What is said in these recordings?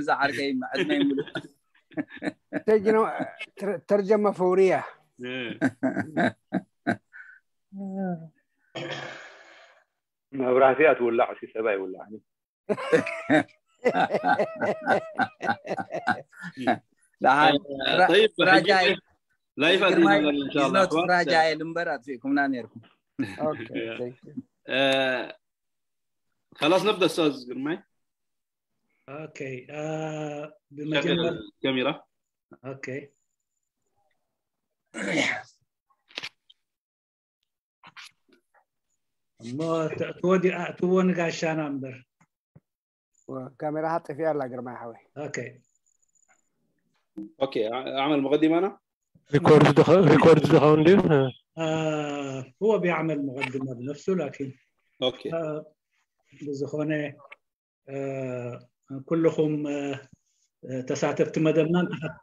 እዛ ዓርከይ ዕድመይ ሙሉእ تجنو ترجمة فورية መብራህቲ ኣትውላዕ ሲ ሰብኣይ ይውላዕ ደሓን طيب ስራጃ ሕጂ ላይፍ ግርማይ ኣዲና ኢንሻ is ኣላህ not ስራጃ ልምበር ኣጥፊእኩምና ነርኩም Okay, thank you. ካላስ ነብዳ ኡስታዝ ግርማይ Okay. ብመጀመር ካሜራ Okay. እሞ ተእትዎ ዲኣ እትዎ ንጋሻና እምበር ካሜራ ሃጥፍ ያላ ግርማይ ሓወይ Okay. Okay. اعمل مقدمة انا ريكورد دخ... ريكورد دخون دي آه هو بيعمل مقدمة بنفسه لكن Okay. آه بزخونة آه كلكم آه آه، ተሳተፍቲ መደብናን ተኸ-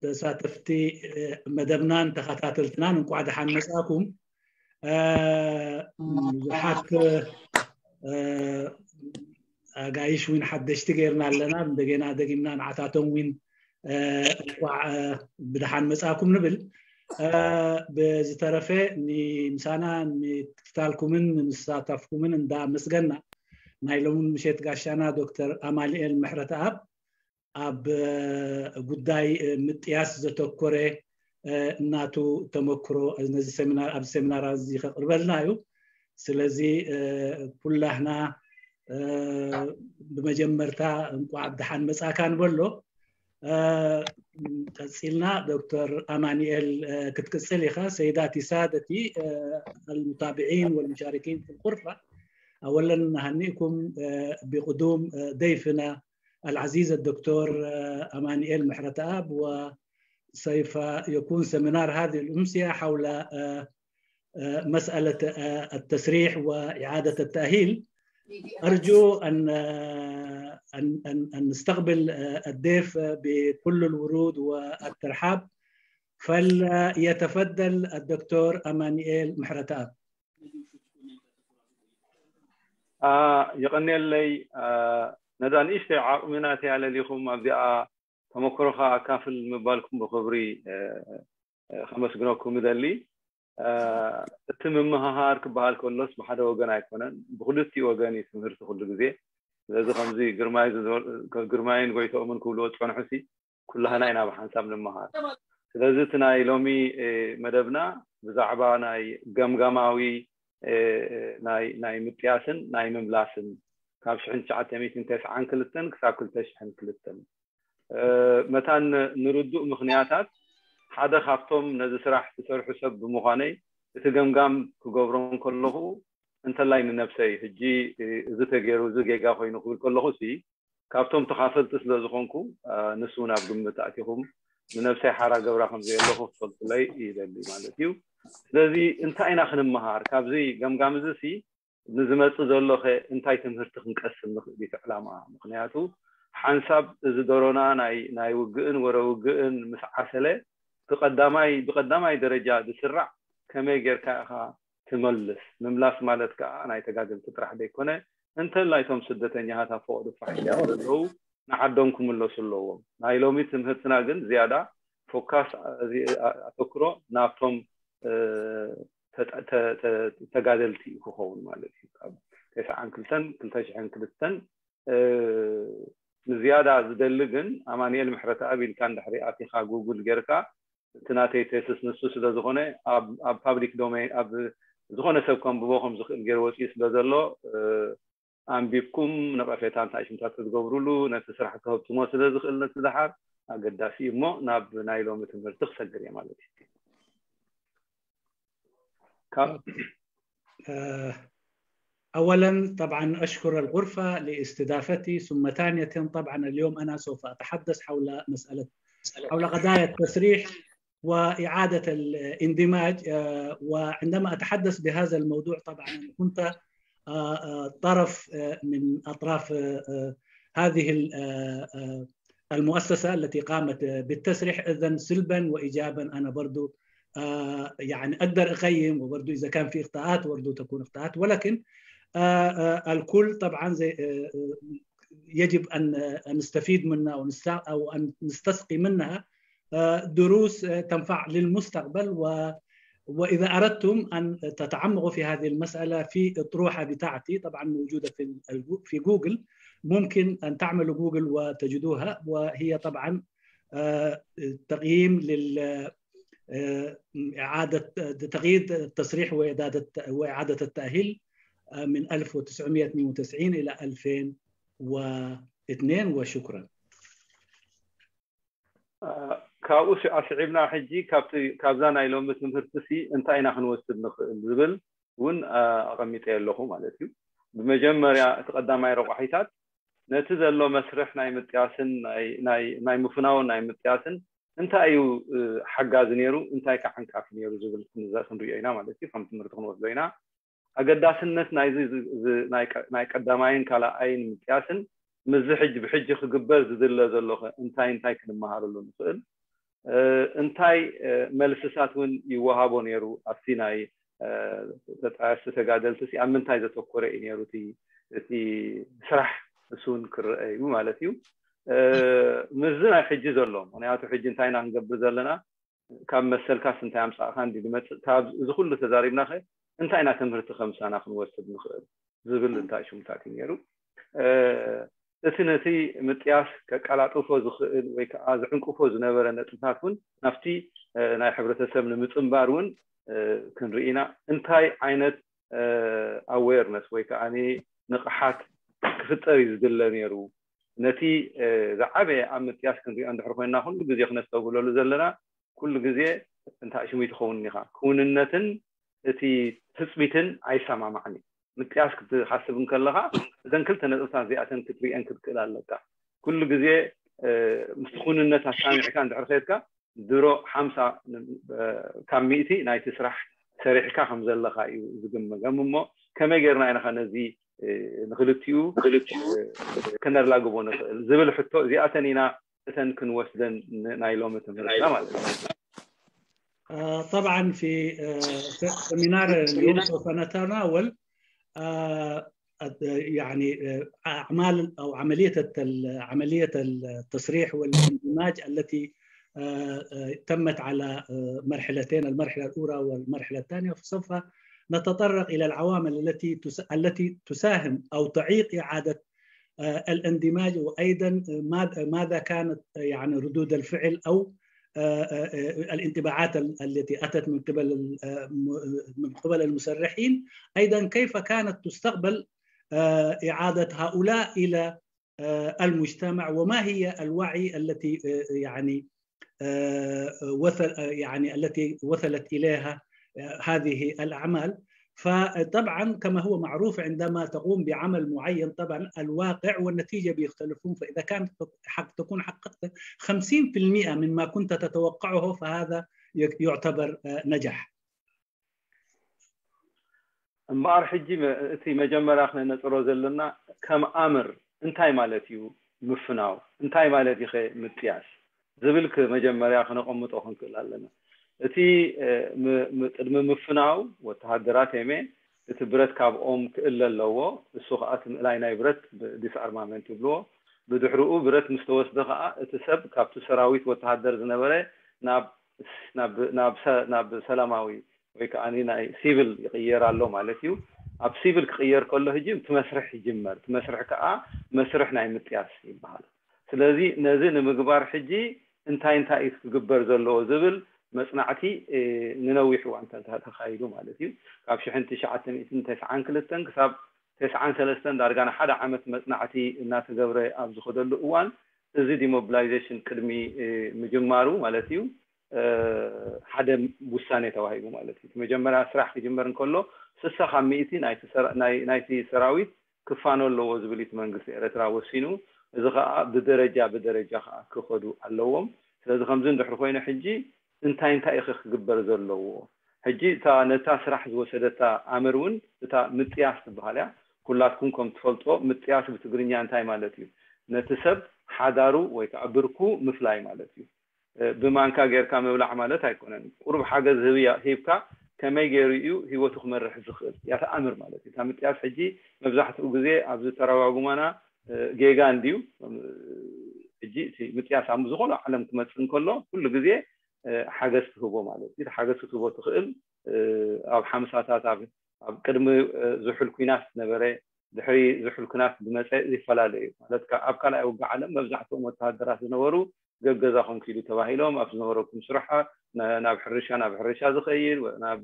ተሳተፍቲ آه መደብናን ተኸታተልትናን እንኳዕ ደሓን መጻኩም። ብዙሓት ኣጋይሽ ውን ሓደሽቲ ገይርና ኣለና። እንደገና ደጊምና ንዓታቶም ውን እንኳዕ ብድሓን መጻእኩም ንብል። ብዝተረፈ ንምሳና ምክትታልኩምን ንምስታፍኩምን እንዳመስገና ናይ ሎሚ ምሸት ጋሻና ዶክተር ኣማኒኤል ምሕረተኣብ ኣብ ጉዳይ ምጥያስ ዘተኮረ እናቱ ተመክሮ ነዚ ሰሚናር ኣብ ሰሚናር እዚ ከቅርበልና እዩ። ስለዚ ኩላህና ብመጀመርታ እንቋዕ ብደሓን መጻካ ንበሎ። ቀጺልና ዶክተር ኣማኒኤል ክትቅጽል ኢኻ። سيداتي سادتي المتابعين والمشاركين في الغرفة، أولا نهنئكم بقدوم ضيفنا العزيز الدكتور أمانيئيل محرتآب، وسوف يكون سيمينار هذه الأمسية حول مسألة التسريح وإعادة التأهيل. أرجو أن أن أن أن نستقبل الضيف بكل الورود والترحاب، فليتفضل الدكتور أمانيئيل محرتآب. የቐንየለይ። ነዛ ንእሽተይ ዓቕሚ ናተይ ኣለሊኹም ኣብዚኣ ተመክሮኻ ኣካፍል ምባልኩም ብኽብሪ ከመስግነኩም እደሊ። እቲ ምምሃሃር ክበሃል ከሎስ ብሓደ ወገን ኣይኮነን፣ ብክልቲኡ ወገን እዩ ትምህርቲ ኩሉ ግዜ። ስለዚ ከምዚ ግርማይ ዝበ- ግርማይን ጎይተኦምን ክብልዎ ዝጸንሑሲ ኩላህና ኢና ብሓንሳብ ንምሃር። ስለዚ እቲ ናይ ሎሚ መደብና ብዛዕባ ናይ ገምጋማዊ ናይ ናይ ምጥያስን ናይ ምምላስን ካብ ሽሕን ትሽዓተ ሚእትን ተስዓን ክልተን ክሳብ ክልተ ሽሕን ክልተን መታን ንርዱእ ምኽንያታት ሓደ ካብቶም ነዚ ስራሕ ዝሰርሑ ሰብ ብምዃነይ እቲ ገምጋም ክገብሮ እንከለኹ እንተላይ ንነብሰይ ሕጂ እዚ ተገይሩ እዚ ጌጋ ኮይኑ ክብል ከለኹ ሲ ካብቶም ተኻፈልቲ ስለ ዝኾንኩ ንሱ እውን ኣብ ግምት ኣእቲኹም ንነብሰይ ሓራ ገብራ ከም ዘየለኹ ክፈልጡለይ ይደሊ ማለት እዩ። ስለዚ እንታይ ኢና ክንመሃር ካብዚ ገምጋም እዚ ሲ ንዝመጽእ ዘሎ ከ እንታይ ትምህርቲ ክንቀስም ንኽእል እዩ እቲ ዕላማ? ምኽንያቱ ሓንሳብ እዚ ደሮና ናይ ናይ ውግእን ወረ ውግእን ምስ ዓሰለ ብቐዳማይ ብቐዳማይ ደረጃ ዝስራዕ ከመይ ጌርካ ኢኻ ትመልስ? ምምላስ ማለት ከኣ ናይ ተጋደልቲ ጥራሕ ዘይኮነ እንተላይ እቶም ስደተኛታት ኣብ ፈቐዶ ፋሕ ኢሎም ዘለዉ ንዓዶም ክምለሱ ኣለዎም። ናይ ሎሚ ትምህርትና ግን ዝያዳ ፎካስ ኣተኩሮ ናብቶም ተጋደልቲ እዩ ክኸውን ማለት እዩ። ካብ ተስዓን ክልተን ክልተ ሽሕን ክልተን ንዝያዳ ዝደሊ ግን ኣማኒኤል ምሕረተኣብ ኢልካ እንድሕሪ ኣቲኻ ጉግል ጌርካ እቲ ናተይ ቴስስ ንሱ ስለ ዝኾነ ኣብ ፓብሊክ ዶሜን ኣብ ዝኾነ ሰብ ከንብቦ ከም ዝኽእል ገይሩ ወፂኡ ስለ ዘሎ ኣንቢብኩም ነቐፌታ እንታይ ሽምታት ክትገብሩሉ ነቲ ስራሕ ክህብትሞ ስለ ዝኽእል ነቲ ዝሓር ኣገዳሲ እዩ እሞ ናብ ናይ ሎሚ ትምህርቲ ክሰግር እየ ማለት እዩ። أولا طبعا أشكر الغرفة لاستضافتي، ثم ثانية طبعا اليوم أنا سوف أتحدث حول مسألة حول قضايا التسريح وإعادة الاندماج. وعندما أتحدث بهذا الموضوع طبعا أنا كنت طرف من أطراف هذه المؤسسة التي قامت بالتسريح، إذن سلبا وإيجابا أنا برضو يعني أقدر أقيم، وبرضو إذا كان في إخطاءات برضو تكون إخطاءات، ولكن الكل طبعا زي يجب أن نستفيد منها أو نستسقي منها دروس تنفع للمستقبل. وإذا أردتم أن تتعمقوا في هذه المسألة في الطروحة بتاعتي، طبعا موجودة في في جوجل، ممكن أن تعملوا جوجل وتجدوها، وهي طبعا تقييم لل إعادة تقييد التصريح وإعادة وإعادة التأهيل من ألف وتسعمية واثنين وتسعين إلى ألفين واثنين. وشكرا. ካብኡ ኣስዒብና ሕጂ ካብዛ ናይ ሎሚ ትምህርቲ ሲ እንታይ ኢና ክንወስድ ንኽእል ዝብል እውን ኣቐሚጠ ኣለኹ ማለት እዩ። ብመጀመርያ እቲ ቀዳማይ ረቋሒታት ነቲ ዘሎ መስርሕ ናይ ምጥያስን ናይ ምፍናውን ናይ ምጥያስን እንታይ እዩ ሓጋዚ ነይሩ፣ እንታይ ከዓ ዓንቃፊ ነይሩ ዝብል ክንሪኦ ኢና ማለት እዩ። ከም ትምህርቲ ክንወስዶ ኢና። ኣገዳስነት ናይዚ ናይ ቀዳማይን ካልኣይን ምጥያስን ምስዚ ሕጂ ብሕጂ ክግበር ዝድለ ዘሎ እንታይ እንታይ ክንመሃረሉ ንኽእል፣ እንታይ መልስታት እውን ይወሃቦ ነይሩ ኣብቲ ናይ ተጣየስቲ ተጋደልቲ ኣብ ምንታይ ዘተኮረ እዩ ነይሩ እቲ ስራሕ፣ እሱ እውን ክረአ እዩ ማለት እዩ። ምስዚ ናይ ሕጂ ዘሎ፣ ምክንያቱ ሕጂ እንታይ ኢና ክንገብር ዘለና፣ ካብ መሰልካስ እንታይ ኣምፃእካ እንዲ ዝመፅእ፣ ካብ እዚ ኩሉ ተዛሪብና ከ እንታይ ኢና ትምህርቲ ከምሳና ክንወስድ ንኽእል ዝብል እንታይ ሽሙታት እዩ ነይሩ። እቲ ነቲ ምጥያስ ከቀላጥፎ ዝኽእል ወይ ከዓ ዝዕንቅፎ ዝነበረ ነጥብታት እውን ናብቲ ናይ ሕብረተሰብ ንምፅንባር እውን ክንርኢ ኢና። እንታይ ዓይነት ኣዌርነስ ወይ ከዓ ንቕሓት ክፍጠር እዩ ዝድለ ነይሩ? ነቲ ዝዓበየ ኣብ ምጥያስ ክንሪኦ እንድሕር ኮይንና ኩሉ ግዜ ክነስተብህለሉ ዘለና ኩሉ ግዜ እንታይ ሽሙ ትኸውን ኢኻ፣ ክውንነትን እቲ ትፅቢትን ኣይሰማማዕን እዩ። ምጥያስ ክትሓስብ እንከለኻ እዘን ክልተ ነጥብታት እዚኣተን ክትሪአን ክትክእል ኣለካ። ኩሉ ግዜ ምስቲ ክውንነት ኣሳሚዕካ እንድሕር ከድካ ድሮ ሓምሳ ካብ ሚእቲ ናይቲ ስራሕ ሰሪሕካ ከም ዘለካ እዩ ዝግመገም። እሞ ከመይ ጌርና ኢና ነዚ ንክልቲኡ ከነላግቦ ንኽእል ዝብል ሕቶ እዚኣተን ኢና እተን ክንወስደን ናይ ሎሚ ትምህርትና ማለት እዩ። طبعا في سيمينار اليوم سوف نتناول يعني أعمال أو عملية عملية التصريح والاندماج التي تمت على مرحلتين، المرحلة الأولى والمرحلة الثانية، فسوف نتطرق إلى العوامل التي التي تساهم أو تعيق إعادة الاندماج، وأيضا ماذا كانت يعني ردود الفعل أو الانطباعات التي أتت من قبل من قبل المسرحين، أيضا كيف كانت تستقبل إعادة هؤلاء إلى المجتمع، وما هي الوعي التي يعني وصل يعني التي وصلت إليها هذه الأعمال. فطبعا كما هو معروف عندما تقوم بعمل معين طبعا الواقع والنتيجة بيختلفون، فإذا كانت حق تكون حققت خمسين في المئة مما كنت تتوقعه فهذا يعتبر نجاح. እምበኣር ሕጂ እቲ መጀመርያ ክነነፅሮ ዘለና ከም ኣምር እንታይ ማለት እዩ ምፍናው፣ እንታይ ማለት እዩ ምጥያስ ዝብል መጀመርያ ክነቐምጦ ክንክእል ኣለና። እቲ ቅድሚ ምፍናው ወተሃደራት የሜ እቲ ብረት ካብኦም ክእለ ኣለዎ። እሱ ከዓ እቲ ምእላይ ናይ ብረት ዲስኣርማመንት ይብልዎ። ብድሕሪኡ ብረት ምስ ተወስደ ከዓ እቲ ሰብ ካብቲ ሰራዊት ወተሃደር ዝነበረ ናብ ሰላማዊ ወይ ከዓ ናይ ሲቪል ይቅየር ኣሎ ማለት እዩ። ኣብ ሲቪል ክቅየር ከሎ ህጂ እቲ መስርሕ ይጅመር። እቲ መስርሕ ከዓ መስርሕ ናይ ምጥያስ ይበሃል። ስለዚ ነዚ ንምግባር ሕጂ እንታይ እንታይ እዩ ክግበር ዘለዎ ዝብል መፅናዕቲ ንነዊሕ እዋን ተካይዱ ማለት እዩ። ካብ ሽሕን ትሽዓተ ሚእትን ተስዓን ክልተን ክሳብ ተስዓን ሰለስተን ዳርጋ ንሓደ ዓመት መፅናዕቲ እናተገብረ ኣብ ዝኸደሉ እዋን እዚ ዲሞቢላይዜሽን ቅድሚ ምጅማሩ ማለት እዩ ሓደ ውሳኔ ተዋሂቡ ማለት እዩ። መጀመርያ ስራሕ ክጅመር እንከሎ ስሳ ካብ ሚእቲ ናይቲ ሰራዊት ክፋኖ ኣለዎ ዝብል እቲ መንግስቲ ኤረትራ ወሲኑ። እዚ ከዓ ብደረጃ ብደረጃ ከዓ ክኸዱ ኣለዎም። ስለዚ ከምዚ እንድሕር ኮይኑ ሕጂ እንታይ እንታይ ኢኸ ክግበር ዘለዎ? ሕጂ እታ ነታ ስራሕ ዝወሰደታ ኣምር እውን እታ ምጥያስ ትበሃል እያ። ኩላትኩም ከም ትፈልጦ ምጥያስ ብትግርኛ እንታይ ማለት እዩ? ነቲ ሰብ ሓዳሩ ወይ ከዓ ብርኩ ምፍላይ ማለት እዩ። ብማንካ ጌርካ ምብላዕ ማለት ኣይኮነን። ቁሩብ ሓገዝ ሂብካ ከመይ ገይሩ እዩ ህይወቱ ክመርሕ ዝኽእል ያተኣምር ማለት እዩ። እታ ምጥያስ ሕጂ መብዛሕትኡ ግዜ ኣብዚ ተረጓጉማና ጌጋ እንድዩ። ሕጂ እቲ ምጥያስ ኣብ ዝኾነ ዓለም ክመፅእ እንከሎ ኩሉ ግዜ ሓገዝ ትህቦ ማለት እዩ። ሓገዝ ክትህቦ ትኽእል ኣብ ሓምሳታት ኣብ ቅድሚ ዝሑል ኩናት ዝነበረ ድሕሪ ዝሑል ኩናት ዝመፀ ይፈላለ እዩ ማለት። ኣብ ካልኣይ ውግእ ዓለም መብዛሕትኦም ወተሃደራት ዝነበሩ ገገዛኹም ኪዱ ተባሂሎም ኣብ ዝነበረኩም ስራሕ ናብ ሕርሻ ናብ ሕርሻ ዝኸይድ ናብ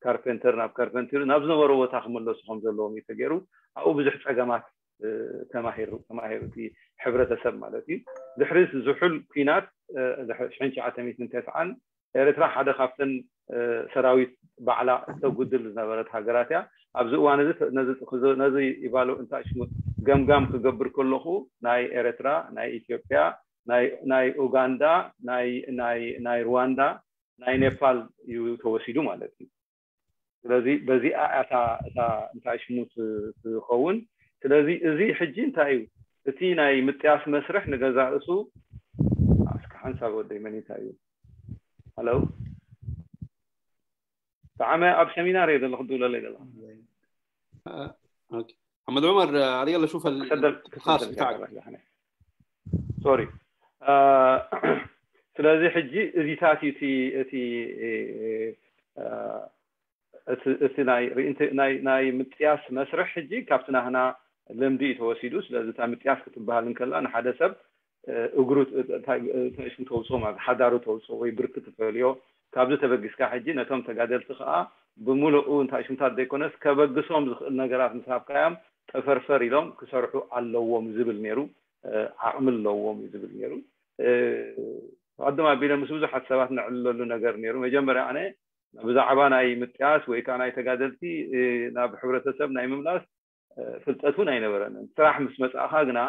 ካርፔንተር ናብ ካርፔንተር ናብ ዝነበሮ ቦታ ክምለሱ ከም ዘለዎም እዩ ተገይሩ። ኣብኡ ብዙሕ ፀገማት ተማሂሩ ተማሂሩ እቲ ሕብረተሰብ ማለት እዩ። ድሕሪ ዝሑል ኩናት ሽሕን ትሽዓተ ሚእትን ተስዓን ኤርትራ ሓደ ካብተን ሰራዊት ባዕላ እተጉድል ዝነበረት ሃገራት እያ። ኣብዚ እዋን እዚ ነዚ ይባሉ እንታይ ሽሙ ገምጋም ክገብር ከለኹ ናይ ኤርትራ፣ ናይ ኢትዮጵያ፣ ናይ ኡጋንዳ፣ ናይ ሩዋንዳ፣ ናይ ኔፓል እዩ ተወሲዱ ማለት እዩ። ስለዚ በዚኣ እታ እንታይ ሽሙ ትኸውን። ስለዚ እዚ ሕጂ እንታይ እዩ እቲ ናይ ምጥያስ መስርሕ ንገዛ ርእሱ እስከ ሓንሳብ ወደይ መኒታ እዩ። ሃሎ ብጣዕሚ ኣብ ሰሚናር እየ ዘለኹ ትብለለይ ዘለኹ محمد عمر اريد اشوف الخاص بتاعك. ሶሪ ስለዚ ሕጂ እዚታት እዩ እቲ እቲ ናይ ምጥያስ መስርሕ ሕጂ ካብቲ ናህና ልምዲ እዩ ተወሲዱ። ስለዚ እታ ምጥያስ ክትበሃል እንከላ ንሓደ ሰብ እግሩ ሽም ተውፅኦ ማለት ሓዳሩ ተውፅኦ ወይ ብርክ ትፈልዮ። ካብዚ ተበጊስካ ሕጂ ነቶም ተጋደልቲ ከዓ ብምሉኡ እንታይ ሽምታት ዘይኮነስ ከበግሶም ዝኽእል ነገራት ምስ ሃብካዮም ጠፈርፈር ኢሎም ክሰርሑ ኣለዎም ዝብል ነይሩ። ዓቕሚ ኣለዎም እዩ ዝብል ነይሩ። ቀደም ኣቢለ ምስ ብዙሓት ሰባት ነዕልለሉ ነገር ነይሩ። መጀመርያ ኣነ ብዛዕባ ናይ ምጥያስ ወይ ከዓ ናይ ተጋደልቲ ናብ ሕብረተሰብ ናይ ምምላስ ፍልጠት እውን ኣይነበረንን። ስራሕ ምስ መፃእኻ ግና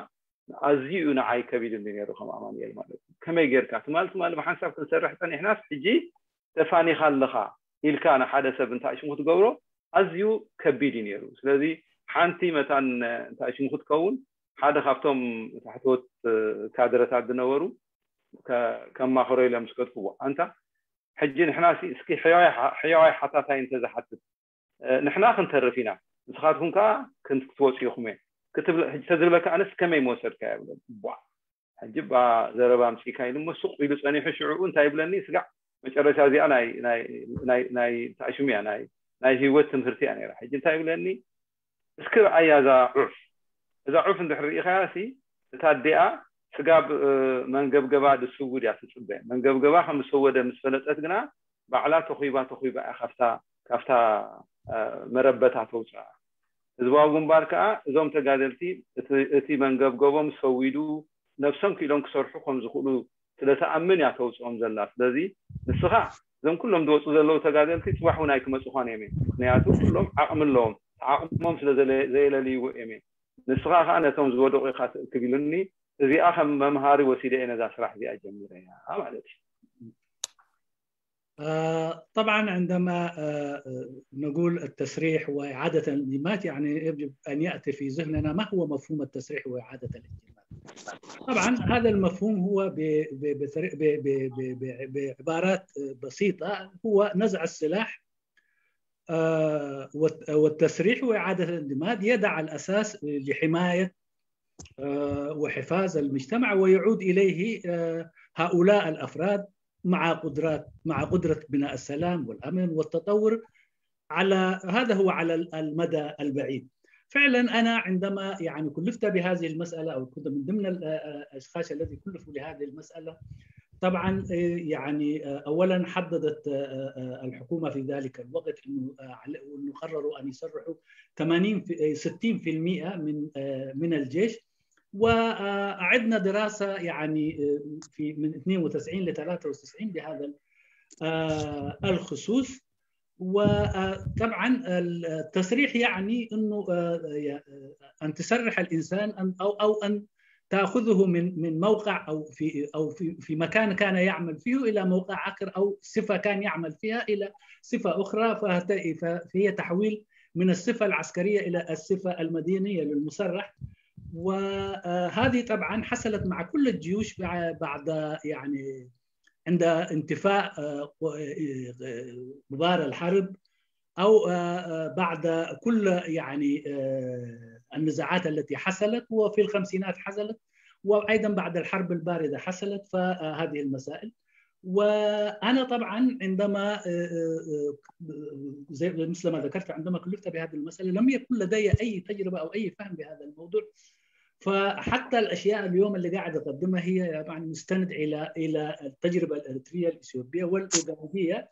ኣዝዩ እዩ ንዓይ ከቢድኒ ነይሩ ከም ኣማኑኤል ማለት እዩ። ከመይ ጌርካ ትማል ትማል ብሓንሳብ ክንሰርሕ ፀኒሕናስ ሕጂ ተፋኒኻ ኣለኻ ኢልካ ንሓደ ሰብ እንታይ ሽሙ ክትገብሮ ኣዝዩ ከቢድ እዩ ነይሩ። ስለዚ ሓንቲ መታን እንታይ ሽሙ ክትከውን ሓደ ካብቶም ታሕተዎት ካድረታት ዝነበሩ ከማኽሮ ኢሎም ዝከትፍዎ ኣንታ ሕጂ ንሕና እስኪ ሕያዋይ ሓታታይ እንተዝሓትት ንሕና ክንተርፍ ኢና ንስኻትኩም ከዓ ክትወፁ ኢኹም እየ ተዝብለካ ኣነስ ከመይ መወሰድካ ይብለ ቧ ሕጂ ባ ዘረባ ኣምፂእካ ኢሉ እሞ ሱቕ ኢሉ ፀኒሑ ሽዕኡ እንታይ ይብለኒ ስጋዕ መጨረሻ እዚኣ ናይ ታሽሙ እያ ናይ ህይወት ትምህርቲ እያ ነራ ሕጂ እንታይ ይብለኒ እስኪ ረኣያ እዛ ዑፍ እዛ ዑፍ እንድሕር ርኢኻያ ሲ እታ ኣዲኣ ስጋብ መንገብገባ ድስውድ እያ ትፅበ መንገብገባ ከም ዝሰወደ ምስ ፈለጠት ግና ባዕላ ተኹይባ ተኹይባ እያ ካብታ ካብታ መረበታ ተውፅኣ ህዝባዊ ግንባር ከዓ እዞም ተጋደልቲ እቲ መንገብገቦም ሰዊዱ ነብሶም ክኢሎም ክሰርሑ ከም ዝኽእሉ ስለተኣምን እያ ተውፅኦም ዘላ ስለዚ ንስኻ እዞም ኩሎም ዝወፁ ዘለዉ ተጋደልቲ ፅባሕ እውን ኣይክመፁኳን እዮም ምክንያቱ ኩሎም ዓቕሚ ኣለዎም ዓቕሞም ስለ ዘየለልይዎ እዮም ንስኻ ከዓ ነቶም ዝወደቑ ኢኻ ትእክብ ኢሉኒ እዚኣ ከም መምሃሪ ወሲደ እየ ነዛ ስራሕ እዚኣ ጀሚረ እያ ማለት እዩ طبعا عندما نقول التسريح وإعادة الأندماج يعني يجب أن يأتي في ذهننا ما هو مفهوم التسريح وإعادة الانضمام. طبعا هذا المفهوم هو بعبارات بسيطة هو نزع السلاح والتسريح وإعادة الاندماج يضع الأساس لحماية وحفاظ المجتمع ويعود إليه هؤلاء الأفراد مع قدرات مع قدرة بناء السلام والأمن والتطور على هذا هو على المدى البعيد. فعلا أنا عندما يعني كلفت بهذه المسألة أو كنت من ضمن الأشخاص الذي كلفوا لهذه المسألة طبعا يعني اولا حددت الحكومه في ذلك الوقت انه انه قرروا ان يسرحوا ثمانين في- 60% من من الجيش واعدنا دراسه يعني في من اثنين وتسعين ل ثلاثة وتسعين بهذا الخصوص وطبعا التسريح يعني انه ان تسرح الانسان او او ان تاخذه من من موقع او في او في في مكان كان يعمل فيه الى موقع اخر او صفه كان يعمل فيها الى صفه اخرى فهي تحويل من الصفه العسكريه الى الصفه المدنيه للمسرح. وهذه طبعا حصلت مع كل الجيوش بعد يعني عند انتفاء غبار الحرب او بعد كل يعني النزاعات التي حصلت وفي الخمسينات حصلت، وأيضا بعد الحرب الباردة حصلت، فهذه المسائل. وأنا طبعا عندما زي مثل ما ذكرت، عندما كلفت بهذه المسألة لم يكن لدي أي تجربة أو أي فهم بهذا الموضوع. فحتى الأشياء اليوم اللي قاعد أقدمها هي يعني مستند إلى إلى التجربة الإريترية الإثيوبية والأوغادية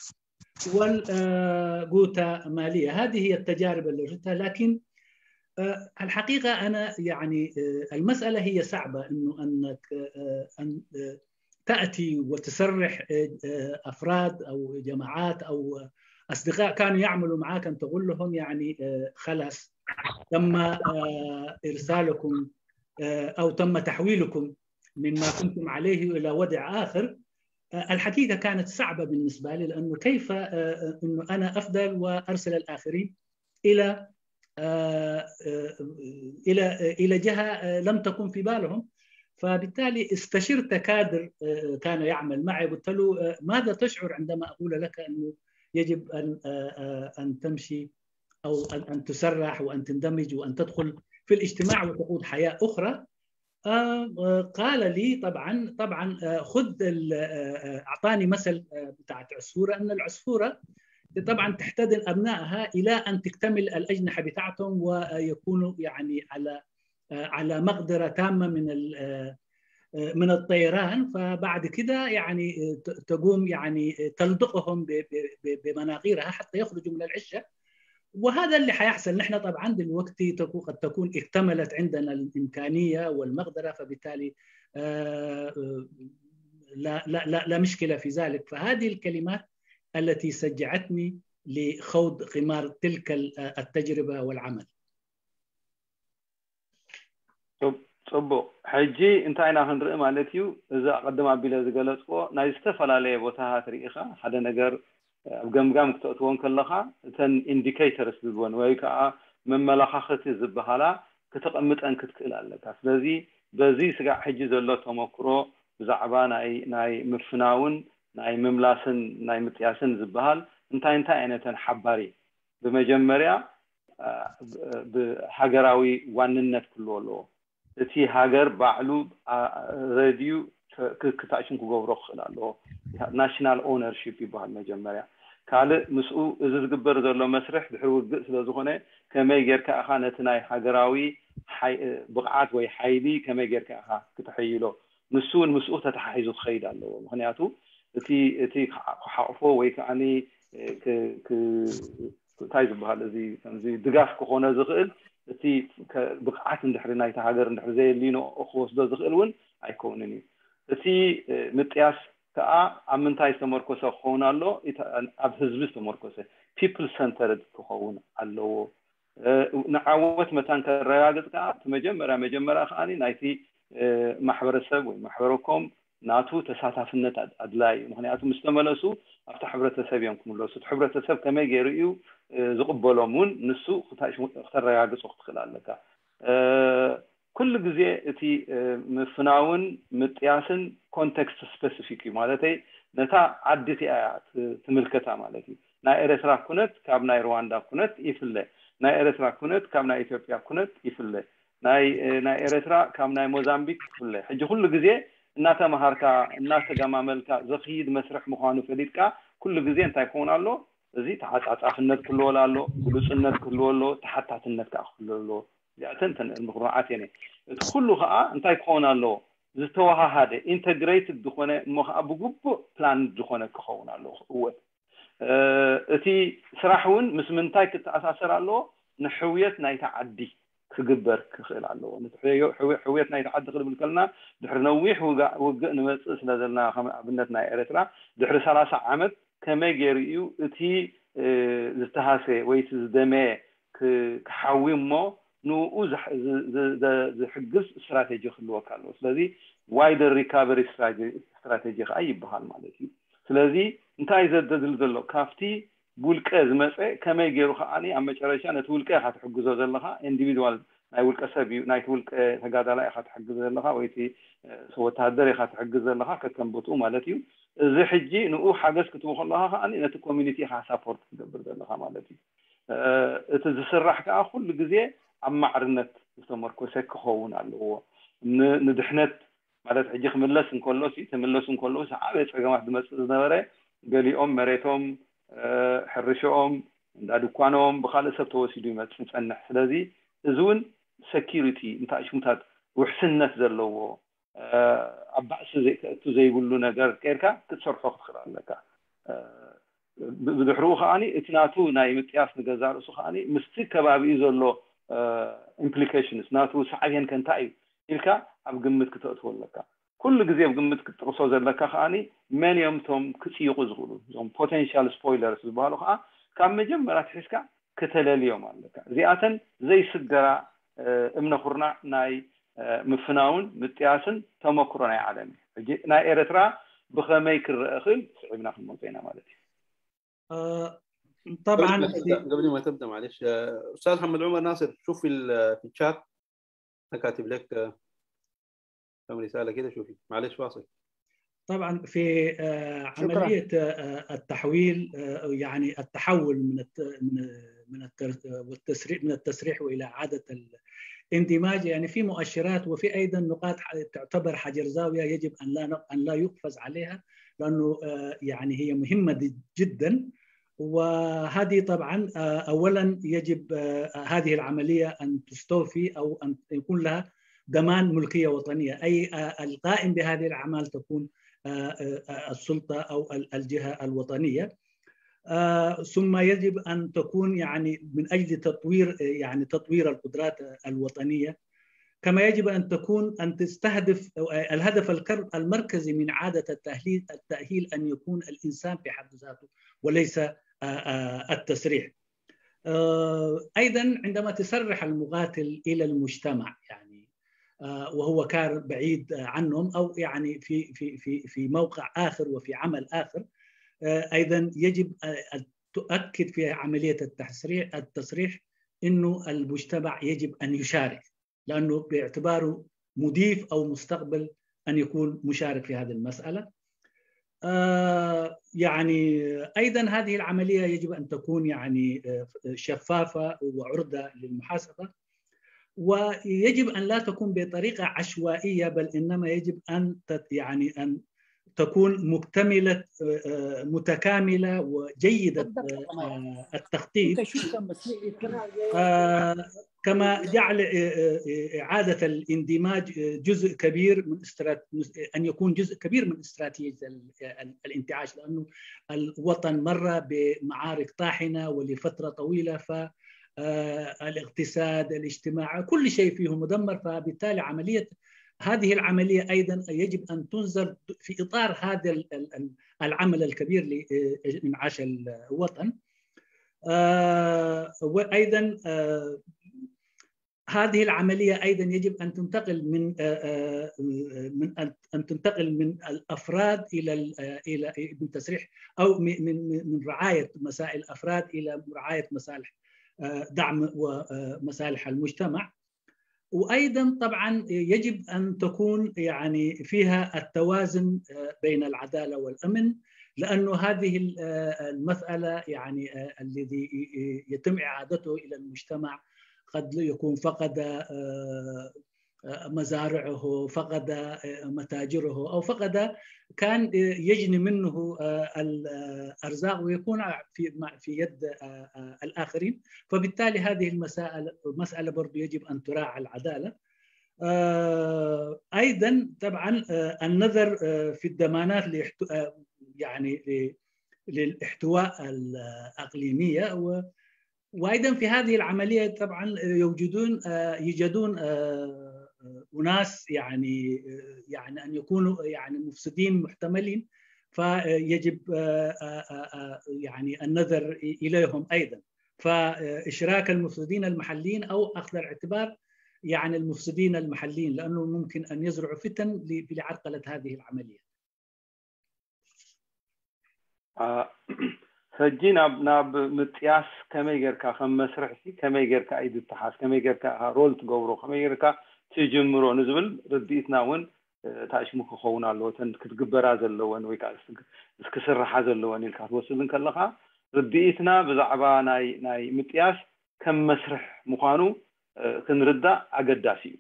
والغوتامالية. هذه هي التجارب اللي شفتها. لكن الحقيقة أنا يعني المسألة هي صعبة، إنه أنك أن تأتي وتسرح أفراد أو جماعات أو أصدقاء كانوا يعملوا معك أن تقول لهم يعني خلاص تم إرسالكم أو تم تحويلكم من ما كنتم عليه إلى وضع آخر. الحقيقة كانت صعبة بالنسبة لي، لأنه كيف إنه أنا أفضل وأرسل الآخرين إلى إلى إلى جهة لم تكن في بالهم. فبالتالي استشرت كادر كان يعمل معي، قلت له ماذا تشعر عندما أقول لك أنه يجب أن أن تمشي أو أن تسرح وأن تندمج وأن تدخل في الاجتماع وتقود حياة أخرى؟ قال لي طبعا طبعا خذ أعطاني مثل بتاعت عصفورة، أن العصفورة طبعا تحتضن أبنائها إلى أن تكتمل الأجنحة بتاعتهم ويكونوا يعني على على مقدرة تامة من من الطيران. فبعد كده يعني تقوم يعني تلدقهم بمناقيرها حتى يخرجوا من العشة. وهذا اللي حيحصل. نحن طبعا دلوقتي قد تكون اكتملت عندنا الإمكانية والمقدرة، فبالتالي لا لا لا لا مشكلة في ذلك. فهذه الكلمات التي شجعتني لخوض غمار تلك التجربة والعمل. ጽቡቕ። ሕጂ እንታይ ኢና ክንርኢ ማለት እዩ? እዚ ኣቐድም ኣቢለ ዝገለጽዎ ናይ ዝተፈላለየ ቦታታት ርኢኻ ሓደ ነገር ኣብ ገምጋም ክተእትዎ እንከለኻ እተን ኢንዲኬተርስ ዝብልወን ወይ ከዓ መመላኻኽቲ ዝበሃላ ክተቐምጠን ክትክእል ኣለካ። ስለዚ በዚ ስጋዕ ሕጂ ዘሎ ተመክሮ ብዛዕባ ናይ ናይ ምፍናውን ናይ ምምላስን ናይ ምጥያስን ዝበሃል እንታይ እንታይ ዓይነተን ሓባሪ ብመጀመርያ ብሃገራዊ ዋንነት ክህልዎ ኣለዎ። እቲ ሃገር ባዕሉ ረድዩ ክታሽን ክገብሮ ክኽእል ኣለዎ። ናሽናል ኦነርሺፕ ይበሃል መጀመርያ። ካልእ ምስኡ እዚ ዝግበር ዘሎ መስርሕ ድሕሪ ውግእ ስለ ዝኾነ ከመይ ጌርካ ኢኻ ነቲ ናይ ሃገራዊ ብቕዓት ወይ ሓይሊ ከመይ ጌርካ ኢኻ ክተሐይሎ? ንሱ እውን ምስኡ ተተሓሒዙ ክኸይድ ኣለዎ። ምኽንያቱ እቲ እቲ ክሓቕፎ ወይ ከዓ እንታይ ዝበሃል እዚ ከምዚ ድጋፍ ክኾነ ዝኽእል እቲ ብቕዓት እንድሕሪ ናይቲ ሃገር እንድሕሪ ዘየልዩ ንኡ ክወስዶ ዝኽእል እውን ኣይከውንን እዩ። እቲ ምጥያስ ከዓ ኣብ ምንታይ ዝተመርኮሰ ክኸውን ኣሎ? ኣብ ህዝቢ ዝተመርኮሰ ፒፕል ሰንተርድ ክኸውን ኣለዎ። ንዓወት መታን ከረጋግጽ ከዓ እቲ መጀመርያ መጀመርያ ከዓ ናይቲ ማሕበረሰብ ወይ ማሕበረኮም ናቱ ተሳታፍነት ኣድላይ እዩ። ምክንያቱ ምስ ተመለሱ ኣብቲ ሕብረተሰብ እዮም ክምለሱ። እቲ ሕብረተሰብ ከመይ ገይሩ እዩ ዝቕበሎም እውን ንሱ ክተረጋግጾ ክትኽእል ኣለካ። ኩሉ ግዜ እቲ ምፍናውን ምጥያስን ኮንቴክስት ስፔሲፊክ እዩ። ማለተይ ነታ ዓዲ እቲኣ እያ ትምልከታ ማለት እዩ። ናይ ኤርትራ ኩነት ካብ ናይ ሩዋንዳ ኩነት ይፍለ። ናይ ኤርትራ ኩነት ካብ ናይ ኢትዮጵያ ኩነት ይፍለ። ናይ ናይ ኤርትራ ካብ ናይ ሞዛምቢክ ይፍለ። ሕጂ ኩሉ ግዜ እናተማሃርካ እናተገማመልካ ዘኽይድ መስርሕ ምዃኑ ፈሊጥካ ኩሉ ግዜ እንታይ ክኸውን ኣሎ? እዚ ተዓጻጻፍነት ክህልዎ ኣሎ፣ ግሉጽነት ክህልዎ ኣሎ፣ ተሓታትነት ከዓ ክህልዎ ኣሎ። እዚኣተን እተን ምኽንያት እየን። እቲ ኩሉ ከዓ እንታይ ክኸውን ኣለዎ? ዝተወሃሃደ ኢንተግሬትድ ዝኾነ እሞ ከዓ ብግቡእ ፕላን ዝኾነ ክኸውን ኣለዎ። እወ እቲ ስራሕ እውን ምስ ምንታይ ክተኣሳሰር ኣለዎ? ንሕውየት ናይቲ ዓዲ ክግበር ክኽእል ኣለዎ። ሕውየት ናይቲ ዓዲ ክብል ከለና ድሕሪ ነዊሕ ውግእ ንመፅእ ስለ ዘለና ከም ኣብነት ናይ ኤርትራ ድሕሪ ሰላሳ ዓመት ከመይ ገይሩ እዩ እቲ ዝተሃሰየ ወይ እቲ ዝደመየ ክሓዊ እሞ ንኡ ዝሕግዝ ስትራቴጂ ክህልወካ ኣለዎ። ስለዚ ዋይደር ሪካቨሪ ስትራቴጂ ከዓ ይበሃል ማለት እዩ። ስለዚ እንታይ ዘደድል ዘሎ ካብቲ ብውልቀ ዝመፀ ከመይ ገይሩ ከዓ ኣብ መጨረሻ ነቲ ውልቀ ኢካ ትሕግዞ ዘለካ ኢንዲቪድዋል ናይ ውልቀ ሰብ እዩ ናይቲ ውልቀ ተጋዳላይ ኢካ ትሕግዝ ዘለካ ወይ እቲ ወተሃደር ኢካ ትሕግዝ ዘለካ ከከም ቦትኡ ማለት እዩ። እዚ ሕጂ ንኡ ሓገዝ ክትቡ ከለካ ከዓ ነቲ ኮሚኒቲ ኢካ ሳፖርት ትገብር ዘለካ ማለት እዩ። እቲ ዝስራሕ ከዓ ኩሉ ግዜ ኣብ ማዕርነት ዝተመርኮሰ ክኸውን ኣለዎ። ን- ንድሕነት ማለት ሕጂ ክምለስ እንከሎ ሲ ትምለስ እንከሎ ሲ ዓበየ ጸገማት ዝመጽእ ዝነበረ ገሊኦም መሬቶም ሕርሽኦም እንዳ ድኳኖም ብካልእ ሰብ ተወሲዱ ይመጽእ ይጸንሕ። ስለዚ እዚ እውን ሰኪሪቲ እንታይ ሽሙታት ውሕስነት ዘለዎ ኣብ ባእሲ ዘይከእቱ ዘይብሉ ነገር ጌርካ ክትሰርሖ ክትኽእል ኣለካ። ብድሕሪኡ ከዓኒ እቲ ናቱ ናይ ምጥያስ ንገዛ ርእሱ ከዓኒ ምስቲ ከባቢኡ ዘሎ ኢምፕሊኬሽንስ ናቱ ሳዕቤን ከ እንታይ እዩ ኢልካ ኣብ ግምት ክተእትዎ ኣለካ። ኩሉ ግዜ ኣብ ግምት ክትጥቕሶ ዘለካ ከዓኒ መን እዮም እቶም ክፅይቑ ዝኽእሉ እዞም ፖቴንሻል ስፖይለርስ ዝበሃሉ ከዓ ካብ መጀመርያ ትሒዝካ ክተለልዮም ኣለካ። እዚኣተን ዘይስገራ እምነ ኩርናዕ ናይ ምፍናውን ምጥያስን ተመክሮ ናይ ዓለም እዩ። ሕጂ ናይ ኤርትራ ብኸመይ ክረአ ክእል ስዒብና ክንመልሶ ኢና ማለት እዩ። طبعا قبل ما تبدا معلش استاذ محمد عمر ناصر، شوف في الشات، انا كاتب لك كم رساله كده، شوفي معلش واصل. طبعا في عمليه التحويل، يعني التحول من من من التسريح من التسريح والى اعاده الاندماج، يعني في مؤشرات وفي ايضا نقاط تعتبر حجر زاويه يجب ان لا ان لا يقفز عليها، لانه يعني هي مهمه جدا. وهذه طبعا اولا يجب هذه العمليه ان تستوفي او ان يكون لها ضمان ملكيه وطنيه، اي القائم بهذه الاعمال تكون السلطه او الجهه الوطنيه. ثم يجب ان تكون يعني من اجل تطوير يعني تطوير القدرات الوطنيه، كما يجب ان تكون ان تستهدف الهدف المركزي من اعاده التاهيل التاهيل ان يكون الانسان في حد ذاته وليس التسريح. ايضا عندما تسرح المقاتل الى المجتمع يعني وهو كان بعيد عنهم او يعني في في في في موقع اخر وفي عمل اخر، ايضا يجب ان تؤكد في عمليه التسريح التسريح انه المجتمع يجب ان يشارك، لانه باعتباره مضيف او مستقبل ان يكون مشارك في هذه المساله. يعني ايضا هذه العمليه يجب ان تكون يعني شفافه وعرضه للمحاسبه، ويجب ان لا تكون بطريقه عشوائيه، بل انما يجب ان يعني ان تكون مكتمله متكامله وجيده التخطيط، كما جعل اعاده الاندماج جزء كبير من استرات ان يكون جزء كبير من استراتيجيه الانتعاش، لانه الوطن مر بمعارك طاحنه ولفتره طويله، فالاقتصاد، الاجتماع، كل شيء فيه مدمر. فبالتالي عمليه هذه العمليه ايضا يجب ان تنظر في اطار هذا العمل الكبير لانعاش الوطن. وايضا هذه العمليه ايضا يجب ان تنتقل من من ان تنتقل من الافراد الى الى من تسريح او من من رعايه مسائل الافراد الى رعايه مصالح دعم ومصالح المجتمع. وايضا طبعا يجب ان تكون يعني فيها التوازن بين العداله والامن، لانه هذه المساله يعني الذي يتم اعادته الى المجتمع قد يكون فقد مزارعه، فقد متاجره، او فقد كان يجني منه الارزاق ويكون في في يد الاخرين. فبالتالي هذه المسائل مساله برضو يجب ان تراعى العداله. ايضا طبعا النظر في الضمانات يعني للاحتواء الاقليميه. وايضا في هذه العمليه طبعا يوجدون يوجدون اناس يعني يعني ان يكونوا يعني مفسدين محتملين، فيجب يعني النظر اليهم ايضا. فاشراك المفسدين المحليين او اخذ الاعتبار يعني المفسدين المحليين، لانه ممكن ان يزرعوا فتن لعرقله هذه العمليه. ሕጂ ናብ ናብ ምጥያስ ከመይ ጌርካ ከም መስርሕ ሲ ከመይ ጌርካ እዩ ዝተሓዝ፣ ከመይ ጌርካ ሮል ትገብሮ፣ ከመይ ጌርካ ትጅምሮ ንዝብል ርድኢትና እውን ታሽሙ ክኸውን ኣለዎ። እተን ክትግበራ ዘለወን ወይ ከዓ ክስርሓ ዘለወን ኢልካ ክትወስድ እንከለካ ርድኢትና ብዛዕባ ናይ ናይ ምጥያስ ከም መስርሕ ምዃኑ ክንርዳእ ኣገዳሲ እዩ።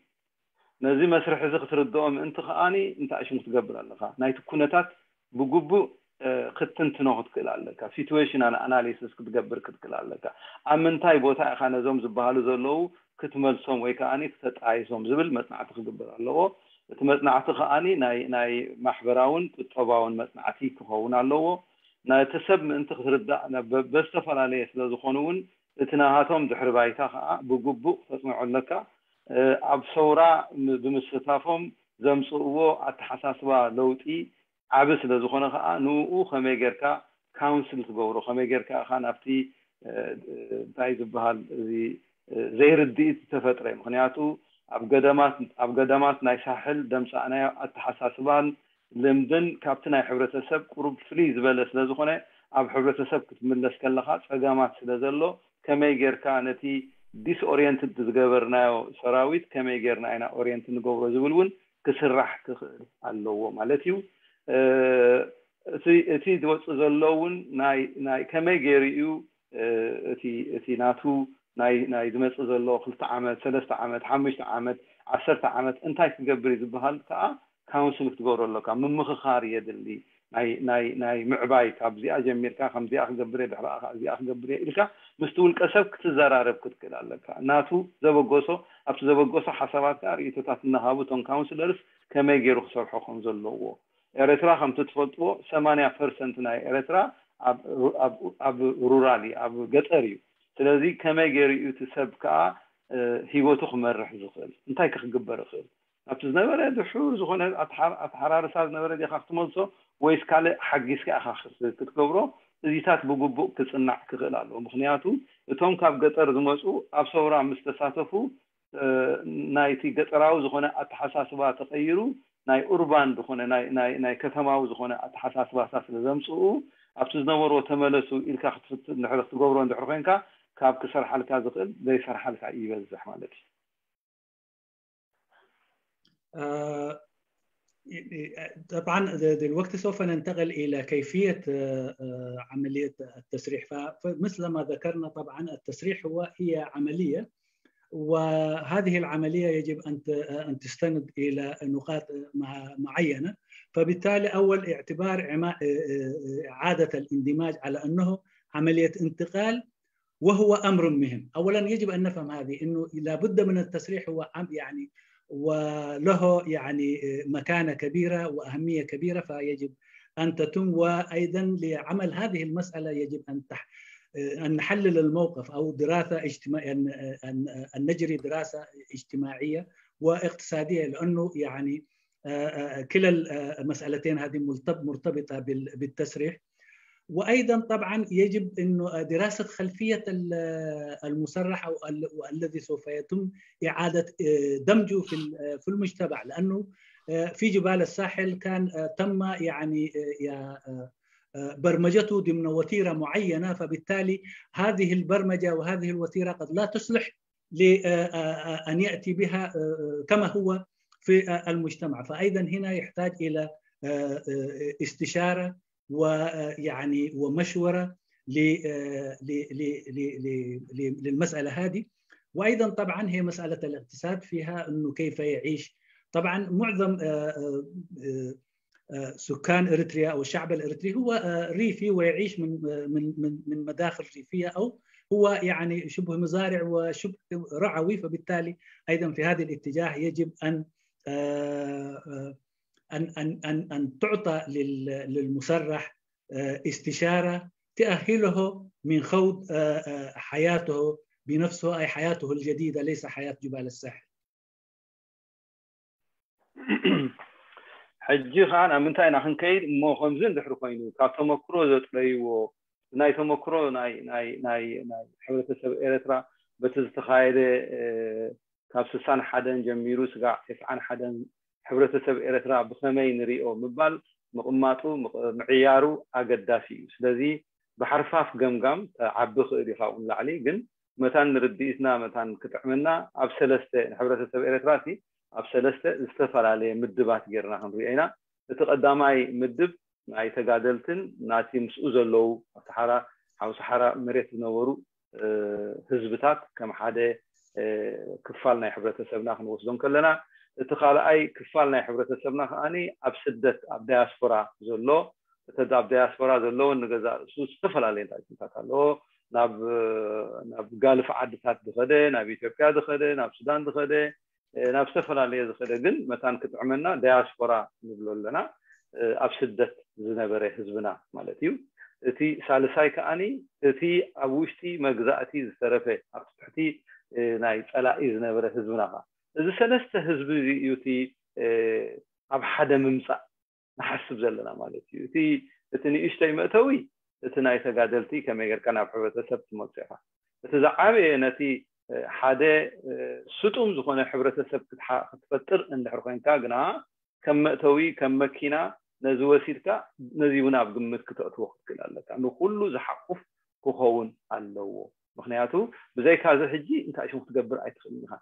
ነዚ መስርሕ እዚ ክትርድኦ ምእንቲ ከኣኒ እንታይ ሽም ክትገብር ኣለካ? ናይቲ ኩነታት ብግቡእ ክትትንትኖ ክትክእል ኣለካ። ሲትዌሽናል ኣናሊሲስ ክትገብር ክትክእል ኣለካ። ኣብ ምንታይ ቦታ ኢኻ ነዞም ዝበሃሉ ዘለዉ ክትመልሶም ወይ ከኣኒ ክተጣይሶም ዝብል መጽናዕቲ ክግበር ኣለዎ። እቲ መጽናዕቲ ከኣኒ ናይ ማሕበራውን ቁጠባውን መጽናዕቲ ክኸውን ኣለዎ። ነቲ ሰብ ምእንቲ ክትርዳእ በዝተፈላለየ ስለ ዝኾኑ እውን እቲ ናሃቶም ድሕሪ ባይታ ከዓ ብግቡእ ክተፅንዖ ኣለካ። ኣብ ሰውራ ብምስታፎም ዘምፅእዎ ኣተሓሳስባ ለውጢ ዓቢ ስለ ዝኾነ ከዓ ንኡ ከመይ ጌርካ ካውንስል ትገብሮ፣ ከመይ ጌርካ ኢኻ ናብቲ እንታይ ዝበሃል እዚ ዘይርድኢት ዝተፈጥረ። ምክንያቱ ኣብ ገዳማት ናይ ሳሕል ደምፃእናዮ ኣተሓሳስባን ልምድን ካብቲ ናይ ሕብረተሰብ ቁሩብ ፍልይ ዝበለ ስለ ዝኾነ ኣብ ሕብረተሰብ ክትምለስ ከለኻ ፀገማት ስለ ዘሎ ከመይ ጌርካ ነቲ ዲስኦሪየንትድ ዝገበርናዮ ሰራዊት ከመይ ጌርና ኢና ኦሪየንት ንገብሮ ዝብል እውን ክስራሕ ክኽእል ኣለዎ ማለት እዩ። እቲ ዝወፅእ ዘሎ እውን ከመይ ገይሩ እዩ እቲ ናቱ ናይ ዝመፅእ ዘሎ ክልተ ዓመት፣ ሰለስተ ዓመት፣ ሓሙሽተ ዓመት፣ ዓሰርተ ዓመት እንታይ ክገብር እዩ ዝበሃል ከዓ ካውንስል ክትገብሮ ኣለካ። ምምኽኻር የድሊ። ናይ ምዕባይ ካብዚኣ ጀሚርካ ከምዚኣ ክገብር እየ ድሕሪ እዚኣ ክገብር እየ ኢልካ ምስቲ ውልቀ ሰብ ክትዘራረብ ክትክእል ኣለካ። ናቱ ዘበገሶ ኣብቲ ዘበገሶ ሓሳባት ከዓ ርእቶታት እናሃቡ እቶም ካውንስለርስ ከመይ ገይሩ ክሰርሖ ከም ዘለዎ ኤርትራ ከምቲ ትፈልጥዎ ሰማንያ ፐርሰንት ናይ ኤርትራ ኣብ ሩራል እዩ፣ ኣብ ገጠር እዩ። ስለዚ ከመይ ገይሩ እዩ እቲ ሰብ ከዓ ሂወቱ ክመርሕ ዝኽእል? እንታይ ክግበር ይኽእል? ኣብቲ ዝነበረ ድሑር ዝኾነ ኣተሓራርሳ ዝነበረ ዲኻ ክትመልሶ ወይስ ካልእ ሓጊዝካ ኢኻ ክትገብሮ? እዚታት ብግቡእ ክጽናዕ ክኽእል ኣለዎ። ምኽንያቱ እቶም ካብ ገጠር ዝመጹ ኣብ ሰውራ ምስ ተሳተፉ ናይቲ ገጠራዊ ዝኾነ ኣተሓሳስባ ተቐይሩ ናይ ኡርባን ዝኾነ ናይ ከተማዊ ዝኾነ ኣተሓሳስባታት ስለ ዘምጽኡ ኣብቲ ዝነበርዎ ተመለሱ ኢልካ ክትፍትን ድሕሪ ክትገብሮ እንድሕር ኮይንካ ካብ ክሰርሓልካ ዝኽእል ዘይሰርሓልካ ይበዝሕ ማለት እዩ። طبعا دلوقتي سوف ننتقل إلى كيفية عملية التسريح. فمثل ما ذكرنا طبعا التسريح هو هي عملية، وهذه العملية يجب أن أن تستند إلى نقاط معينة. فبالتالي أول اعتبار إعادة الاندماج على أنه عملية انتقال وهو أمر مهم. أولا يجب أن نفهم هذه أنه لابد من التسريح هو يعني وله يعني مكانة كبيرة وأهمية كبيرة، فيجب أن تتم. وأيضا لعمل هذه المسألة يجب أن تح... أن نحلل الموقف أو دراسة اجتماع أن أن نجري دراسة اجتماعية واقتصادية، لأنه يعني كلا المسألتين هذه مرتبطة بالتسريح. وأيضا طبعا يجب أنه دراسة خلفية المسرح أو الذي سوف يتم إعادة دمجه في في المجتمع، لأنه في جبال الساحل كان تم يعني برمجته ضمن وتيرة معينة، فبالتالي هذه البرمجة وهذه الوتيرة قد لا تصلح لأن يأتي بها كما هو في المجتمع. فأيضا هنا يحتاج إلى استشارة ويعني ومشورة للمسألة هذه. وأيضا طبعا هي مسألة الاقتصاد فيها أنه كيف يعيش. طبعا معظم سكان اريتريا او الشعب الاريتري هو ريفي ويعيش من من من من مداخل ريفيه او هو يعني شبه مزارع وشبه رعوي، فبالتالي ايضا في هذا الاتجاه يجب ان ان ان ان تعطى للمسرح استشاره تاهله من خوض حياته بنفسه، اي حياته الجديده، ليس حياه جبال الساحل. ሕጂ ከዓ ናብ ምንታይ ኢና ክንከይድ እሞ ከምዚ እንድሕሪ ኮይኑ ካብ ተመክሮ ዘጥረይዎ ናይ ተመክሮ ናይ ናይ ናይ ናይ ሕብረተሰብ ኤርትራ በቲ ዝተኻየደ ካብ ስሳን ሓደን ጀሚሩ ስጋዕ ተስዓን ሓደን ሕብረተሰብ ኤርትራ ብኸመይ ንሪኦ ምባል ምቕማጡ ምዕያሩ ኣገዳሲ እዩ። ስለዚ ብሓርፋፍ ገምጋም ዓቢ ክእል እዩ ካብኡ ንላዕሊ ግን መታን ንርድኢትና መታን ክጥዕመና ኣብ ሰለስተ ንሕብረተሰብ ኤርትራ ሲ ኣብ ሰለስተ ዝተፈላለየ ምድባት ጌርና ክንሪኦ ኢና። እቲ ቀዳማይ ምድብ ናይ ተጋደልትን ናቲ ምስኡ ዘለዉ ኣብ ሰሓራ ሓው ሰሓራ መሬት ዝነበሩ ህዝብታት ከም ሓደ ክፋል ናይ ሕብረተሰብና ክንወስዶ ከለና፣ እቲ ካልኣይ ክፋል ናይ ሕብረተሰብና ከዓኒ ኣብ ስደት ኣብ ዳያስፖራ ዘሎ፣ እቲ ኣብ ዳያስፖራ ዘለውን ንገዛእ ርእሱ ዝተፈላለየ እንታይ ኩነታት ኣለዎ፣ ናብ ናብ ጋልፍ ዓድታት ዝኸደ፣ ናብ ኢትዮጵያ ዝኸደ፣ ናብ ሱዳን ዝኸደ፣ ናብ ዝተፈላለየ ዝኸደ፣ ግን መታን ክጥዕመና ዳያስፖራ ንብሎ ኣለና። ኣብ ስደት ዝነበረ ህዝብና ማለት እዩ። እቲ ሳልሳይ ከዓኒ እቲ ኣብ ውሽጢ መግዛእቲ ዝተረፈ፣ ኣብ ትሕቲ ናይ ጸላኢ ዝነበረ ህዝብና ኸዓ፣ እዚ ሰለስተ ህዝቢ እዚ እዩ እቲ ኣብ ሓደ ምምጻእ ንሓስብ ዘለና ማለት እዩ። እቲ እቲ ንእሽተይ መእተዊ እቲ ናይ ተጋደልቲ ከመይ ጌርካ ናብ ሕብረተሰብ ትመልሶ ኢኻ። እቲ ዝዓበየ ነቲ ሓደ ስጡም ዝኾነ ሕብረተሰብ ክትፈጥር እንድሕር ኮይንካ ግና፣ ከም መእተዊ፣ ከም መኪና ነዚ ወሲድካ ነዚ እውን ኣብ ግምት ክተእትዎ ክትክእል ኣለካ። ንኩሉ ዝሓቁፍ ክኸውን ኣለዎ። ምክንያቱ ብዘይካ እዚ ሕጂ እንታይ ሽም ክትገብር ኣይትኽእልን ኢኻ።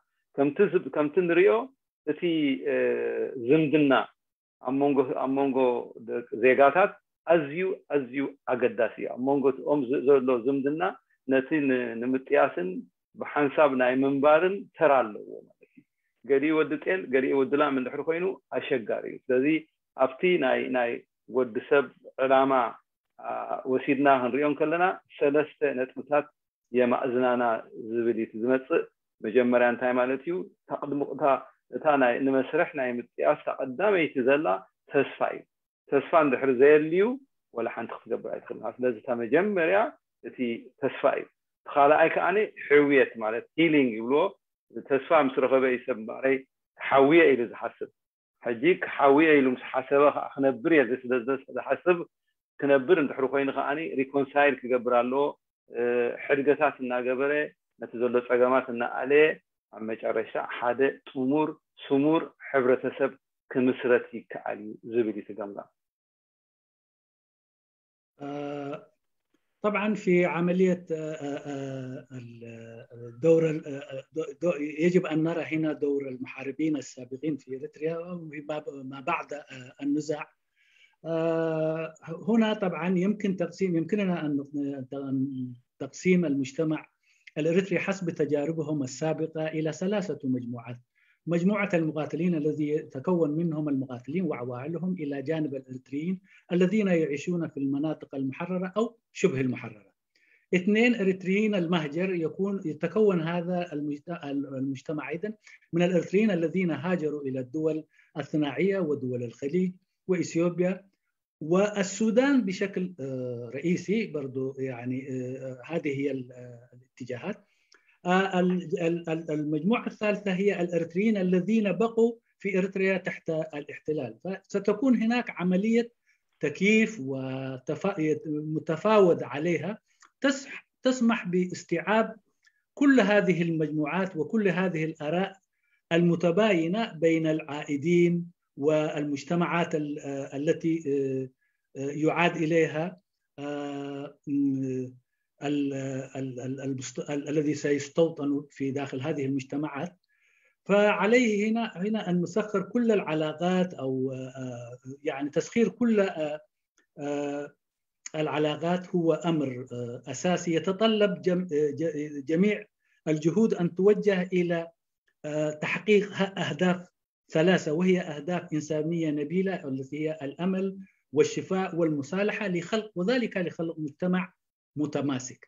ከምቲ ንሪኦ እቲ ዝምድና ኣብ መንጎ ዜጋታት ኣዝዩ ኣዝዩ ኣገዳሲ እዩ። ኣብ መንጎ እኦም ዘሎ ዝምድና ነቲ ንምጥያስን ብሓንሳብ ናይ ምንባርን ተራ ኣለዎ ማለት እዩ። ገሊኡ ወዲ ጤል ገሊኡ ወዲ ላም እንድሕር ኮይኑ ኣሸጋሪ እዩ። ስለዚ ኣብቲ ናይ ናይ ወዲ ሰብ ዕላማ ወሲድና ክንሪኦ ከለና ሰለስተ ነጥብታት የማእዝናና ዝብል እዩ ዝመፅእ። መጀመርያ እንታይ ማለት እዩ? እታ ናይ ንመስርሕ ናይ ምጥያስ እታ ቀዳመይቲ ዘላ ተስፋ እዩ። ተስፋ እንድሕር ዘየልዩ ወላ ሓንቲ ክትገብር ኣይትኽእልኻ። ስለዚ እታ መጀመርያ እቲ ተስፋ እዩ። እቲ ካልኣይ ከዓኒ ሕውየት ማለት ሂሊንግ ይብልዎ። ተስፋ ምስ ረኸበ እዩ ሰብ እምበኣረይ ተሓውየ ኢሉ ዝሓስብ። ሕጂ ክሓውየ ኢሉ ምስ ሓሰበ ከዓ ክነብር እየ ስለ ዝሓስብ ክነብር እንድሕር ኮይኑ ከዓኒ ሪኮንሳይል ክገብር ኣለዎ። ሕድገታት እናገበረ ነቲ ዘሎ ፀገማት እናኣለየ ኣብ መጨረሻ ሓደ ጥሙር ስሙር ሕብረተሰብ ክምስረት ይከኣል እዩ ዝብል እዩ እቲ ገምጋም። طبعا في عملية الدور يجب أن نرى هنا دور المحاربين السابقين في إريتريا وما بعد النزاع. هنا طبعا يمكن تقسيم يمكننا أن تقسيم المجتمع الإريتري حسب تجاربهم السابقة إلى ثلاثة مجموعات. مجموعة المقاتلين الذي يتكون منهم المقاتلين وعوائلهم إلى جانب الإريتريين الذين يعيشون في المناطق المحررة أو شبه المحررة. اثنين، إريتريين المهجر، يكون يتكون هذا المجتمع أيضا من الإريتريين الذين هاجروا إلى الدول الصناعية ودول الخليج وإثيوبيا والسودان بشكل رئيسي برضو، يعني هذه هي الاتجاهات. المجموعة الثالثة هي الإريتريين الذين بقوا في إريتريا تحت الاحتلال، فستكون هناك عملية تكييف ومتفاوض عليها تسمح باستيعاب كل هذه المجموعات وكل هذه الآراء المتباينة بين العائدين والمجتمعات التي يعاد إليها الذي سيستوطن في داخل هذه المجتمعات. فعليه هنا هنا أن نسخر كل العلاقات أو يعني تسخير كل العلاقات هو أمر أساسي يتطلب جميع الجهود أن توجه إلى تحقيق أهداف ثلاثة، وهي أهداف إنسانية نبيلة التي هي الأمل والشفاء والمصالحة لخلق وذلك لخلق مجتمع متماسك.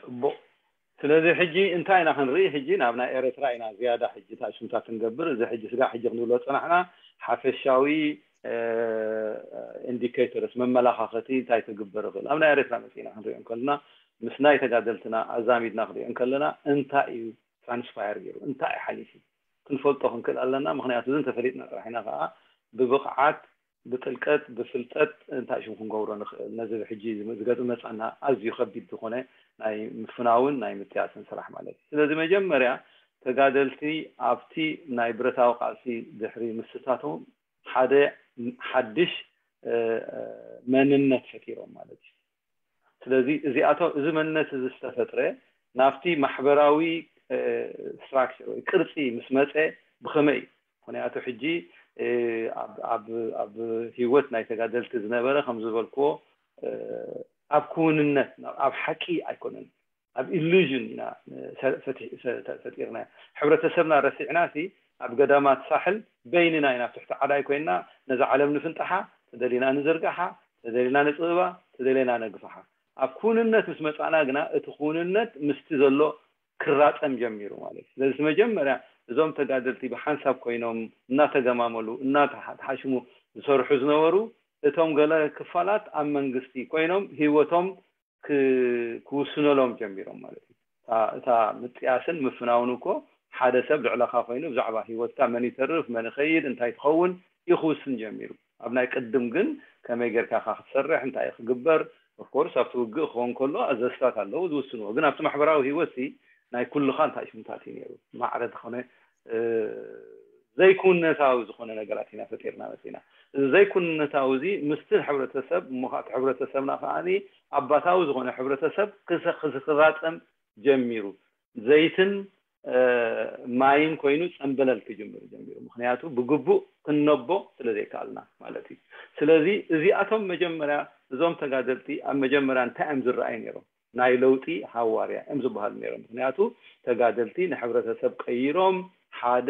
ፅቡቕ። ስለዚ ሕጂ እንታይ ኢና ክንርኢ? ሕጂ ናብ ናይ ኤርትራ ኢና ዝያዳ ሕጂ ታሽምታት ክንገብር። እዚ ሕጂ ስጋዕ ሕጂ ክንብሎ ዝፀናሕና ሓፈሻዊ ኢንዲኬተርስ፣ መመላኻኸቲ እንታይ ክግበር ይኽእል ኣብ ናይ ኤርትራ መፂእና ክንሪኦ እንከለና ምስ ናይ ተጋደልትና ኣዛሚድና ክንሪኦ እንከለና እንታይ እዩ ትራንስፓየር ገይሩ፣ እንታይ እዩ ሓሊፉ ክንፈልጦ ክንክእል ኣለና። ምክንያቱ እዚ እንተፈሊጥና ጥራሕ ኢና ከዓ ብብቕዓት ብጥልቀት ብፍልጠት እንታይ ሽም ክንገብሮ ንኽእል ነዚ ሕጂ ዝገጥም መፃና ኣዝዩ ከቢድ ዝኾነ ናይ ምፍናውን ናይ ምጥያስን ስራሕ ማለት እዩ። ስለዚ መጀመርያ ተጋደልቲ ኣብቲ ናይ ብረታዊ ቃልሲ ድሕሪ ምስታቶም ሓደ ሓድሽ መንነት ፈጢሮም ማለት እዩ። ስለዚ እዚኣቶም እዚ መንነት እዚ ዝተፈጥረ ናብቲ ማሕበራዊ ስትራክቸር ወይ ቅርፂ ምስ መፀ ብኸመይ እዩ? ምክንያቱ ሕጂ ኣብ ህይወት ናይ ተጋደልቲ ዝነበረ ከም ዝበልክዎ ኣብ ክውንነት፣ ኣብ ሓቂ ኣይኮነን፣ ኣብ ኢሉዥን ኢና ፈጢርና። ሕብረተሰብና ረሲዕና ሲ ኣብ ገዳማት ሳሕል በይንና ኢና፣ ኣብ ትሕቲ ዓዳይ ኮይንና ነዛ ዓለም ንፍንጣሓ፣ ተደሊና ንዝርጋሓ፣ ተደሊና ንፅብባ፣ ተደሊና ነግፋሓ። ኣብ ክውንነት ምስ መፃና ግና እቲ ክውንነት ምስቲ ዘሎ ክራፀም ጀሚሩ ማለት እዩ። ስለዚ መጀመርያ እዞም ተጋደልቲ ብሓንሳብ ኮይኖም እናተገማመሉ እናተሓሽሙ ዝሰርሑ ዝነበሩ፣ እቶም ገለ ክፋላት ኣብ መንግስቲ ኮይኖም ህይወቶም ክውስነሎም ጀሚሮም ማለት እዩ። እታ ምጥያስን ምፍናውን እኮ ሓደ ሰብ ልዕለኻ ኮይኑ ብዛዕባ ህይወትካ መን ይተርፍ፣ መን ይኸይድ፣ እንታይ ትኸውን እዩ ክውስን ጀሚሩ። ኣብ ናይ ቅድም ግን ከመይ ጌርካ ክትሰርሕ፣ እንታይ ክግበር፣ ኦፍኮርስ ኣብቲ ውግእ ክኸውን ከሎ ኣዘዝታት ኣለዉ ዝውስንዎ። ግን ኣብቲ ማሕበራዊ ህይወት ናይ ኩልኻ እንታይ ሽምታት እዩ ነይሩ? ማዕረ ዝኾነ ዘይኩነታዊ ዝኾነ ነገራት ኢና ፈጢርና መፂና። እዚ ዘይኩነታዊ እዚ ምስቲ ሕብረተሰብ እሞ እቲ ሕብረተሰብና ከዓ ኣባታዊ ዝኾነ ሕብረተሰብ ክራፀም ጀሚሩ። ዘይትን ማይን ኮይኑ ፀንበለል ክጅምር ጀሚሩ። ምክንያቱ ብግቡእ ክንነቦ ስለዘይከኣልና ማለት እዩ። ስለዚ እዚኣቶም መጀመርያ እዞም ተጋደልቲ ኣብ መጀመርያ እንታይ እዮም ዝረኣዩ ነይሮም? ናይ ለውጢ ሃዋርያ እዮም ዝበሃሉ ነይሮም። ምክንያቱ ተጋደልቲ ንሕብረተሰብ ቀይሮም ሓደ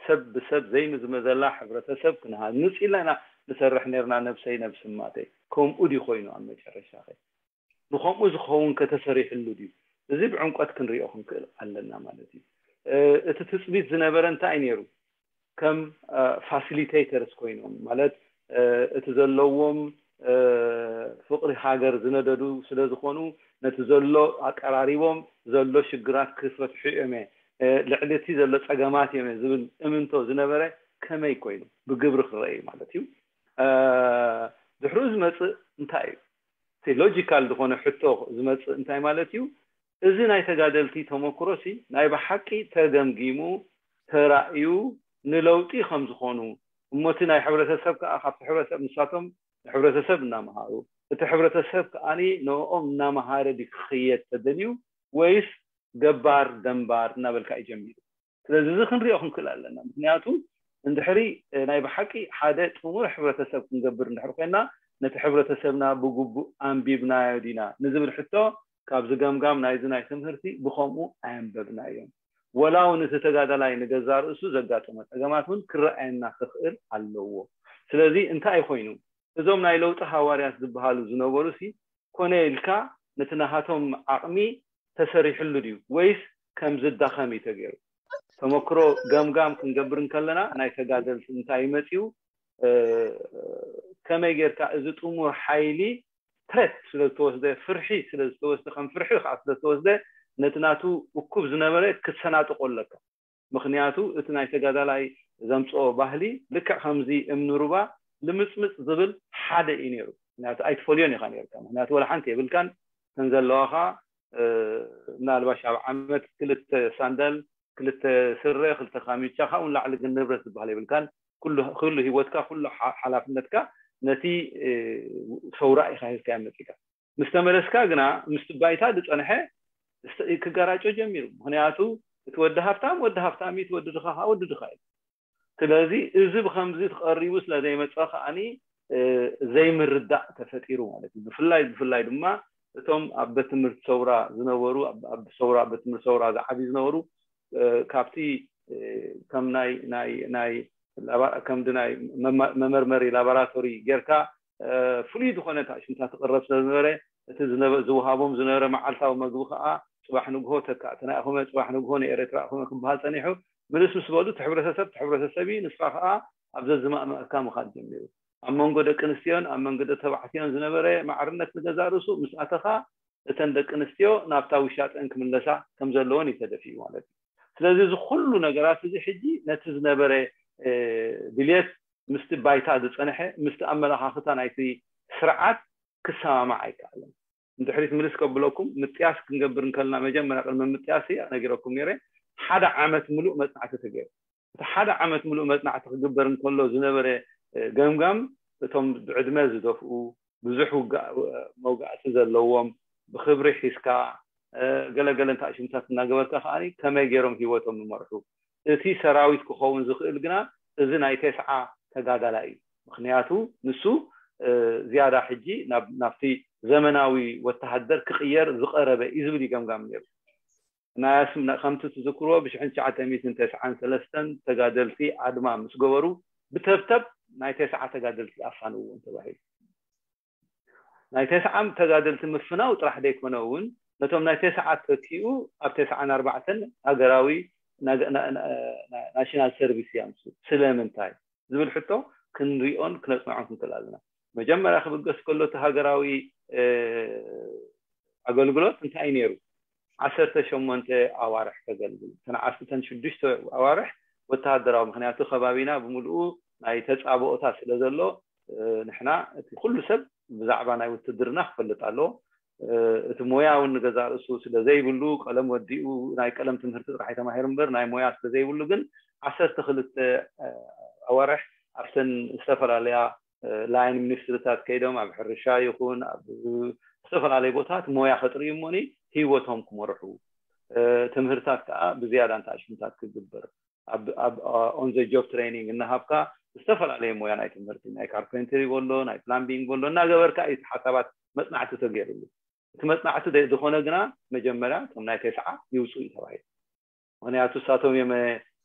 ሰብ ብሰብ ዘይምዝመዘላ ሕብረተሰብ ክንሃንፅ ኢልና ኢና ንሰርሕ ነርና። ነብሰይ ነብስማተይ ከምኡ ድዩ ኮይኑ ኣብ መጨረሻ ኸ ንኸምኡ ዝኸውን ከተሰሪሕሉ ድዩ? እዚ ብዕምቆት ክንሪኦ ክንክእል ኣለና ማለት እዩ። እቲ ትፅቢት ዝነበረ እንታይ ነይሩ? ከም ፋሲሊቴተርስ ኮይኖም ማለት እቲ ዘለዎም ፍቅሪ ሃገር ዝነደዱ ስለ ዝኾኑ ነቲ ዘሎ ኣቀራሪቦም ዘሎ ሽግራት ክፈትሑ እዮም፣ ልዕሊ እቲ ዘሎ ፀገማት እዮም ዝብል እምንቶ ዝነበረ ከመይ ኮይኑ ብግብሪ ክረአ ማለት እዩ። ድሕሪኡ ዝመፅእ እንታይ እዩ? ሎጂካል ዝኾነ ሕቶ ዝመፅእ እንታይ ማለት እዩ? እዚ ናይ ተጋደልቲ ተመክሮ ሲ ናይ ብሓቂ ተገምጊሙ ተራእዩ ንለውጢ ከም ዝኾኑ እሞ እቲ ናይ ሕብረተሰብ ከዓ ካብቲ ሕብረተሰብ ንሳቶም ንሕብረተሰብ እናመሃሩ እቲ ሕብረተሰብ ከዓ ንኦም እናመሃረ ድዩ ክኽየድ ተደልዩ ወይስ ገባር ደንባር እናበልካ እዩ ጀሚሩ? ስለዚ እዚ ክንሪኦ ክንክእል ኣለና። ምክንያቱ እንድሕሪ ናይ ብሓቂ ሓደ ጥሙር ሕብረተሰብ ክንገብር እንድሕር ኮይና ነቲ ሕብረተሰብና ብግቡእ ኣንቢብናዮ ዲና ንዝብል ሕቶ ካብዚ ገምጋም ናይዚ ናይ ትምህርቲ ብኸምኡ ኣየንበብናዮን። ወላ እውን እቲ ተጋዳላይ ንገዛ ርእሱ ዘጋጠሞ ፀገማት እውን ክረኣየና ክኽእል ኣለዎ። ስለዚ እንታይ ኮይኑ እዞም ናይ ለውጢ ሃዋርያት ዝበሃሉ ዝነበሩ ሲ ኮነ ኢልካ ነቲ ናሃቶም ዓቕሚ ተሰሪሕሉ ድዩ ወይስ ከም ዝዳኸም እዩ ተገይሩ? ተመክሮ ገምጋም ክንገብር እንከለና ናይ ተጋደልቲ እንታይ መፂኡ ከመይ ጌርካ እዚ ጥሙር ሓይሊ ትሬት ስለ ዝተወስደ ፍርሒ ስለ ዝተወስደ ከም ፍርሒ ከዓ ስለ ዝተወስደ ነቲ ናቱ እኩብ ዝነበረ ክትሰናጥቆ ኣለካ። ምክንያቱ እቲ ናይ ተጋዳላይ ዘምፅኦ ባህሊ ልክዕ ከምዚ እምኒ ሩባ ልምፅምፅ ዝብል ሓደ እዩ ነይሩ። ምክንያቱ ኣይትፈልዮን ኢኻ ነርካ። ምክንያቱ ወላ ሓንቲ የብልካን ከም ዘለዋኻ ምናልባሽ ኣብ ዓመት ክልተ ሳንዳል ክልተ ስረ ክልተ ካሚቻ ካብኡ ንላዕሊ ግን ንብረት ዝበሃል የብልካን። ኩሉ ህይወትካ ኩሉ ሓላፍነትካ ነቲ ሰውራ ኢኻ ሂዝካ መፅካ ምስ ተመለስካ ግና ምስቲ ባይታ ዝፀንሐ ክጋራጮ ጀሚሩ። ምክንያቱ እቲ ወዲ ሃፍታም ወዲ ሃፍታም እዩ፣ እቲ ወዲ ድኻ ከዓ ወዲ ድኻ እዩ። ስለዚ እዚ ብከምዚ ተቐሪቡ ስለ ዘይመፀ ከዓኒ ዘይምርዳእ ተፈጢሩ ማለት እዩ። ብፍላይ ብፍላይ ድማ እቶም ኣብ ቤት ትምህርቲ ሰውራ ዝነበሩ ኣብ ሰውራ ቤት ትምህርቲ ሰውራ ዝዓብዩ ዝነበሩ ካብቲ ከም ናይ ናይ ናይ ከምዚ ናይ መመርመሪ ላቦራቶሪ ጌርካ ፍሉይ ዝኾነ ሽምታ ትቕረብ ስለ ዝነበረ እቲ ዝወሃቦም ዝነበረ መዓልታዊ መግቢ ከዓ ፅባሕ ንግሆ ተካእቲ ናይ ኣኹመ ፅባሕ ንግሆ ንኤረትራ ኣኹመ ክበሃል ፀኒሑ። ምልስ ምስ በሉ እቲ ሕብረተሰብ እቲ ሕብረተሰብ እዩ፣ ንስኻ ከዓ ኣብ ዘዝማእመእካ ምኻድ ጀሚሩ። ኣብ መንጎ ደቂ ኣንስትዮን ኣብ መንጎ ደቂ ተባዕትዮን ዝነበረ ማዕርነት ንገዛእ ርእሱ ምስ ኣተኻ እተን ደቂ ኣንስትዮ ናብታ ውሻጠን ክምለሳ ከም ዘለወን እዩ ተደፊኡ ማለት እዩ። ስለዚ እዚ ኩሉ ነገራት እዚ ሕጂ ነቲ ዝነበረ ድልየት ምስቲ ባይታ ዝፀንሐ ምስቲ ኣመለኻኽታ ናይቲ ስርዓት ክሰማማዕ ኣይከኣለን። ንድሕሪት ምልስ ከብለኩም ምጥያስ ክንገብር እንከልና መጀመርያ ቅድሚ ምጥያስ ነጊረኩም ነይረ። ሓደ ዓመት ምሉእ መፅናዕቲ ተገይሩ። እቲ ሓደ ዓመት ምሉእ መፅናዕቲ ክግበር እንከሎ ዝነበረ ገምጋም እቶም ብዕድመ ዝደፍኡ ብዙሕ መውጋእቲ ዘለዎም ብክብሪ ሒዝካ ገለገለ እንታይ ሽምታት እናገበርካ ከዓ ከመይ ገይሮም ሂወቶም ይመርሑ። እቲ ሰራዊት ክኸውን ዝኽእል ግና እዚ ናይ ተስዓ ተጋዳላይ እዩ። ምክንያቱ ንሱ ዝያዳ ሕጂ ናብቲ ዘመናዊ ወተሃደር ክቕየር ዝቐረበ እዩ ዝብል ይገምጋም ነይሩ። ናይ ኣስም ከምቲ ትዝክርዎ ብሽሕን ትሽዓተ ሚእትን ተስዓን ሰለስተን ተጋደልቲ ኣድማ ምስ ገበሩ ብተብተብ ናይ ተስዓ ተጋደልቲ ኣፋንዎም ተባሂሉ። ናይ ተስዓ ተጋደልቲ ምፍናው ጥራሕ ዘይኮነ እውን ነቶም ናይ ተስዓ ተኪኡ ኣብ ተስዓን ኣርባዕተን ሃገራዊ ናሽናል ሰርቪስ ያምሱ። ስለምንታይ ዝብል ሕቶ ክንሪኦን ክነፅንዖን ክንክእል ኣለና። መጀመርያ ክብገስ ከሎ እቲ ሃገራዊ ኣገልግሎት እንታይ ነይሩ? ዓሰርተ ሸሞንተ ኣዋርሕ ከገልግል። እተን ዓሰርተን ሽዱሽተ ኣዋርሕ ወተሃደራዊ፣ ምክንያቱ ከባቢና ብምልኡ ናይ ተፃብኦታት ስለ ዘሎ ንሕና እቲ ኩሉ ሰብ ብዛዕባ ናይ ውትድርና ክፈልጥ ኣለዎ። እቲ ሞያ እውን ንገዛ ርእሱ ስለ ዘይብሉ ቀለም ወዲኡ ናይ ቀለም ትምህርቲ ጥራሕ ተማሂሩ እምበር ናይ ሞያ ስለ ዘይብሉ ግን ዓሰርተ ክልተ ኣዋርሕ ኣብተን ዝተፈላለያ ላይን ሚኒስትሪታት ከይዶም ኣብ ሕርሻ ይኹን ኣብ ዝተፈላለዩ ቦታት ሞያ ከጥርዩ እሞኒ ህይወቶም ክመርሑ ትምህርታት ከዓ ብዝያዳ እንተኣሽሙታት ክግበር ኣብ on the job training እናሃብካ ዝተፈላለየ ሞያ ናይ ትምህርቲ ናይ ካርፔንተሪ በሎ ናይ ፕላምቢንግ በሎ እናገበርካ እዩ ሓሳባት መፅናዕቲ ተገይርሉ። እቲ መፅናዕቲ ዝኾነ ግና መጀመርያ እቶም ናይ ተስዓ ይውፁ እዩ ተባሂሉ። ምክንያቱ እሳቶም እዮም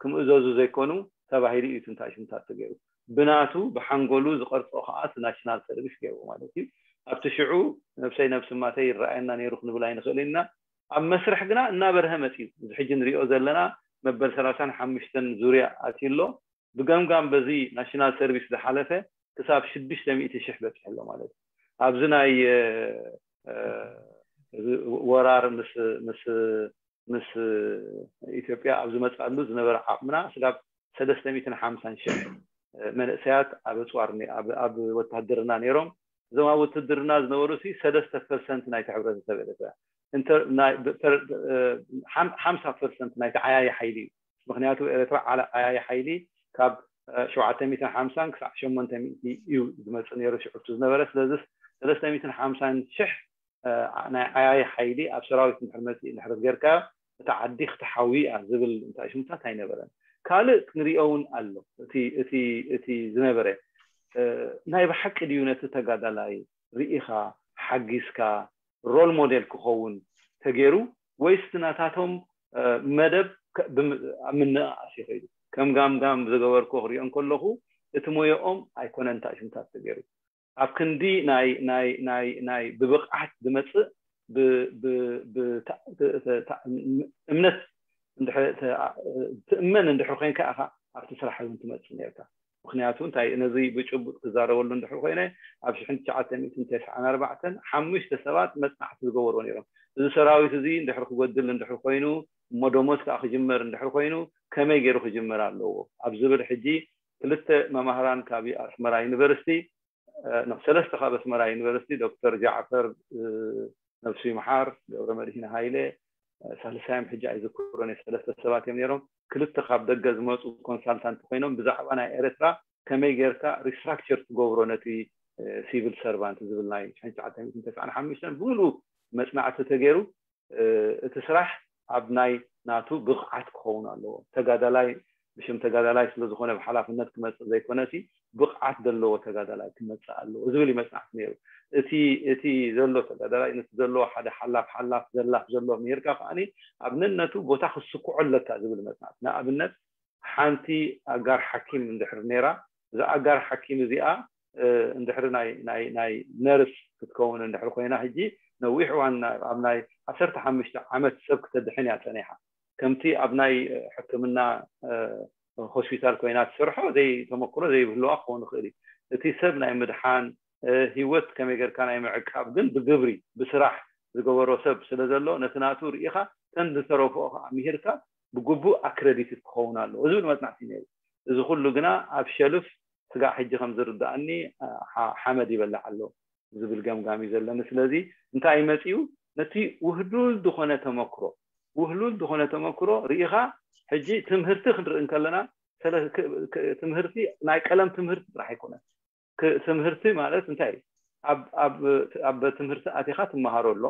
ክምእዘዙ ዘይኮኑ ተባሂሉ እዩ ትንታሽምታት ተገይሩ። ብናቱ ብሓንጎሉ ዝቐርፆ ከዓ ናሽናል ሰርቪስ ገይሩ ማለት እዩ። ኣብቲ ሽዑ ነብሰይ ነብሲ ማተይ ይረኣየና ነይሩ ክንብል ኣይንኽእል ኢና። ኣብ መስርሕ ግና እናበርሀ መፅዩ። እዚ ሕጂ ንሪኦ ዘለና መበል ሰላሳን ሓሙሽተን ዙርያ ኣትዩ ኣሎ። ብገምጋም በዚ ናሽናል ሰርቪስ ዝሓለፈ ክሳብ ሽዱሽተ ሚእቲ ሽሕ በፂሑ ኣሎ ማለት እዩ። ኣብዚ ናይ ወራር ምስ ምስ ምስ ኢትዮጵያ ኣብ ዝመፅኣሉ ዝነበረ ዓቕምና ስጋብ ሰለስተ ሚእትን ሓምሳን ሽሕ መንእሰያት ኣብ ኣፅዋር ኣብ ወታደርና ነይሮም። እዞም ኣብ ውትድርና ዝነበሩ ሲ ሰለስተ ፐርሰንት ናይቲ ሕብረተሰብ ኤርትራ ሓምሳ ፐርሰንት ናይቲ ዓያይ ሓይሊ እዩ። ምክንያቱ ኤርትራ ዓያይ ሓይሊ ካብ ሸውዓተ ሚእትን ሓምሳን ክሳዕ ሸሞንተ ሚእቲ እዩ ዝመፅእ ነይሩ ሽዑ ዝነበረ። ስለዚ ሰለስተ ሚእትን ሓምሳን ሽሕ ናይ ዓያይ ሓይሊ ኣብ ሰራዊት እንድሕር መፅእ እንድሕር ጌርካዮ እታ ዓዲ ክትሓዊ እያ ዝብል እንታይ ሽምታት ኣይነበረን። ካልእ ክንሪኦ እውን ኣሎ። እቲ ዝነበረ ናይ ብሓቂ ድዩ ነቲ ተጋዳላይ ርኢኻ ሓጊዝካ ሮል ሞዴል ክኸውን ተገይሩ ወይስ ናታቶም መደብ ኣብ ምንእኣስ ይኸይዱ? ከም ጋምጋም ዝገበርኩ ክሪኦ እንከለኹ እቲ ሞየኦም ኣይኮነን እንታይ ሽምታት ተገይሩ። ኣብ ክንዲ ናይ ናይ ናይ ናይ ብብቕዓት ዝመፅእ እምነት ትእመን እንድሕር ኮይንካ ኢኻ ኣብቲ ስራሕ እውን ትመፅእ ነርካ። ምክንያቱ እንታይ ነዚ ብጭቡጥ ክዛረበሉ እንድሕር ኮይነ ኣብ ሽሕን ትሽዓተ ሚእትን ተስዓን ኣርባዕተን ሓሙሽተ ሰባት መፅናዕቲ ዝገበርዎ ነይሮም። እዚ ሰራዊት እዚ እንድሕር ክጎድል እንድሕር ኮይኑ እሞ ደሞዝ ከዓ ክጅመር እንድሕር ኮይኑ ከመይ ገይሩ ክጅመር ኣለዎ ኣብ ዝብል ሕጂ ክልተ መማህራን ካብ ኣስመራ ዩኒቨርሲቲ ሰለስተ ካብ ኣስመራ ዩኒቨርሲቲ ዶክተር ጃዕፈር ነብሱ ይምሓር፣ ገብረ መድህን ሃይለ ሳልሳዮም ሕጂ ኣይዝክሮን እየ። ሰለስተ ሰባት እዮም ነይሮም። ክልተ ካብ ደገ ዝመፁ ኮንሳልታንት ኮይኖም ብዛዕባ ናይ ኤርትራ ከመይ ጌርካ ሪስትራክቸር ትገብሮ ነቲ ሲቪል ሰርቫንት ዝብል ናይ ሽሕን ትሽዓተ ሚእትን ተስዓን ሓሙሽተን ብምሉኡ መፅናዕቲ ተገይሩ እቲ ስራሕ ኣብ ናይ ናቱ ብቕዓት ክኸውን ኣለዎ። ተጋዳላይ ብሽም ተጋዳላይ ስለዝኾነ ብሓላፍነት ክመፅእ ዘይኮነ ሲ ብቕዓት ዘለዎ ተጋዳላይ ክመፅእ ኣለዎ ዝብል እዩ መፅናዕቲ ነይሩ። እቲ እቲ ዘሎ ተጋዳላይ ነቲ ዘለዎ ሓደ ሓላፍ ሓላፍ ዘላፍ ዘሎ ምሂርካ ከዓኒ ኣብ ነነቱ ቦታ ክስኩዖ ኣለካ ዝብል መፅናዕቲ። ንኣብነት ሓንቲ ኣጋር ሓኪም እንድሕር ነይራ እዛ ኣጋር ሓኪም እዚኣ እንድሕሪ ናይ ናይ ናይ ነርስ ክትከውን እንድሕሪ ኮይና ሕጂ ነዊሕ እዋን ኣብ ናይ ዓሰርተ ሓሙሽተ ዓመት ሰብ ክተድሕን እያ ፀኒሓ። ከምቲ ኣብ ናይ ሕክምና ሆስፒታል ኮይና ትሰርሖ ዘይተመክሮ ዘይብህልዋ ክኸውን ይኽእል እዩ። እቲ ሰብ ናይ ምድሓን ህይወት ከመይ ጌርካ ናይ ምዕቃብ ግን ብግብሪ ብስራሕ ዝገበሮ ሰብ ስለ ዘሎ ነቲ ናቱ ርኢኻ ተን ዝተረፍኦ ከዓ ምሂርካ ብግቡእ ኣክረዲትድ ክኸውን ኣለዎ ዝብል መፅናዕቲ ነይሩ። እዚ ኩሉ ግና ኣብ ሸልፍ ስጋዕ ሕጂ ከም ዝርዳእኒ ሓመድ ይበልዕ ኣሎ ዝብል ገምጋም እዩ ዘለኒ። ስለዚ እንታይ መፅኡ ነቲ ውህሉል ዝኾነ ተመክሮ ውህሉል ዝኾነ ተመክሮ ርኢኻ ሕጂ ትምህርቲ ክንርኢ እንከለና ትምህርቲ ናይ ቀለም ትምህርቲ ጥራሕ ኣይኮነን። ትምህርቲ ማለት እንታይ ኣብ ትምህርቲ ኣቲኻ ትመሃሮ ኣሎ።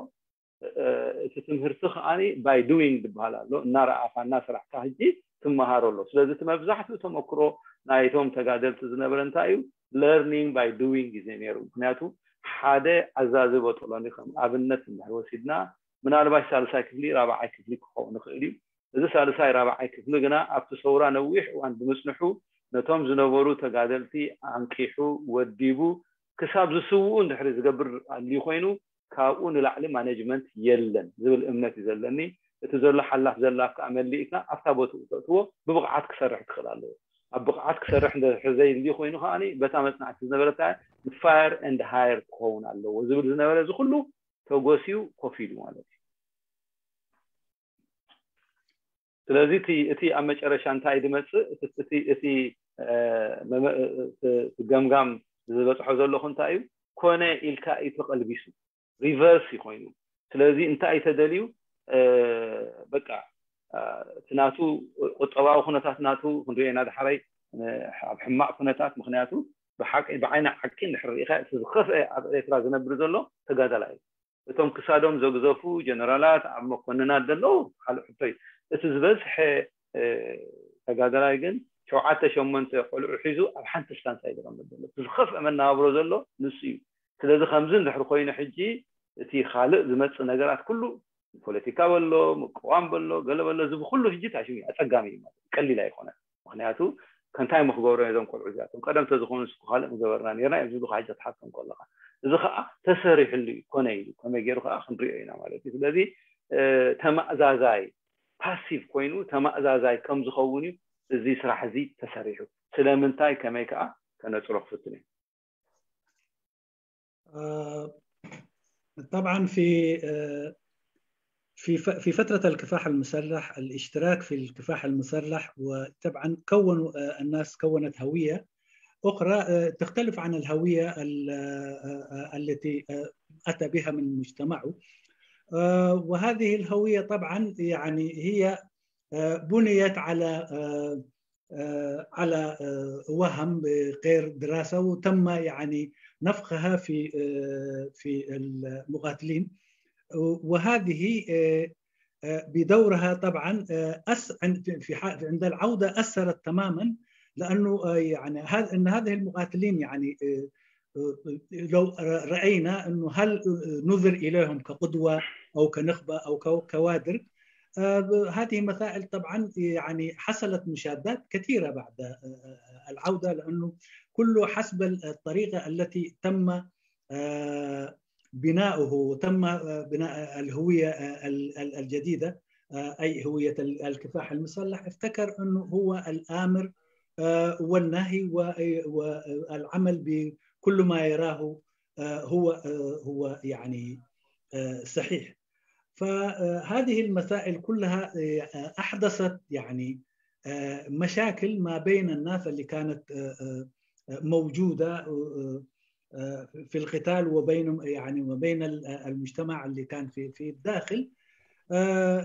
እቲ ትምህርቲ ከዓኒ ባይ ዱዊንግ ዝበሃል ኣሎ። እናረኣኻ እናሰራሕካ ሕጂ ትመሃሮ ኣሎ። ስለዚ እቲ መብዛሕትኡ ተመክሮ ናይቶም ተጋደልቲ ዝነበረ እንታይ እዩ? Learning by doing እዩ ነይሩ። ምክንያቱ ሓደ ኣዛዚ ቦጦሎኒ ከም ኣብነት እንድሕር ወሲድና፣ ምናልባሽ ሳልሳይ ክፍሊ ራብዓይ ክፍሊ ክኸውን ይኽእል እዩ። እዚ ሳልሳይ ራብዓይ ክፍሊ ግና ኣብቲ ሰውራ ነዊሕ እዋን ብምጽንሑ ነቶም ዝነበሩ ተጋደልቲ ኣንቂሑ ወዲቡ ክሳብ ዝስውኡ እንድሕሪ ዝገብር ኣልዩ ኮይኑ ካብኡ ንላዕሊ ማኔጅመንት የለን ዝብል እምነት እዩ ዘለኒ። እቲ ዘሎ ሓላፍ ዘላፍ ከዓ መሊእካ ኣብታ ቦትኡ ተእትዎ ብብቕዓት ክሰርሕ ክኽእል ኣለዎ። ኣብ ብቕዓት ክሰርሕ እንድሕር ዘይልዩ ኮይኑ ከዓ በታ መፅናዕቲ ዝነበረታ fire and hire ክኸውን ኣለዎ ዝብል ዝነበረ እዚ ኩሉ ተጎስዩ ኮፍ ኢሉ ማለት እዩ። ስለዚ እቲ እቲ ኣብ መጨረሻ እንታይ ድመፅእ እቲ እቲ እቲ እቲ ገምጋም ዝበፅሖ ዘለኹ እንታይ እዩ? ኮነ ኢልካ እዩ ተቐልቢሱ፣ ሪቨርስ እዩ ኮይኑ። ስለዚ እንታይ እዩ ተደልዩ? በቃ እቲ ናቱ ቁጠባዊ ኩነታት ናቱ ክንሪኦ ኢና ዳሕራይ ኣብ ሕማቕ ኩነታት። ምክንያቱ ብሓቂ ብዓይኒ ሓቂ እንድሕር ርኢኻ እቲ ዝኸፍአ ኣብ ኤርትራ ዝነብር ዘሎ ተጋዳላይ እዩ። እቶም ክሳዶም ዘግዘፉ ጀነራላት ኣብ መኮንናት ዘለዉ ካልእ ሕቶ እዩ። እቲ ዝበዝሐ ተጋዳላይ ግን ሸውዓተ ሸሞንተ ቆልዑ ሒዙ ኣብ ሓንቲ ስታንሳ እዩ ዝቐመጥ ዘሎ። እቲ ዝኸፍአ መነባብሮ ዘሎ ንሱ እዩ። ስለዚ ከምዚ እንድሕር ኮይኑ ሕጂ እቲ ካልእ ዝመፅእ ነገራት ኩሉ ፖለቲካ በሎ ምቅዋም በሎ ገለ በሎ እዚ ብኩሉ ሕጂ ታሽሙ ኣፀጋሚ እዩ ማለት ቀሊል ኣይኮነን። ምክንያቱ ከንታይ ምክገብሮ እዞም ቆልዑ እዚኣቶም ቀደም ተዝኾኑ ስኩ ካልእ ምገበርና ነርና እዮም ዝብሉ ካሕጃ ትሓቶም ከለካ እዚ ከዓ ተሰሪሕሉ እዩ ኮነ ኢሉ ከመይ ገይሩ ከዓ ክንሪኦ ኢና ማለት እዩ። ስለዚ ተማእዛዛይ ፓሲቭ ኮይኑ ተማእዛዛይ ከም ዝኸውን እዩ እዚ ስራሕ እዚ ተሰሪሑ። ስለምንታይ ከመይ ከዓ ከነፅሮ ክፍትን እዩ። طبعا في في في فترة الكفاح المسلح، الاشتراك في الكفاح المسلح، وطبعا كونوا الناس كونت هوية أخرى تختلف عن الهوية التي أتى بها من مجتمعه. وهذه الهوية طبعا يعني هي بنيت على على وهم غير دراسة، وتم يعني نفخها في في المقاتلين. وهذه بدورها طبعا في عند العودة أثرت تماما، لأنه يعني ان هذه المقاتلين يعني لو راينا انه هل نظر اليهم كقدوه او كنخبه او كوادر، هذه مسائل طبعا يعني حصلت مشادات كثيره بعد العوده، لانه كله حسب الطريقه التي تم بناؤه وتم بناء الهويه الجديده، اي هويه الكفاح المسلح، افتكر انه هو الامر والنهي والعمل بكل ما يراه هو هو يعني صحيح. فهذه المسائل كلها احدثت يعني مشاكل ما بين الناس اللي كانت موجوده في القتال وبين يعني وبين المجتمع اللي كان في في الداخل،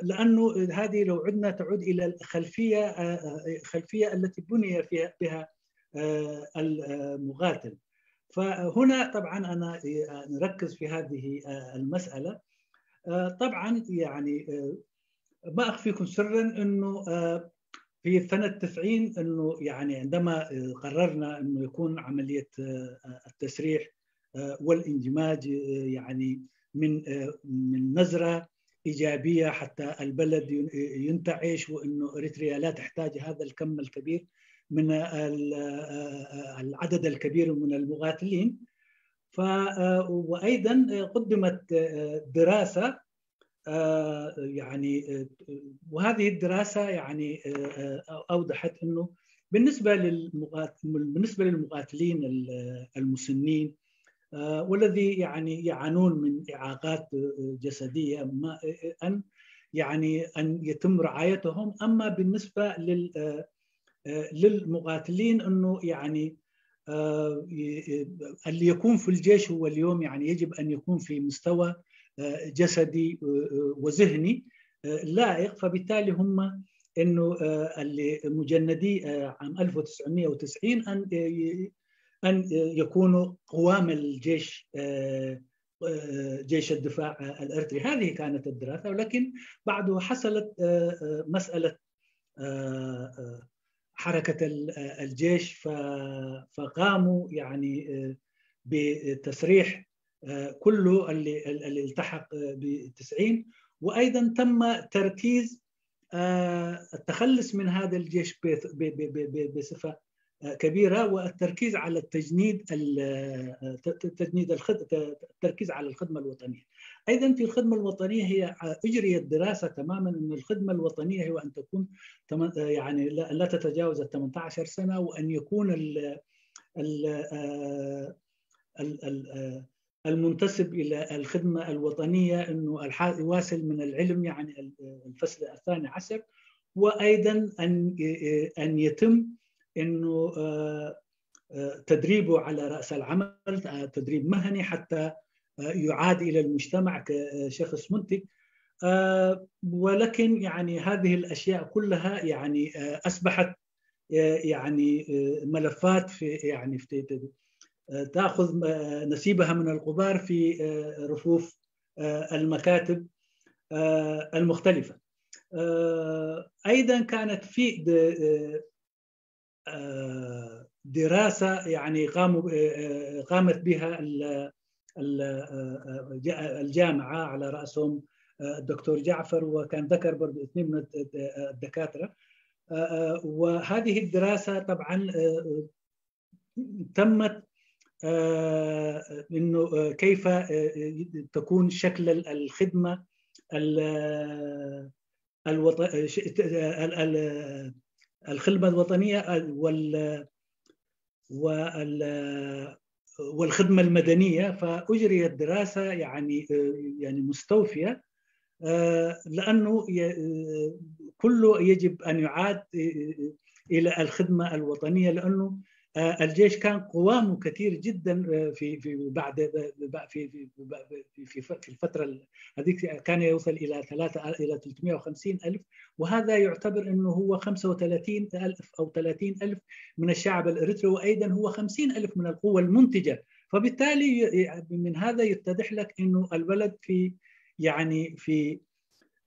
لانه هذه لو عدنا تعود الى الخلفيه، خلفيه التي بني فيها بها المقاتل. فهنا طبعا انا نركز في هذه المساله. طبعا يعني ما اخفيكم سرا انه في سنه تسعين انه يعني عندما قررنا انه يكون عمليه التسريح والاندماج يعني من من نظره ايجابيه حتى البلد ينتعش، وانه اريتريا لا تحتاج هذا الكم الكبير من العدد الكبير من المقاتلين. ف وايضا قدمت دراسه يعني وهذه الدراسه يعني اوضحت انه بالنسبه للمقاتل بالنسبه للمقاتلين المسنين والذي يعني يعانون من اعاقات جسديه ما ان يعني ان يتم رعايتهم، اما بالنسبه لل للمقاتلين انه يعني اللي يكون في الجيش هو اليوم يعني يجب ان يكون في مستوى جسدي وذهني لائق، فبالتالي هم انه اللي مجندي عام ألف وتسعمية وتسعين ان ان يكونوا قوام الجيش، جيش الدفاع الاريتري. هذه كانت الدراسه، ولكن بعده حصلت مساله آه، آه، حركة ال- آه، الجيش، ف- فقاموا يعني آه، بتسريح آه، كله اللي اللي التحق آه، ب تسعين. وأيضا تم تركيز آه، التخلص من هذا الجيش ب- ب- ب- ب- ب- بصفة آه، كبيرة، والتركيز على التجنيد ال- آه، ت- ت- تجنيد الخد- ت- التركيز على الخدمة الوطنية. أيضا في الخدمة الوطنية هي آه، أجريت دراسة تماما أن الخدمة الوطنية هو أن تكون تم- آه، يعني لا لا تتجاوز ال ثمانية عشر سنة، وأن يكون ال ال آه، ال- ال- آه، المنتسب إلى الخدمة الوطنية أنه الح- يواصل من العلم، يعني ال- الفصل الثاني عشر. وأيضا أن أن يتم أنه آه، آه، تدريبه على رأس العمل، آه، تدريب مهني حتى آه، يعاد إلى المجتمع كشخص منتج. آه، ولكن يعني هذه الأشياء كلها يعني آه، أصبحت آه، يعني آه، ملفات في يعني في آه، تأخذ آه، نصيبها من الغبار في آه، رفوف آه، المكاتب آه، المختلفة. آه، أيضا كانت في د- آه، آه، دراسة يعني قاموا آه، آه، قامت بها ال- ال- آه، آه، جا- الجامعة على رأسهم آه، الدكتور جعفر، وكان ذكر برضو اثنين من الد- آه، الدكاترة. آه، آه، وهذه الدراسة طبعا آه، تمت آه، انه آه، كيف آه، تكون شكل ال- الخدمه ال- الوط- ش- ال- ال- الخدمه الوطنيه وال وال والخدمه المدنيه. فاجريت دراسه يعني آه، يعني مستوفيه آه، لأنه ي- آه، كله يجب أن يعاد آه، آه، إلى الخدمة الوطنية، لأنه آه، الجيش كان قوامه كثير جدا آه، في في بعد في في في في في الفترة ال- هذيك كان يوصل إلى ثلاثة إلى ثلاثمائة وخمسين ألف، وهذا يعتبر أنه هو خمسة وثلاثين ألف أو ثلاثين ألف من الشعب الإريتري، وأيضا هو خمسين ألف من القوة المنتجة. فبالتالي ي- من هذا يتضح لك أنه البلد في يعني في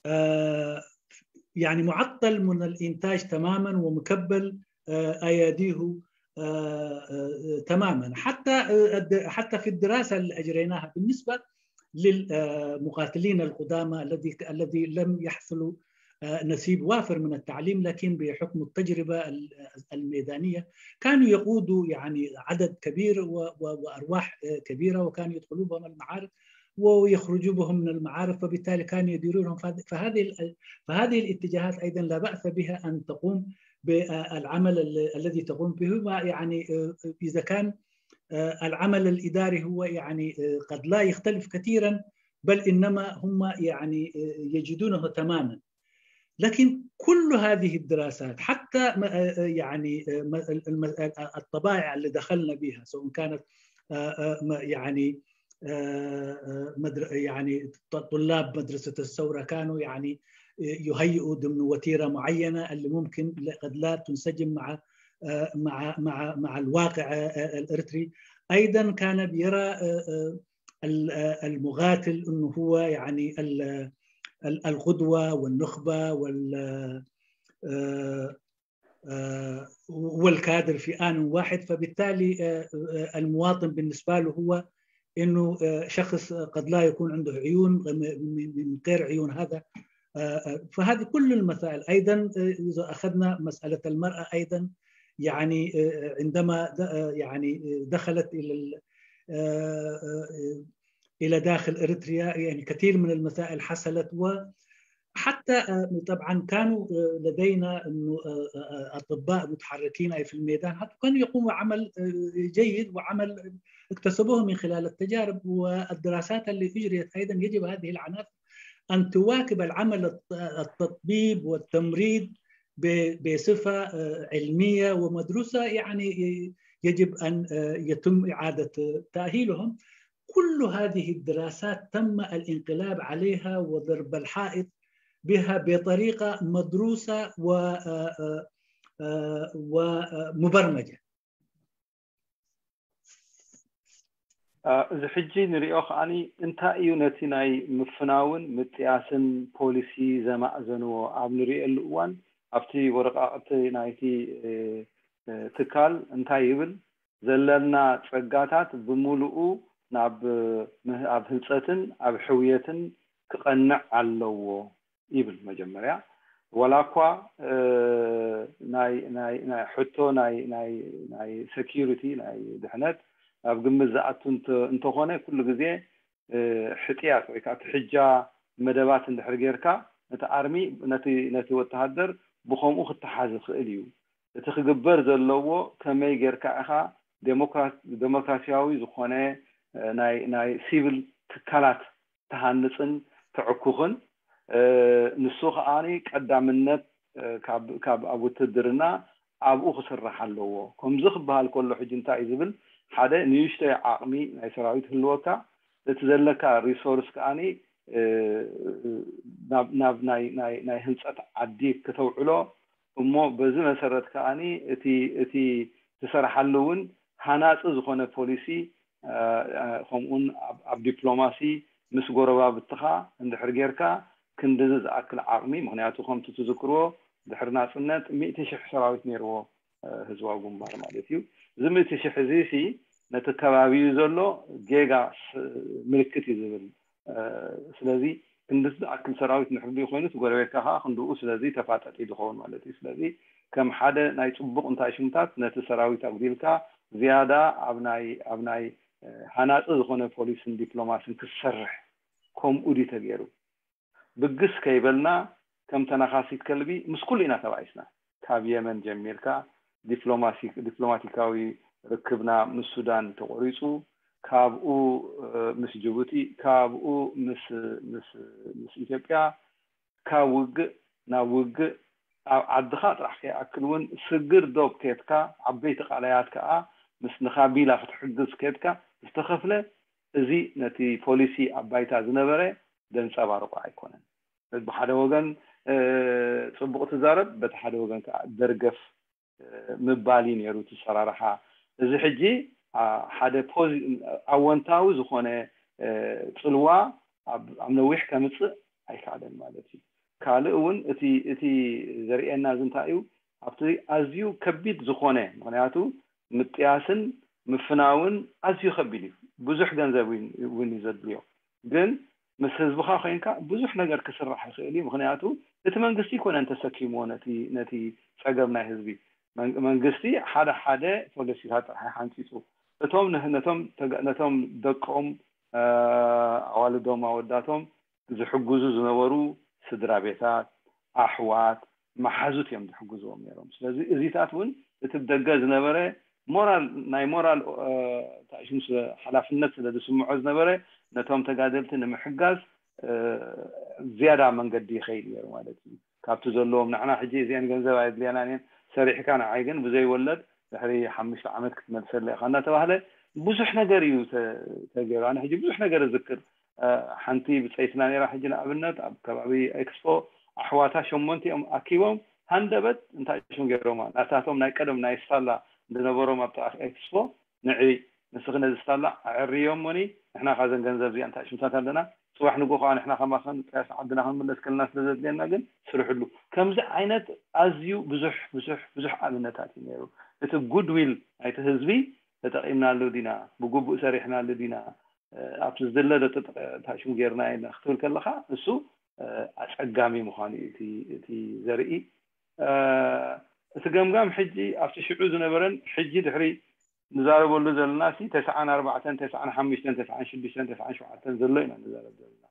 آه، يعني معطل من الإنتاج تماما ومكبل آه، أياديه آه، آه، تماما. حتى آه، الد- حتى في الدراسة اللي أجريناها بالنسبة للمقاتلين القدامى الذي الذي لم يحصلوا آه، نصيب وافر من التعليم، لكن بحكم التجربة ال- الميدانية كانوا يقودوا يعني عدد كبير و- و- وأرواح آه، كبيرة، وكانوا يدخلوا بهم المعارك ويخرجوا بهم من المعارك، فبالتالي كانوا يديروا لهم. فهذ- فهذه ال- فهذه الاتجاهات أيضا لا بأس بها أن تقوم بالعمل ال- الذي تقوم به، ما يعني آه، إذا كان آه، العمل الإداري هو يعني آه، قد لا يختلف كثيرا، بل إنما هم يعني آه، يجدونه تماما. لكن كل هذه الدراسات، حتى ما- آه، آه، يعني آه، ما- الم- آه، الطبائع اللي دخلنا بها، سواء كانت آه، آه، ما- يعني آه، آه، مدر- يعني ط- طلاب مدرسة الثورة كانوا يعني آه، يهيئوا ضمن وتيرة معينة اللي ممكن ل- قد لا تنسجم مع آه، مع مع مع الواقع آه، آه، الإريتري. أيضا كان بيرى آه، آه، ال- آه، المقاتل أنه هو يعني ال- ال- القدوة والنخبة وال آه، آه، والكادر في آن واحد. فبالتالي آه، آه، المواطن بالنسبة له هو أنه آه، شخص قد لا يكون عنده عيون من من غير عيون هذا. آه، آه، فهذه كل المسائل أيضا آه، إذا أخذنا مسألة المرأة أيضا، يعني آه، عندما د- آه، يعني آه، دخلت إلى ال- آه، آه، إلى داخل إريتريا، يعني كثير من المسائل حصلت. وحتى آه، طبعا كانوا آه، لدينا انه آه، آه، اطباء متحركين اي في الميدان، حتى كانوا يقوموا عمل آه، جيد وعمل اكتسبوه من خلال التجارب والدراسات اللي اجريت. ايضا يجب هذه العناصر ان تواكب العمل الت- التطبيب والتمريض ب- بصفه آه، علميه ومدروسه، يعني يجب ان آه، يتم اعاده تاهيلهم. كل هذه الدراسات تم الانقلاب عليها وضرب الحائط بها بطريقة مدروسة و- آه، آه، آه، ومبرمجة. እዚ ሕጂ ንሪኦ ከዓኒ እንታይ እዩ ነቲ ናይ ምፍናውን ምጥያስን ፖሊሲ ዘማእዘንዎ ኣብ ንሪኤሉ እዋን ኣብቲ ወረቃቅቲ ናይቲ ትካል እንታይ ይብል? ዘለና ጸጋታት ብምሉኡ ናብ ኣብ ህንጸትን ኣብ ሕውየትን ክቐንዕ ኣለዎ ይብል። መጀመርያ ዋላ እኳ ናይ ናይ ናይ ሕቶ ናይ ናይ ናይ security፣ ናይ ድሕነት ኣብ ግምት ዝኣቱ እንተኾነ፣ ኩሉ ግዜ ሕጥያት ወይ ከዓ ትሕጃ መደባት እንድሕር ጌርካ፣ ነቲ ኣርሚ፣ ነቲ ነቲ ወተሃደር ብኸምኡ ክተሓዝ ይኽእል እዩ። እቲ ክግበር ዘለዎ ከመይ ጌርካ ኢኻ ዴሞክራሲያዊ ዝኾነ ናይ ናይ ሲቪል ትካላት ትሃንፅን ተዕኩኽን፣ ንሱ ከዓኒ ቀዳምነት ካብ ኣብ ውትድርና ኣብኡ ክስራሕ ኣለዎ። ከምዚ ክበሃል ከሎ ሕጂ እንታይ እዩ ዝብል? ሓደ ንእሽተይ ዓቕሚ ናይ ሰራዊት ህልወካ፣ እቲ ዘለካ ሪሶርስ ከዓኒ ናብ ናይ ናይ ህንፀት ዓዲ ክተውዕሎ፣ እሞ በዚ መሰረት ከዓኒ እቲ እቲ ትሰርሓሉ እውን ሃናፂ ዝኾነ ፖሊሲ፣ ከምኡውን ኣብ ዲፕሎማሲ ምስ ጎረባብትኻ እንድሕር ጌርካ፣ ክንድዚ ዝኣክል ዓቕሚ፣ ምክንያቱ ከምቲ ትዝክርዎ ድሕሪ ናፅነት ሚእቲ ሽሕ ሰራዊት ነይርዎ ህዝባዊ ግንባር ማለት እዩ። እዚ ሚእቲ ሽሕ እዚ ሲ ነቲ ከባቢኡ ዘሎ ጌጋ ምልክት እዩ ዝብል። ስለዚ ክንድዚ ዝኣክል ሰራዊት እንድሕር ኮይኑ፣ እቲ ጎረቤትካ ከዓ ክንድኡ፣ ስለዚ ተፋጠጢ ዝኸውን ማለት እዩ። ስለዚ ከም ሓደ ናይ ፅቡቕ እንታይ ሽምታት ነቲ ሰራዊት ኣጉዲልካ ዝያዳ ኣብ ናይ ኣብ ናይ ሃናፂ ዝኾነ ፖሊስን ዲፕሎማስን ክትሰርሕ፣ ከምኡ ድዩ ተገይሩ? ብግስ ከይበልና ከም ተናኻሲት ከልቢ ምስ ኩሉ ኢና ተባኢስና። ካብ የመን ጀሚርካ ዲፕሎማቲካዊ ርክብና ምስ ሱዳን ተቆሪፁ፣ ካብኡ ምስ ጅቡቲ፣ ካብኡ ምስ ምስ ምስ ኢትዮጵያ፣ ካብ ውግእ ናብ ውግእ፣ ኣብ ዓድኻ ጥራሕ ከይኣክል እውን ስግር ዶብ ከድካ፣ ዓበይቲ ቃላያት ከዓ ምስ ንኻቢላ ክትሕግዝ ከድካ ዝተኸፍለ፣ እዚ ነቲ ፖሊሲ ኣብ ባይታ ዝነበረ ዘንጸባርቆ ኣይኮነን። ብሓደ ወገን ጽቡቕ ትዛረብ፣ በቲ ሓደ ወገን ከዓ ደርገፍ ምባል እዩ ነይሩ እቲ ኣሰራርሓ። እዚ ሕጂ ሓደ ኣወንታዊ ዝኾነ ጽልዋ ኣብ ነዊሕ ከምጽእ ኣይከኣለን ማለት እዩ። ካልእ እውን እቲ እቲ ዘርእየና እዚ እንታይ እዩ? ኣብቲ ኣዝዩ ከቢድ ዝኾነ፣ ምክንያቱ ምጥያስን ምፍናውን ኣዝዩ ከቢድ እዩ። ብዙሕ ገንዘብ እውን እዩ ዘድልዮ። ግን ምስ ህዝብኻ ኮይንካ ብዙሕ ነገር ክስራሕ ይኽእል እዩ። ምክንያቱ እቲ መንግስቲ ኣይኮነን ተሰኪምዎ ነቲ ነቲ ጸገም ናይ ህዝቢ። መንግስቲ ሓደ ሓደ ፖሊሲታት ጥራሕ ሓንፂፁ፣ እቶም ነቶም ነቶም ደቆም፣ ኣዋልዶም፣ ኣወዳቶም ዝሕግዙ ዝነበሩ ስድራ ቤታት፣ ኣሕዋት፣ መሓዙት እዮም ዝሕግዝዎም ነይሮም። ስለዚ እዚታት እውን እቲ ብደገ ዝነበረ ሞራል፣ ናይ ሞራል ታሽም ሓላፍነት ስለ ዝስምዖ ዝነበረ፣ ነቶም ተጋደልቲ ንምሕጋዝ ዝያዳ መንገዲ ይኸይድ ነይሩ ማለት እዩ። ካብቲ ዘለዎም፣ ንሕና ሕጂ እዚአን ገንዘብ ኣየድልያናን እየን፣ ሰሪሕካ ንዓይ ግን ብዘይ ወለድ ድሕሪ ሓሙሽተ ዓመት ክትመልሰለይ ኢኻ እናተባህለ ብዙሕ ነገር እዩ ተገይሩ። ኣነ ሕጂ ብዙሕ ነገር እዝክር። ሓንቲ ብፀይትና ነይራ። ሕጂ ንኣብነት ኣብ ከባቢ ኤክስፖ ኣሕዋታ ሸሞንቲኦም ኣኪቦም ሃንደበት እንታይ ሽም ገይሮማ፣ ናታቶም ናይ ቀደም ናይ ሳላ ዝነበሮም ኣብ ጥቓ ኤክስፖ፣ ንዒ ንስኺ ነዚ ሳላ ኣዕርዮ እሞኒ፣ ንሕና ካዘን ገንዘብ እዚኣ እንታይ ሽምታት ኣለና፣ ፅባሕ ንጎ ከዓ ንሕና ከማኸን ጥያስ ዓድና ክንምለስ ከለና ስለ ዘድልየና ግን ስርሕሉ። ከምዚ ዓይነት ኣዝዩ ብዙሕ ብዙሕ ብዙሕ ኣብነታት እዩ ነይሩ። እቲ ጉድዊል ናይቲ ህዝቢ ተጠቂምናሉ ዲና፣ ብግቡእ ሰሪሕናሉ ዲና፣ ኣብቲ ዝድለ ዶ ተጠቂምናሉ ጌርና ኢና ክትብል ከለካ፣ እሱ ኣፀጋሚ ምኳኑ እዩ እቲ ዘርኢ። እቲ ገምጋም ሕጂ ኣብቲ ሽዑ ዝነበረን ሕጂ ድሕሪ ንዛረበሉ ዘለና ሲ ተስዓን ኣርባዕተን፣ ተስዓን ሓሙሽተን፣ ተስዓን ሽዱሽተን፣ ተስዓን ሸውዓተን ዘሎ ኢና ንዛረብ ዘለና።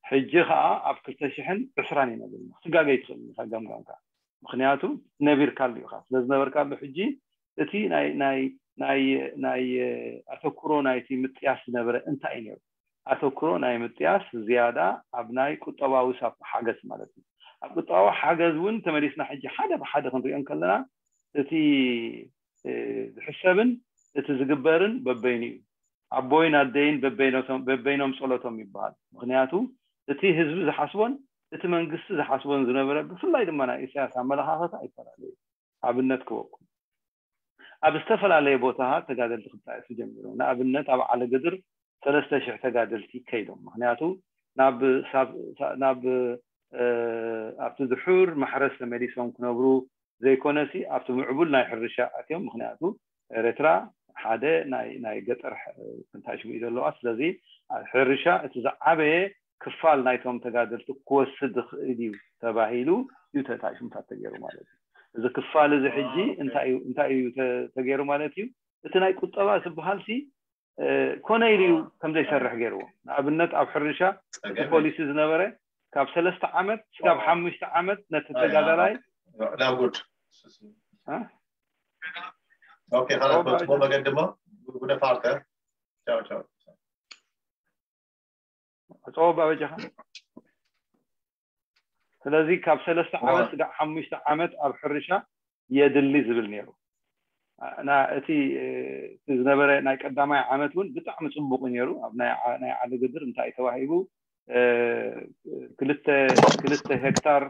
ሕጂ ከዓ ኣብ ክልተ ሽሕን ዕስራን ኢና ዘለና። ክትጋገይ ትኽእል ኢኻ ገምጋምካ። ምክንያቱ ነቢርካሉ ኢኻ። ስለ ዝነበርካሉ ሕጂ እቲ ናይ ናይ ናይ ናይ ኣተኩሮ ናይቲ ምጥያስ ዝነበረ እንታይ እዩ ነይሩ? ኣተኩሮ ናይ ምጥያስ ዝያዳ ኣብ ናይ ቁጠባዊ ሳብ ሓገዝ ማለት እዩ። ኣብ ቁጠባዊ ሓገዝ እውን ተመሊስና ሕጂ ሓደ ብሓደ ክንሪኦ ከለና እቲ ዝሕሰብን እቲ ዝግበርን በበይኑ እዩ። ኣቦይን ኣደይን በበይኖም ጸሎቶም ይበሃል። ምክንያቱ እቲ ህዝቢ ዝሓስቦን እቲ መንግስቲ ዝሓስቦን ዝነበረ፣ ብፍላይ ድማ ናይ ኢሳያስ ኣመለኻኸታ ኣይፈላለዩ። ኣብነት ክበኩም፣ ኣብ ዝተፈላለየ ቦታታት ተጋደልቲ ክጣየሱ ጀሚሮም። ንኣብነት ኣብ ዓለገድር ሰለስተ ሽሕ ተጋደልቲ ከይዶም። ምክንያቱ ናብ ናብ ኣብቲ ድሑር ማሕረስ ተመሊሶም ክነብሩ ዘይኮነሲ ኣብቲ ምዕቡል ናይ ሕርሻ ኣትዮም። ምክንያቱ ኤረትራ ሓደ ናይ ገጠር ክንታይ ሽሙ እዩ ዘለዋ። ስለዚ ሕርሻ እቲ ዝዓበየ ክፋል ናይቶም ተጋደልቲ ክወስድ ዝኽእል እዩ ተባሂሉ እዩ ተታሽሙታት ተገይሩ ማለት እዩ። እዚ ክፋል እዚ ሕጂ እንታይ እዩ ተገይሩ ማለት እዩ? እቲ ናይ ቁጠባ ዝበሃል ሲ ኮነ ኢሉ እዩ ከም ዘይሰርሕ ገይርዎ። ንኣብነት ኣብ ሕርሻ እቲ ፖሊሲ ዝነበረ ካብ ሰለስተ ዓመት ስጋብ ሓሙሽተ ዓመት ነቲ ተጋዳላይ ላጉድ ኦኬ خلاص በትሞ መገድ ድማ ጉነ ፓርተ ቻው ቻው ኣፀወባ በጃኻ። ስለዚ ካብ ሰለስተ ዓመት ስጋብ ሓሙሽተ ዓመት ኣብ ሕርሻ የድሊ ዝብል ነይሩ። እቲ ዝነበረ ናይ ቀዳማይ ዓመት እውን ብጣዕሚ ፅቡቅ ነይሩ። ኣብ ናይ ዓሊ ግድር እንታይ ተዋሂቡ ክልተ ሄክታር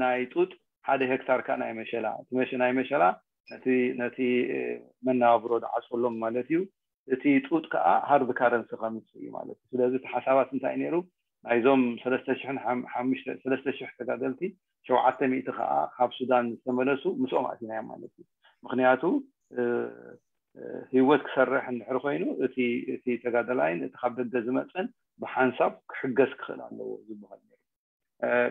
ናይ ጡጥ ሓደ ሄክታር ከዓ ናይ መሸላ ናይ መሸላ ነቲ መናብሮ ዝዓፅሎም ማለት እዩ። እቲ ጡጥ ከዓ ሃርድ ካረንሲ ከምፅእ እዩ ማለት እዩ። ስለዚ እቲ ሓሳባት እንታይ ነይሩ? ናይዞም ሰለስተ ሽሕን ሓሙሽተ ሰለስተ ሽሕ ተጋደልቲ ሸውዓተ ሚእቲ ከዓ ካብ ሱዳን ዝተመለሱ ምስኦም ኣእቲናዮም ማለት እዩ። ምክንያቱ ህይወት ክሰርሕ እንድሕር ኮይኑ እቲ ተጋደላይን እቲ ካብ ደገ ዝመፅን ብሓንሳብ ክሕገዝ ክኽእል ኣለዎ ዝበሃል ነይሩ።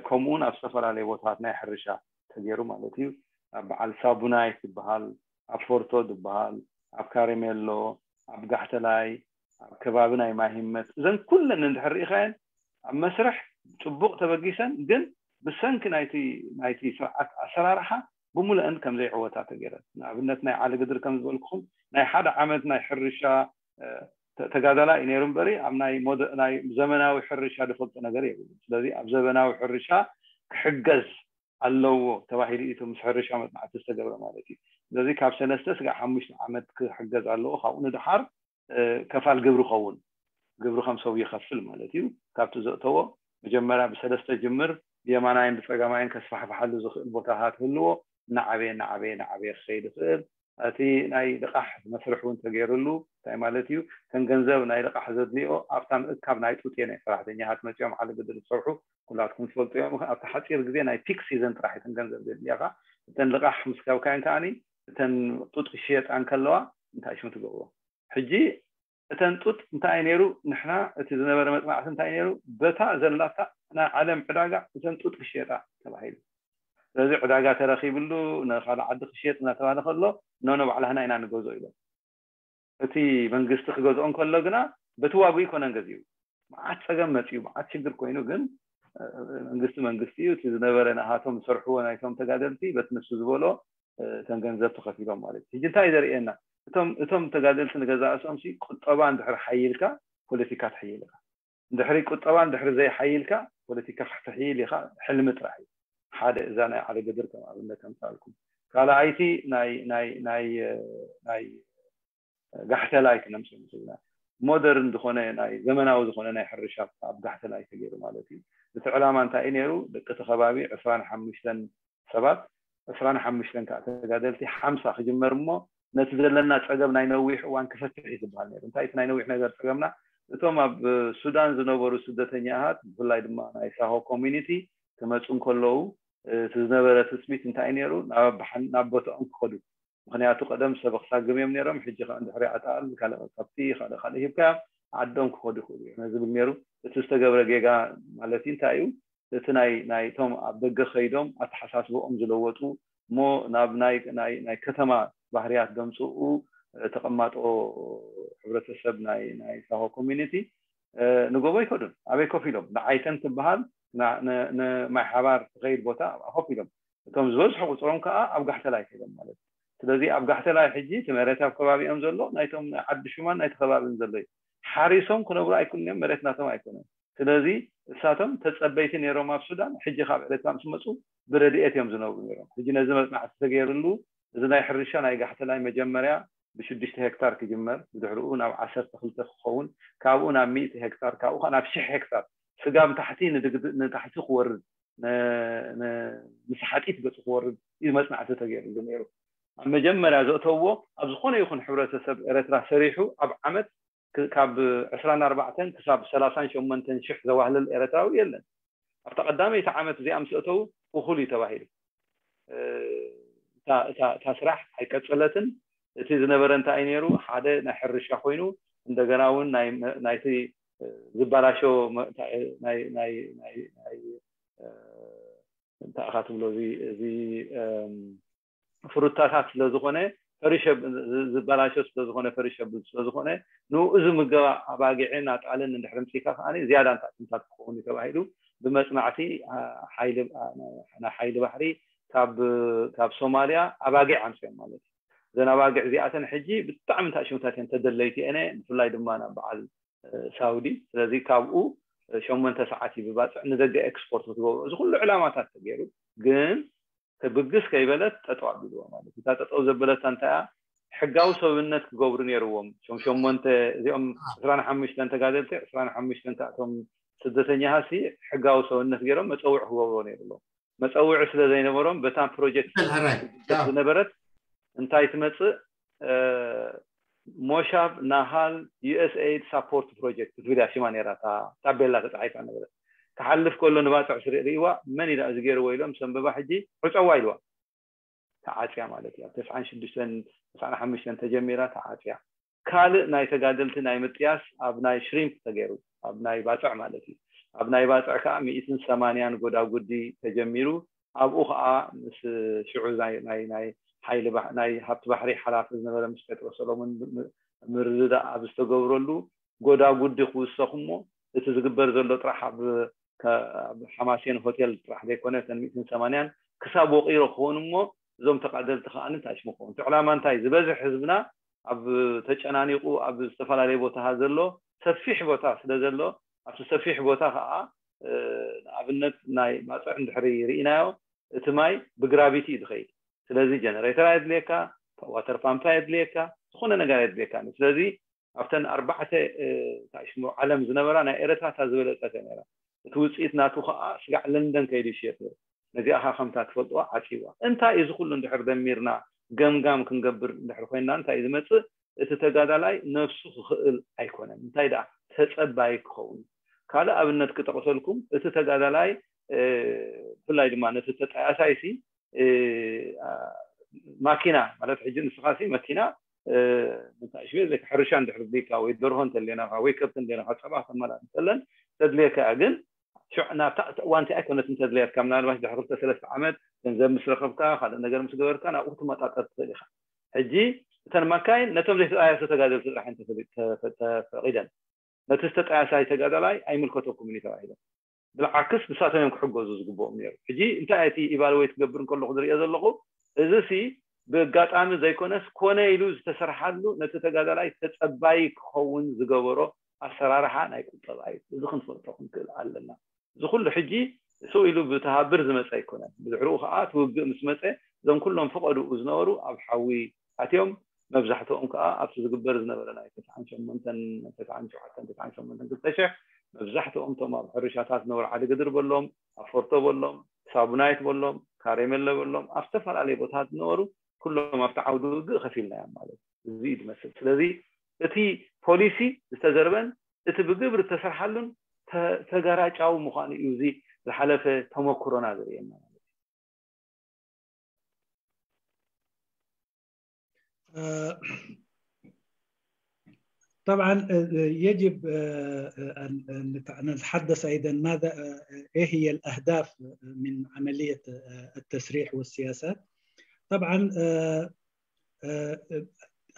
ከምኡውን ኣብ ዝተፈላለዩ ቦታታት ናይ ሕርሻ ተገይሩ ማለት እዩ። ኣብ በዓል ሳቡናይት ዝበሃል፣ ኣብ ፎርቶ ዝበሃል፣ ኣብ ካረሜሎ፣ ኣብ ጋሕተላይ፣ ኣብ ከባቢ ናይ ማሂመት፣ እዘን ኩለን እንድሕር ርኢኻየን ኣብ መስርሕ ፅቡቅ ተበጊሰን፣ ግን ብሰንኪ ናይቲ ናይቲ ስርዓት ኣሰራርሓ ብሙሉአን ከም ዘይዕወታ ተገይረን። ንኣብነት ናይ ዓሊ ግድር ከም ዝበልኩኹም ናይ ሓደ ዓመት ናይ ሕርሻ ተጋዳላይ እዩ ነይሩ እምበሪ ኣብ ናይ ዘመናዊ ሕርሻ ዝፈልጦ ነገር የብሉ። ስለዚ ኣብ ዘመናዊ ሕርሻ ክሕገዝ ኣለዎ ተባሂሉ እዩ ምስ ሕርሻ መፅናዕቲ ዝተገብረ ማለት እዩ። ስለዚ ካብ ሰለስተ ስጋብ ሓሙሽተ ዓመት ክሕገዝ ኣለዎ። ካብኡ ንድሓር ከፋል ግብሪ ኸውን ግብሪ ከም ሰብ ይኸፍል ማለት እዩ። ካብቲ ዘእተዎ መጀመርያ ብሰለስተ ጅምር ብየማናይን ብፀጋማይን ከስፋሕፍሓሉ ዝኽእል ቦታታት ህልዎ እናዓበየ እናዓበየ እናዓበየ ክኸይድ ይኽእል። እቲ ናይ ልቃሕ መስርሕ እውን ተገይርሉ እንታይ ማለት እዩ? ከም ገንዘብ ናይ ልቃሕ ዘድልዮ ኣብታ ምእካብ ናይ ጡጥ ናይ ሰራሕተኛታት መፅኦም ዓሊ ግድር ዝሰርሑ ኩላትኩም ትፈልጡ እዮም። ኣብቲ ሓፂር ግዜ ናይ ፒክ ሲዘን ጥራሕ እተን ገንዘብ ዘድልያካ እተን ልቃሕ ምስ ካብካየን ከዓኒ እተን ጡጥ ክሽየጣ እንከለዋ እንታይ ሽሙ ትገብሮ? ሕጂ እተን ጡጥ እንታይ ነይሩ? ንሕና እቲ ዝነበረ መፅናዕቲ እንታይ ነይሩ? በታ ዘላታ ናይ ዓለም ዕዳጋ እተን ጡጥ ክሽየጣ ተባሂሉ። ስለዚ ዕዳጋ ተረኺብሉ ንካልእ ዓዲ ክሽየጥ እናተባለ ከሎ ኖኖ ባዕላህና ኢና ንገዝኦ ኢሎም። እቲ መንግስቲ ክገዝኦ እንከሎ ግና በቲ ዋጉ ይኮነን ገዚኡ። መዓት ፀገም መፅኡ፣ መዓት ሽግር ኮይኑ ግን መንግስቲ መንግስቲ እዩ። እቲ ዝነበረ ናሃቶም ዝሰርሕዎ ናይቶም ተጋደልቲ በቲ ንሱ ዝበሎ እተን ገንዘብ ተኸፊሎም ማለት እዩ። ሕጂ እንታይ ዘርእየና? እቶም እቶም ተጋደልቲ ንገዛእሶም ሲ ቁጠባ እንድሕር ሓይልካ ፖለቲካ ትሕይል ኢኻ። እንድሕሪ ቁጠባ እንድሕሪ ዘይሓይልካ ፖለቲካ ክትሕይል ኢኻ ሕልሚ ጥራሕ እዩ። ሓደ እዛ ናይ ዓሊ ግድር ከም ኣብነት ከምፃልኩም። ካልኣይቲ ናይ ናይ ናይ ናይ ጋሕተላይ ክነምፅእ ንኽእልና ሞደርን ዝኾነ ናይ ዘመናዊ ዝኾነ ናይ ሕርሻ ኣብ ጋሕተላይ ተገይሩ ማለት እዩ። እቲ ዕላማ እንታይ እዩ ነይሩ? ደቂ እቲ ከባቢ ዕስራን ሓሙሽተን ሰባት ዕስራን ሓሙሽተን ከዓ ተጋደልቲ ሓምሳ ክጅመር እሞ ነቲ ዘለና ፀገም ናይ ነዊሕ እዋን ክፈትሕ እዩ ዝበሃል ነይሩ። እንታይ እቲ ናይ ነዊሕ ነገር ፀገምና? እቶም ኣብ ሱዳን ዝነበሩ ስደተኛታት ብፍላይ ድማ ናይ ሳሆ ኮሚኒቲ ክመፁ እንከለዉ እቲ ዝነበረ ትፅቢት እንታይ ነይሩ? ናብ ቦታኦም ክኸዱ። ምክንያቱ ቀደም ሰብ ክሳግም እዮም ነይሮም። ሕጂ ከዓ እንድሕሪ ኣጣል ካልእ ከብቲ ካልእ ካልእ ሂብካ ዓዶም ክኸዱ ይኽእሉ እዮም ዝብል ነይሩ። እቲ ዝተገብረ ጌጋ ማለት እዩ እንታይ እዩ? እቲ ናይ ናይቶም ኣብ ደገ ከይዶም ኣተሓሳስበኦም ዝለወጡ እሞ ናብ ናይ ናይ ናይ ከተማ ባህርያት ደምፅኡ ተቐማጦ ሕብረተሰብ ናይ ናይ ሳሆ ኮሚኒቲ ንጎቦ ይከዱን ኣበይ ኮፍ ኢሎም ንዓይተን ትበሃል ንማይ ሓባር ትኸይድ ቦታ ኣብኣ ኮፍ ኢሎም እቶም ዝበዝሑ ቁፅሮም ከዓ ኣብ ጋሕተላይ ከይዶም ማለት እዩ። ስለዚ ኣብ ጋሕተላይ ሕጂ እቲ መሬት ኣብ ከባቢኦም ዘሎ ናይቶም ናይ ዓዲ ሹማን ናይቲ ከባብን ዘሎ እዩ። ሓሪሶም ክነብሩ ኣይክእሉን እዮም። መሬት ናቶም ኣይኮነን። ስለዚ እሳቶም ተፀበይቲ ነይሮም ኣብ ሱዳን፣ ሕጂ ካብ ኤርትራ ምስ መፁ ብረድኤት እዮም ዝነብሩ ነይሮም። ሕጂ ነዚ መፅናዕቲ ተገይርሉ እዚ ናይ ሕርሻ ናይ ጋሕተላይ መጀመርያ ብሽዱሽተ ሄክታር ክጅመር፣ ብድሕሪኡ ናብ ዓሰርተ ክልተ ክኸውን፣ ካብኡ ናብ ሚእቲ ሄክታር፣ ካብኡ ከዓ ናብ ሽሕ ሄክታር ስጋብ ታሕቲ ንድግድ ንታሕቲ ክወርድ ን- ን- ምስ ሓጢት ገፁ ክወርድ እዩ መፅናዕቲ ተገይርሉ ነይሩ። ኣብ መጀመርያ ዘእተውዎ ኣብ ዝኾነ ይኹን ሕብረተሰብ ኤረትራ ሰሪሑ ኣብ ዓመት ክ- ካብ ዕስራን ኣርባዕተን ክሳብ ሰላሳን ሸሞንተን ሽሕ ዘዋህልል ኤረትራዊ የለን። ኣብታ ቀዳመይቲ ዓመት እዚኣ ምስ እተው እኹል እዩ ተባሂሉ። እታ ስራሕ ኣይቀጸለትን። እቲ ዝነበረ እንታይ እዩ ነይሩ? ሓደ ናይ ሕርሻ ኮይኑ፣ እንደገና እውን ናይቲ ዝባላሾ እንታይ ኢኻ ትብሎ፣ እዚ ፍሩታታት ስለዝኾነ፣ ዝባላሾ ስለዝኾነ፣ ፐሪሸብል ስለዝኾነ፣ ንኡ ዝምገባ ኣባጊዕን ኣጣልን እንድሕር ምጽኢካ ከኣ ዝያዳ እንታይ ጥንታት ክኸውን እዩ ተባሂሉ ብመጽናዕቲ ናይ ሓይሊ ባሕሪ ካብ ሶማልያ ኣባጊዕ ኣምፅኦም ማለት እዩ። እዘን ኣባጊዕ እዚኣተን ሕጂ ብጣዕሚ እንታይ ሽሙታት እየን ተደለይቲ እነ፣ ብፍላይ ድማ ናብ በዓል ሳውዲ። ስለዚ ካብኡ ሸሞንተ ሰዓት እዩ ብባፅዕ ንደገ ኤክስፖርት ክትገብሮ። እዚ ኩሉ ዕላማታት ተገይሩ ግን ብግስ ከይበለት ጠጠው ኣቢልዎ ማለት እዩ። እታ ጠጠው ዘበለታ እንታይ እያ? ሕጋዊ ሰብነት ክገብሩ ነይርዎም። እቶም ሸሞንተ እዚኦም ዕስራን ሓሙሽተን ተጋደልቲ፣ ዕስራን ሓሙሽተን እቶም ስደተኛታትሲ ሕጋዊ ሰብነት ገይሮም መፀውዒ ክገብርዎ ነይርዎም። መፀውዒ ስለ ዘይነበሮም በታ ፕሮጀክት ዝነበረት እንታይ ትመፅእ ሞሻብ ናሃል ዩ ኤስ ኤይድ ሳፖርት ፕሮጀክት ትብል እያ ሽማ ነይራ። እታ ታቤላ ተፃሒፋ ነበረት። ክሓልፍ ከሎ ንባፅዕ ስሪእ ርእይዋ፣ መን ኢላ እዚ ገይርዎ ኢሎም ሰንበባ ሕጂ ዕፀዋ ኢልዋ። ተዓፅያ ማለት እዩ። ኣብ ተስዓን ሽዱሽተን ተስዓን ሓሙሽተን ተጀሚራ ተዓፅያ። ካልእ ናይ ተጋደልቲ ናይ ምጥያስ ኣብ ናይ ሽሪምፕ ተገይሩ፣ ኣብ ናይ ባፅዕ ማለት እዩ። ኣብ ናይ ባፅዕ ከዓ ሚእትን ሰማንያን ጎዳጉዲ ተጀሚሩ። ኣብኡ ከዓ ምስ ሽዑ ናይ ናይ ናይ ሓይሊ ባሕ- ናይ ሃብቲ ባሕሪ ሓላፊ ዝነበረ ምስ ጴጥሮስ ሰሎሞን ም- ምርድዳእ ኣብ ዝተገብረሉ ጎዳጉዲ ክውሰኽ እሞ እቲ ዝግበር ዘሎ ጥራሕ ኣብ ከ- ኣብ ሓማሴን ሆቴል ጥራሕ ዘይኮነ እተን ሚእትን ሰማንያን ክሳብ ወቒሮ ክኾኑ እሞ እዞም ተቃደልቲ ከዓ እንታይ ሽሙ ክኾኑ እቲ ዕላማ እንታይ ዝበዝሕ ህዝብና ኣብ ተጨናኒቁ ኣብ ዝተፈላለየ ቦታ ዘሎ ሰፊሕ ቦታ ስለ ዘሎ ኣብቲ ሰፊሕ ቦታ ከዓ ንኣብነት ናይ ማፅዕ እንድሕሪ ርኢናዮ እቲ ማይ ብግራቪቲ እዩ ዝኸይድ። ስለዚ ጀነሬተር ኣየድልየካ፣ ዋተር ፓምፕ ኣየድልየካ፣ ዝኾነ ነገር ኣየድልየካ። ስለዚ ኣብተን ኣርባዕተ ሽሙ ዓለም ዝነበራ ናይ ኤረትራ እታ ዝበለፀት ነራ። እቲ ውፅኢት ናቱ ከዓ ስጋዕ ለንደን ከይዱ ይሽየጥ ነሩ። ነዚኣ ከዓ ከምታ ትፈልጥዋ ዓፂዋ። እንታይ እዚ ኩሉ እንድሕር ደሚርና ገምጋም ክንገብር እንድሕር ኮይንና እንታይ ዝመፅእ እቲ ተጋዳላይ ነፍሱ ክኽእል ኣይኮነን። እንታይ ደኣ ተፀባይ ክኸውን። ካልእ ኣብነት ክጠቕሰልኩም፣ እቲ ተጋዳላይ ብፍላይ ድማ ነቲ ተጣያሳይሲ ማኪና ማለት ሕጂ ንስኻሲ መኪና እንታይ ሽቤ ዘካ ሕርሻ እንድሕር ድልካ ወይ ደርሆ እንተሌናኻ ወይ ከብቲ እንሌናኻ ፀባ ክተመላ እንተለን ተድልየካ እያ። ግን ሽዕ ናብታ እዋንቲ ኣይኮነትን ተድልያትካ። ምናልባሽ ድሕሪ ክልተ ሰለስተ ዓመት ገንዘብ ምስ ረኸብካ ካልእ ነገር ምስ ገበርካ ናብኡ ክትመጣጠር ትኽእል ኢኻ። ሕጂ እተን ማካይን ነቶም ዘይተጣየሱ ተጋደልቲ ጥራሕ ተፈቂደን። ነቲ ዝተጣየሳይ ተጋዳላይ ኣይምልከተኩምን እዩ ተባሂሎም። ብልዓክስ ንሳቶም እዮም ክሕገዙ ዝግብኦም ነይሩ። ሕጂ እንታይ እቲ ኢቫሉዌት ክገብር እንከለኹ ዝሪኦ ዘለኹ እዚ ሲ ብኣጋጣሚ ዘይኮነስ ኮነ ኢሉ ዝተሰርሓሉ ነቲ ተጋዳላይ ተፀባይ ክኸውን ዝገበሮ ኣሰራርሓ ናይ ቁጠባ እዩ። እዚ ክንፈልጦ ክንክእል ኣለና። እዚ ኩሉ ሕጂ ስቕ ኢሉ ብተሃብር ዝመፀ ኣይኮነን። ብድሕሪኡ ከዓ እቲ ውግእ ምስ መፀ እዞም ኩሎም ፈቐድኡ ዝነበሩ ኣብ ሓዊ ኣትዮም። መብዛሕትኦም ከዓ ኣብቲ ዝግበር ዝነበረ ናይ ተስዓን ሸሞንተን ተስዓን ሸውዓተን ተስዓን ሸሞንተን ክልተ ሽሕ መብዛሕትኦም እቶም ኣብ ሕርሻታት ዝነበሩ ዓሊ ግድር በሎም፣ ኣፎርቶ በሎም፣ ሳቡናይት በሎም፣ ካሬመለ በሎም ኣብ ዝተፈላለዩ ቦታታት ዝነበሩ ኩሎም ኣብቲ ዓውዲ ውግእ ከፊልናዮም ማለት እዩ። እዚ እዩ ዝመስል። ስለዚ እቲ ፖሊሲ ዝተዘርበን እቲ ብግብሪ ዝተሰርሓሉን ተገራጫዊ ምዃኑ እዩ እዚ ዝሓለፈ ተመክሮና ዘርእየና ማለት እዩ። طبعا يجب أن نتحدث أيضا ماذا إيه هي الأهداف من عملية التسريح والسياسات. طبعا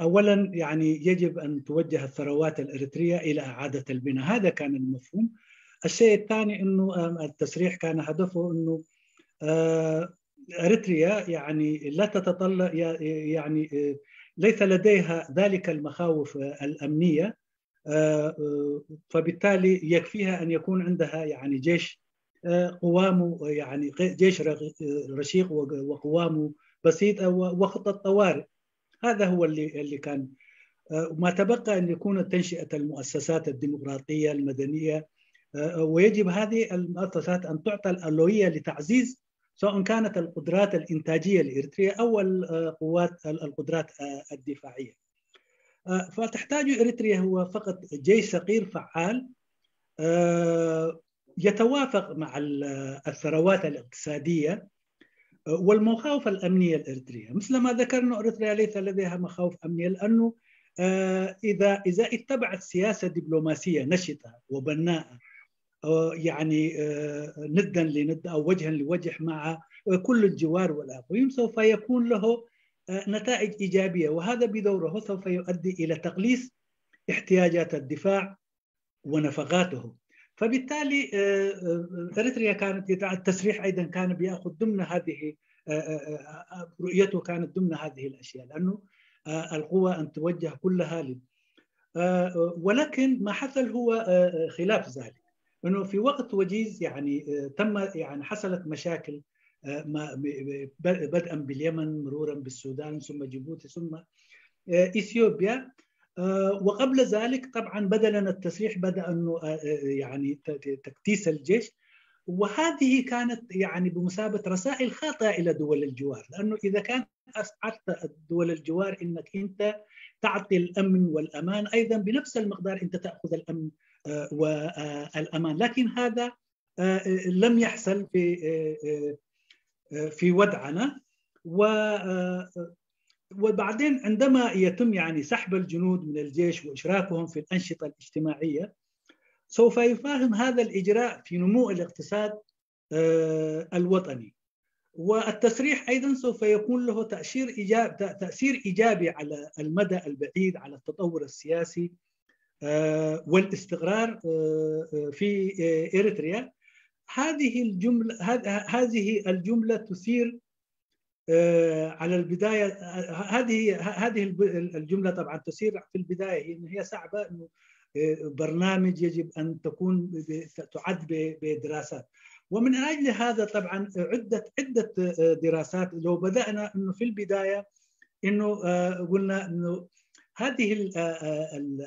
أولا يعني يجب أن توجه الثروات الإريترية إلى إعادة البناء، هذا كان المفهوم. الشيء الثاني أنه التسريح كان هدفه أنه إريتريا يعني لا تتطلع يعني ليس لديها ذلك المخاوف الأمنية، فبالتالي يكفيها أن يكون عندها يعني جيش قوامه يعني جيش رشيق وقوامه بسيط وخطة طوارئ. هذا هو اللي اللي كان ما تبقى أن يكون تنشئة المؤسسات الديمقراطية المدنية، ويجب هذه المؤسسات أن تعطى الأولوية لتعزيز سواء كانت القدرات الإنتاجية الإريترية أو القوات القدرات الدفاعية. فتحتاج إريتريا هو فقط جيش صغير فعال يتوافق مع الثروات الاقتصادية والمخاوف الأمنية الإريترية. مثل ما ذكرنا، إريتريا ليس لديها مخاوف أمنية، لأنه إذا إذا اتبعت سياسة دبلوماسية نشطة وبناءة، يعني ندا لند أو وجها لوجه مع كل الجوار والأقاويم، سوف يكون له نتائج إيجابية، وهذا بدوره سوف يؤدي إلى تقليص احتياجات الدفاع ونفقاته. فبالتالي إريتريا كانت، التسريح أيضا كان بيأخذ ضمن هذه، رؤيته كانت ضمن هذه الأشياء، لأنه القوة أن توجه كلها ل ولكن ما حصل هو خلاف ذلك، أنه في وقت وجيز يعني تم، يعني حصلت مشاكل بدءا باليمن، مرورا بالسودان، ثم جيبوتي، ثم إثيوبيا. وقبل ذلك طبعا بدأ لنا التسريح، بدأ أنه يعني تكتيس الجيش، وهذه كانت يعني بمثابة رسائل خاطئة إلى دول الجوار، لأنه إذا كان أسعدت دول الجوار إنك أنت تعطي الأمن والأمان، أيضا بنفس المقدار أنت تأخذ الأمن والأمان، لكن هذا لم يحصل في في وضعنا. و وبعدين عندما يتم يعني سحب الجنود من الجيش وإشراكهم في الأنشطة الاجتماعية، سوف يفهم هذا الإجراء في نمو الاقتصاد الوطني. والتسريح أيضا سوف يكون له تأثير إيجابي، تأثير إيجابي على المدى البعيد على التطور السياسي والاستقرار في إريتريا. هذه الجملة، هذه الجملة تثير على البداية، هذه هذه الجملة طبعا تثير في البداية، هي صعبة، أنه برنامج يجب أن تكون تعد بدراسات. ومن أجل هذا طبعا عدة عدة دراسات. لو بدأنا أنه في البداية أنه قلنا أنه هذه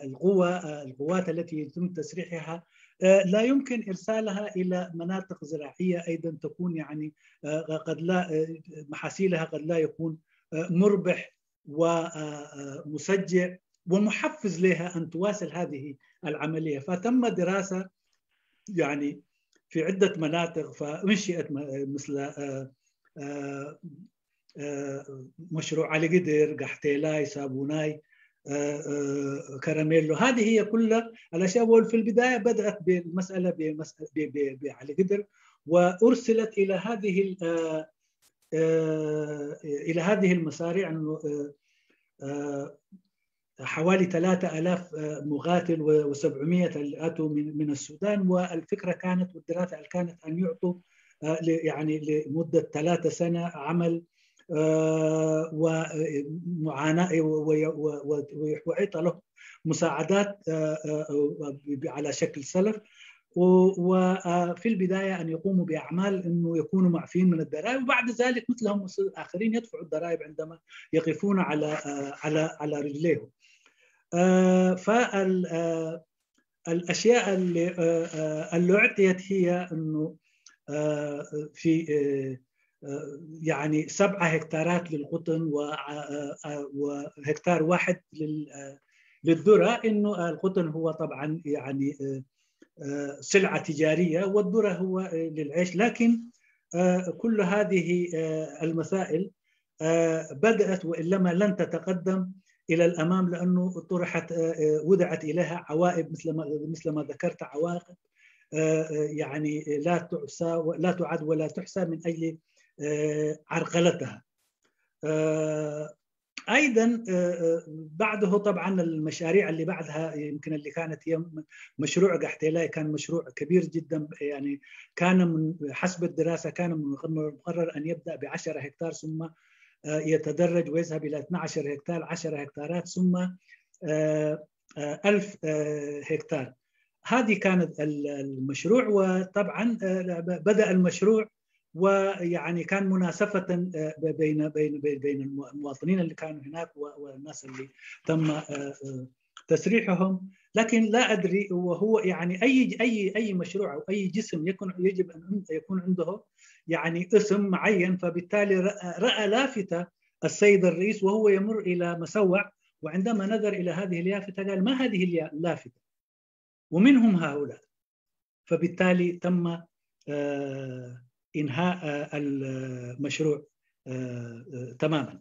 القوة، القوات التي يتم تسريحها لا يمكن إرسالها إلى مناطق زراعية أيضا تكون يعني قد لا محاصيلها قد لا يكون مربح ومشجع ومحفز لها أن تواصل هذه العملية. فتم دراسة يعني في عدة مناطق، فأنشئت مثل مشروع علي قدر، قحتيلاي، سابوناي، كراميلو. هذه هي كل الأشياء. وفي البداية بدأت بالمسألة بعلي قدر، وأرسلت إلى هذه إلى هذه المصاريع حوالي ثلاثة آلاف مقاتل و700 اللي أتوا من من السودان. والفكرة كانت والدراسة كانت أن يعطوا يعني لمدة ثلاثة سنة عمل ومعاناة، ويعطى له مساعدات على شكل سلف، وفي البداية أن يقوموا بأعمال أنه يكونوا معفين من الضرائب، وبعد ذلك مثلهم مثل الآخرين يدفعوا الضرائب عندما يقفون على على على رجليهم. فال الأشياء اللي اللي أعطيت هي أنه في يعني سبعة هكتارات للقطن وهكتار واحد للذرة، إنه القطن هو طبعا يعني سلعة تجارية والذرة هو للعيش. لكن كل هذه المسائل بدأت وإنما لن تتقدم إلى الأمام، لأنه طرحت وضعت إليها عوائق مثل ما مثل ما ذكرت، عوائق يعني لا تحصى لا تعد ولا تحصى من أجل عرقلتها. أيضا بعده طبعا المشاريع اللي بعدها يمكن اللي كانت هي مشروع قحتيلاي كان مشروع كبير جدا، يعني كان من حسب الدراسة كان مقرر أن يبدأ ب عشرة هكتار، ثم يتدرج ويذهب إلى اثنعش هكتار، عشرة هكتارات، ثم ألف هكتار. هذه كانت المشروع. وطبعا بدأ المشروع ويعني كان مناسفة بين بين بين المواطنين اللي كانوا هناك والناس اللي تم تسريحهم. لكن لا أدري، وهو يعني أي أي أي مشروع أو أي جسم يكون يجب أن يكون عنده يعني اسم معين، فبالتالي رأى لافتة السيد الرئيس وهو يمر إلى مسوع، وعندما نظر إلى هذه اللافتة قال: ما هذه اللافتة؟ ومن هم هؤلاء؟ فبالتالي تم آه، انهاء آه، المشروع آه، آه، تماما.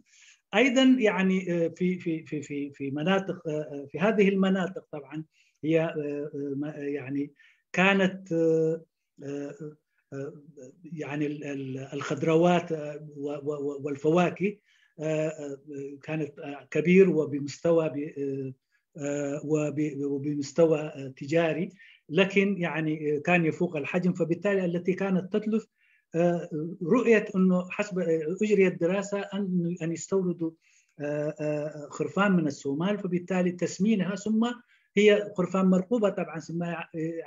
ايضا يعني آه، في في في في في مناطق آه، آه، في هذه المناطق طبعا هي آه، آه، ما- يعني كانت آه، آه، آه، يعني ال- ال- الخضروات آه، و- و- و- والفواكه آه، آه، كانت آه، كبير وبمستوى ب- آه، آه، وب- وبمستوى آه، تجاري، لكن يعني آه، كان يفوق الحجم، فبالتالي التي كانت تتلف آه، رؤية أنه حسب آه، أجريت دراسة أن أن يستوردوا آه، آه، خرفان من الصومال، فبالتالي تسمينها ثم هي خرفان مرقوبة طبعا، ثم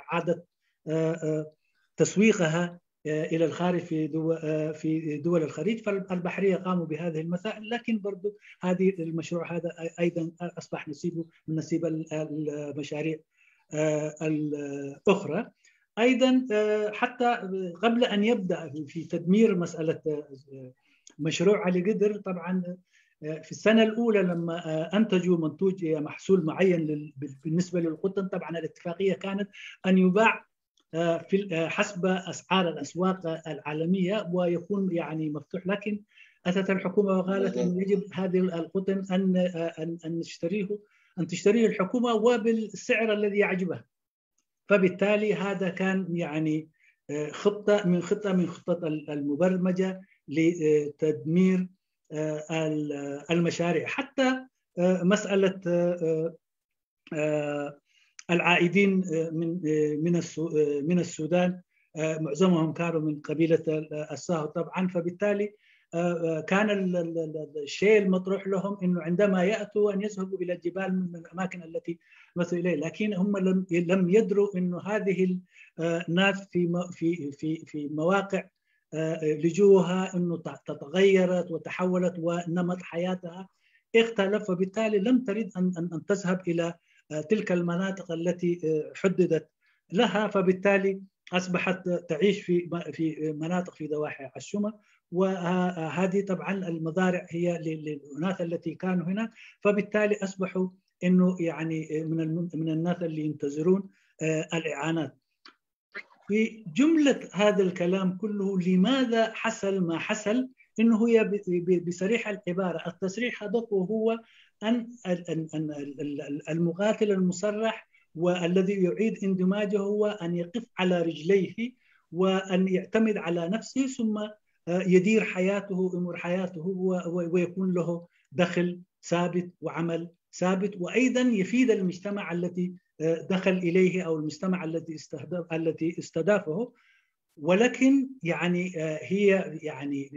عادت آه، آه، تسويقها آه، الى الخارج في دول آه، في دول الخليج. فالبحريه قاموا بهذه المسائل، لكن برضو هذه المشروع هذا ايضا اصبح نصيبه من نصيب المشاريع آه، الاخرى. ايضا آه، حتى قبل ان يبدا في تدمير مساله آه، مشروع علي قدر، طبعا آه، في السنه الاولى لما آه، انتجوا منتوج محصول معين بالنسبه للقطن، طبعا الاتفاقيه كانت ان يباع آه، في آه، حسب اسعار الاسواق العالميه ويكون يعني مفتوح، لكن اتت الحكومه وقالت انه يجب هذه القطن ان آه، ان ان نشتريه ان تشتريه الحكومه وبالسعر الذي يعجبها. فبالتالي هذا كان يعني آه، خطه من خطه من خطط المبرمجه لتدمير آه، المشاريع. حتى آه، مساله آه، آه، العائدين آه، من آه، من من السودان، آه، معظمهم كانوا من قبيله الساهو طبعا. فبالتالي آه، آه، كان الشيء المطروح لهم انه عندما ياتوا ان يذهبوا الى الجبال من الاماكن التي مثلوا اليه، لكن هم لم لم يدروا انه هذه الناس في في في في مواقع لجوها انه تغيرت وتحولت ونمط حياتها اختلف، فبالتالي لم ترد ان ان تذهب الى تلك المناطق التي حددت لها، فبالتالي اصبحت تعيش في في مناطق في ضواحي عشومه. وهذه طبعا المزارع هي للاناث التي كانوا هنا، فبالتالي اصبحوا انه يعني من من الناس اللي ينتظرون الاعانات. في جمله هذا الكلام كله، لماذا حصل ما حصل؟ انه هي بصريح العباره، التصريح هذا هو ان المقاتل المصرح والذي يعيد اندماجه هو ان يقف على رجليه وان يعتمد على نفسه، ثم يدير حياته، امور حياته، ويكون له دخل ثابت وعمل ثابت، وايضا يفيد المجتمع التي دخل اليه او المجتمع التي التي استضافه. ولكن يعني هي يعني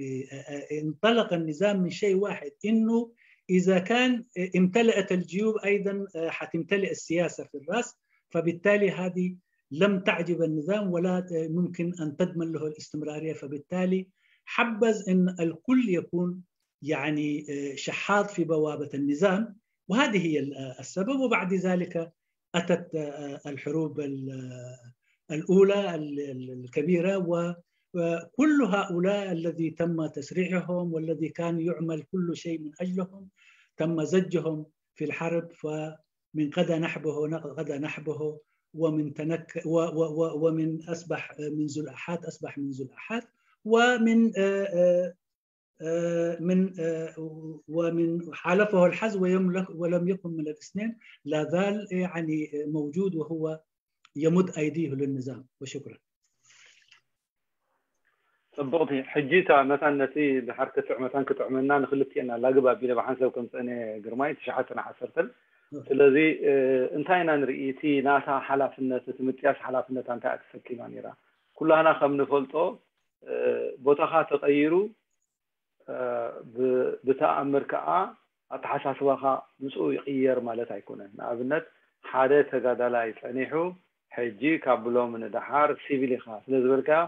انطلق النظام من شيء واحد، انه اذا كان امتلأت الجيوب ايضا حتمتلئ السياسه في الراس، فبالتالي هذه لم تعجب النظام ولا ممكن ان تضمن له الاستمراريه. فبالتالي حبذ ان الكل يكون يعني شحاط في بوابه النظام، وهذه هي السبب. وبعد ذلك اتت الحروب الاولى الكبيره، وكل هؤلاء الذي تم تسريحهم والذي كان يعمل كل شيء من اجلهم تم زجهم في الحرب، فمن غدا نحبه غدا نحبه، ومن تنك ومن اصبح من ذو الاحاد اصبح من ذو الاحاد، ومن من ومن حالفه الحظ ويملك ولم يكن من الاثنين، لا زال يعني موجود وهو يمد ايديه للنظام. وشكرا. ጽቡቕቲ። ሕጂ እታ መታን ነቲ ድሓር ክትዕ መታን ክጥዕመና ንክልቲኤና ላግብ ኣቢለ ብሓንሳብ ከምፀነ ግርማይ ትሽዓተን ዓሰርተን። ስለዚ እንታይ ኢና ንርኢ? እቲ ናታ ሓላፍነት፣ እቲ ምጥያስ ሓላፍነታ እንታይ እያ ተሰኪማ ነይራ? ኩላህና ከም ንፈልጦ ቦታኻ ተቐይሩ ብተኣምር ከዓ ኣተሓሳስባኻ ምስኡ ይቕየር ማለት ኣይኮነን። ንኣብነት ሓደ ተጋዳላይ ጸኒሑ ሕጂ ካብ ሎም ንደሓር ሲቪል ኢኻ ስለ ዝበልካዮ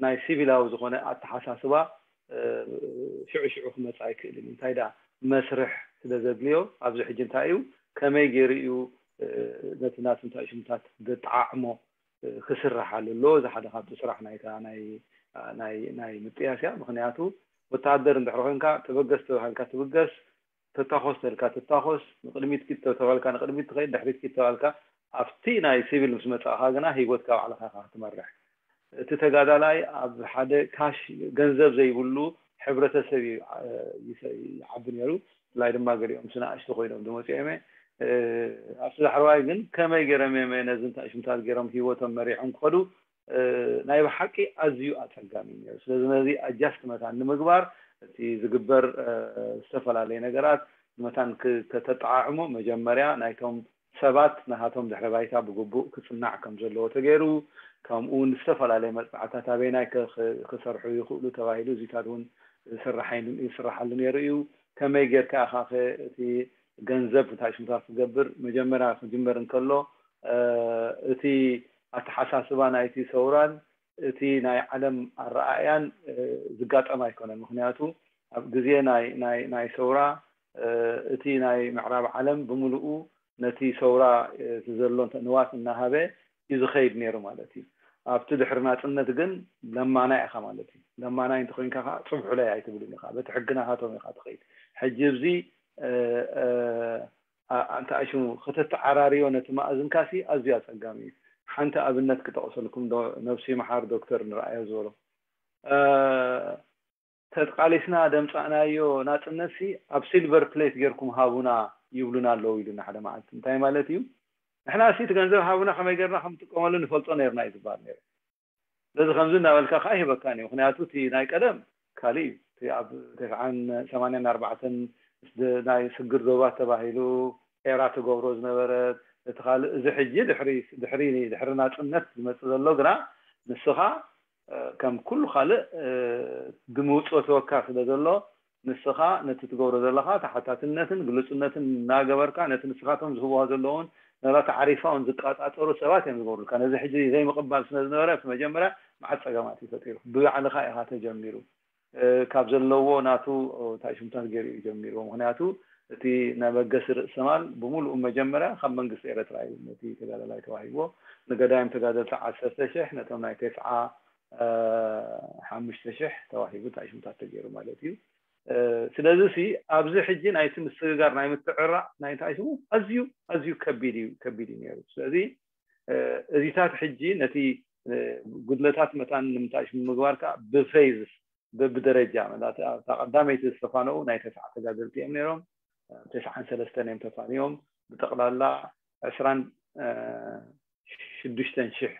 ናይ ሲቪላዊ ዝኾነ ኣተሓሳስባ ሽዑ ሽዑ ክመጽእ ኣይክእልን እዩ። እንታይ ደኣ መስርሕ ስለ ዘድልዮ ኣብዚ ሕጂ እንታይ እዩ ከመይ ገይሩ እዩ ነቲ ናቱ እንታይ ሽሙታት ዘጠዓዕሞ ክስራሕ ኣለሎ። እዚ ሓደ ካብቲ ስራሕ ናይታ ናይ ናይ ናይ ምጥያስ እያ። ምክንያቱ ወተሃደር እንድሕር ኮይንካ ተበገስ ተባሃልካ ትብገስ፣ ተታኾስ ተልካ ትታኾስ፣ ንቅድሚት ኪድ ተባልካ ንቅድሚት ትኸይድ፣ ድሕሪት ኪድ ተባልካ ኣብቲ ናይ ሲቪል ምስ መጻእኻ ግና ህይወትካ ባዕልኻ ኢኻ ክትመርሕ። እቲ ተጋዳላይ ኣብ ሓደ ካሽ ገንዘብ ዘይብሉ ሕብረተሰብ እዩ ይዓቢ ነይሩ። ብፍላይ ድማ ገሊኦም ስናእሽቱ ኮይኖም ዝመፅኦም ኣብቲ ዳሕረዋይ ግን ከመይ ገይሮም እዮም ነዚ እንታይ ሽምታት ገይሮም ህይወቶም መሪሖም ክኸዱ ናይ ብሓቂ ኣዝዩ ኣፀጋሚ ነይሩ። ስለዚ ነዚ ኣጃስት መታን ንምግባር እቲ ዝግበር ዝተፈላለየ ነገራት መታን ከተጠዓዕሞ መጀመርያ ናይቶም ሰባት ናሃቶም ድሕረ ባይታ ብግቡእ ክፅናዕ ከም ዘለዎ ተገይሩ፣ ከምኡ እውን ዝተፈላለየ መፅናዕታት ኣበይናይ ክሰርሑ ይኽእሉ ተባሂሉ እዚታት እውን ይስርሓሉ ነይሩ እዩ። ከመይ ጌርካ ኢኻ እቲ ገንዘብ እንታይ ሽምታት ክገብር መጀመርያ ክጅመር እንከሎ እቲ ኣተሓሳስባ ናይቲ ሰውራን እቲ ናይ ዓለም ኣረኣእያን ዝጋጠም ኣይኮነን። ምክንያቱ ኣብ ግዜ ናይ ሰውራ እቲ ናይ ምዕራብ ዓለም ብምሉኡ ነቲ ሰውራ ዘሎ ንዋት እናሃበ እዩ ዝኸይድ ነይሩ ማለት እዩ። ኣብቲ ድሕሪ ናፅነት ግን ለማናይ ኢኻ ማለት እዩ። ለማናይ እንተኮይንካ ከዓ ፅብሑለይ ኣይትብልን ኢኻ። በቲ ሕጊ ናሃቶም ኢኻ ትኸይድ። ሕጂ እዚ እንታይ ሽሙ ከተተዓራርዮ ነቲ ማእዝንካሲ ኣዝዩ ኣፀጋሚ እዩ። ሓንቲ ኣብነት ክጠቕሰልኩም ዶ ነብሲ መሓር ዶክተር ንረኣዮ ዝበሎ ተቃሊስና ደምፃእናዮ ናፅነትሲ ኣብ ሲልቨር ፕሌት ጌርኩም ሃቡና ይብሉና ኣለዉ ኢሉና ሓደ መዓልቲ። እንታይ ማለት እዩ? ንሕና ሲ እቲ ገንዘብ ሃቡና ከመይ ጌርና ከምንጥቀመሉ ንፈልጦ ነርና እዩ ዝበሃል ነይሩ። ስለዚ ከምዚ እናበልካ ከዓ ይህበካን እዩ። ምክንያቱ እቲ ናይ ቀደም ካሊእ እዩ። እቲ ኣብ ተስዓን ሰማንያን ኣርባዕተን ናይ ስግር ዶባት ተባሂሉ ኤራ ትገብሮ ዝነበረት እቲ ካልእ እዚ ሕጂ ድሕሪ ድሕሪ ድሕሪ ናፅነት ዝመፅእ ዘሎ ግና ንስኻ ከም ኩሉ ካልእ ብምውፅኦትወካ ስለ ዘሎ ንስኻ ነቲ ትገብሮ ዘለኻ ተሓታትነትን ግልፁነትን እናገበርካ ነቲ ንስኻቶም ዝህብዋ ዘለውን ነራ ተዓሪፋ እውን ዝቃፃፀሩ ሰባት እዮም ዝገብሩልካ። ነዚ ሕጂ ዘይምቕባል ስለ ዝነበረ እቲ መጀመርያ መዓት ፀገማት እዩ ፈጢሩ። ብባዕልኻ ኢኻ ተጀሚሩ ካብ ዘለዎ ናቱ ታሽምታት ገይሩ እዩ ጀሚርዎ። ምክንያቱ እቲ ናይ መገሲ ርእሰማል ብምሉኡ መጀመርያ ካብ መንግስቲ ኤረትራ እዩ ነቲ ተጋዳላይ ተዋሂብዎ። ንገዳይም ተጋደልቲ ዓሰርተ ሽሕ ነቶም ናይ ተስዓ ሓሙሽተ ሽሕ ተዋሂቡ ታሽምታት ተገይሩ ማለት እዩ። ስለዚ ሲ ኣብዚ ሕጂ ናይቲ ምስግጋር ናይ ምትዕራቕ ናይ እንታይ ሽሙ ኣዝዩ ኣዝዩ ከቢድ እዩ ከቢድ እዩ ነይሩ። ስለዚ እዚታት ሕጂ ነቲ ጉድለታት መታን ንምንታይ ሽሙ ምግባር ከዓ ብፌዝ በብደረጃ እታ ቀዳመይቲ ዝተፋነው ናይ ተስዓ ተጋደልቲ እዮም ነይሮም። ተስዓን ሰለስተን እዮም ተፋኒዮም። ብጠቕላላ ዕስራን ሽዱሽተን ሽሕ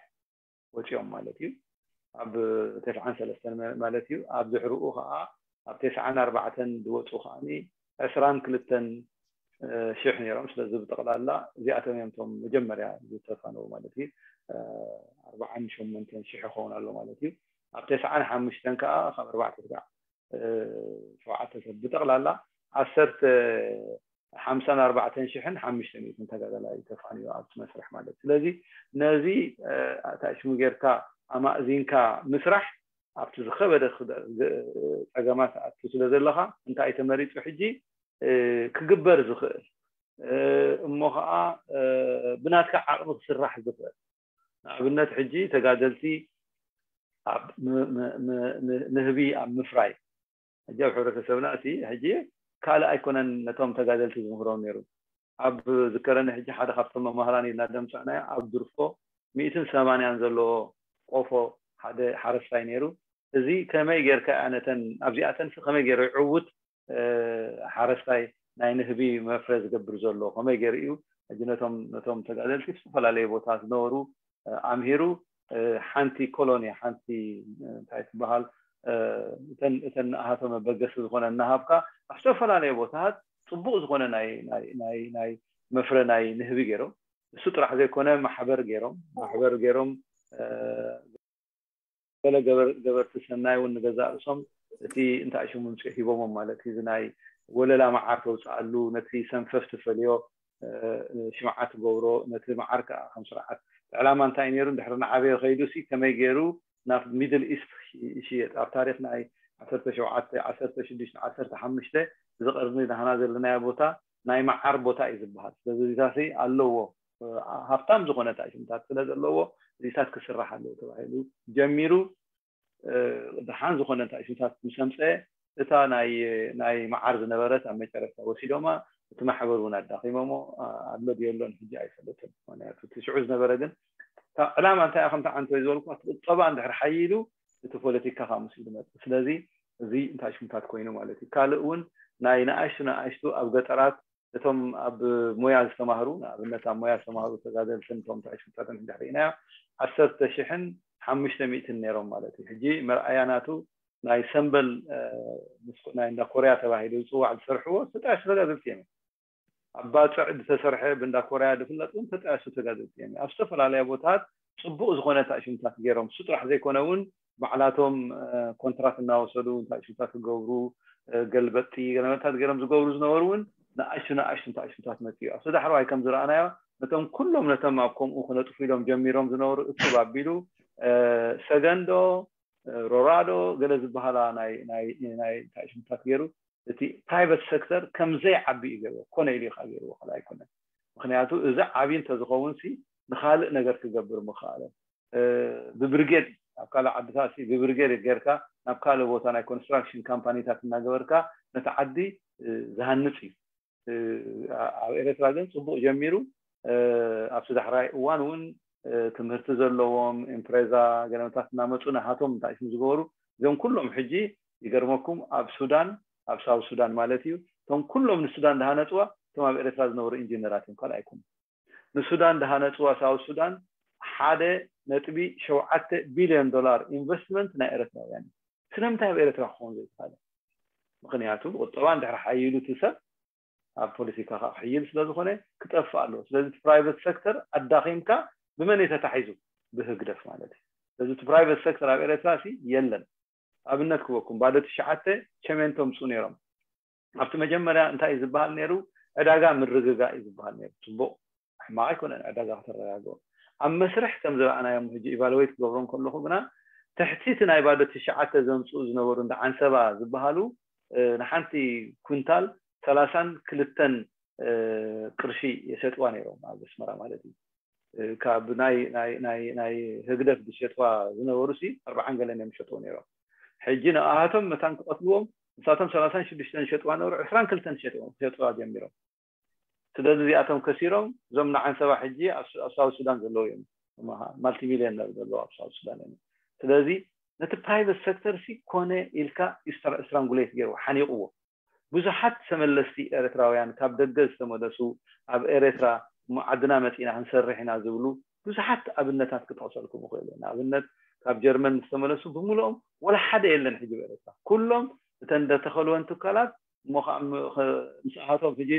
ወፂኦም ማለት እዩ። ኣብ ተስዓን ሰለስተን ማለት እዩ። ኣብ ድሕርኡ ከዓ ኣብ ተስዓን ኣርባዕተን ዝወፁ ከዓ ዕስራን ክልተን ሽሕ ነይሮም። ስለዚ ብጠቕላላ እዚኣቶም እዮም ቶም መጀመርያ ዝተፋነው ማለት እዩ። ኣርባዓን ሸሞንተን ሽሕ ይኸውን ኣሎ ማለት እዩ። ኣብ ተስዓን ሓሙሽተን ከዓ ካብ ኣርባዕተ ስጋዕ ሸውዓተ ሰብ ብጠቕላላ ዓሰርተ ሓምሳን ኣርባዕተን ሽሕን ሓሙሽተ ሚእትን ተጋዳላይ ተፋንዩ ኣብቲ መስርሕ ማለት። ስለዚ ነዚ ታሽሙ ጌርካ ኣማእዚንካ ምስራሕ ኣብቲ ዝኸበደ ጸገማት ኣቱ ስለ ዘለኻ እንታይ ተመሪጹ ሕጂ ክግበር ዝኽእል እሞ ከዓ ብናትካ ዓቕሚ ክስራሕ ዝኽእል ንኣብነት ሕጂ ተጋደልቲ ንህቢ ኣብ ምፍራይ ሕጂ ኣብ ሕብረተሰብና እቲ ሕጂ ካልእ ኣይኮነን ነቶም ተጋደልቲ ዝምህሮም ነይሩ። ኣብ ዝከረኒ ሕጂ ሓደ ካብቶም መማህራን ኢልና ደምፃእናዮ ኣብ ድርፎ ሚእትን ሰማንያን ዘለዎ ቆፎ ሓደ ሓረስታይ ነይሩ። እዚ ከመይ ጌርካ እያ ነተን ኣብዚኣተን ከመይ ገይሩ ይዕውት ሓረስታይ ናይ ንህቢ መፍረ ዝገብር ዘሎ ከመይ ገይሩ እዩ ሕጂ ነቶም ነቶም ተጋደልቲ ዝተፈላለዩ ቦታ ዝነበሩ ኣምሂሩ ሓንቲ ኮሎኒ ሓንቲ እንታይ ትበሃል እተን እተን ንኣሃቶ መበገሲ ዝኾነ እናሃብካ ኣብ ዝተፈላለዩ ቦታታት ፅቡቅ ዝኾነ ናይ ናይ ናይ ናይ መፍረ ናይ ንህቢ ገይሮም እሱ ጥራሕ ዘይኮነ ማሕበር ገይሮም ማሕበር ገይሮም ገለ ገበርቲ ሰናይ እውን ንገዛእ ርእሶም እቲ እንታይ ሽሙ ምፅእ ሂቦሞም ማለት እዩ ናይ ወለላ መዓር ተውፅኣሉ ነቲ ሰንፈፍ ትፈልዮ ሽምዓ ትገብሮ ነቲ መዓር ከዓ ከም ስርዓት ዕላማ እንታይ ነይሩ ድሕሪ ንዓበዮ ከይዱ ሲ ከመይ ገይሩ ናብ ሚድል ኢስት ይሽየጥ ኣብ ታሪክ ናይ ዓሰርተ ሸውዓተ ዓሰርተ ሽዱሽተ ዓሰርተ ሓሙሽተ እዚ ቀርኒ ዳህና ዘለናዮ ቦታ ናይ መዓር ቦታ እዩ ዝበሃል ስለዚ ዚታሲ ኣለዎ ሃብታም ዝኾነ ታሽምታት ስለ ዘለዎ ዚታት ክስራሕ ኣለዎ ተባሂሉ ጀሚሩ ደሓን ዝኾነ እንታይ ሽታት ምስ ኣምፀ እታ ናይ ናይ መዓር ዝነበረት ኣብ መጨረሽታ ወሲዶማ እቲ ማሕበር እውን ኣዳኺሞሞ ኣሎ ድየሎን ሕጂ ኣይፈልጥን። ምክንያቱ እቲ ሽዑ ዝነበረ ግን ዕላማ እንታይ ከምቲ ዓንቶ ዝበልኩ ቁጠባ እንድሕር ሓይሉ እቲ ፖለቲካ ካብ ምስሉ ዝመፅእ። ስለዚ እዚ እንታይ ሽምታት ኮይኑ ማለት እዩ። ካልእ እውን ናይ ንኣሽቱ ንኣሽቱ ኣብ ገጠራት እቶም ኣብ ሞያ ዝተማህሩ፣ ንኣብነት ኣብ ሞያ ዝተማህሩ ተጋደልትን እቶም ታሽምታትን እንድሕር ርኢናዮ ዓሰርተ ሽሕን ሓሙሽተ ሚእትን ነይሮም ማለት እዩ። ሕጂ መርኣያ ናቱ ናይ ሰምበል ናይ እንዳ ኮርያ ተባሂሉ ዝፅዋዕ ዝሰርሕዎ ዝተጣየሱ ተጋደልቲ እዮም። ኣብ ባፅዕ ዝተሰርሐ ብእንዳ ኮርያ ዝፍለጥ እውን ተጣየሱ ተጋደልቲ እዮም። ኣብ ዝተፈላለያ ቦታት ፅቡቕ ዝኾነ ታሽምታት ገይሮም እሱ ጥራሕ ዘይኮነ እውን ባዕላቶም ኮንትራት እናወሰዱ እንታይ ሽምታት ክገብሩ ገልበጥቲ ገለመታት ገይሮም ዝገብሩ ዝነበሩ እውን ንኣሽቱ ንኣሽቱ እንታይ ሽምታት መፅኡ ኣብዚ ዳሕረዋይ ከም ዝረኣናዮ ነቶም ኩሎም ነቶም ኣብ ከምኡ ክነጥፉ ኢሎም ጀሚሮም ዝነበሩ እክብ ኣቢሉ ሰገንዶ ሮራዶ ገለ ዝበሃላ ናይ እንታይ ሽምታት ገይሩ እቲ ፕራይቨት ሴክተር ከም ዘይዓቢ እዩ ገይርዎ። ኮነ ኢሉ እዩ ገይርዎ፣ ካልእ ኣይኮነን። ምክንያቱ እዚ ዓብዪ እንተዝኸውን ሲ ንካልእ ነገር ክገብር ምኸኣለ። ብብርጌድ ኣብ ካልእ ዓድታት ሲ ብብርጌድ ጌርካ ናብ ካልእ ቦታ ናይ ኮንስትራክሽን ካምፓኒታት እናገበርካ ነቲ ዓዲ ዝሃንፅ እዩ። ኣብ ኤርትራ ግን ፅቡቅ ጀሚሩ። ኣብቲ ዳሕራይ እዋን እውን ትምህርቲ ዘለዎም ኢምፕሬዛ ገለመታት እናመፁ ናሃቶም እንታይ ሽም ዝገበሩ እዞም ኩሎም ሕጂ ይገርመኩም ኣብ ሱዳን ኣብ ሳውት ሱዳን ማለት እዩ እቶም ኩሎም ንሱዳን ዝሃነፅዋ እቶም ኣብ ኤርትራ ዝነበሩ ኢንጂነራት እዮም ካልእ ኣይኮኑ ንሱዳን ዝሃነፅዋ ሳውት ሱዳን ሓደ ነጥቢ ሸውዓተ ቢልዮን ዶላር ኢንቨስትመንት ናይ ኤርትራውያን እዩ ስለምንታይ ኣብ ኤርትራ ክኸውን ዘይተኻለ ምክንያቱ ቁጠባ እንድሕር ሓይሉ እቲ ሰብ ኣብ ፖለቲካ ከዓ ክሕይል ስለዝኾነ ክጠፍእ ኣለዎ ስለዚ እቲ ፕራይቨት ሴክተር ኣዳኺምካ ብመን እዩ ተታሒዙ ብህግደፍ ማለት እዩ ስለዚ እቲ ፕራይቨት ሴክተር ኣብ ኤርትራ ሲ የለን ኣብነት ክበኩም ባዶ ትሽዓተ ቸሜንቶ ምፅኡ ነይሮም ኣብቲ መጀመርያ እንታይ እዩ ዝበሃል ነይሩ ዕዳጋ ምርግጋ እዩ ዝበሃል ነይሩ ፅቡቅ ሕማቅ ኣይኮነን ዕዳጋ ከተረጋግኦ ኣብ መስርሕ ከም ዝረኣናዮም ሕጂ ኢቫሉዌት ክገብሮም ከለኹ ግና ትሕቲ እቲ ናይ ባዶ ትሽዓተ ዘምፅኡ ዝነበሩ እንዳ ዓንሰባ ዝበሃሉ ንሓንቲ ኩንታል ሰላሳን ክልተን ቅርሺ የሸጥዋ ነይሮም ኣብ ኣስመራ ማለት እዩ ካብ ናይ ናይ ናይ ናይ ህግደፍ ዝሸጥዋ ዝነበሩ ሲ ኣርባዓን ገለን እዮም ዝሸጥዎ ነይሮም ሕጂ ንኣሃቶም መታን ክቐትልዎም ንሳቶም ሰላሳን ሽዱሽተን ዝሸጥዋ ነበሩ ዕስራን ክልተን ዝሸጥዋ ጀሚሮም ስለዚ እዚኣቶም ከሲሮም እዞም ንዓንሰባ ሕጂ ኣብ ሳውት ሱዳን ዘለዉ እዮም ማልቲሚልዮን ዘለዉ ኣብ ሳውት ሱዳን እዮም ስለዚ ነቲ ፕራይቨት ሴክተር ሲ ኮነ ኢልካ ስትራንጉሌት ገይርዎ ሓኒቕዎ ብዙሓት ተመለስቲ ኤርትራውያን ካብ ደገ ዝተመለሱ ኣብ ኤርትራ እሞ ዓድና መፂና ክንሰርሕ ኢና ዝብሉ ብዙሓት ኣብነታት ክጠቕሰልኩም ይኽእል እየ ንኣብነት ካብ ጀርመን ዝተመለሱ ብምልኦም ወላ ሓደ የለን ሕጂ ኤርትራ ኩሎም እተን ደተኸልወን ትካላት እሞ ከዓ ምስኣቶም ሕጂ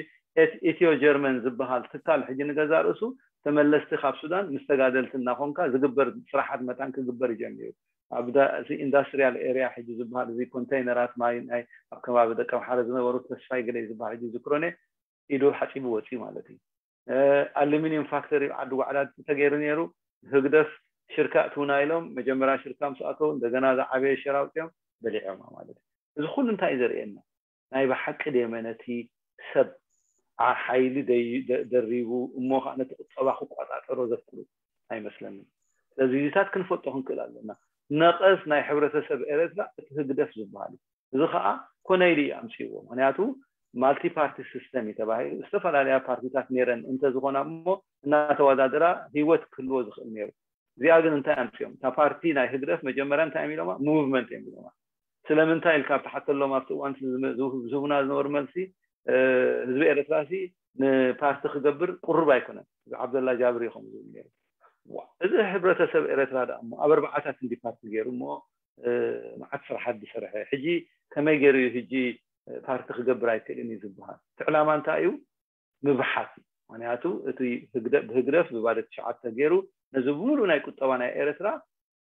ኢትዮ ጀርመን ዝበሃል ትካል ሕጂ ንገዛ ርእሱ ተመለስቲ ካብ ሱዳን ምስ ተጋደልቲ እናኾንካ ዝግበር ስራሓት መታን ክግበር ይጀምር እዩ ኣብ ኢንዳስትሪያል ኤርያ ሕጂ ዝበሃል እዚ ኮንተይነራት ማይ ናይ ኣብ ከባቢ ደቀምሓረ ዝነበሩ ተስፋይ ገለ ዝበሃል ሕጂ ዝክሮነ ኢዱ ሓፂቡ ወፂ ማለት እዩ ኣሉሚኒየም ፋክተሪ ዓዲ ዋዕላ ተገይሩ ነይሩ ህግደፍ ሽርካ እትውና ኢሎም መጀመርያ ሽርካ ምስ ኣተው እንደገና ዝዓበየ ሸር ኣውፅኦም በሊዖማ ማለት እዩ እዚ ኩሉ እንታይ እዩ ዘርእየና ናይ ብሓቂ ድየመ ነቲ ሰብ ሓይሊ ደሪቡ እሞ ከዓ ነቲ ቁጠባ ክቆፃፀሮ ዘፍቅዱ ኣይመስለንን ስለዚ እዚታት ክንፈልጦ ክንክእል ኣለና ነቐዝ ናይ ሕብረተሰብ ኤረትራ እቲ ህግደፍ ዝበሃል እዩ እዚ ከዓ ኮነ ኢሉ እዩ ኣምፅዎ ምክንያቱ ማልቲ ፓርቲ ሲስተም እዩ ተባሂሉ ዝተፈላለያ ፓርቲታት ነይረን እንተዝኾና እሞ እናተወዳደራ ህይወት ክህልዎ ዝኽእል ነይሩ እዚኣ ግን እንታይ ኣምፅኦም እታ ፓርቲ ናይ ህግደፍ መጀመርያ እንታይ እዮም ኢሎማ ሙቭመንት እዮም ኢሎማ ስለምንታይ ኢልካ ኣብ ትሓተሎም ኣብቲ እዋን ዝህቡና ዝነበሩ መልሲ ህዝቢ ኤረትራ ሲ ንፓርቲ ክገብር ቁሩብ ኣይኮነን እዚ ዓብደላ ጃብር ይኸም ዝብል ነይሩ እዚ ሕብረተሰብ ኤረትራ ዳ እሞ ኣብ ኣርባዓታት እንዲ ፓርቲ ገይሩ እሞ መዓት ስራሓት ዝሰርሐ ሕጂ ከመይ ገይሩ እዩ ሕጂ ፓርቲ ክገብር ኣይክእልን እዩ ዝበሃል እቲ ዕላማ እንታይ እዩ ምብሓት እዩ ምክንያቱ እቲ ብህግደፍ ብባደ ትሽዓተ ገይሩ ነዚ ብሙሉ ናይ ቁጠባ ናይ ኤረትራ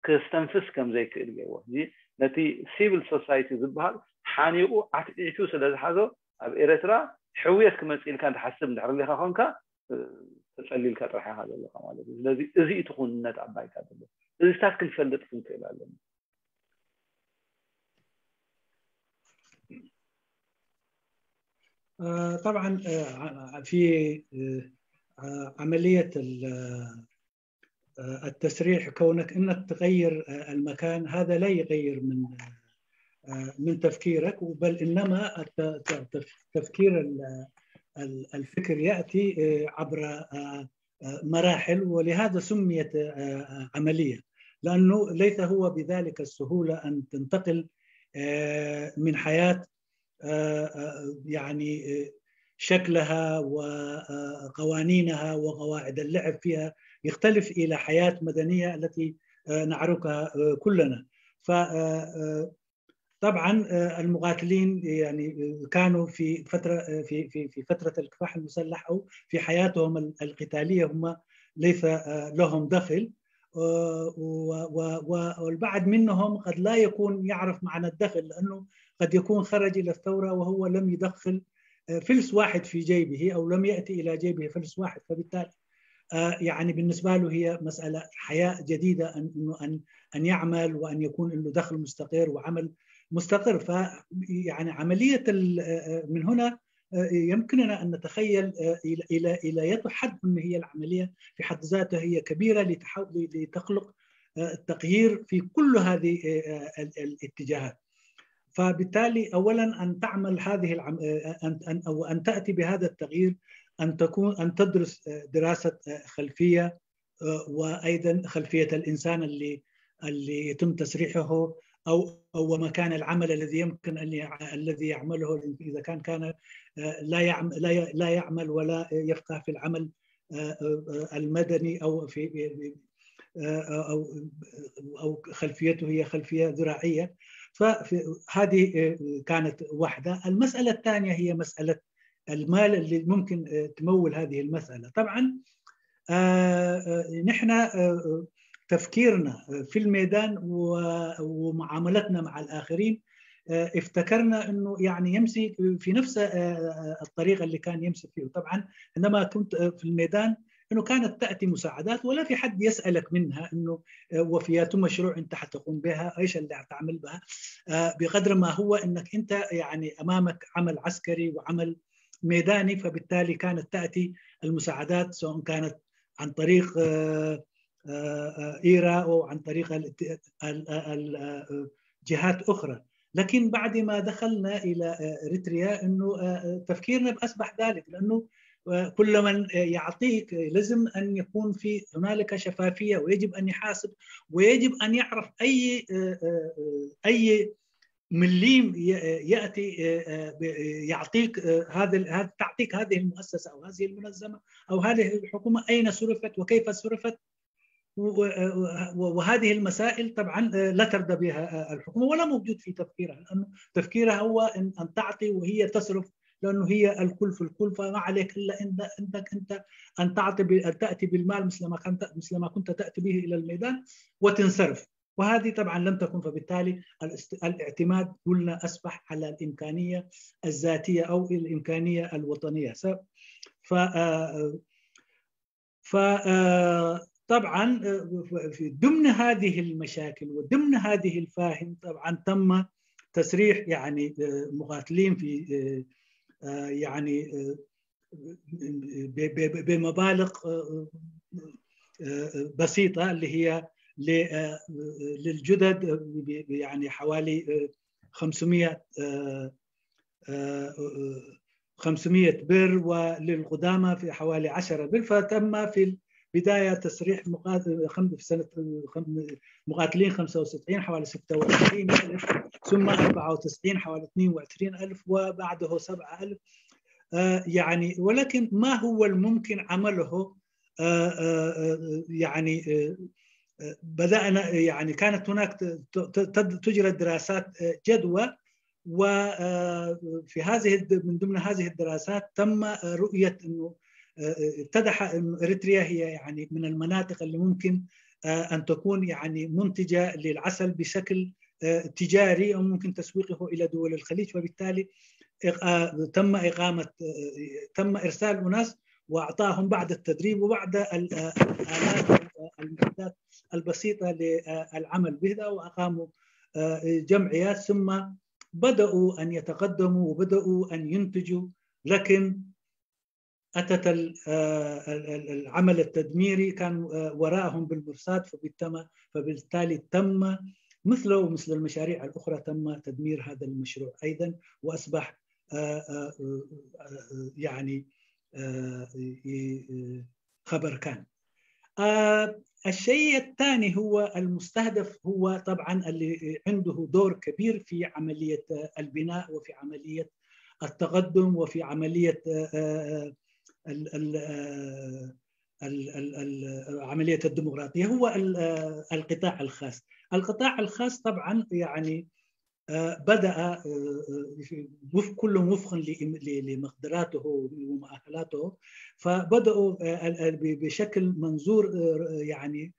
ክስተንፍስ ከም ዘይክእል ገይርዎ እዚ ነቲ ሲቪል ሶሳይቲ ዝበሃል ሓኒቑ ዓትዒቱ ስለ ዝሓዞ ኣብ ኤረትራ ሕውየት ክመፅእ ኢልካ ንትሓስብ እንድሕር ሊካ ኮንካ ተፀሊልካ ጥራሕ ኢካ ዘለካ ማለት እዩ ስለዚ እዚ እቲ ኩንነት ኣብ ባይታ ዘሎ እዚታት ክንፈልጥ ክንክእል ኣለና طبعا في عملية التسريح كونك انك تغير المكان هذا لا يغير من من تفكيرك بل انما تفكير الفكر يأتي عبر مراحل، ولهذا سميت عملية، لأنه ليس هو بذلك السهولة أن تنتقل من حياة يعني شكلها وقوانينها وقواعد اللعب فيها يختلف إلى حياة مدنية التي نعرفها كلنا. ف طبعا المقاتلين يعني كانوا في فتره في في في فتره الكفاح المسلح او في حياتهم القتاليه هم ليس لهم دخل. والبعض منهم قد لا يكون يعرف معنى الدخل، لانه قد يكون خرج الى الثوره وهو لم يدخل فلس واحد في جيبه او لم ياتي الى جيبه فلس واحد، فبالتالي يعني بالنسبه له هي مساله حياه جديده، ان انه ان ان يعمل وان يكون له دخل مستقر وعمل مستقر. ف يعني عمليه من هنا يمكننا ان نتخيل الى الى الى يد حد ان هي العمليه في حد ذاتها هي كبيره لتحاول لتخلق التغيير في كل هذه الاتجاهات. فبالتالي اولا ان تعمل هذه العم... ان ان او ان تاتي بهذا التغيير، ان تكون ان تدرس دراسه خلفيه وايضا خلفيه الانسان اللي اللي يتم تسريحه او او مكان العمل الذي يمكن ان الذي يعمله، اذا كان كان لا يعمل لا يعمل ولا يفقه في العمل المدني او في او او خلفيته هي خلفيه زراعيه. فهذه كانت واحده. المساله الثانيه هي مساله المال اللي ممكن تمول هذه المساله. طبعا نحن تفكيرنا في الميدان ومعاملتنا مع الاخرين افتكرنا انه يعني يمشي في نفس الطريقه اللي كان يمشي فيه. طبعا عندما كنت في الميدان انه كانت تاتي مساعدات ولا في حد يسالك منها انه وفيات مشروع انت حتقوم بها، ايش اللي حتعمل بها، بقدر ما هو انك انت يعني امامك عمل عسكري وعمل ميداني. فبالتالي كانت تاتي المساعدات سواء كانت عن طريق ايرا او عن طريق جهات اخرى. لكن بعد ما دخلنا الى اريتريا انه تفكيرنا اصبح ذلك، لانه كل من يعطيك لازم ان يكون في هنالك شفافيه، ويجب ان يحاسب، ويجب ان يعرف اي اي مليم ياتي يعطيك هذا تعطيك هذه المؤسسه او هذه المنظمه او هذه الحكومه اين صرفت وكيف صرفت. وهذه المسائل طبعا لا ترضى بها الحكومه ولا موجود في تفكيرها، لانه تفكيرها هو ان تعطي وهي تصرف، لانه هي الكل في الكل، فما عليك الا انك انت ان تعطي ان تاتي بالمال مثل ما كنت مثل ما كنت تاتي به الى الميدان وتنصرف. وهذه طبعا لم تكن، فبالتالي الاعتماد قلنا اصبح على الامكانيه الذاتيه او الامكانيه الوطنيه. ف فطبعا في ضمن هذه المشاكل وضمن هذه الفاهم طبعا تم تسريح يعني مقاتلين في يعني بمبالغ بسيطه اللي هي للجدد يعني حوالي خمسمية خمسمية بر، وللقدامى في حوالي عشرة بر. فتم في البدايه تسريح في سنه مقاتلين خمسة وستين حوالي ستة وعشرين ألف، ثم أربعة وتسعين حوالي اثنين وعشرين ألف، وبعده سبعة ألف. يعني ولكن ما هو الممكن عمله؟ يعني بدأنا يعني كانت هناك تجرى دراسات جدوى، وفي هذه من ضمن هذه الدراسات تم رؤية انه اتضح انه اريتريا هي يعني من المناطق اللي ممكن ان تكون يعني منتجه للعسل بشكل تجاري او ممكن تسويقه الى دول الخليج، وبالتالي تم اقامه تم ارسال اناس واعطاهم بعض التدريب وبعض الالات المعدات البسيطه للعمل بها، واقاموا جمعيات ثم بداوا ان يتقدموا وبداوا ان ينتجوا، لكن اتت العمل التدميري كان وراءهم بالمرصاد، فبالتالي تم مثله ومثل المشاريع الاخرى تم تدمير هذا المشروع ايضا، واصبح يعني خبر كان. الشيء الثاني هو المستهدف، هو طبعا اللي عنده دور كبير في عملية البناء وفي عملية التقدم وفي عملية عملية الديمقراطية، هو القطاع الخاص. القطاع الخاص طبعا يعني بدأ كل وفقا لمقدراته ومؤهلاته، فبدأوا بشكل منظور يعني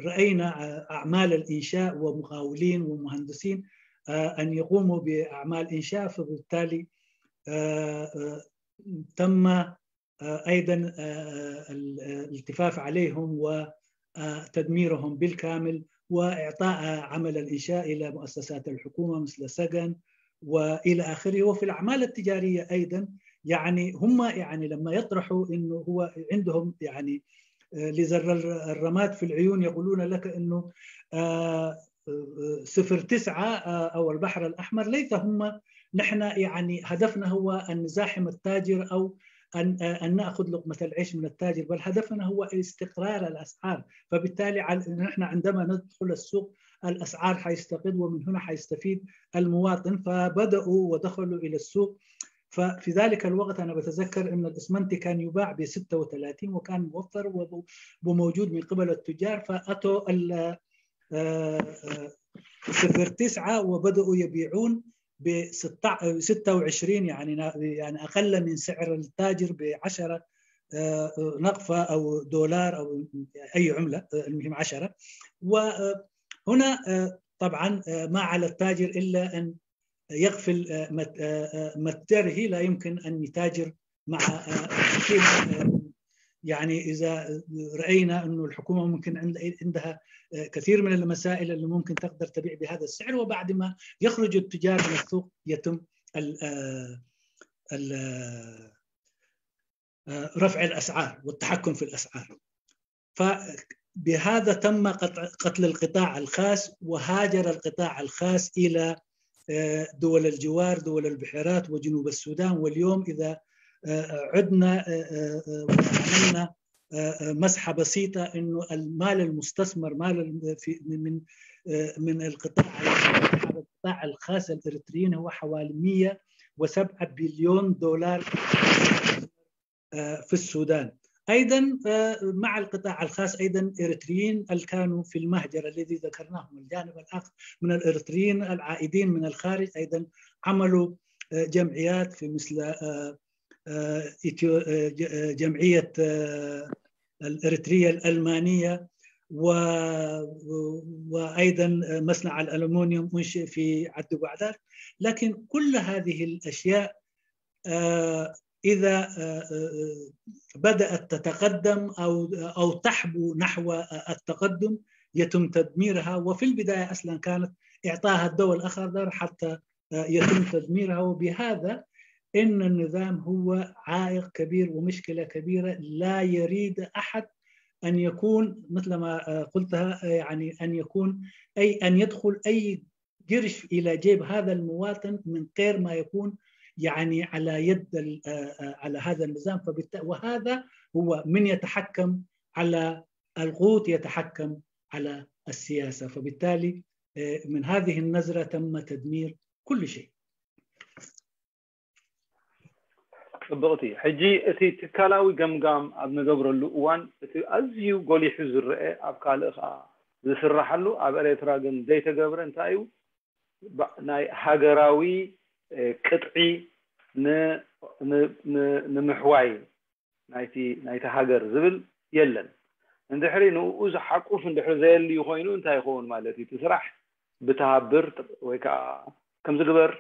رأينا أعمال الإنشاء ومقاولين ومهندسين أن يقوموا بأعمال إنشاء، فبالتالي تم أيضا الالتفاف عليهم وتدميرهم بالكامل، وإعطاء عمل الإنشاء إلى مؤسسات الحكومة مثل سجن وإلى آخره. وفي الأعمال التجارية أيضا، يعني هم يعني لما يطرحوا إنه هو عندهم يعني لزر الرماد في العيون، يقولون لك إنه صفر تسعة أو البحر الأحمر ليس هم، نحن يعني هدفنا هو أن نزاحم التاجر أو أن أن نأخذ لقمة العيش من التاجر، بل هدفنا هو استقرار الأسعار. فبالتالي نحن عندما ندخل السوق الأسعار حيستقر، ومن هنا حيستفيد المواطن. فبدأوا ودخلوا إلى السوق. ففي ذلك الوقت أنا بتذكر أن الإسمنت كان يباع ب ستة وثلاثين وكان موفر وموجود من قبل التجار، فأتوا صفر تسعة وبدأوا يبيعون ب ستة وعشرين، يعني يعني أقل من سعر التاجر ب عشرة نقفة أو دولار أو أي عملة، المهم عشرة. وهنا طبعا ما على التاجر إلا أن يقفل متجره، لا يمكن أن يتاجر مع يعني إذا رأينا أنه الحكومة ممكن عندها كثير من المسائل اللي ممكن تقدر تبيع بهذا السعر، وبعد ما يخرج التجار من السوق يتم ال ال رفع الأسعار والتحكم في الأسعار. فبهذا تم قطع قتل القطاع الخاص، وهاجر القطاع الخاص إلى دول الجوار، دول البحيرات وجنوب السودان. واليوم إذا عدنا وعملنا مسحة بسيطة، إنه المال المستثمر، مال في من من القطاع القطاع الخاص الإريتريين هو حوالي مية وسبعة بليون دولار في السودان. أيضا مع القطاع الخاص أيضا إريتريين اللي كانوا في المهجر الذي ذكرناهم. الجانب الآخر من الإريتريين العائدين من الخارج أيضا عملوا جمعيات في مثل جمعية الإريترية الألمانية، وأيضا مصنع الألومنيوم أنشئ في عدو بعدار. لكن كل هذه الأشياء إذا بدأت تتقدم أو أو تحبو نحو التقدم يتم تدميرها. وفي البداية أصلا كانت إعطاها الضوء الأخضر حتى يتم تدميرها. وبهذا إن النظام هو عائق كبير ومشكلة كبيرة، لا يريد أحد أن يكون مثل ما قلتها، يعني أن يكون أي أن يدخل أي قرش إلى جيب هذا المواطن من غير ما يكون يعني على يد على هذا النظام. فبالتالي وهذا هو من يتحكم على القوت يتحكم على السياسة. فبالتالي من هذه النظرة تم تدمير كل شيء. ጽብቕቲ። ሕጂ እቲ ትካላዊ ገምጋም ኣብ ንገብረሉ እዋን እቲ ኣዝዩ ጎሊሑ ዝረአ ኣብ ካልእ ከኣ ዝስራሓሉ ኣብ ኤርትራ ግን ዘይተገብረ እንታይ እዩ? ናይ ሃገራዊ ቅጥዒ ንምሕዋይ ናይቲ ናይቲ ሃገር ዝብል የለን። እንድሕሪ ንኡ ዝሓቁፍ እንድሕሪ ዘየልዩ ኮይኑ እንታይ ይኸውን ማለት እዩ? እቲ ስራሕ ብተሃብር ወይ ከዓ ከምዚ ግበር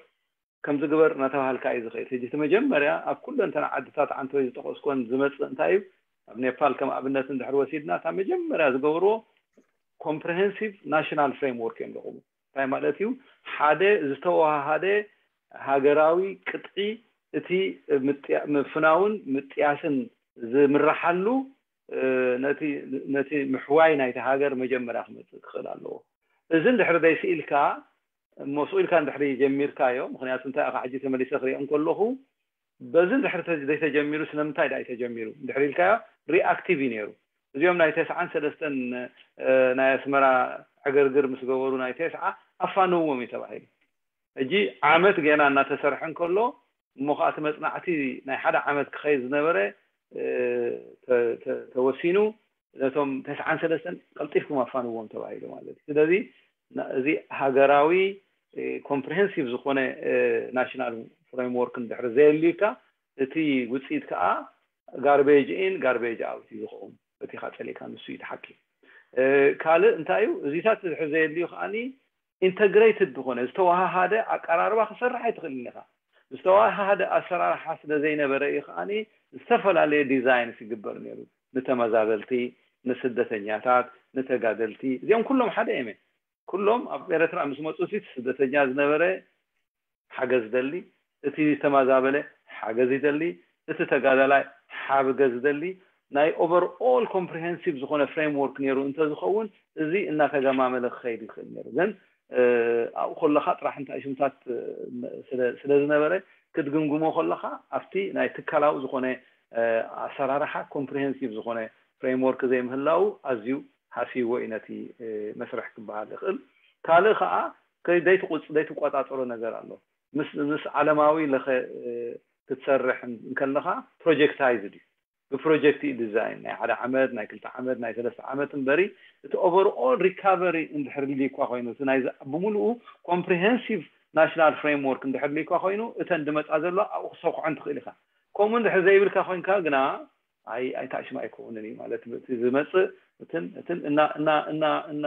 ከምዚ ግበር እናተባሃልካ እዩ ዝኽእል። ሕጂ እቲ መጀመርያ ኣብ ኩለንተና ዓድታት ዓንተወይ ዝጠቐስኮን ዝመፅእ እንታይ እዩ? ኣብ ኔፓል ከም ኣብነት እንድሕር ወሲድና እታ መጀመርያ ዝገብርዎ comprehensive national framework እዮም ዘቕሙ። እንታይ ማለት እዩ? ሓደ ዝተወሃሃደ ሃገራዊ ቅጥዒ እቲ ምፍናውን ምጥያስን ዝምርሓሉ ነቲ ምሕዋይ ናይቲ ሃገር መጀመርያ ክመፅእ ክኽእል ኣለዎ። እዚ እንድሕር ዘይስኢልካ እሞ ስቕ ኢልካ እንድሕሪ ጀሚርካዮ፣ ምኽንያቱ እንታይ ኢኻ ሕጂ ተመሊሰ ክሪኦ እንከለኹ፣ በዚ እንድሕሪ ዘይተጀሚሩ ስለምንታይ ደኣ ተጀሚሩ እንድሕሪ ኢልካዮ፣ ሪኣክቲቭ እዩ ነይሩ። እዚኦም ናይ ተስዓን ሰለስተን ናይ ኣስመራ ዕግርግር ምስ ገበሩ ናይ ተስዓ ኣፋንዎም እዩ ተባሂሉ። ሕጂ ዓመት ገና እናተሰርሐ እንከሎ እሞ ከዓ እቲ መፅናዕቲ ናይ ሓደ ዓመት ክኸይድ ዝነበረ ተወሲኑ ነቶም ተስዓን ሰለስተን ቀልጢፍኩም ኣፋንዎም ተባሂሉ ማለት እዩ። ስለዚ እዚ ሃገራዊ ኮምፕሪሄንሲቭ ዝኾነ ናሽናል ፍሬምወርክ እንድሕር ዘየልዩካ እቲ ውፅኢት ከዓ ጋርቤጅ ኢን ጋርቤጅ ኣውት እዩ ዝኸውን። በቲኻ ፀሊእካ ንሱ እዩ ሓቂ። ካልእ እንታይ እዩ እዚታት ድሕር ዘየልዩ ከዓኒ ኢንተግሬትድ ዝኾነ ዝተዋሃሃደ ኣቀራርባ ክሰርሕ ኣይትኽእልን ኢኻ። ዝተዋሃሃደ ኣሰራርሓ ስለ ዘይነበረ እዩ ከዓኒ ዝተፈላለየ ዲዛይንስ ይግበር ነይሩ። ንተመዛበልቲ፣ ንስደተኛታት፣ ንተጋደልቲ፣ እዚኦም ኩሎም ሓደ እዮም። ኩሎም ኣብ ኤረትራ ምስ መፁ እቲ ስደተኛ ዝነበረ ሓገዝ ይደሊ፣ እቲ ዝተመዛበለ ሓገዝ ይደሊ፣ እቲ ተጋዳላይ ሓገዝ ይደሊ። ናይ ኦቨር ኦል ኮምፕሪሄንሲቭ ዝኾነ ፍሬምወርክ ነይሩ እንተዝኸውን እዚ እናተገማመለ ክኸይድ ይኽእል ነይሩ። ግን ኣብኡ ከለኻ ጥራሕ እንታይ ሽምታት ስለ ዝነበረ ክትግምግሞ ከለኻ ኣብቲ ናይ ትካላዊ ዝኾነ ኣሰራርሓ ኮምፕሪሄንሲቭ ዝኾነ ፍሬምወርክ ዘይምህላው ኣዝዩ ሃስይዎ እዩ ነቲ መስርሕ ክበሃል ይኽእል። ካልእ ከዓ ከይደይትቆፃፀሮ ነገር ኣሎ። ምስ ዓለማዊ ለኸ ክትሰርሕ እንከለኻ ፕሮጀክታይዝድ እዩ። ብፕሮጀክት እዩ ዲዛይን ናይ ሓደ ዓመት ናይ ክልተ ዓመት ናይ ሰለስተ ዓመት እምበሪ እቲ ኦቨርኦል ሪካቨሪ እንድሕር ሊኳ ኮይኑ እቲ ናይ ብምሉኡ ኮምፕሪሄንሲቭ ናሽናል ፍሬምወርክ እንድሕር ሊኳ ኮይኑ እተን ድመፃ ዘሎ ኣብኡ ክሰኩዐን ትኽእል ኢኻ። ከምኡ እንድሕር ዘይብልካ ኮይንካ ግና ኣይ ኣይታሽም ኣይከውንን እዩ ማለት እቲ ዝመፅእ እትን እትን እና እና እና እና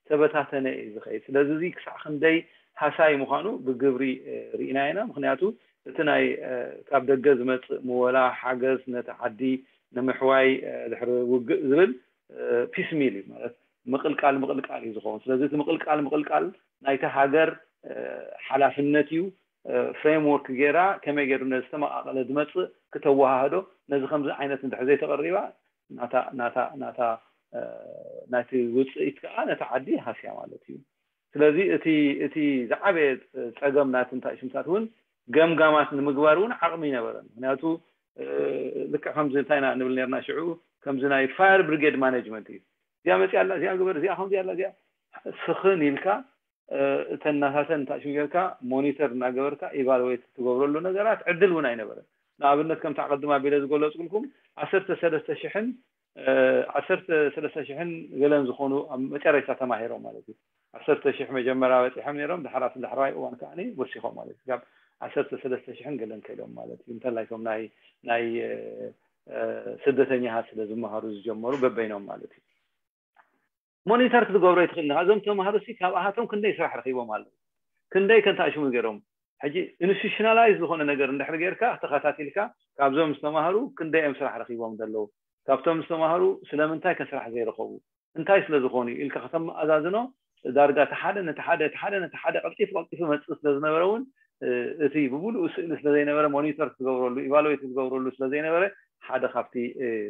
ተበታተነ እዩ ዝኸይድ። ስለዚ እዚ ክሳዕ ክንደይ ሃሳይ ምዃኑ ብግብሪ ርኢና ኢና። ምክንያቱ እቲ ናይ ካብ ደገ ዝመፅእ ምወላ ሓገዝ ነቲ ዓዲ ንምሕዋይ ድሕሪ ውግእ ዝብል ፒስ ሚል እዩ ማለት ምቕልቃል ምቕልቃል እዩ ዝኸውን። ስለዚ እቲ ምቕልቃል ምቕልቃል ናይቲ ሃገር ሓላፍነት እዩ። ፍሬምወርክ ገይራ ከመይ ገይሩ ነዚ ዝተመቃቀለ ዝመፅእ ክተወሃህዶ ነዚ ከምዚ ዓይነት እንድሕር ዘይተቐሪባ ናታ ናታ ናታ ናይቲ ውፅኢት ከዓ ነቲ ዓዲ ሃስያ ማለት እዩ። ስለዚ እቲ እቲ ዝዓበየ ፀገም ናቲ እንታይ ሽምታት እውን ገምጋማት ንምግባር እውን ዓቕሚ ይነበረን። ምክንያቱ ልክዕ ከምዚ እንታይ ኢና ንብል ነርና ሽዑ ከምዚ ናይ ፋየር ብሪጌድ ማኔጅመንት እዩ። እዚኣ መፅያ ኣላ፣ እዚኣ ግበር፣ እዚኣ ከምዚ ኣላ፣ እዚኣ ስኽን ኢልካ እተን ናታተን እንታይ ሽም ጌርካ ሞኒተር እናገበርካ ኢቫሉዌት ትገብረሉ ነገራት ዕድል እውን ኣይነበረን። ንኣብነት ከምቲ ኣቐድም ኣቢለ ዝገለፅኩልኩም ዓሰርተ ሰለስተ ሽሕን ዓሰርተ ሰለስተ ሽሕን ገለን ዝኾኑ ኣብ መጨረሻ ተማሂሮም ማለት እዩ። ዓሰርተ ሽሕ መጀመርያ በፂሖም ነይሮም፣ ድሓር ኣብቲ ዳሕራዋይ እዋን ከዓ ወሲኾም ማለት እዩ። ካብ ዓሰርተ ሰለስተ ሽሕን ገለን ከይዶም ማለት እዩ። እንተላይ እቶም ናይ ናይ ስደተኛታት ስለ ዝመሃሩ ዝጀመሩ በበይኖም ማለት እዩ። ሞኒተር ክትገብሮ ይትኽእል ኢኻ። እዞም ተምሃሮ ሲ ካብ ኣሃቶም ክንደይ ስራሕ ረኺቦም ኣለዉ፣ ክንደይ ከንታሽሙ ገይሮም። ሕጂ ኢንስቲቱሽናላይዝ ዝኾነ ነገር እንድሕር ጌርካ ተኸታቲልካ ካብዞም ዝተማሃሩ ክንደይ እዮም ስራሕ ረኺቦም ዘለዉ፣ ካብቶም ዝተማሃሩ ስለምንታይ ከስራሕ ዘይረኸቡ እንታይ ስለ ዝኾኑ እዩ ኢልካ ከተመኣዛዝኖ ዳርጋ እቲ ሓደ ነቲ ሓደ እቲ ሓደ ነቲ ሓደ ቀልጢፉ ቀልጢፉ መፅእ ስለ ዝነበረ እውን እቲ ብሙሉኡ ስእሊ ስለ ዘይነበረ ሞኒተር ክትገብረሉ ኢቫሉዌት ክትገብረሉ ስለ ዘይነበረ ሓደ ካብቲ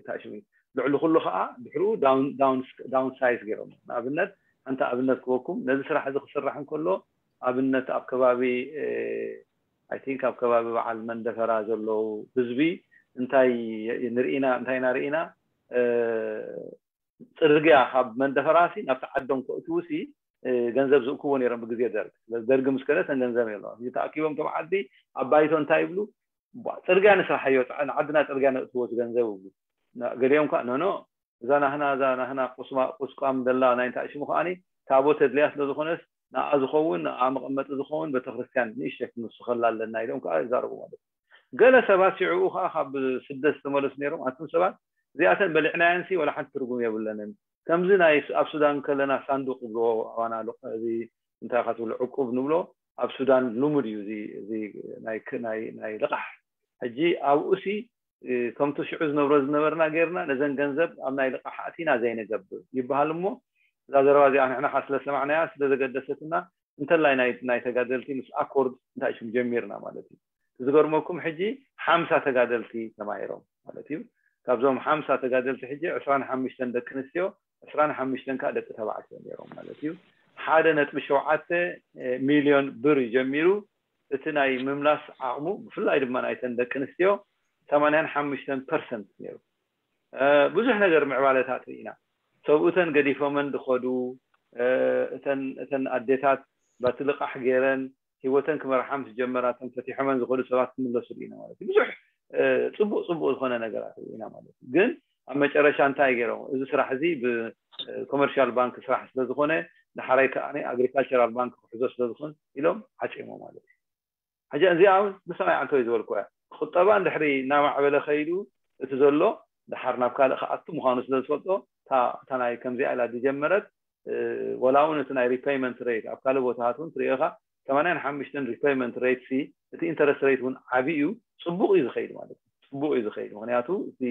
ታሽሙ እዩ። ልዕሊ ኩሉ ከዓ ድሕርኡ ዳውን ሳይዝ ገይሮም። ንኣብነት ሓንቲ ኣብነት ክበኩም ነዚ ስራሕ እዚ ክስራሕ እንከሎ ኣብነት ኣብ ከባቢ ኣይ ቲንክ ኣብ ከባቢ በዓል መንደፈራ ዘለዉ ህዝቢ እንታይ ንርኢና እንታይ ኢና ርኢና ፅርግያ ካብ መንደፈራሲ ናብቲ ዓዶም ከእትውሲ ገንዘብ ዝእክቦ ነይሮም ብግዜ ደርግ። ስለዚ ደርግ ምስ ከደ ተን ገንዘብ የለዋ እዚ ተኣኪቦም ቶም ዓዲ ኣብ ባይቶ እንታይ ይብሉ? ጽርግያ ንስራሓዮ ንዓድና ጽርግያ ነእትዎ ገንዘብ ይብሉ። ገሊኦም ከዓ ኖኖ እዛ ናህና እዛ ናህና ቁስቋም ደላ ናይ እንታይ ሽሙ ከዓኒ ታቦት ተድልያ ስለዝኾነስ ንኣ ዝኸውን ንኣ መቐመጢ ዝኸውን ቤተክርስትያን ንእሽተይ ክንውስኸላ ኣለና ኢሎም ከዓ ይዛረቡ ማለት እዩ። ገለ ሰባት ሽዑኡ ከዓ ካብ ስደት ዝተመለሱ ነይሮም ኣቱም ሰባት እዚኣተን በሊዕናየንሲ ወላ ሓንቲ ትርጉም የብለንን። ከምዚ ናይ ኣብ ሱዳን ከለና ሳንዱቅ ይብልዎ ኣባና እዚ እንታይ ካትብሉ ዕቁብ ንብሎ ኣብ ሱዳን ልሙድ እዩ እዚ ናይ ልቃሕ። ሕጂ ኣብኡሲ ከምቲ ሽዑ ዝነብሮ ዝነበርና ጌርና ነዘን ገንዘብ ኣብ ናይ ልቃሕ ኣእቲና ዘይንገብር ይበሃል እሞ እዛ ዘረባ እዚኣ ንሕና ከዓ ስለዝሰማዕናያ ስለዘገደሰትና እንተላይ ናይ ተጋደልቲ ምስ ኣኮርድ እንታይ ሽም ጀሚርና ማለት እዩ። ዝገርመኩም ሕጂ ሓምሳ ተጋደልቲ ተማሂሮም ማለት እዩ። ካብዞም ሓምሳ ተጋደልቲ ሕጂ ዕስራን ሓሙሽተን ደቂ ኣንስትዮ ዕስራን ሓሙሽተን ከዓ ደቂ ተባዕትዮ ነይሮም ማለት እዩ። ሓደ ነጥቢ ሸውዓተ ሚልዮን ብር እዩ ጀሚሩ። እቲ ናይ ምምላስ ዓቕሙ ብፍላይ ድማ ናይተን ደቂ ኣንስትዮ ሰማንያን ሓሙሽተን ፐርሰንት ነይሩ። ብዙሕ ነገር ምዕባለታት ርኢና። ሰብኡተን ገዲፎመን ዝኸዱ፣ እተን ኣዴታት ባቲ ልቓሕ ገይረን ህይወተን ክመርሓ ምስ ጀመራ፣ እተን ፈቲሖመን ዝኸዱ ሰባት ክምለሱ ርኢና ማለት እዩ። ብዙሕ ፅቡቅ ፅቡቅ ዝኾነ ነገራት ርኢና ማለት እዩ። ግን ኣብ መጨረሻ እንታይ ገይሮም? እዚ ስራሕ እዚ ብኮመርሻል ባንክ ስራሕ ስለዝኾነ፣ ዳሕራይ ከዓ ኣግሪካልቸራል ባንክ ክሕዞ ስለዝኾን ኢሎም ዓፂሞ ማለት እዩ። ሕጂ እዚኣ እውን ንሰማይ ዓንቶ እዩ ዝበልኩ እያ። ቁጠባ እንድሕሪ እናማዕበለ ከይዱ፣ እቲ ዘሎ ድሓር ናብ ካልእ ክኣቱ ምዃኑ ስለዝፈልጦ፣ እታ ናይ ከምዚኣ ኢላ ዝጀመረት፣ ወላ እውን እቲ ናይ ሪፐይመንት ሬት ኣብ ካልእ ቦታታት እውን ትሪኢኻ፣ ሰማንያን ሓሙሽተን ሪፐይመንት ሬት ሲ፣ እቲ ኢንተረስት ሬት እውን ዓብዪ እዩ። ፅቡቅ እዩ ዝኸይድ ማለት እዩ። ፅቡቅ እዩ ዝኸይድ፣ ምክንያቱ እቲ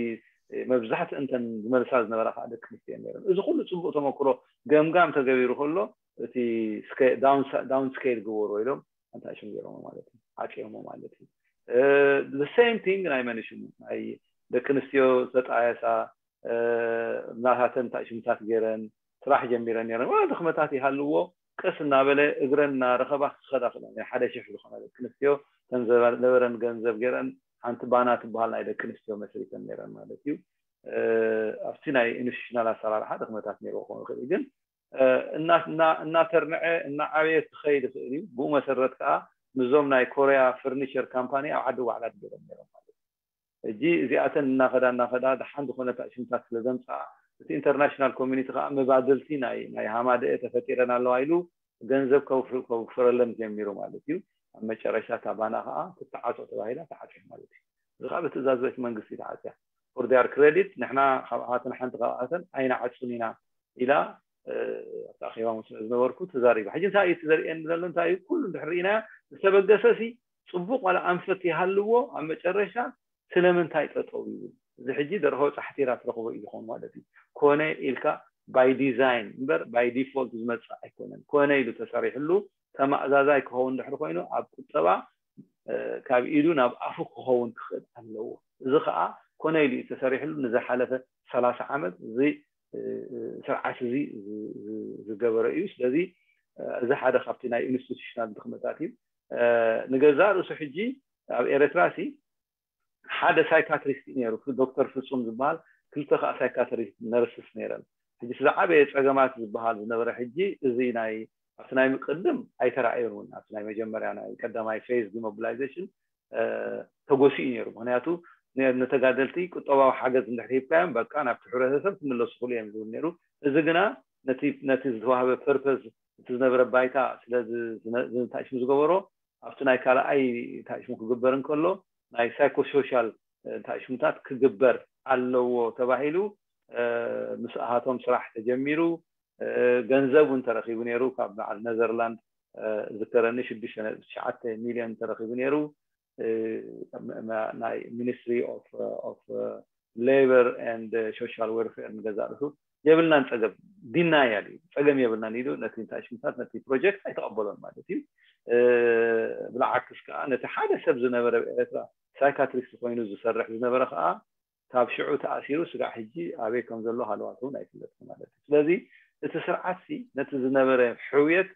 መብዛሕትኡ እንተን ዝመልሳ ዝነበራ ከዓ ደቂ ኣንስትዮ ነይረን። እዚ ኩሉ ፅቡቅ ተመክሮ ገምጋም ተገቢሩ ከሎ፣ እቲ ዳውን ስኬል ግበሩ ኢሎም እንታይ ሽም ገይሮሞ ማለት እዩ፣ ዓፂዮሞ ማለት እዩ። The same thing ናይ መን ሽሙ፣ ናይ ደቂ ኣንስትዮ ዝተጣየሳ፣ ናታተን እንታይ ሽምታት ገይረን ስራሕ ጀሚረን ነይረን። ዋላ ድኽመታት ይሃልዎ፣ ቀስ እናበለ እግረን እናረኸባ ክኸዳ ክእላ። ናይ ሓደ ሽሕ ዝኾና ደቂ ኣንስትዮ፣ እተን ዝነበረን ገንዘብ ገይረን ሓንቲ ባና ትበሃል ናይ ደቂ ኣንስትዮ መስሪተን ነይረን ማለት እዩ። ኣብቲ ናይ ኢንስቲቱሽናል ኣሰራርሓ ድኽመታት ነይርዎ ክኸውን ይኽእል እዩ፣ ግን እናተርንዐ እናዓበየ ክኸይድ ይኽእል እዩ። ብኡ መሰረት ከዓ ምስዞም ናይ ኮርያ ፈርኒቸር ካምፓኒ ኣብ ዓዲ ዋዕላ ገይሮም ነይሮም ማለት እዩ። ሕጂ እዚኣተን እናኸዳ እናኸዳ ደሓን ዝኾነ ታሽምታት ስለ ዘምፅኣ፣ እቲ ኢንተርናሽናል ኮሚኒቲ ከዓ መባድልቲ ናይ ናይ ሃማደኤ ተፈጢረን ኣለዋ ኢሉ ገንዘብ ከውፍረለን ጀሚሩ ማለት እዩ። ኣብ መጨረሻ እታ ባና ከዓ ክትተዓፆ ተባሂላ ተዓፅያ ማለት እዩ። እዚ ከዓ ብትእዛዝ ቤት መንግስቲ ተዓፅያ። For their credit፣ ንሕና ካብኣተን ሓንቲ ካብኣተን ኣይንዓፁን ኢና ኢላ ኣብቲ ኣኼባ ምስ ዝነበርኩ ተዛሪባ። ሕጂ እንታይ እዩ እቲ ዘርእየኒ ዘሎ? እንታይ እዩ ኩሉ እንድሕር ርኢናዮ፣ ዝተበገሰ ሲ ፅቡቅ ዋላ ኣንፈት ይሃልዎ፣ ኣብ መጨረሻ ስለምንታይ ጠጠው ይብል? እዚ ሕጂ ደርሆ ፃሕቲራ ትረኽቦ እዩ ዝኸውን ማለት እዩ። ኮነ ኢልካ ባይ ዲዛይን እምበር ባይ ዲፎልት ዝመፅእ ኣይኮነን። ኮነ ኢሉ ተሰሪሕሉ ተማእዛዛይ ክኸውን ድሕሪ ኮይኑ ኣብ ቁጠባ ካብ ኢዱ ናብ ኣፉ ክኸውን ክኽእል ኣለዎ። እዚ ከዓ ኮነ ኢሉ እዩ ተሰሪሕሉ ንዝሓለፈ ሰላሳ ዓመት እዚ ስርዓት እዚ ዝገበረ እዩ። ስለዚ እዚ ሓደ ካብቲ ናይ ኢንስቲቱሽናል ድኽመታት እዩ። ንገዛእ ርእሱ ሕጂ ኣብ ኤርትራ ሲ ሓደ ሳይካትሪስት እዩ ነይሩ፣ ዶክተር ፍጹም ዝበሃል፣ ክልተ ከዓ ሳይካትሪስት ነርስስ ነይረን። ሕጂ ዝዓበየ ፀገማት ዝበሃል ዝነበረ ሕጂ እዚ ናይ ኣብቲ ናይ ምቅድም ኣይተራእዮን እውን ኣብቲ ናይ መጀመርያ ናይ ቀዳማይ ፌዝ ዲሞቢላይዜሽን ተጎሲኡ ነይሩ። ምክንያቱ ነተጋደልቲ ቁጠባዊ ሓገዝ እንድሕር ሂብካዮም በቃ ናብቲ ሕብረተሰብ ክምለሱ ክሉ እዮም ዝብል ነይሩ። እዚ ግና ነቲ ዝተዋህበ ፐርፐዝ እቲ ዝነበረ ባይታ ስለ እንታይ ሽም ዝገበሮ ኣብቲ ናይ ካልኣይ እንታይ ሽሙ ክግበር እንከሎ ናይ ሳይኮሶሻል እንታይ ሽሙታት ክግበር ኣለዎ ተባሂሉ ምስ ኣሃቶም ስራሕ ተጀሚሩ። ገንዘብ እውን ተረኪቡ ነይሩ ካብ በዓል ነዘርላንድ ዝከረኒ ሽዱሽተ ነጥቢ ትሽዓተ ሚልዮን ተረኪቡ ነይሩ። ናይ ሚኒስትሪ ኦፍ ሌበር ኤንድ ሶሻል ዌልፌር ንገዛእ ርእሱ የብልናን ፀገም ዲናያል እዩ ፀገም የብልናን ኢሉ ነቲ እንታይ ሽሙታት ነቲ ፕሮጀክት ኣይተቐበሎን ማለት እዩ። ብልዓክስ ከዓ ነቲ ሓደ ሰብ ዝነበረ ኤርትራ ሳይካትሪስት ኮይኑ ዝሰርሕ ዝነበረ ከዓ ካብ ሽዑ ተኣሲሩ ስጋዕ ሕጂ ኣበይ ከም ዘሎ ሃለዋት እውን ኣይፍለጥን ማለት እዩ። ስለዚ እቲ ስርዓት ሲ ነቲ ዝነበረ ሕውየት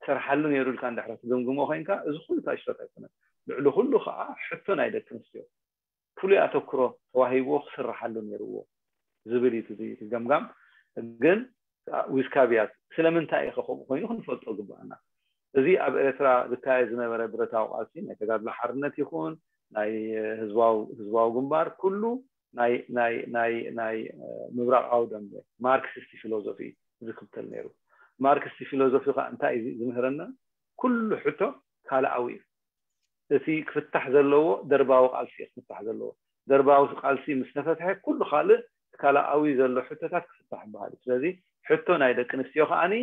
ሰርሓሉ ነይሩ ኢልካ እንድሕር ትግምግሞ ኮይንካ እዚ ኩሉ ታሽቶት ኣይኮነን። ልዕሊ ኩሉ ከዓ ሕቶ ናይ ደቂ ኣንስትዮ ፍሉይ ኣተኩሮ ተዋሂብዎ ክስርሓሉ ነይርዎ ዝብል እዩ እቲ ገምጋም። ግን ዊዝ ካብያት ስለምንታይ ኢኸ ከምኡ ኮይኑ ክንፈልጦ ግባኣና። እዚ ኣብ ኤርትራ ዝካየድ ዝነበረ ብረታዊ ቃልሲ ናይ ተጋድሎ ሓርነት ይኹን ናይ ህዝባዊ ግንባር ኩሉ ናይ ናይ ናይ ናይ ምብራቃዊ ደንበ ማርክሲስቲ ፊሎዞፊ እዩ ዝክተል ነይሩ። ማርክሲስቲ ፊሎዞፊ ከዓ እንታይ እዩ ዝምህረና? ኩሉ ሕቶ ካልኣዊ እዩ። እቲ ክፍታሕ ዘለዎ ደርባዊ ቃልሲ እዩ ክፍታሕ ዘለዎ። ደርባዊ ቃልሲ ምስ ተፈትሐ ኩሉ ካልእ ካልኣዊ ዘሎ ሕቶታት ክፍታሕ ይበሃል እዩ። ስለዚ ሕቶ ናይ ደቂ ኣንስትዮ ከዓኒ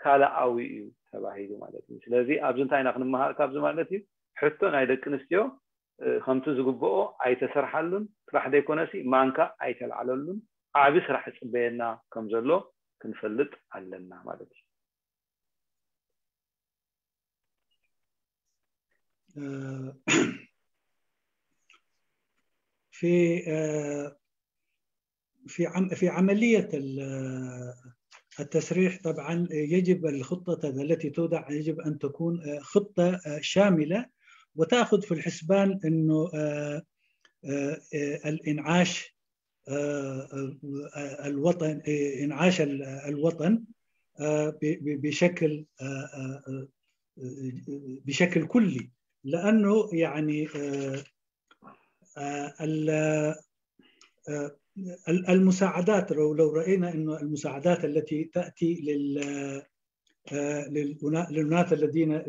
ካልኣዊ እዩ ተባሂሉ ማለት እዩ። ስለዚ ኣብዚ እንታይ ኢና ክንመሃር ካብዚ ማለት እዩ? ሕቶ ናይ ደቂ ኣንስትዮ ከምቲ ዝግብኦ ኣይተሰርሓሉን ጥራሕ ዘይኮነሲ ማንካ ኣይተልዓለሉን ዓቢ ስራሕ ይፅበየና ከም ዘሎ ክንፈልጥ ኣለና ማለት እዩ። في في في عملية التسريح طبعا يجب الخطة التي توضع يجب أن تكون خطة شاملة، وتأخذ في الحسبان أنه الإنعاش الوطن، إنعاش الوطن بشكل بشكل كلي، لأنه يعني المساعدات، لو لو رأينا أنه المساعدات التي تأتي لل للأناة الذين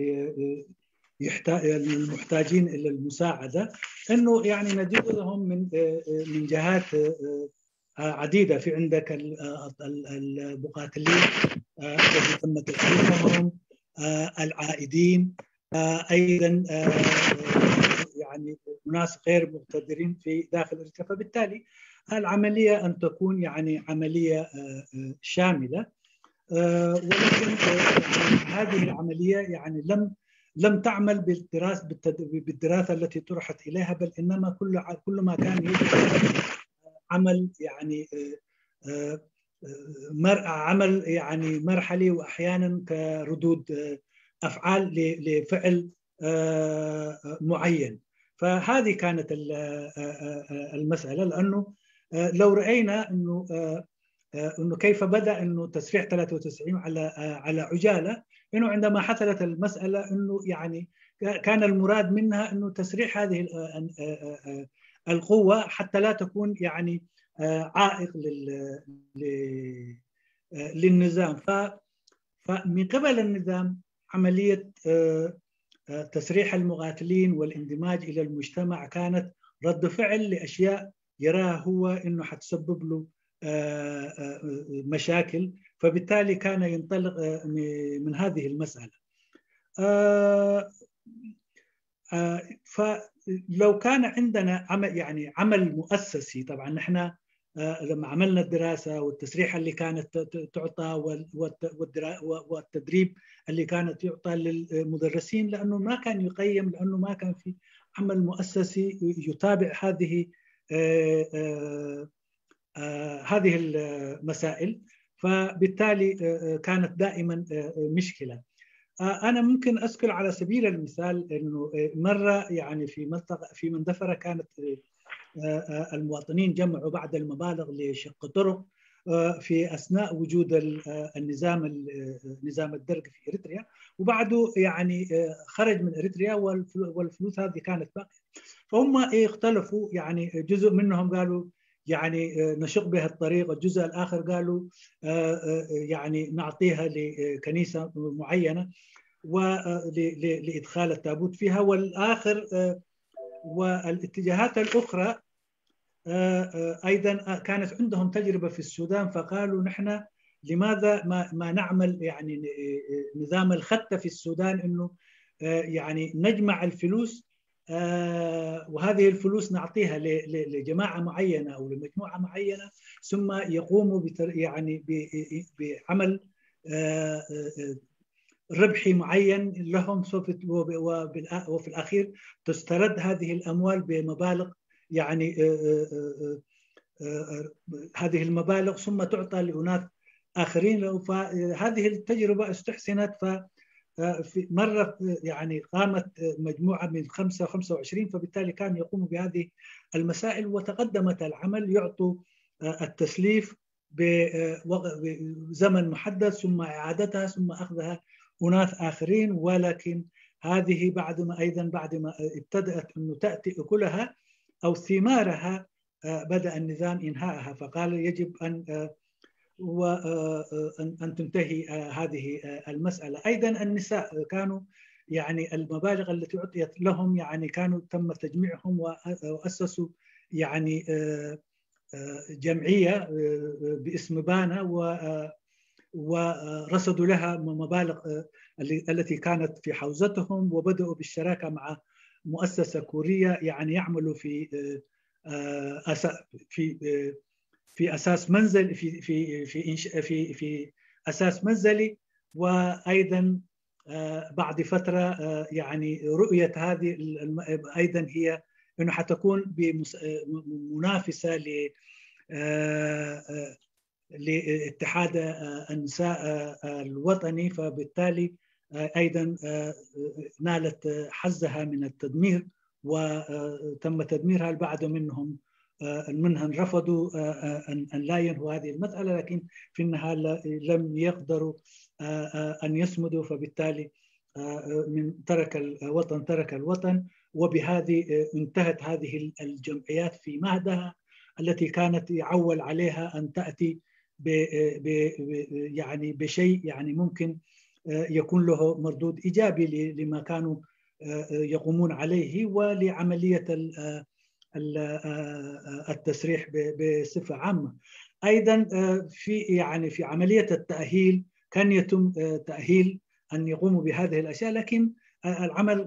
يحتاج المحتاجين إلى المساعدة، أنه يعني نجدهم من من جهات عديدة. في عندك المقاتلين الذي تم تجنيدهم، العائدين، ايضا يعني ناس غير مقتدرين في داخل اريتريا. فبالتالي العمليه ان تكون يعني عمليه شامله، ولكن هذه العمليه يعني لم لم تعمل بالدراسه بالدراسه التي طرحت اليها، بل انما كل كل ما كان يجب عمل يعني عمل يعني مرحلي، واحيانا كردود افعال لفعل معين. فهذه كانت المساله، لانه لو راينا انه انه كيف بدا انه تسريح ثلاثة وتسعين على على عجاله، انه عندما حصلت المساله انه يعني كان المراد منها انه تسريح هذه القوه حتى لا تكون يعني عائق لل للنظام. فمن قبل النظام عملية تسريح المقاتلين والاندماج إلى المجتمع كانت رد فعل لأشياء يراها هو أنه حتسبب له مشاكل، فبالتالي كان ينطلق من هذه المسألة. فلو كان عندنا عمل يعني عمل مؤسسي، طبعا نحن لما عملنا الدراسة والتسريح اللي كانت تعطى والتدريب اللي كانت يعطى للمدرسين، لأنه ما كان يقيم، لأنه ما كان في عمل مؤسسي يتابع هذه هذه المسائل، فبالتالي كانت دائما مشكلة. أنا ممكن أذكر على سبيل المثال أنه مرة يعني في منطقة في مندفرة كانت المواطنين جمعوا بعض المبالغ لشق طرق في اثناء وجود النظام نظام الدرق في اريتريا، وبعده يعني خرج من اريتريا والفلوس هذه كانت باقيه. فهم اختلفوا، يعني جزء منهم قالوا يعني نشق بها الطريق، والجزء الاخر قالوا يعني نعطيها لكنيسه معينه ولادخال التابوت فيها، والاخر والاتجاهات الاخرى ايضا كانت عندهم تجربه في السودان، فقالوا نحن لماذا ما ما نعمل يعني نظام الخته في السودان، انه يعني نجمع الفلوس وهذه الفلوس نعطيها لجماعه معينه او لمجموعه معينه، ثم يقوموا يعني بعمل ربحي معين لهم، وفي الاخير تسترد هذه الاموال بمبالغ يعني هذه المبالغ ثم تعطى لاناث اخرين. فهذه التجربه استحسنت، ف في مره يعني قامت مجموعه من خمسه خمسه وعشرين، فبالتالي كانوا يقوموا بهذه المسائل، وتقدمت العمل يعطوا التسليف بزمن محدد ثم اعادتها ثم اخذها اناث اخرين. ولكن هذه بعد ما ايضا بعد ما ابتدات انه تاتي اكلها او ثمارها بدا النظام انهائها، فقال يجب ان وان تنتهي هذه المساله. ايضا النساء كانوا يعني المبالغ التي اعطيت لهم يعني كانوا تم تجميعهم واسسوا يعني جمعيه باسم بانا ورصدوا لها مبالغ التي كانت في حوزتهم، وبداوا بالشراكه مع مؤسسه كوريه يعني يعملوا في في في اساس منزل في في في في في اساس منزلي. وايضا بعد فتره يعني رؤيه هذه ايضا هي انه حتكون بمنافسه ل لاتحاد النساء الوطني، فبالتالي أيضا نالت حظها من التدمير، وتم تدميرها. البعض منهم منها رفضوا أن لا ينهوا هذه المسألة، لكن في النهاية لم يقدروا أن يصمدوا، فبالتالي من ترك الوطن ترك الوطن. وبهذه انتهت هذه الجمعيات في مهدها التي كانت يعول عليها أن تأتي ب ب يعني بشيء يعني ممكن يكون له مردود إيجابي لما كانوا يقومون عليه ولعملية التسريح بصفة عامة. أيضا في يعني في عملية التأهيل كان يتم تأهيل أن يقوموا بهذه الأشياء، لكن العمل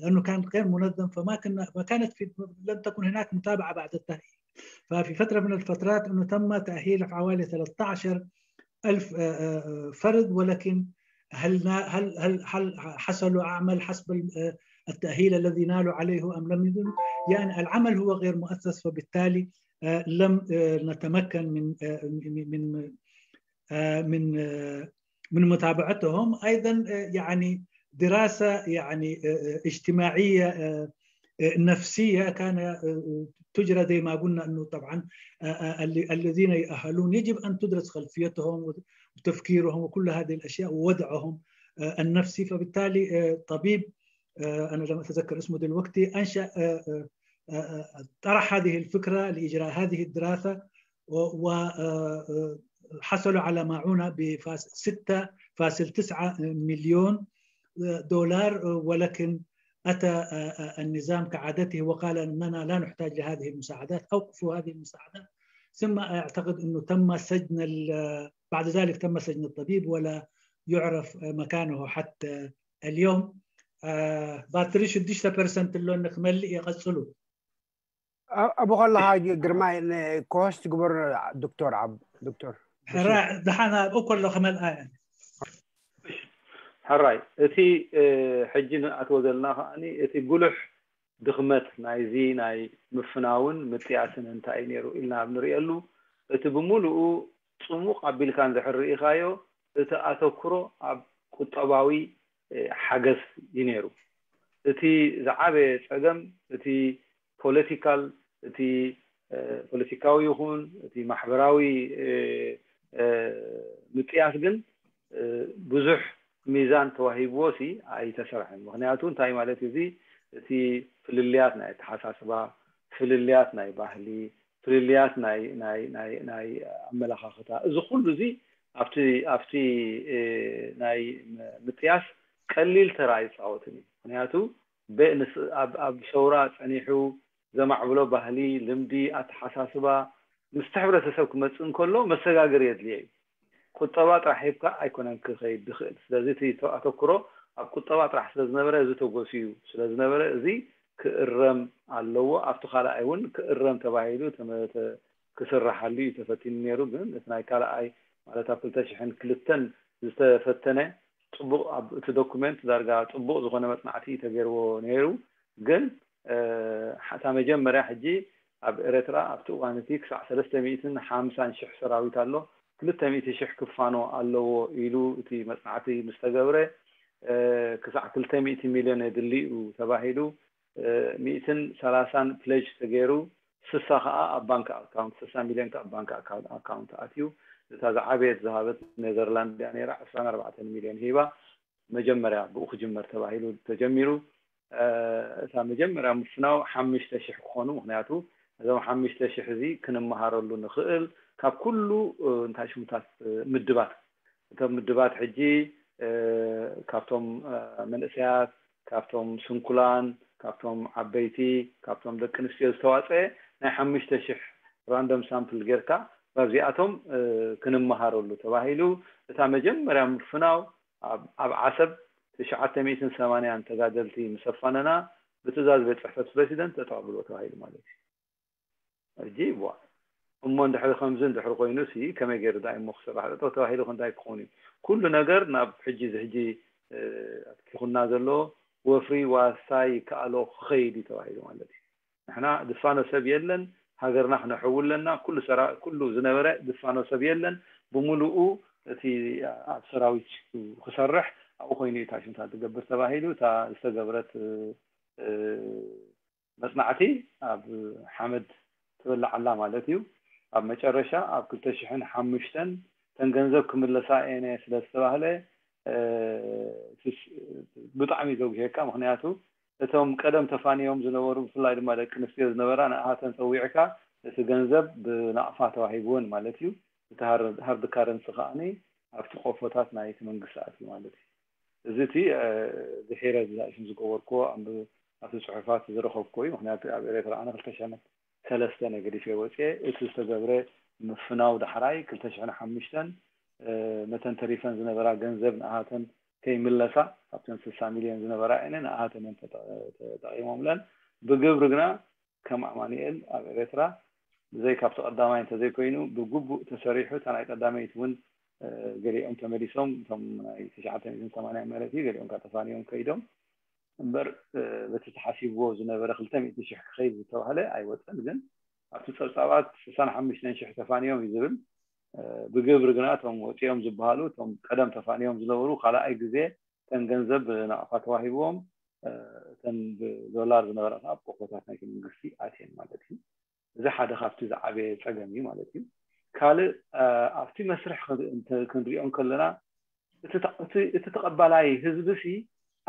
لأنه كان غير منظم، فما كنا ما كانت في لم تكن هناك متابعة بعد التأهيل. ففي فترة من الفترات أنه تم تأهيل حوالي ثلاثة عشر ألف فرد، ولكن هل هل هل هل حصلوا أعمال حسب التأهيل الذي نالوا عليه أم لم ينالوا؟ يعني العمل هو غير مؤسس، فبالتالي لم نتمكن من من من من متابعتهم. أيضا يعني دراسة يعني اجتماعية نفسية كان تجرى زي ما قلنا، أنه طبعا الذين يأهلون يجب أن تدرس خلفيتهم وتفكيرهم وكل هذه الأشياء ووضعهم النفسي. فبالتالي طبيب، أنا لم أتذكر اسمه دلوقتي، أنشأ طرح هذه الفكرة لإجراء هذه الدراسة، وحصلوا على معونة ب ستة فاصل تسعة مليون دولار، ولكن أتى النظام كعادته وقال أننا لا نحتاج لهذه المساعدات، أوقفوا هذه المساعدات. ثم أعتقد أنه تم سجن بعد ذلك تم سجن الطبيب ولا يعرف مكانه حتى اليوم. ባትሪ ሽዱሽተ ፐርሰንት ኣሎ ንክመልእ ይቐጽሉ። ኣብኡ ከለኻ ግርማይ ኮስት ግበር ዶክተር ዓብ ዶክተር ሕራ ደሓን ኣብኡ ከሎ ክመልኣ። ሕራይ፣ እቲ ሕጂ ንኣትዎ ዘለና ከዓኒ እቲ ጉሉሕ ድኽመት ናይዚ ናይ ምፍናውን ምጥያስን እንታይ እዩ ነይሩ ኢልና ኣብ ንሪእየሉ፣ እቲ ብምሉኡ ጽሙቕ ኣቢልካ እንድሕር ርኢኻዮ፣ እቲ ኣተኩሮ ኣብ ቁጠባዊ ሓገዝ እዩ ነይሩ። እቲ ዝዓበየ ጸገም እቲ ፖለቲካል፣ እቲ ፖለቲካዊ ይኹን እቲ ማሕበራዊ ምጥያስ ግን ብዙሕ ሚዛን ተዋሂብዎ ሲ ኣይተሰርሐን። ምክንያቱ እንታይ ማለት እዩ? እዚ እቲ ፍልልያት ናይ ኣተሓሳስባ፣ ፍልልያት ናይ ባህሊ፣ ፍልልያት ናይ ናይ ናይ ናይ ኣመለኻኽታ፣ እዚ ኩሉ እዚ ኣብቲ ኣብቲ ናይ ምጥያስ ቀሊል ተራ ኣይፃወትን እዩ። ምክንያቱ ኣብ ሰውራ ፀኒሑ ዘማዕብሎ ባህሊ፣ ልምዲ፣ ኣተሓሳስባ ምስቲ ሕብረተሰብ ክመፅእ እንከሎ መሰጋገሪ የድልዮ እዩ። ቁጠባ ጥራሕ ሂብካ ኣይኮነን ክኸይድ ዝኽእል። ስለዚ እቲ ኣተኩሮ ኣብ ቁጠባ ጥራሕ ስለዝነበረ እዚ ተጎስዩ ስለዝነበረ እዚ ክእረም ኣለዎ። ኣብቲ ካልኣይ እውን ክእረም ተባሂሉ ክስረሓሉ እዩ ተፈቲኑ ነይሩ። ግን እቲ ናይ ካልኣይ ማለት ኣብ ክልተ ሽሕን ክልተን ዝተፈተነ ፅቡቕ ኣብ እቲ ዶኩመንት ዳርጋ ፅቡቕ ዝኾነ መፅናዕቲ እዩ ተገይርዎ ነይሩ። ግን እታ መጀመርያ ሕጂ ኣብ ኤረትራ ኣብቲ እዋን እቲ ክሳዕ ሰለስተ ሚእትን ሓምሳን ሽሕ ሰራዊት ኣሎ፣ ክልተ ሚእቲ ሽሕ ክፋኖ ኣለዎ ኢሉ እቲ መጽናዕቲ ምስ ተገብረ ክሳዕ ክልተ ሚእቲ ሚልዮን የድሊ እዩ ተባሂሉ። ሚእትን ሰላሳን ፕለጅ ተገይሩ፣ ስሳ ከዓ ኣብ ባንክ ኣካውንት፣ ስሳ ሚልዮን ከዓ ኣብ ባንክ ኣካውንት ኣትዩ። እታ ዝዓበየት ዝሃበት ኔዘርላንድ እያ ነይራ፣ ዕስራን ኣርባዕተን ሚልዮን ሂባ። መጀመርያ ብኡ ክጅመር ተባሂሉ ተጀሚሩ። እታ መጀመርያ ምፍናው ሓሙሽተ ሽሕ ክኾኑ፣ ምክንያቱ እዞም ሓሙሽተ ሽሕ እዚ ክንመሃረሉ ንኽእል ካብ ኩሉ እንታይ ሽሙታት ምድባት፣ እቶም ምድባት ሕጂ ካብቶም መንእሰያት፣ ካብቶም ስንኩላን፣ ካብቶም ዓበይቲ፣ ካብቶም ደቂ ኣንስትዮ ዝተዋፀአ ናይ ሓሙሽተ ሽሕ ራንደም ሳምፕል ጌርካ ባብዚኣቶም ክንመሃረሉ ተባሂሉ እታ መጀመርያ ምፍናው ኣብ ዓሰብ ትሽዓተ ሚእትን ሰማንያን ተጋደልቲ ምስ ኣፋነና ብትእዛዝ ቤት ፅሕፈት ፕረሲደንት ተተቐብሎ ተባሂሉ ማለት እዩ። ሕጂ ዋ እሞ እንድሕሪ ከምዚ እንድሕሪ ኮይኑ ሲ ከመይ ገይሩ ዳ እሞ ክስራሕ ጠጠው ተባሂሉ ክንታይ ክኸውን እዩ? ኩሉ ነገር ናብ ሕጂ እዚ ሕጂ ኣትኪኹና ዘሎ ወፍሪ ዋሳይ ይከኣሎ ክኸይድ እዩ ተባሂሉ ማለት እዩ። ንሕና ዝፋኖ ሰብ የለን፣ ሃገርና ክነሕው ኣለና። ኩሉ ሰራ ኩሉ ዝነበረ ዝፋኖ ሰብ የለን። ብምሉኡ እቲ ኣብ ሰራዊት ክሰርሕ ኣብኡ ኮይኑ እዩ ታሽምታት ዝገብር ተባሂሉ። እታ ዝተገብረት መፅናዕቲ ኣብ ሓመድ ትበላዕ ኣላ ማለት እዩ። ኣብ መጨረሻ ኣብ ክልተ ሽሕን ሓሙሽተን ተን ገንዘብ ክምለሳ እየን ስለ ዝተባህለ ብጣዕሚ ዘጉሄካ። ምክንያቱ እቶም ቀደም ተፋንዮም ዝነበሩ ብፍላይ ድማ ደቂ ኣንስትዮ ዝነበራ ንኣሃተን ፀዊዕካ እቲ ገንዘብ ብናቕፋ ተዋሂብወን ማለት እዩ። እቲ ሃርድ ካረንሲ ከዓኒ ኣብቲ ቆፎታት ናይቲ መንግስቲ ኣትዩ ማለት እዩ። እዚ እቲ ድሒረ ዝዛእሽም ዝገበርኩዎ ኣብቲ ፅሑፋት ዝረኸብኩዎ እዩ። ምክንያቱ ኣብ ኤርትራ ኣነ ክልተ ሽሕን ሰለስተን ገዲፈ ወፅየ። እቲ ዝተገብረ ምፍናው ዳሕራይ ክልተ ሽሕን ሓሙሽተን ነተን ተሪፈን ዝነበራ ገንዘብ ንኣሃተን ከይምለሳ ካብተን ስሳ ሚልዮን ዝነበራ እነ ንኣሃተን ተጠቂሞምለን። ብግብሪ ግና ከም ኣማኑኤል ኣብ ኤርትራ ብዘይ ካብቲ ቀዳማይ እንተዘይኮይኑ ብግቡእ ተሰሪሑ እታ ናይ ቀዳመይቲ እውን ገሊኦም ተመሊሶም እቶም ናይ ትሽዓተ ሚእትን ሰማንያን ማለት እዩ ገሊኦም ካብ ተፋንዮም ከይዶም እምበር በቲ ተሓሲብዎ ዝነበረ ክልተ ሚእቲ ሽሕ ክኸይድ ዝተባህለ ኣይወፀን። ግን ኣብቲ ፀብፃባት ስሳን ሓሙሽተን ሽሕ ተፋንዮም እዩ ዝብል። ብግብሪ ግና እቶም ወፂኦም ዝበሃሉ እቶም ቀደም ተፋንዮም ዝነበሩ ካልኣይ ግዜ እተን ገንዘብ ብናቕፋ ተዋሂብዎም እተን ብዶላር ዝነበራ ከዓ ቆፎታት ናይቲ መንግስቲ ኣትየን ማለት እዩ። እዚ ሓደ ካብቲ ዝዓበየ ፀገም እዩ ማለት እዩ። ካልእ ኣብቲ መስርሕ ክንሪኦ ከለና እቲ ተቐባላይ ህዝቢ ሲ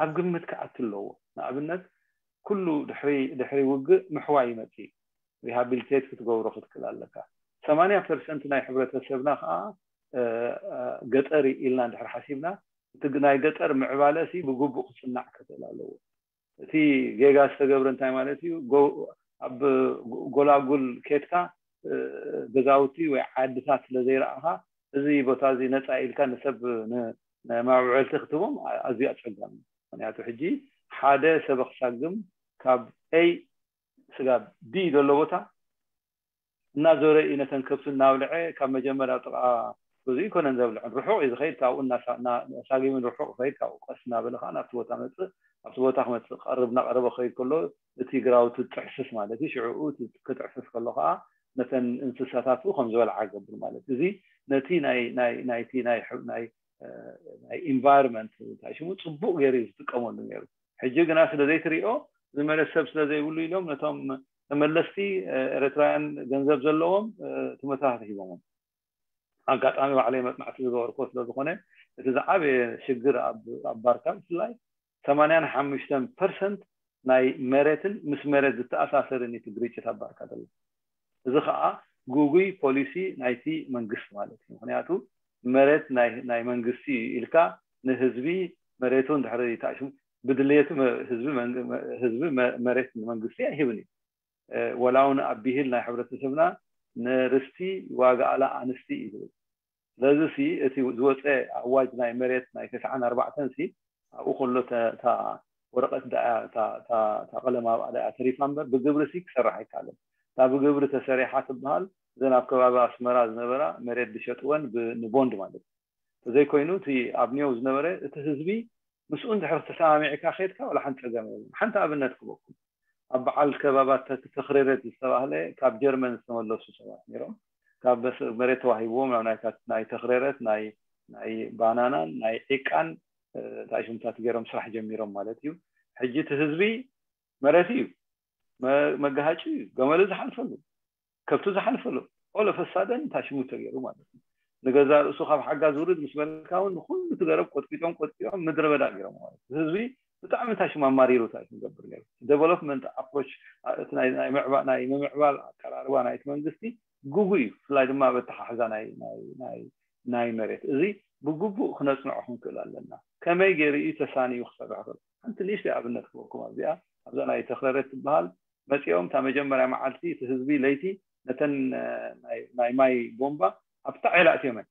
ኣብ ግምት ክኣቱ ኣለዎ። ንኣብነት ኩሉ ድሕሪ ውግእ ምሕዋይ ይመፅእ። ሪሃቢሊቴት ክትገብሮ ክትክእል ኣለካ። ሰማንያ ፐርሰንት ናይ ሕብረተሰብና ከዓ ገጠር ኢልና እንድሕር ሓሲብና እቲ ናይ ገጠር ምዕባለ ሲ ብግቡእ ክፅናዕ ክኽእል ኣለዎ። እቲ ጌጋ ዝተገብረ እንታይ ማለት እዩ? ኣብ ጎላጉል ኬድካ ገዛውቲ ወይ ዓድታት ስለ ዘይረኣኻ እዚ ቦታ እዚ ነፃ ኢልካ ንሰብ ንማውዕልቲ ክትቦም ኣዝዩ ኣፀጋሚ። ምክንያቱ ሕጂ ሓደ ሰብ ክሳግም ካብ ኤይ ስጋብ ዲ ዘሎ ቦታ እናዞረ እዩ ነተን ከብቲ እናብልዐ ካብ መጀመርያ ጥቃ ገዝኡ ይኮነን ዘብልዐን ርሑቅ እዩ ዝኸይድ ካብኡ ሳጊምን ርሑቅ ይኸይድ ካብኡ ቀስ እናበለ ከዓ ናብቲ ቦታ መፅእ ኣብቲ ቦታ ክመፅእ ቀርብ እናቀረበ ክኸይድ ከሎ እቲ ግራውቲ ጥሕስስ ማለት እዩ ሽዕኡ ክጥሕስስ ከሎ ከዓ ነተን እንስሳታቱ ከም ዝበልዓ ገብር ማለት እዚ ነቲ ናይቲ ናይ ኢንቫይሮንመንት እንታይ ሽሙ ፅቡቅ ገይሩ ዝጥቀመሉ ነይሩ። ሕጂ ግና ስለ ዘይትሪኦ ዝመለስ ሰብ ስለ ዘይብሉ ኢሎም ነቶም ተመለስቲ ኤርትራውያን ገንዘብ ዘለዎም ትምህርትታት ሂቦሞም። ኣጋጣሚ ባዕለይ መፅናዕቲ ዝገበርኮ ስለ ዝኾነ እቲ ዝዓበየ ሽግር ኣብ ባርካ ብፍላይ ሰማንያን ሓሙሽተን ፐርሰንት ናይ መሬትን ምስ መሬት ዝተኣሳሰርን እቲ ግርጭት ኣብ ባርካ ዘሎ። እዚ ከዓ ጉጉይ ፖሊሲ ናይቲ መንግስቲ ማለት እዩ። ምክንያቱ መሬት ናይ መንግስቲ ኢልካ ንህዝቢ መሬቱ እንድሕሪ ታሽሙ ብድልየቱ ህዝቢ መሬት ንመንግስቲ ኣይህብን እዩ። ወላ እውን ኣብ ብሂል ናይ ሕብረተሰብና ንርስቲ ዋጋ ኣላ ኣንስቲ እዩ ዝብል። ስለዚ ሲ እቲ ዝወፀ ኣዋጅ ናይ መሬት ናይ ተስዓን ኣርባዕተን ሲ ኣብኡ ከሎ እታ ወረቀት ዳኣ እታ ቀለም ኣብኣ ዳኣ ተሪፋ እምበር ብግብሪ ሲ ክሰርሕ ኣይከኣለን። እታ ብግብሪ ተሰሪሓ ትበሃል እዘን ኣብ ከባቢ ኣስመራ ዝነበራ መሬት ዝሸጥወን ንቦንድ ማለት እዩ። ተዘይኮይኑ እቲ ኣብ ኒዮው ዝነበረ እቲ ህዝቢ ምስኡ እንድሕር ተሰማሚዕካ ከድካ ዋላ ሓንቲ ፀገም የለን። ሓንቲ ኣብነት ክበኩም ኣብ በዓል ከባባት ተክሬረት ዝተባህለ ካብ ጀርመን ዝተመለሱ ሰባት ነይሮም። ካብ መሬት ተዋሂብዎም ናብ ናይ ተክሬረት ናይ ባናናን ናይ ዒቃን ታሽምታት ገይሮም ስራሕ ጀሚሮም ማለት እዩ። ሕጂ እቲ ህዝቢ መሬት እዩ መጋሃጭ እዩ ገመሉ ዝሓልፈሉ ከብቱ ዝሓልፈሉ ኦለ ፈሳደን ታሽሙ ተገይሩ ማለት እዩ። ንገዛ ርእሱ ካብ ሓጋ ዝውርድ ምስ በልካ እውን ንኩሉ እቲ ገረብ ቆጥቂጦም ቆጥቂጦም ምድረ በዳ ገይሮም ማለት እዩ። ህዝቢ ብጣዕሚ ታሽሙ ኣማሪሩ ታሽሙ ገብር ነይሩ። ዴቨሎፕመንት ኣፕሮች ናይ ምምዕባል ኣቀራርባ ናይቲ መንግስቲ ጉጉ እዩ። ብፍላይ ድማ ኣብ ኣተሓሕዛ ናይ መሬት እዚ ብግቡእ ክነፅንዖ ክንክእል ኣለና። ከመይ ገይሩ እዩ ተሳንዩ ክሰርሕ ከሎ ሓንቲ ንእሽተይ ኣብነት ክበኩም ኣብዚኣ ኣብዛ ናይ ተክረረት ትበሃል መፂኦም እታ መጀመርያ መዓልቲ እቲ ህዝቢ ለይቲ ነተን ናይ ማይ ቦምባ ኣብታ ዒላ እትዮመን።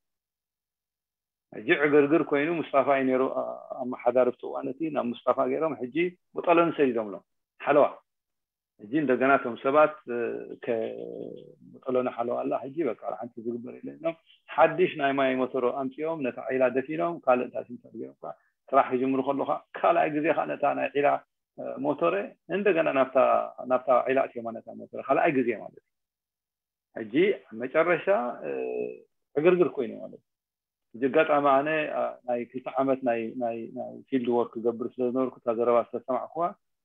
ሕጂ ዕግርግር ኮይኑ ሙስጣፋ እዩ ነይሩ ኣመሓዳሪ ኣብቲ እዋን እቲ ናብ ሙስጣፋ ገይሮም ሕጂ ብጠሎኒ ሰዲዶምሎም ሓለዋ። ሕጂ እንደገና እቶም ሰባት ብጠሎኒ ሓለዋ ኣላ ሕጂ በቃ ሓንቲ ዝግበር የለን ኢሎም ሓድሽ ናይ ማይ ሞተሮ ኣምፂኦም ነታ ዒላ ደፊኖም ካልእ ታሽምታት ገይሮም ስራሕ ክጅምሩ ከለካ ካልኣይ ግዜ ከዓ ነታ ናይ ዒላ ሞተረ እንደገና ናብታ ዒላ እትዮማ ነታ ሞተረ ካልኣይ ግዜ ማለት እዩ። ሕጂ መጨረሻ ዕግርግር ኮይኑ ማለት እዩ። ኣጋጣሚ ኣነ ናይ ክልተ ዓመት ናይ ፊልድ ወርክ ክገብር ስለ ዝነበርኩ እታ ዘረባ ዝተሰማዕኩዋ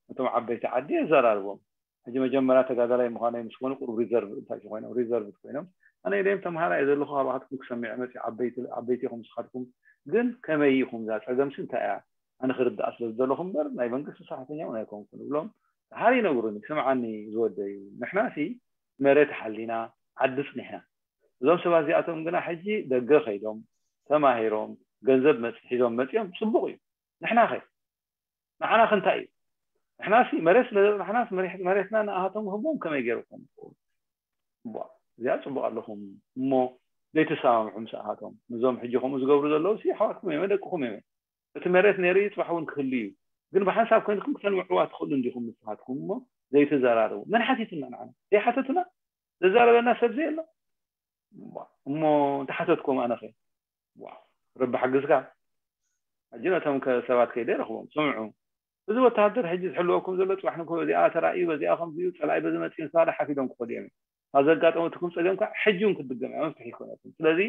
ነቶም ዓበይቲ ዓዲ የዘራርቦም። ሕጂ መጀመርያ ተጋዳላይ ምዃነይ ምስ ኮኑ ቁሩብ ሪዘርቭ እንታይ ኮይኖም ሪዘርቭ ኮይኖም ኣነ ኢለዮም ተምሃራይ ዘለኹ ካባኻትኩም ክሰሚዐ መፅእ ዓበይቲ ኢኹም ንስኻትኩም ግን ከመይ ኢኹም እዛ ፀገምሲ እንታይ እያ ኣነ ክርዳእ ስለ ዝደለኹ እምበር ናይ መንግስቲ ሰራሕተኛ እውን ኣይኮንኩን እብሎም። ድሓር ይነግሩኒ ስምዓኒ ዝወደይ ንሕናሲ መሬት ሓሊና ዓዲ ፅኒሕና እዞም ሰባት እዚኣቶም ግና ሕጂ ደገ ከይዶም ተማሂሮም ገንዘብ መፅ ሒዞም መፅኦም ፅቡቕ እዩ። ንሕና ኸ ንዓና ክንታይ እዩ? ንሕናሲ መሬት ስለ ዘፅናሕናስ መሬትና ንኣሃቶም ክህቦም ከመይ ገይሩ ክኸውን ይኸውን? እዚኣ ፅቡቕ ኣለኹም እሞ ዘይተሰማምዑ ምስ ኣሃቶም ምዞም ሕጂ ከምኡ ዝገብሩ ዘለዉ ሲ ኣሕዋትኩም እዮም ደቅኹም እዮም። እቲ መሬት ነይሩ እዩ ፅባሕ እውን ክህሉ እዩ። ግን ብሓንሳብ ኮይንኩም ክተልምዕዋ ትኽእሉ እንዲኹም ንስኻትኩም እሞ ዘይተዘራረቡ መን ሓቲቱና ንዓና ዘይሓተቱና ዘዛረበና ሰብ ዘየሎ እሞ እንተሓተትኩም ኣነኸ ረቢ ሓግዝካ ሕጂ ነቶም ሰባት ከይደ ረኽቦም ስምዑ እዚ ወተሃደር ሕጂ ዝሕልወኩም ዘሎ ፅባሕ ንግሆ በዚኣ ተራእዩ በዚኣ ከምዚኡ ፀላኢ በዚ መፅኡ ዝተባለ ሓፊዶም ክኸዱ እዮም ካብ ዘጋጠመትኩም ፀገም ከዓ ሕጂ እውን ክትድገም እያ መፍትሒ ይኮነትኩም ስለዚ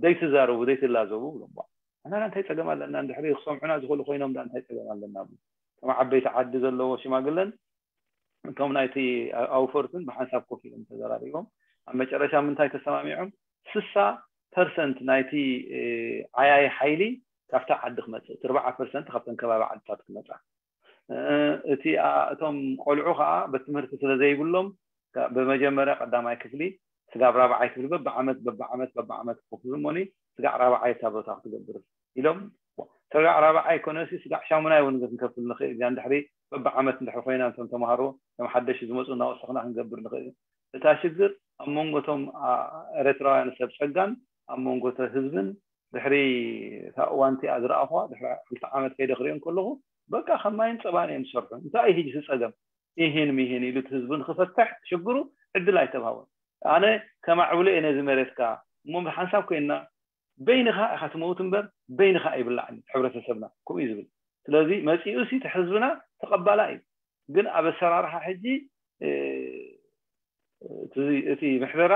ዘይትዛረቡ ዘይትላዘቡ ብሎም ኣናና እንታይ ፀገም ኣለና እንድሕሪ ክሰምዑና ዝኽእሉ ኮይኖም ዳ እንታይ ፀገም ኣለና እቶም ዓበይቲ ዓዲ ዘለዎ ሽማግለን እቶም ናይቲ ኣውፈርትን ብሓንሳብ ኮፍ ኢሎም ተዘራሪቦም ኣብ መጨረሻ ምንታይ ተሰማሚዖም ስሳ ፐርሰንት ናይቲ ዓያይ ሓይሊ ካብታ ዓዲ ክመፅእ እቲ ርባዓ ፐርሰንት ካብተን ከባቢ ዓድታት ክመፃ እቲ እቶም ቆልዑ ከዓ በቲ ትምህርቲ ስለ ዘይብሎም ብመጀመርያ ቀዳማይ ክፍሊ ስጋብ ራብዓይ ክፍሊ በብዓመት በብዓመት በብዓመት ክፍሉ እሞኒ ስጋዕ ራብዓይ እታ ቦታ ክትገብር ኢሎም ስጋዕ ራብዓይ ኮነሲ ስጋዕ ሻሙናይ እውን ክንከፍል ንኽእል ኢና እንድሕሪ በብዓመት እንድሕሪ ኮይና እቶም ተምሃሮ ከም ሓደሽ ዝመፁ እናወሰኽና ክንገብር ንኽእል እታ ሽግር ኣብ መንጎ እቶም ኤረትራውያን ሰብ ፀጋን ኣብ መንጎ ህዝብን ድሕሪ እታ እዋን እቲኣ ዝረኣኹዋ ድሕሪ ክልተ ዓመት ከይደ ክሪኦ እንከለኹ በቃ ከም ማይን ፀባን እዮም ዝሰርሑ እንታይ እዩ ሕጂ እቲ ፀገም ኢሂን ሚሂን ኢሉ እቲ ህዝቢ ንክፈትሕ ሽግሩ ዕድል ኣይተብሃቦን ኣነ ከማዕብሎ እየ ነዚ መሬትካ እሞ ሓንሳብ ኮይንና በይንኻ ኢኻ ትመውት እምበር በይንኻ ኣይብላዕን ሕብረተሰብና ከምኡ እዩ ዝብል ስለዚ መፂኡ ሲ እቲ ህዝብና ተቐባላ እዩ ግን ኣብ ኣሰራርሓ ሕጂ እቲ ምሕደራ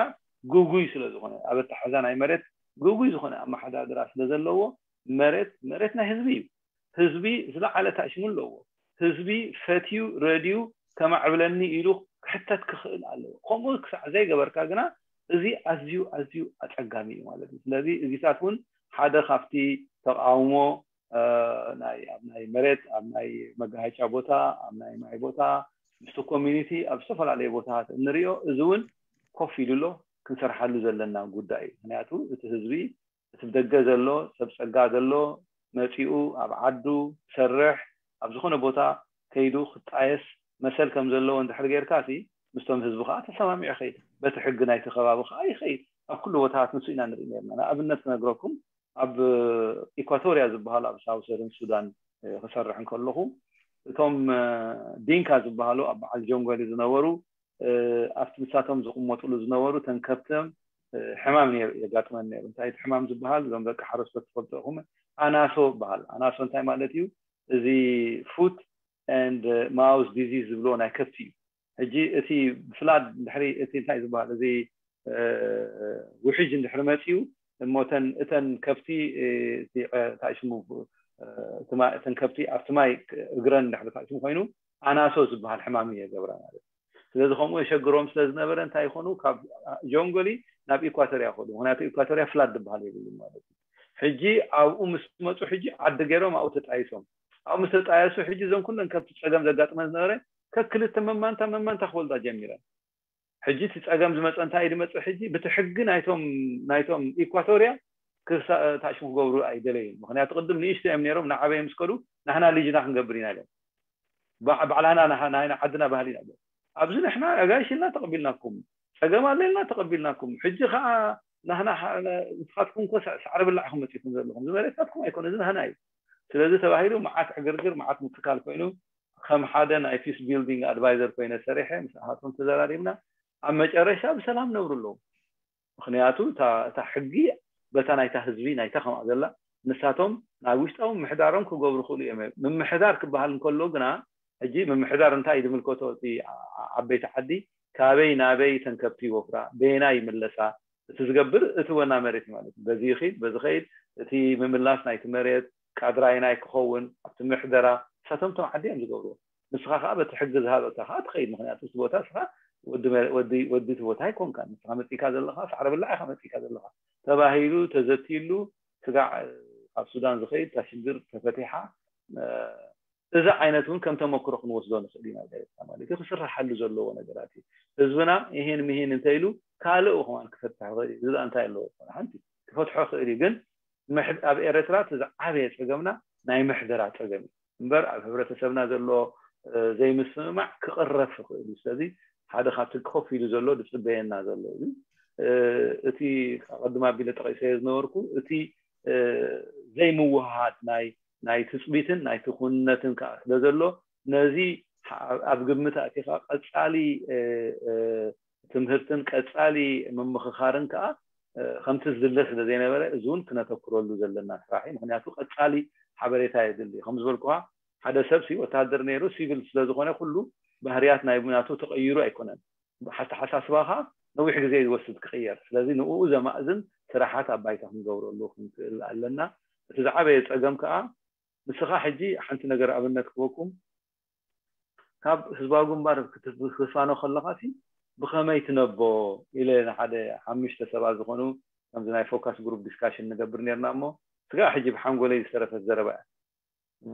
ግጉይ ስለ ዝኾነ ኣብ ኣተሓዛ ናይ መሬት ግጉይ ዝኾነ ኣመሓዳድራ ስለ ዘለዎ መሬት መሬት ናይ ህዝቢ እዩ ህዝቢ ዝለዓለ ታሽሙ ኣለዎ ህዝቢ ፈትዩ ረድዩ ከማዕብለኒ ኢሉ ክሕተት ክኽእል ኣለዎ ከምኡ ክሳዕ ዘይገበርካ ግና እዚ ኣዝዩ ኣዝዩ ኣፀጋሚ እዩ ማለት እዩ ስለዚ እዚታት እውን ሓደ ካብቲ ተቃውሞ ናይ ኣብ ናይ መሬት ኣብ ናይ መጋሃጫ ቦታ ኣብ ናይ ማይ ቦታ ምስቲ ኮሚኒቲ ኣብ ዝተፈላለዩ ቦታታት እንሪኦ እዚ እውን ኮፍ ኢሉ ኣሎ ክንሰርሓሉ ዘለና ጉዳይ እዩ ምክንያቱ እቲ ህዝቢ እቲ ብደገ ዘሎ ሰብ ፀጋ ዘሎ መፂኡ ኣብ ዓዱ ክሰርሕ ኣብ ዝኾነ ቦታ ከይዱ ክጣየስ መሰል ከም ዘለዎ እንድሕር ጌርካ ሲ ምስቶም ህዝቢ ከዓ ተሰማሚዑ ይኸይድ በቲ ሕጊ ናይቲ ከባቢ ከዓ ይኸይድ ኣብ ኩሉ ቦታታት ንሱ ኢና ንርኢ ነርና ንኣብነት ክነግረኩም ኣብ ኢኳቶርያ ዝበሃሉ ኣብ ሳውሰርን ሱዳን ክሰርሕ እንከለኹ እቶም ዲንካ ዝበሃሉ ኣብ በዓል ጀንጎሊ ዝነበሩ ኣብቲ ምሳቶም ዝቕመጥሉ ዝነበሩ ተንከብቶም ሕማም የጋጥመን ነሩ እንታይ እቲ ሕማም ዝበሃል እዞም ደቂ ሓረስቶት ትፈልጡ ኢኹም ኣናሶ ይበሃል ኣናሶ እንታይ ማለት እዩ እዚ foot and mouth disease ዝብልዎ ናይ ከብቲ እዩ ሕጂ እቲ flood ድሕሪ እቲ እንታይ ዝበሃል እዚ ውሕጅ እንድሕሪ መፅኡ እሞ እተን ከብቲ ታሽሙ እተን ከብቲ ኣብቲ ማይ እግረን እንድሕሪ ታሽሙ ኮይኑ ኣናሶ ዝበሃል ሕማም እዩ የገብራ ማለት ስለዚ ከምኡ የሸግሮም ስለ ዝነበረ እንታይ ይኾኑ ካብ ጆንጎሊ ናብ ኢኳቶርያ ይኸዱ ምክንያቱ ኢኳቶርያ flood ዝበሃል የብሉ ማለት እዩ ሕጂ ኣብኡ ምስ መፁ ሕጂ ዓዲ ገይሮም ኣብኡ ተጣይሶም ኣብኡ ምስ ተጣየሱ ሕጂ እዞም ኩለን ከብቲ ፀገም ዘጋጥመን ዝነበረ ከክልተ መማንታ መማንታ ክወልዳ ጀሚረን ሕጂ እቲ ፀገም ዝመፀ እንታይ ድመፅእ ሕጂ ብቲ ሕጊ ናይቶም ናይቶም ኢኳቶርያ ታሽሙ ክገብሩ ኣይደለዩን ምክንያቱ ቅድም ንእሽቶ እዮም ነሮም ንዓበየ ምስ ከዱ ናሕና ልጅና ክንገብር ኢና ኢሎም ባዕላና ናይና ዓድና ባህሊ ኢና ኣብዚ ንሕና ኣጋይሽ ኢልና ተቐቢልናኩም ፀገም ኣለና ተቐቢልናኩም ሕጂ ከዓ ናህና ንስኻትኩም ኮ ሳዕሪ ብላዕኹም መፂኹም ዘለኹም ዝመሬትናትኩም ኣይኮነ እዚ ናህና እዩ ስለዚ ተባሂሉ መዓት ዕግርግር መዓት ምትካል ኮይኑ ከም ሓደ ናይ peace building advisor ኮይነ ሰሪሐ ምስ ኣሃቶም ተዘራሪብና ኣብ መጨረሻ ብሰላም ነብሩ ኣለዉ ምክንያቱ እታ ሕጊ በታ ናይታ ህዝቢ ናይታ ከምኣ ዘላ ንሳቶም ናይ ውሽጣዊ ምምሕዳሮም ክገብሩ ክእሉ እዮም ምምሕዳር ክበሃል እንከሎ ግና ሕጂ ምምሕዳር እንታይ ዝምልከቶ እቲ ዓበይቲ ዓዲ ካበይ ናበይ ተንከብቲ ይወፍራ፣ በየናይ ይምለሳ፣ እቲ ዝገብር እቲ ወና መሬት እዩ ማለት እዩ። በዚ ይኺድ በዚ ኸይድ፣ እቲ ምምላስ ናይቲ መሬት ቃድራይ ናይ ክኸውን ኣብቲ ምሕደራ ንሳቶም ቶም ዓዲ እዮም ዝገብርዎ። ንስኻ ከዓ በቲ ሕጊ ዝሃበካ ከዓ ትኸይድ። ምክንያቱ እቲ ቦታ ንስኻ ወዲ መ- ወዲ ወዲ እቲ ቦታ ኣይኮንካ። ንስኻ መፂካ ዘለኻ ሳዕሪ ብላዕ ኢኻ መፂካ ዘለኻ ተባሂሉ ተዘትይሉ ስጋዕ ካብ ሱዳን ዝኸይድ እታ ሽግር ተፈቲሓ። እዚ ዓይነት እውን ከም ተመክሮ ክንወስዶ ንኽእል ኢና። ኤርትራ ማለት እዩ ክስራሓሉ ዘለዎ ነገራት እዩ። ህዝብና ይሄን ምሂን እንተኢሉ ካልእ ከማን ክፈትሕ ይኽእል እዩ። እዚ እንታይ ኣለዎ ሓንቲ ክፈትሖ ይኽእል እዩ። ግን ኣብ ኤርትራ እቲ ዝዓበየ ፀገምና ናይ ምሕደራ ፀገም እዩ እምበር ኣብ ሕብረተሰብና ዘሎ ዘይምስምማዕ ክቕረፍ ይኽእል እዩ። ስለዚ ሓደ ካብቲ ኮፍ ኢሉ ዘሎ ዝፅበየና ዘሎ እዩ። እቲ ኣቐድም ኣቢለ ጠቒሰዮ ዝነበርኩ እቲ ዘይምውሃሃድ ናይ ናይ ትፅቢትን ናይ ትኩንነትን ከዓ ስለ ዘሎ ነዚ ኣብ ግምት ኣቲኻ ቀፃሊ ትምህርትን ቀፃሊ ምምኽኻርን ከዓ ከምቲ ዝድለ ስለ ዘይነበረ እዚ እውን ክነተኩረሉ ዘለና ስራሕ እዩ። ምክንያቱ ቀፃሊ ሓበሬታ የድሊ። ከም ዝበልኩኻ ሓደ ሰብ ሲ ወታደር ነይሩ ሲቪል ስለዝኾነ ኩሉ ባህርያት ናይ ናቱ ተቐይሩ ኣይኮነን። ኣተሓሳስባኻ ነዊሕ ግዜ ዝወስድ ክቕየር። ስለዚ ንኡ ዘማእዝን ስራሓት ኣብ ባይታ ክንገብረሉ ክንክእል ኣለና። እቲ ዝዓበየ ፀገም ከዓ ንስኻ ሕጂ ሓንቲ ነገር ኣብነት ክበኩም ካብ ህዝባዊ ግንባር ክትፋኖ ከለኻ ሲ ብኸመይ ትነቦ ኢለ ንሓደ ሓሙሽተ ሰባት ዝኾኑ ከምዚ ናይ ፎካስ ግሩፕ ዲስካሽን ንገብር ነርና እሞ ስጋ ሕጂ ብሓንጎለይ ዝተረፈት ዘረባ እያ።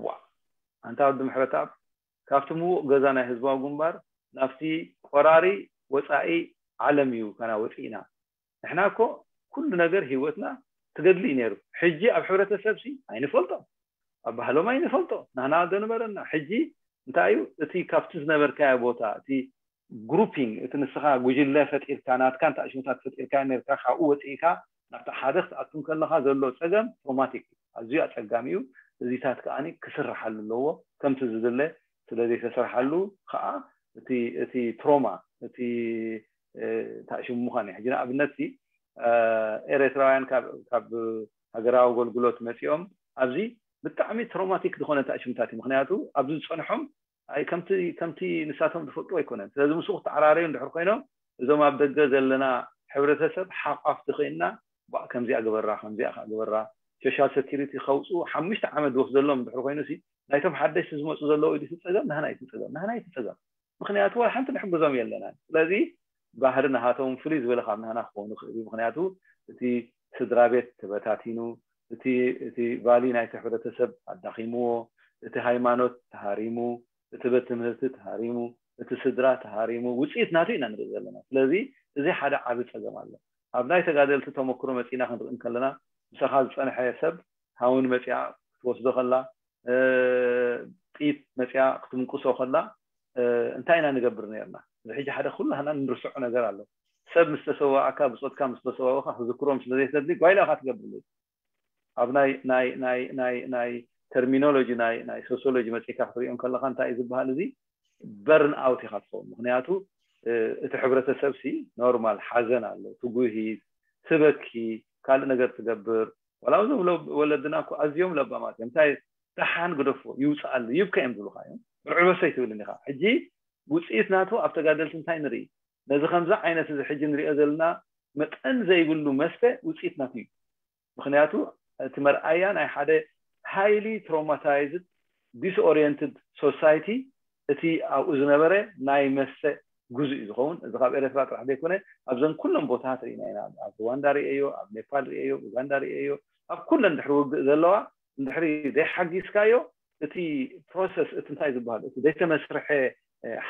ዋ ኣንታ ወዲ ምሕረተኣብ ካብቲ ምዉቕ ገዛ ናይ ህዝባዊ ግንባር ናብቲ ቆራሪ ወፃኢ ዓለም እዩ ከና ወፂእና። ንሕና እኮ ኩሉ ነገር ህይወትና ትገድሊ እዩ ነይሩ። ሕጂ ኣብ ሕብረተሰብ ሲ ኣይንፈልጦ፣ ኣብ ባህሎም ኣይንፈልጦ። ናህና ዶ ነበረና? ሕጂ እንታይ እዩ እቲ ካብቲ ዝነበርካዮ ቦታ እቲ ግሩፒንግ እቲ ንስኻ ጉጅለ ፈጢርካ ናትካ እንታይ ሽሙታት ፈጢርካ ነርካ ካብኡ ወፂእካ ናብቲ ሓደ ክትኣቱ ከለኻ ዘሎ ፀገም ትሮማቲክ ኣዝዩ ኣፀጋሚ እዩ። እዚታት ከዓኒ ክስርሓሉ ኣለዎ ከምቲ ዝድለ ስለ ዘይተሰርሓሉ ከዓ እቲ እቲ ትሮማ እቲ እንታይ ሽሙ ምዃን እዩ። ሕጂ ንኣብነት ሲ ኤርትራውያን ካብ ሃገራዊ ኣገልግሎት መፂኦም ኣብዚ ብጣዕሚ ትሮማቲክ ዝኾነ እንታይ ሽሙታት እዩ። ምክንያቱ ኣብዚ ዝፀንሖም ኣይ ከምቲ ከምቲ ንሳቶም ዝፈልጥዎ ኣይኮነን። ስለዚ ምስኡ ክተዓራረዩ እንድሕር ኮይኖም እዞም ኣብ ደገ ዘለና ሕብረተሰብ ሓቋፍቲ ኮይንና ባእ ከምዚኣ ግበራ ከምዚኣ ከዓ ግበራ ሶሻል ሰኪሪቲ ከውፅኡ ሓሙሽተ ዓመት ዝወስደሎም እንድሕር ኮይኑ ሲ ናይቶም ሓደሽቲ ዝመፁ ዘለዉ ኢሉ እቲ ፀገም ናህና እዩ እቲ ፀገም ናህና እዩ እቲ ፀገም። ምክንያቱ ዋላ ሓንቲ ንሕግዞም የለናን። ስለዚ ባህሪ ናሃቶም ፍሉይ ዝበለ ካብ ናህና ክኸውን ይኽእል እዩ። ምክንያቱ እቲ ስድራ ቤት ተበታቲኑ፣ እቲ እቲ ቫሊ ናይቲ ሕብረተሰብ ኣዳኺምዎ፣ እቲ ሃይማኖት ተሃሪሙ፣ እቲ ቤት ትምህርቲ ተሃሪሙ፣ እቲ ስድራ ተሃሪሙ፣ ውፅኢት ናቱ ኢና ንርኢ ዘለና። ስለዚ እዚ ሓደ ዓቢ ፀገም ኣሎ። ኣብ ናይ ተጋደልቲ ተመክሮ መፂና ክንርኢ እንከለና ምሳኻ ዝፀንሐ ሰብ ሃውን መፂኣ ክትወስዶ ከላ ጥይት መፂኣ ክትምንቅሶ ከላ እንታይ ኢና ንገብር ነርና? እዚ ሕጂ ሓደ ኩላህና ንርስዖ ነገር ኣሎ። ሰብ ምስ ተሰዋእካ ብፆትካ ምስ ተሰዋእካ ክዝክሮም ስለ ዘይተድሊ ጓይላ ኢኻ ትገብር። ኣብ ናይ ናይ ናይ ናይ ናይ ተርሚኖሎጂ ናይ ናይ ሶሲዮሎጂ መፂእካ ክትሪኦም ከለካ እንታይ እዩ ዝበሃል? እዚ በርን ኣውት ኢኻ ትኸውን። ምክንያቱ እቲ ሕብረተሰብ ሲ ኖርማል ሓዘን ኣሎ፣ ትጉሂት፣ ትበኪ፣ ካልእ ነገር ትገብር። ዋላ እዞም ወለድና እኮ ኣዝዮም ለባማት እዮም። እንታይ ደሓን ግደፎ ይውፅኣሉ ይብከ እዮም ዝብሉካ እዮም። ብርዕበሶ ይትብልን ኢኻ። ሕጂ ውፅኢት ናቱ ኣብ ተጋደልቲ እንታይ ንርኢ? ነዚ ከምዚ ዓይነት እዚ ሕጂ ንሪኦ ዘለና መጠን ዘይብሉ መስተ ውፅኢት ናቱ እዩ። ምክንያቱ እቲ መርኣያ ናይ ሓደ ሃይሊ ትሮማታይዝድ ዲስኦሪየንትድ ሶሳይቲ እቲ ኣብኡ ዝነበረ ናይ መስተ ጉዙ እዩ ዝኸውን። እዚ ካብ ኤረትራ ጥራሕ ዘይኮነ ኣብዘን ኩለን ቦታታት ርኢና ኢና። ኣብ ሩዋንዳ ርእየዮ፣ ኣብ ኔፓል ርእየዮ፣ ኡጋንዳ ርእየዮ፣ ኣብ ኩለን ድሕሪ ውግእ ዘለዋ እንድሕሪ ዘይሓጊዝካዮ እቲ ፕሮሰስ እቲ እንታይ ዝበሃል እቲ ዘይተመስርሐ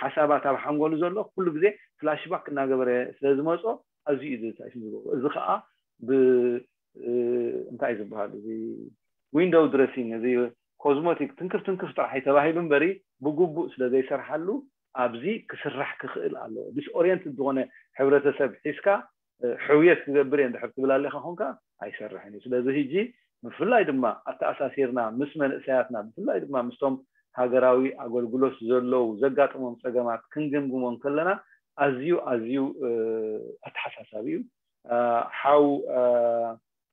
ሓሳባት ኣብ ሓንጎሉ ዘሎ ኩሉ ግዜ ፍላሽባክ እናገበረ ስለ ዝመፆ ኣዝዩ እዩ ዝታሽም ዝገብሮ። እዚ ከዓ ብ እንታይ ዝበሃል እዚ ዊንዶው ድረሲንግ እዚ ኮዝሞቲክ ትንክፍ ትንክፍ ጥራሕ ተባሂሉ እምበሪ ብግቡእ ስለ ዘይሰርሓሉ ኣብዚ ክስራሕ ክኽእል ኣለዎ። ዲስኦሪየንትድ ዝኾነ ሕብረተሰብ ሒዝካ ሕውየት ክገብር እየ እንድሕር ትብል ኣለካ ኮንካ ኣይሰርሕን እዩ። ስለዚ ሕጂ ብፍላይ ድማ ኣተኣሳሲርና ምስ መንእሰያትና ብፍላይ ድማ ምስቶም ሃገራዊ ኣገልግሎት ዘለዉ ዘጋጥሞም ፀገማት ክንግምግሞ እንከለና ኣዝዩ ኣዝዩ ኣተሓሳሳቢ እዩ። ሓው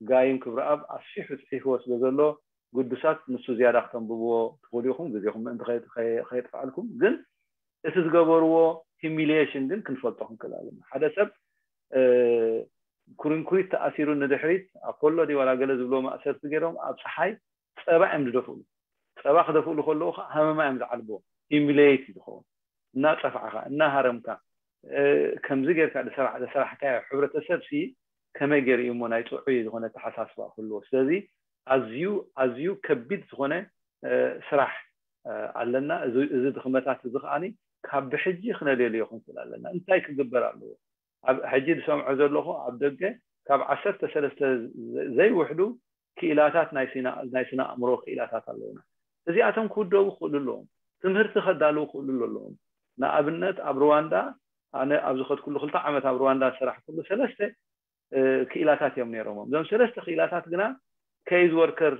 ጋይም ክብረኣብ ኣስፊሑ ፅሒፍዎ ስለ ዘሎ ግዱሳት ንሱ ዝያዳ ክተንብብዎ ትኽእሉ ኢኹም ግዜኹም ምእንቲ ከየጥፍኣልኩም። ግን እቲ ዝገበርዎ humiliation ግን ክንፈልጦ ክንክእል ኣለና። ሓደ ሰብ ኩርንኩሪት ተኣሲሩ ንድሕሪት ኣፖሎ ድዩ ዋላ ገለ ዝብሎ ማእሰርቲ ገይሮም ኣብ ፀሓይ ፀባ እዮም ዝደፍእሉ። ፀባ ክደፍእሉ ከለዉ ከዓ ሃመማ እዮም ዝዓልብዎ። Humiliate እዩ ዝኸውን። እናፀፋዕካ እናሃረምካ ከምዚ ጌርካ ዝሰራሕካዮ ሕብረተሰብ ሲ ከመይ ገይሩ እዩ እሞ ናይ ጥዑይ ዝኾነ ተሓሳስባ ክህልዎ? ስለዚ ኣዝዩ ኣዝዩ ከቢድ ዝኾነ ስራሕ ኣለና። እዚ ድኽመታት እዚ ከዓኒ ካብ ብሕጂ ክነልየልዮ ክንክእል ኣለና። እንታይ ክግበር ኣለዎ? ኣብ ሕጂ ዝሰምዖ ዘለኹ ኣብ ደገ ካብ ዓሰርተ ሰለስተ ዘይውሕዱ ክኢላታት ናይ ስነ ኣእምሮ ክኢላታት ኣለውና። እዚኣቶም ክውደቡ ክኽእሉ ኣለዎም። ትምህርቲ ከዳልዉ ክኽእሉ ኣለዎም። ንኣብነት ኣብ ሩዋንዳ ኣነ ኣብ ዝኸድኩሉ ክልተ ዓመት ኣብ ሩዋንዳ ዝሰራሕኩሉ ሰለስተ ክኢላታት እዮም ነይሮሞም። እዞም ሰለስተ ክኢላታት ግና case worker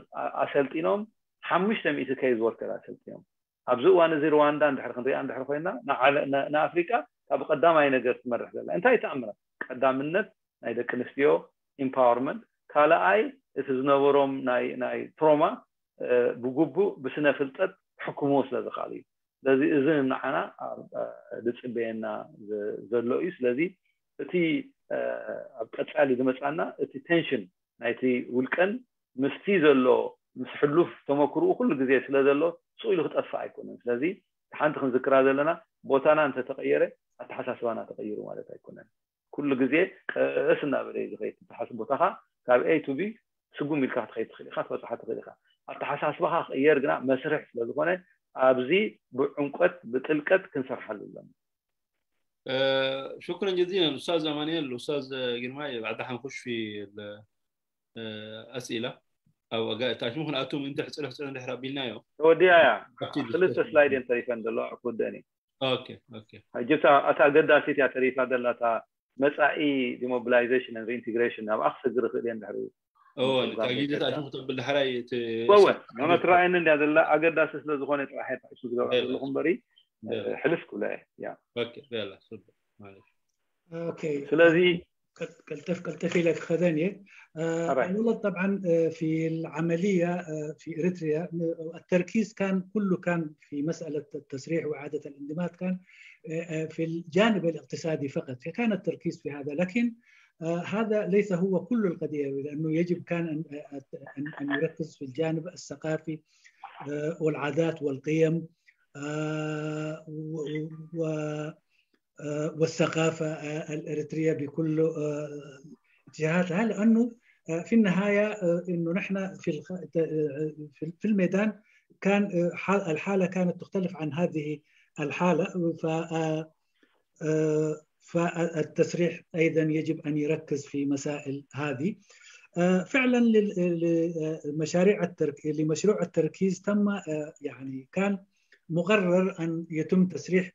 ኣሰልጢኖም ሓሙሽተ ሚእቲ case worker ኣሰልጢኖም። ኣብዚ እዋን እዚ ሩዋንዳ እንድሕር ክንሪኣ እንድሕር ኮይና ንኣፍሪቃ ካብ ቀዳማይ ነገር ትመርሕ ዘላ እንታይ ተኣምራት? ቀዳምነት ናይ ደቂ ኣንስትዮ empowerment፣ ካልኣይ እቲ ዝነበሮም ናይ trauma ብግቡእ ብስነ ፍልጠት ክሕክምዎ ስለ ዝኽኣሉ እዩ። ስለዚ እዚ ንዓና ዝፅበየና ዘሎ እዩ። ስለዚ እቲ ኣብ ቀፃሊ ዝመፃና እቲ tension ናይቲ ውልቀን ምስቲ ዘሎ ምስ ሕሉፍ ተመክርኡ ኩሉ ግዜ ስለ ዘሎ ስቕ ኢሉ ክጠፍእ ኣይኮነን። ስለዚ ሓንቲ ክንዝክራ ዘለና ቦታና እንተተቐየረ ኣተሓሳስባና ተቐይሩ ማለት ኣይኮነን። ኩሉ ግዜ ቀስ እናበለ እዩ ዝኸይድ። ትሓስብ ቦታኻ ካብ A to B ስጉም ኢልካ ክትኸይድ ትኽእል ኢኻ፣ ትበፅሓ ትኽእል ኢኻ። ኣተሓሳስባኻ ክቕየር ግና መስርሕ ስለ ዝኾነ ኣብዚ ብዕምቆት ብጥልቀት ክንሰርሓሉ ኣለና። ሽኩረን ጀዚለን ኡስታዝ ኣማንኤል። ኡስታዝ ግርማይ بعد حنخش في الأسئلة أو ታሽሙ ክንኣቱ ምእንቲ ሕፅር ሕፅር እንድሕር ኣቢልናዮ ተወዲያ እያ። ክልተ ስላይድ እየን ተሪፈን ዘለዋ ክውደአን እዩ። ኦኬ ኦኬ ሕጂ እታ ኣገዳሲት እያ ተሪፋ ዘላ እታ መፃኢ demobilization and reintegration ኣብኣ ክሰግር ይኽእል እየ እንድሕር እወ እታ ግዜ ታሽሙ ክተብል ዳሕራይ ወወ ኖኖ ትረኣየኒ እንድያ ዘላ ኣገዳሲ ስለ ዝኾነ ጥራሕ እየ ታሽሙ ዝገብራ ዘለኹ እምበሪ ሕልፍ ክብላ እየ። ኦኬ ያላ ጽቡቅ ማለት ኦኬ ስለዚ ቀልጠፍ ቀልጠፍ ኢለ ክኸደን እየ። أولا طبعا في العملية في إريتريا التركيز كان كله كان في مسألة التسريح وإعادة الانضمام كان في الجانب الاقتصادي فقط، فكان التركيز في هذا، لكن هذا ليس هو كل القضية، لأنه يجب كان أن أن يركز في الجانب الثقافي والعادات والقيم والثقافة الإريترية بكل اتجاهاتها، لأنه في النهاية إنه نحن في في الميدان كان الحالة كانت تختلف عن هذه الحالة. ف فالتسريح أيضا يجب أن يركز في مسائل هذه. فعلا لمشاريع الترك لمشروع التركيز تم يعني كان مقرر أن يتم تسريح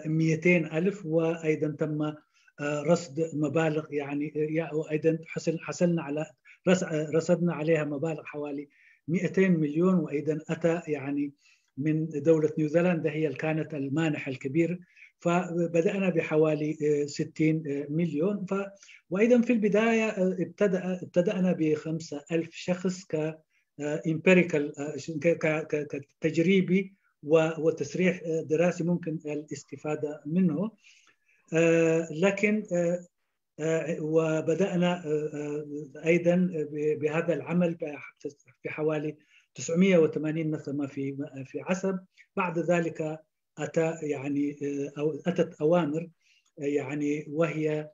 مئتين ألف، وأيضا تم رصد مبالغ يعني وأيضا حصل حصلنا على رصدنا عليها مبالغ حوالي مئتين مليون، وأيضا أتى يعني من دولة نيوزيلندا هي اللي كانت المانح الكبير، فبدأنا بحوالي ستين مليون. ف وأيضا في البداية ابتدأ ابتدأنا بخمسة ألف شخص ك empirical كتجريبي وتسريح دراسي ممكن الاستفادة منه، لكن وبدأنا أيضا بهذا العمل بحوالي تسعمية وثمانين نسمة في في عسب. بعد ذلك أتى يعني أو أتت أوامر يعني وهي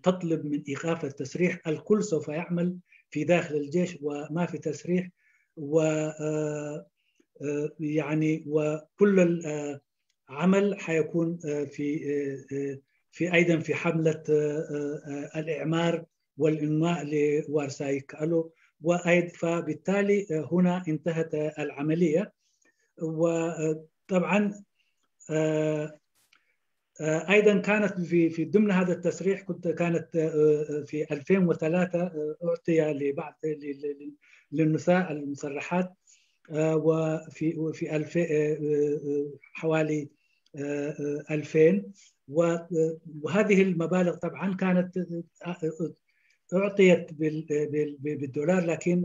تطلب من إيقاف التسريح. الكل سوف يعمل في داخل الجيش وما في تسريح و يعني وكل العمل حيكون في في أيضا في حملة الإعمار والإنماء لوارساي كالو، فبالتالي هنا انتهت العملية. وطبعا أيضا كانت في في ضمن هذا التسريح كنت كانت في ألفين وثلاثة أعطي لبعض للنساء المسرحات وفي في ألفين حوالي ألفين، وهذه المبالغ طبعا كانت أعطيت بالدولار، لكن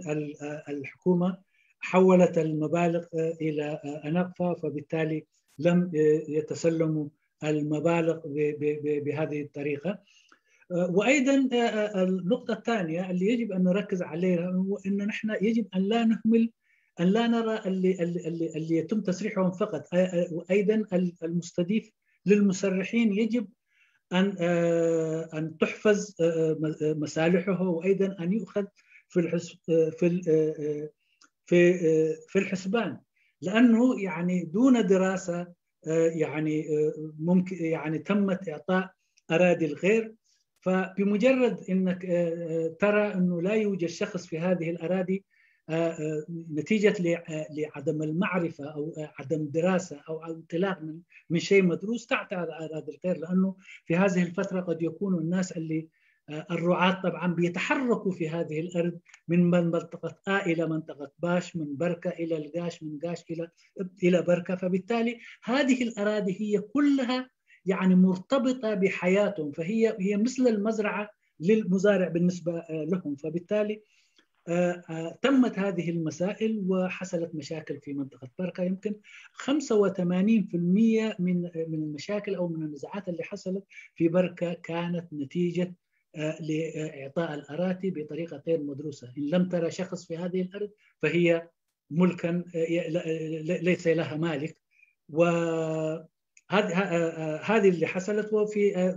الحكومة حولت المبالغ إلى أناقفا، فبالتالي لم يتسلموا المبالغ بهذه الطريقة. وأيضا النقطة الثانية اللي يجب أن نركز عليها هو أن نحن يجب أن لا نهمل، أن لا نرى اللي, اللي, اللي يتم تسريحهم فقط. وأيضا المستضيف للمسرحين يجب أن أن تحفظ مصالحه، وأيضا أن يؤخذ في في في في الحسبان، لأنه يعني دون دراسة يعني ممكن يعني تمت إعطاء أراضي الغير. فبمجرد أنك ترى أنه لا يوجد شخص في هذه الأراضي نتيجة لعدم المعرفة أو عدم دراسة أو انطلاق من من شيء مدروس، تعطي على أراضي الغير، لأنه في هذه الفترة قد يكون الناس اللي الرعاة طبعا بيتحركوا في هذه الأرض من منطقة آ إلى منطقة باش، من بركة إلى القاش، من قاش إلى إلى بركة. فبالتالي هذه الأراضي هي كلها يعني مرتبطة بحياتهم، فهي هي مثل المزرعة للمزارع بالنسبة لهم. فبالتالي تمت هذه المسائل وحصلت مشاكل في منطقة بركة. يمكن خمسة وثمانين في المية من من المشاكل أو من النزاعات اللي حصلت في بركة كانت نتيجة لإعطاء الأراضي بطريقة غير مدروسة. إن لم ترى شخص في هذه الأرض فهي ملكا ليس لها مالك. وهذه هذه اللي حصلت. وفي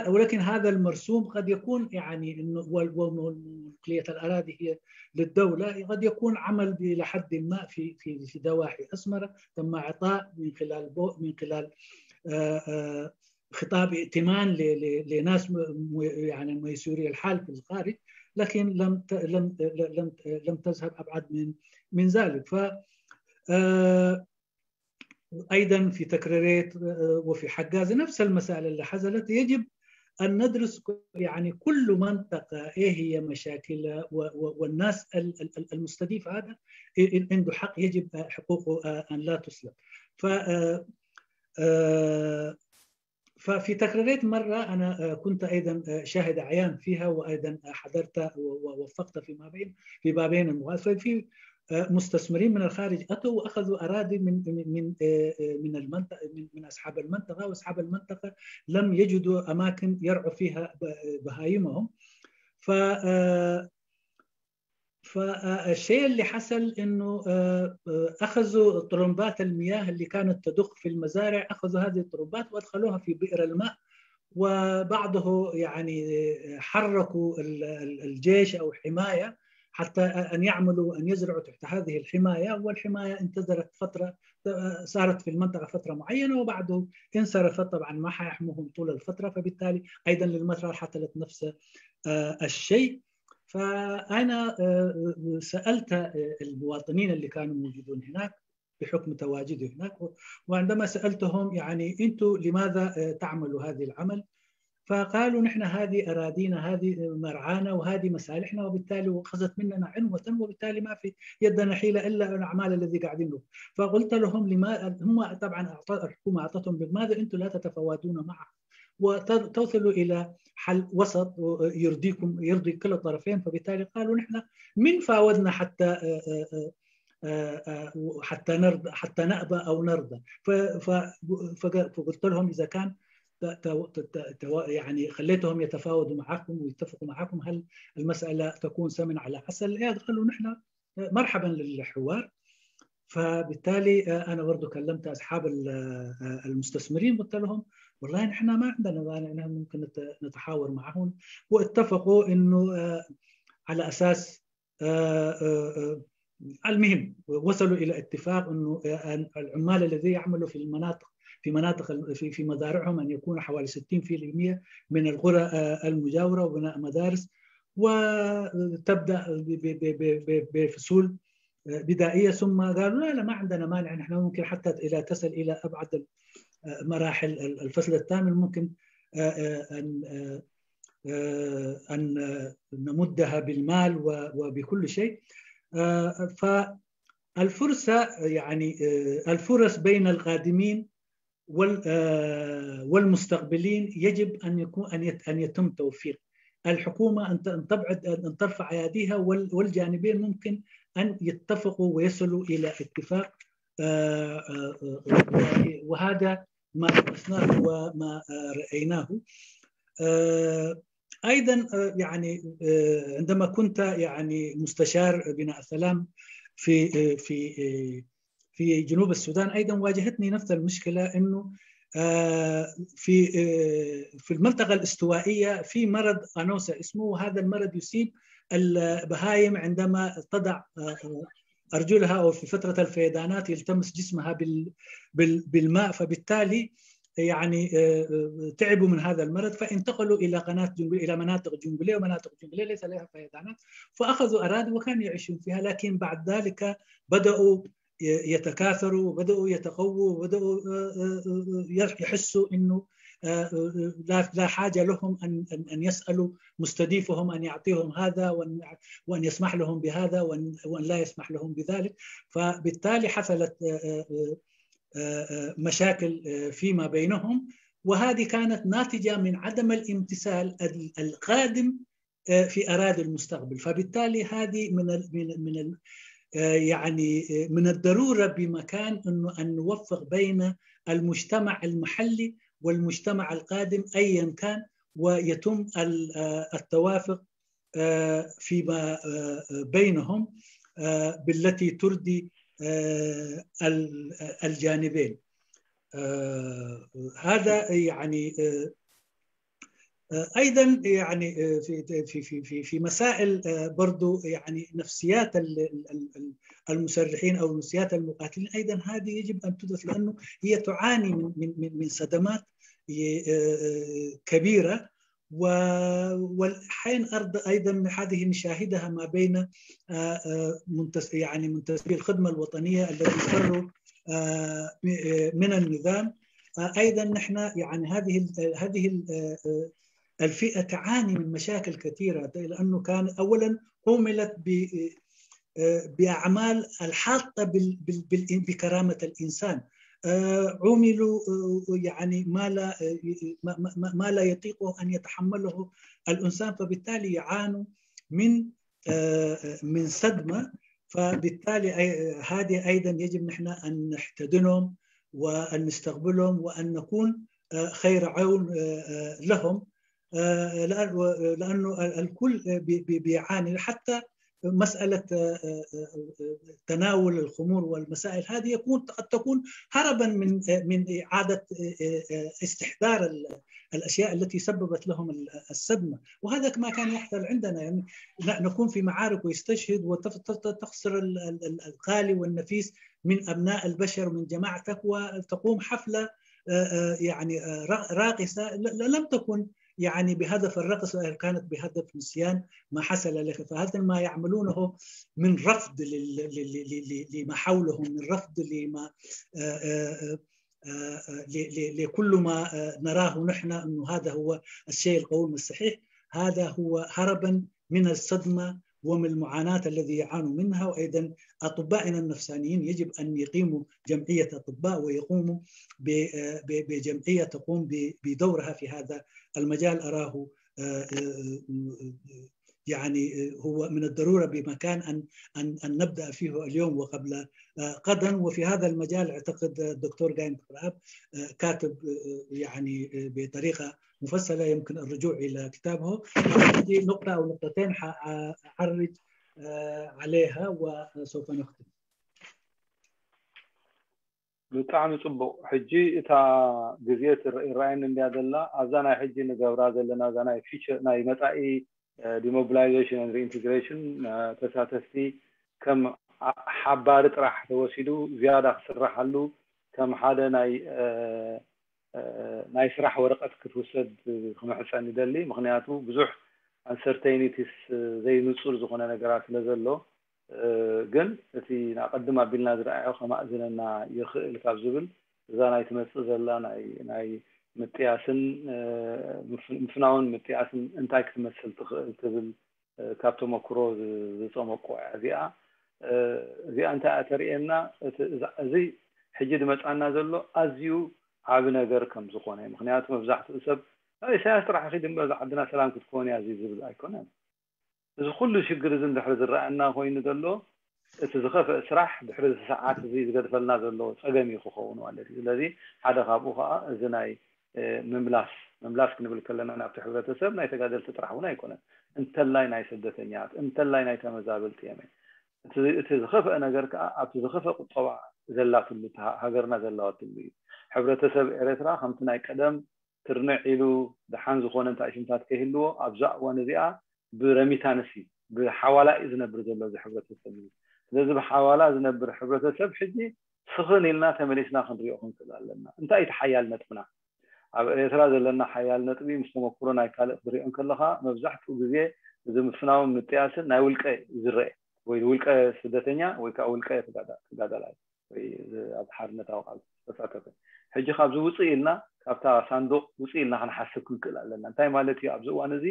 ولكن هذا المرسوم قد يكون يعني انه وملكيه الاراضي هي للدوله، قد يكون عمل الى حد ما في في في دواحي اسمره، تم اعطاء من خلال من خلال خطاب ائتمان لناس يعني ميسوري الحال في الخارج، لكن لم لم لم لم تذهب ابعد من من ذلك. ف ايضا في تكريريت وفي حجازة نفس المسائل اللي حصلت. يجب ان ندرس يعني كل منطقه ايه هي مشاكلها والناس المستضيف هذا عنده حق، يجب حقوقه ان لا تسلب. ف ففي تكريريت مره انا كنت ايضا شاهد عيان فيها، وايضا حضرت ووفقت في ما بين في ما بين المغاز. ففي مستثمرين من الخارج اتوا واخذوا اراضي من من من المنطقه، من اصحاب المنطقه، واصحاب المنطقه لم يجدوا اماكن يرعوا فيها بهايمهم. ف فالشيء اللي حصل انه اخذوا طرمبات المياه اللي كانت تدق في المزارع، اخذوا هذه الطرمبات وادخلوها في بئر الماء، وبعضه يعني حركوا الجيش او حمايه حتى ان يعملوا ان يزرعوا تحت هذه الحمايه. والحمايه انتظرت فتره، صارت في المنطقه فتره معينه، وبعده انصرفت. طبعا ما حيحموهم طول الفتره، فبالتالي ايضا للمطر حصلت نفس الشيء. فأنا سألت المواطنين اللي كانوا موجودون هناك بحكم تواجدي هناك، وعندما سألتهم يعني انتم لماذا تعملوا هذه العمل؟ فقالوا نحن هذه اراضينا، هذه مرعانا، وهذه مصالحنا، وبالتالي اخذت مننا عنوه، وبالتالي ما في يدنا حيله الا الاعمال الذي قاعدين نقول. فقلت لهم لما هم طبعا الحكومه اعطتهم، لماذا انتم لا تتفاوضون معه وتوصلوا الى حل وسط يرضيكم، يرضي كل الطرفين؟ فبالتالي قالوا نحن من فاوضنا حتى حتى نرضى، حتى نأبى او نرضى. فقلت لهم اذا كان يعني خليتهم يتفاوضوا معكم ويتفقوا معكم، هل المساله تكون سمن على عسل؟ قالوا نحن مرحبا للحوار. فبالتالي انا برضو كلمت اصحاب المستثمرين، قلت لهم والله نحن ما عندنا مانع، نحن ممكن نتحاور معهم. واتفقوا انه على اساس المهم وصلوا الى اتفاق انه العمال الذين يعملوا في المناطق، في مناطق في في مزارعهم ان يكون حوالي ستين في المية من القرى المجاوره وبناء مدارس، وتبدا بفصول بدائيه. ثم قالوا لا لا، ما عندنا مانع، نحن ممكن حتى الى تصل الى ابعد مراحل الفصل الثامن ممكن ان ان نمدها بالمال وبكل شيء. فالفرصه يعني الفرص بين القادمين والمستقبلين يجب ان يكون ان ان يتم توفير. الحكومه ان تبعد، ان ترفع اياديها، والجانبين ممكن ان يتفقوا ويصلوا الى اتفاق آه، آه، آه، وهذا ما درسناه وما، آه، رأيناه. آه، أيضًا، آه، يعني، آه، عندما كنت يعني مستشار بناء السلام في، آه، في، آه، في جنوب السودان، أيضًا واجهتني نفس المشكلة، إنه، آه، في، آه، في المنطقة الاستوائية في مرض أنوسا اسمه، وهذا المرض يصيب البهايم عندما تضع، آه، آه، أرجلها، أو في فترة الفيضانات يلتمس جسمها بال-، بال-، بالماء، فبالتالي يعني، آه، آه، تعبوا من هذا المرض، فانتقلوا إلى قناة جنقلي، إلى مناطق جنقلي، ومناطق جنقلي ليس لها فيضانات، فأخذوا أراضي وكانوا يعيشون فيها، لكن بعد ذلك بدأوا ي-، يتكاثروا، وبدأوا يتقووا، وبدأوا، آه، آه، آه، يح-، يحسوا إنه، آه، آه، آه، لا، لا حاجة لهم أن، أن، أن يسألوا مستضيفهم أن يعطيهم هذا، وأن، وأن يسمح لهم بهذا، وأن، وأن لا يسمح لهم بذلك. فبالتالي حصلت، آه، آه، آه، آه، آه، مشاكل، آه، فيما بينهم، وهذه كانت ناتجة من عدم الامتثال ال-، القادم، آه، في أراضي المستقبل. فبالتالي هذه من ال-، من، من ال-، آه، يعني، آه، من الضرورة بمكان إنه أن نوفق بين المجتمع المحلي والمجتمع القادم أيًا كان، ويتم ال-، آه، التوافق، آه، فيما، آه، بينهم، آه، بالتي ترضي، آه، ال-، الجانبين. آه، هذا يعني، آه، آه، أيضًا يعني، آه، في، في، في، في، في مسائل، آه، برضو يعني نفسيات ال-، ال-، ال-، ال-، المسرحين أو نفسيات المقاتلين، أيضًا هذه يجب أن تدرس، لأنه هي تعاني من، من، من، من صدمات، آه، آه، كبيرة. و-، والحين أرض أيضًا هذه نشاهدها ما بين، آه، آه، منتس-، يعني منتسبي الخدمة الوطنية الذين فروا، آه، م-، آه، من النظام. آه، أيضًا نحن يعني هذه ال-، هذه ال-، آه، آه، الفئة تعاني من مشاكل كثيرة، لأنه كان أولًا قوملت ب-، آه، بأعمال الحاطة بال-، بال-، بال-، بكرامة الإنسان. آه، عملوا، آه، يعني ما لا، آه، ما، ما، ما، ما لا يطيقه أن يتحمله الإنسان، فبالتالي يعانوا من، آه، من صدمة. فبالتالي أي-، هذه أيضًا يجب نحن أن نحتضنهم وأن نستقبلهم وأن نكون، آه، خير عون، آه، آه، لهم. آه، لأن-، لأنه الكل بي-، بي-، بيعاني، حتى مسألة، آه، آه، آه، تناول الخمور والمسائل هذه يكون، قد تكون هربًا من، آه، من إعادة، آه، آه، استحضار ال-، الأشياء التي سببت لهم ال-، الصدمة. وهذا ما كان يحصل عندنا، يعني ن-، نكون في معارك ويستشهد وتف-، تف-، تخسر ال-، ال-، ال-، الغالي والنفيس من أبناء البشر، من جماعتك، وتقوم حفلة، آه، آه، يعني، آه، را-، راقصة ل-، ل-، لم تكن يعني بهدف الرقص، كانت بهدف نسيان ما حصل لك. فهذا ما يعملونه من رفض لل-، ل-، ل-، ل-، ل-، لما حولهم، من رفض لما، آه، آه، آه، آه، آه، ل-، ل-، لكل ما، آه، نراه نحن أنه هذا هو الشيء القويم الصحيح. هذا هو هربًا من الصدمة ومن المعاناة الذي يعانوا منها. وأيضًا أطبائنا النفسانيين يجب أن يقيموا جمعية أطباء ويقوموا ب-، آه، ب-، بجمعية تقوم ب-، بدورها في هذا المجال. أراه، آه، آه، آه، يعني، آه، هو من الضرورة بمكان أن، أن، أن نبدأ فيه اليوم وقبل، آه، غدًا. وفي هذا المجال أعتقد الدكتور قايم بكراب، آه، كاتب، آه، يعني، آه، بطريقة مفصلة، يمكن الرجوع إلى كتابه. عندي نقطة أو نقطتين حأعرج، آه، عليها وسوف نختم. ብጣዕሚ ጽቡቕ። ሕጂ እታ ግዜ ትረ-፣ ይረኣየኒ እንድያ ዘላ፣ ኣብዛ ናይ ሕጂ ንገብራ ዘለና፣ እዛ ናይ ፊቸር፣ ናይ መጻኢ፣ እ፣ demobilization and reintegration፣ እ፣ ተሳተፍቲ ከም ኣ-፣ ሓባሪ ጥራሕ ተወሲዱ ዝያዳ ክስራሓሉ ከም ሓደ ናይ፣ እ፣ እ፣ ናይ ስራሕ ወረቐት ክትውሰድ ክምሕጸን ይደሊ። ምኽንያቱ ብዙሕ uncertainties፣ እ፣ ዘይንጹር ዝኾነ ነገራት ስለ ዘሎ፣ እ፣ ግን እቲ ንኣቐድም ኣቢልና ዝረኣዮ ከማእዝነና ይኽእል ካብ ዝብል፣ እዛ ናይ ትመጽእ ዘላ ናይ፣ ናይ ምጥያስን፣ እ፣ ምፍ-፣ ምፍናውን ምጥያስን እንታይ ክትመስል ትኽእል ትብል፣ እ፣ ካብ ተመክሮ ዝ-፣ ዝጸመቆ እያ እዚኣ። እ፣ እዚኣ እንታይ እያ ተርእየና? እቲ፣ እዛ፣ እዚ ሕጂ ዝመጻና ዘሎ ኣዝዩ ዓቢ ነገር ከም ዝኾነ። ምኽንያቱ መብዛሕትኡ ሰብ፣ "ኣይ፣ ኢሳያስ ጥራሕ ኺድ እምበር፣ እዛ ዓድና ሰላም ክትከውን እያ" እዚ ዝብል ኣይኮነን። እዚ ኩሉ ሽግር እዚ እንድሕር ዝረኣየና ኮይኑ ዘሎ፣ እቲ ዝኸፍአ ስራሕ ድሕሪ እዚ ሰዓት እዚ ዝገድፈልና ዘሎ ፀገም እዩ ክኸውን ማለት እዩ። ስለዚ ሓደ ካብኡ ከዓ እዚ ናይ ምምላስ ምምላስ ክንብል ከለና ናብቲ ሕብረተሰብ ናይ ተጋደልቲ ጥራሕ እውን ኣይኮነን። እንተላይ ናይ ስደተኛት፣ እንተላይ ናይ ተመዛበልቲ እዮም። እቲ ዝኸፍአ ነገር ከዓ ኣብቲ ዝኸፍአ ቁጠባ ዘላትሉ፣ ሃገርና ዘላወትሉ እዩ። ሕብረተሰብ ኤርትራ ከምቲ ናይ ቀደም ትርንዕ ኢሉ ደሓን ዝኾነ እንታይ ሽምታት ከይህልዎ ኣብዛ እዋን እዚኣ ብረሚታንስ እዩ፣ ብሓዋላ እዩ ዝነብር ዘሎ እዚ ሕብረተሰብ እዩ። ስለዚ ብሓዋላ ዝነብር ሕብረተሰብ ሕጂ ስኽን ኢልና ተመሊስና ክንሪኦ ክንክእል ኣለና። እንታይ እቲ ሓያል ነጥብና? ኣብ ኤርትራ ዘለና ሓያል ነጥቢ ምስ ተመክሮ ናይ ካልእ ክትሪኦ እንከለኻ መብዛሕትኡ ግዜ እዚ ምፍናውን ምጥያስን ናይ ውልቀ ዝረአ ወይ ውልቀ ስደተኛ ወይ ከዓ ውልቀ ተጋዳላይ ወይ ኣብ ሓርነታዊ ቃልሲ ዝተሳተፈ። ሕጂ ካብዚ ውፅእ ኢልና ካብታ ሳንዱቕ ውፅእ ኢልና ክንሓስብ ክንክእል ኣለና። እንታይ ማለት እዩ? ኣብዚ እዋን እዚ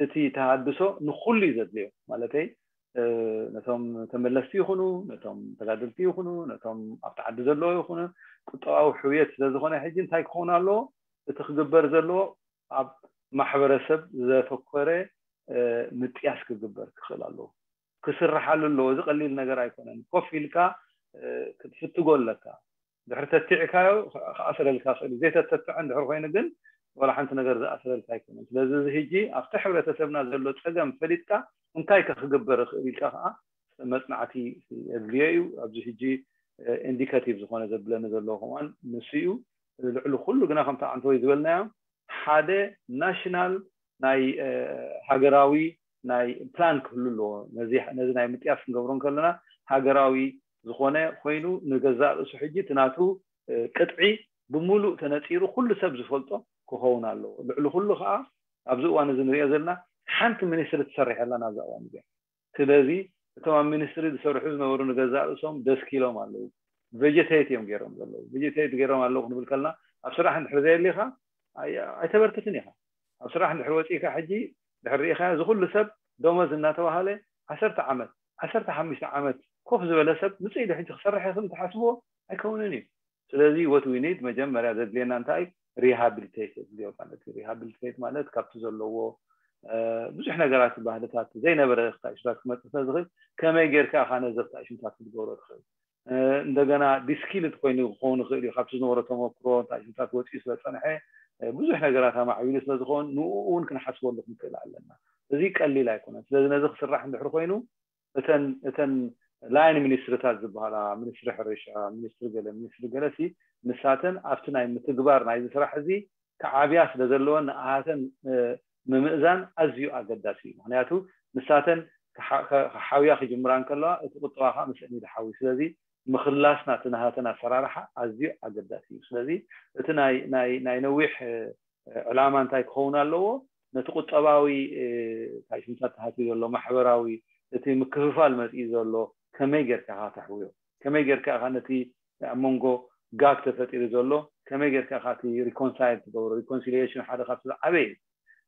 እቲ ተሃድሶ ንኩሉ እዩ ዘድልዮ። ማለተይ ነቶም ተመለስቲ ይኹኑ፣ ነቶም ተጋደልቲ ይኹኑ፣ ነቶም ኣብቲ ዓዲ ዘለዎ ይኹኑ ቁጠባዊ ሕውየት ስለዝኾነ ሕጂ እንታይ ክኸውን ኣለዎ? እቲ ክግበር ዘለዎ ኣብ ማሕበረሰብ ዘተኮረ ምጥያስ ክግበር ክኽእል ኣለዎ። ክስርሓሉ ኣለዎ። እዚ ቀሊል ነገር ኣይኮነን። ኮፍ ኢልካ ክትፍትጎ ኣለካ። ድሕሪ ተቲዕካዮ ክኣስረልካ ክእል። ዘይተተትዐ እንድሕር ኮይኑ ግን ዋላ ሓንቲ ነገር ዝኣስረልካ ኣይኮነን። ስለዚ እዚ ሕጂ ኣብቲ ሕብረተሰብና ዘሎ ፀገም ፈሊጥካ እንታይ ከ ክግበር ይኽእል ኢልካ ከዓ መፅናዕቲ የድልዮ እዩ። ኣብዚ ሕጂ ኢንዲካቲቭ ዝኾነ ዘብለኒ ዘለዎ ከማን ንሱ እዩ። ልዕሊ ኩሉ ግና ከምቲ ዓንተወይ ዝበልናዮ ሓደ ናሽናል ናይ ሃገራዊ ናይ ፕላን ክህሉ ኣለዎ። ነዚ ናይ ምጥያስ ክንገብሮ እንከለና ሃገራዊ ዝኾነ ኮይኑ ንገዛእ ርእሱ ሕጂ እቲ ናቱ ቅጥዒ ብምሉእ ተነፂሩ ኩሉ ሰብ ዝፈልጦ ክኸውን ኣለዎ። ልዕሊ ኩሉ ከዓ ኣብዚ እዋን እዚ ንሪኦ ዘለና ሓንቲ ሚኒስትሪ ትሰርሕ የላን ኣብዛ እዋን እዚኣ። ስለዚ እቶም ኣብ ሚኒስትሪ ዝሰርሑ ዝነበሩ ንገዛእ ርእሶም ደስኪሎም ኣለዉ። ቬጀቴት እዮም ገይሮም ዘለዉ። ቬጀቴት ገይሮም ኣለዉ ክንብል ከለና ኣብ ስራሕ እንድሕር ዘየሊኻ ኣይተበርክትን ኢኻ። ኣብ ስራሕ እንድሕር ወፂእካ ሕጂ ድሕር ርኢኻ እዚ ኩሉ ሰብ ደሞዝ እናተባሃለ ዓሰርተ ዓመት ዓሰርተ ሓሙሽተ ዓመት ኮፍ ዝበለ ሰብ ምፅእ ኢሉ ሕጂ ክሰርሕ ይኽእል ትሓስብዎ ኣይከውንን እዩ። ስለዚ what we need መጀመርያ ዘድልየና እንታይ rehabilitate የድልዮ ማለት እዩ። Rehabilitate ማለት ካብቲ ዘለዎ ብዙሕ ነገራት ባህልታት ዘይነበረ ክታሽታት ክመፅእ ስለዝኽእል ከመይ ጌርካ ኢኻ ነዚ ክታሽታት ክትገብሮ ትኽእል? እንደገና ዲስኪልድ ኮይኑ ክኸውን ይኽእል እዩ። ካብቲ ዝነበሮ ተመክሮ እንታይ ሽምታት ወፂኡ ስለፀንሐ ብዙሕ ነገራት ኣማዕቢሉ ስለዝኸውን ንኡ እውን ክንሓስበሉ ክንክእል ኣለና። እዚ ቀሊል ኣይኮነን። ስለዚ ነዚ ክስራሕ እንድሕር ኮይኑ እተን እተን ላይን ሚኒስትሪታት ዝበሃላ ሚኒስትሪ ሕርሻ፣ ሚኒስትሪ ገለ ሚኒስትሪ ገለሲ ንሳተን ኣብቲ ናይ ምትግባር ናይዚ ስራሕ እዚ ክዓብያ ስለ ዘለወን ንኣሃተን ምምእዛን ኣዝዩ ኣገዳሲ እዩ። ምክንያቱ ንሳተን ክሓውያ ክጅምራ እንከለዋ እቲ ቁጠባ ከዓ ምስአን እዩ ዝሓዊ። ስለዚ ምክላስ ናቲ ናሃተን ኣሰራርሓ ኣዝዩ ኣገዳሲ እዩ። ስለዚ እቲ ናይ ነዊሕ ዕላማ እንታይ ክኸውን ኣለዎ? ነቲ ቁጠባዊ ታሽምታት ተሃትዩ ዘሎ ማሕበራዊ እቲ ምክፍፋል መፅኢ ዘሎ ከመይ ጌርካ ኢኻ ተሕውዮ? ከመይ ጌርካ ኢኻ ነቲ ኣብ መንጎ ጋግ ተፈጢሩ ዘሎ ከመይ ጌርካ ኢኻ እቲ ሪኮንሳይል ትገብሮ? ሪኮንሲሊየሽን ሓደ ካብቲ ዝዓበየ እዩ።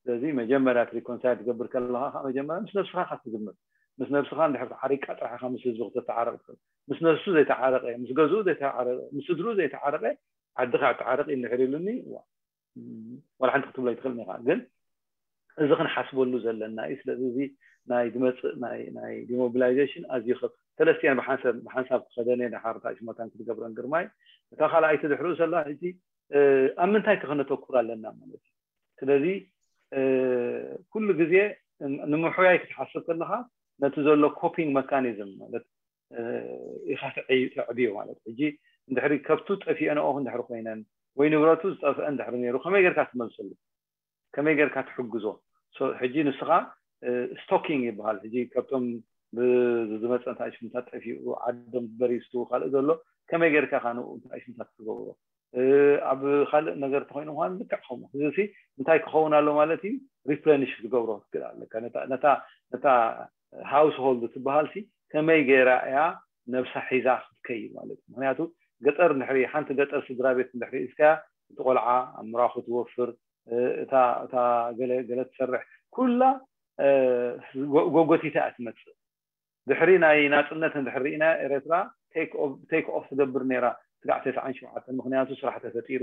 ስለዚ መጀመርያ እቲ ሪኮንሳይል ትገብር ከለኻ ከዓ መጀመርያ ምስ ነብስኻ ኢኻ ትጅምር። ምስ ነብስኻ እንድሕር ተዓሪቅካ ጥራሕ ኢኻ ምስ ህዝቢ ክተተዓረቕ ትኽእል። ምስ ነብሱ ዘይተዓረቐ፣ ምስ ገዝኡ ዘይተዓረቐ፣ ምስ ስድርኡ ዘይተዓረቐ ዓዲ ከዓ ተዓረቕ እዩ እንድሕር ኢሉኒ ዋላ ሓንቲ ክትብሎ ኣይትኽእልን ኢኻ። ግን እዚ ክንሓስበሉ ዘለና እዩ። ስለዚ እዚ ናይ ዝመፅእ ናይ ዲሞቢላይዜሽን ኣዝዩ ከብ ሰለስቲአን ብሓንሳብ ክኸደን እየ። ደሓር እንታይ ሽሞታን ክትገብረን ግርማይ እታ ካልኣይቲ ድሕሪኡ ዘላ ሕጂ ኣብ ምንታይ ከነተኩር ኣለና ማለት እዩ። ስለዚ ኩሉ ግዜ ንምሕያይ ክትሓስብ ከለካ ነቲ ዘሎ ኮፒንግ መካኒዝም ማለት ኢኻ ተዕብዮ ማለት ሕጂ እንድሕሪ ከብቱ ጠፊአንኦ እንድሕሪ ኮይነን ወይ ንብረቱ ዝጠፍአ እንድሕሪ ነይሩ ከመይ ጌርካ ትመልሰሉ? ከመይ ጌርካ ትሕግዞ? ሕጂ ንስኻ ስቶኪንግ ይበሃል። ሕጂ ከብቶም ዝመፀ እንታይ ሽምታት ጠፊኡ ዓዶም በሪሱ ካልእ ዘሎ ከመይ ጌርካ ኢኻ ንኡ እንታይ ሽምታት ትገብሮ? ኣብ ካልእ ነገር ተኮይኑ ምኳን ልክዕ ከምኡ እዚ እንታይ ክኸውን ኣሎ ማለት እዩ? ሪፕለኒሽ ክትገብሮ ክትክእል ኣለካ። ነታ ሃውስሆልድ ትበሃል ሲ ከመይ ገይራ እያ ነብሳ ሒዛ ክትከይድ ማለት እዩ። ምክንያቱ ገጠር እንድሕሪ ሓንቲ ገጠር ስድራ ቤት እንድሕሪ እስከያ እቲ ቆልዓ ኣብ ምራኹ ትወፍር እታ እታ ገለ ገለ ትሰርሕ ኩላ ጎጎቲታ እያ ትመፅእ። ድሕሪ ናይ ናፅነት እንድሕር ርኢና ኤረትራ ቴክ ኦፍ ትገብር ነይራ ስጋዕ ተስዓን ሸውዓተን ምክንያቱ ስራሕ ተፈጢሩ።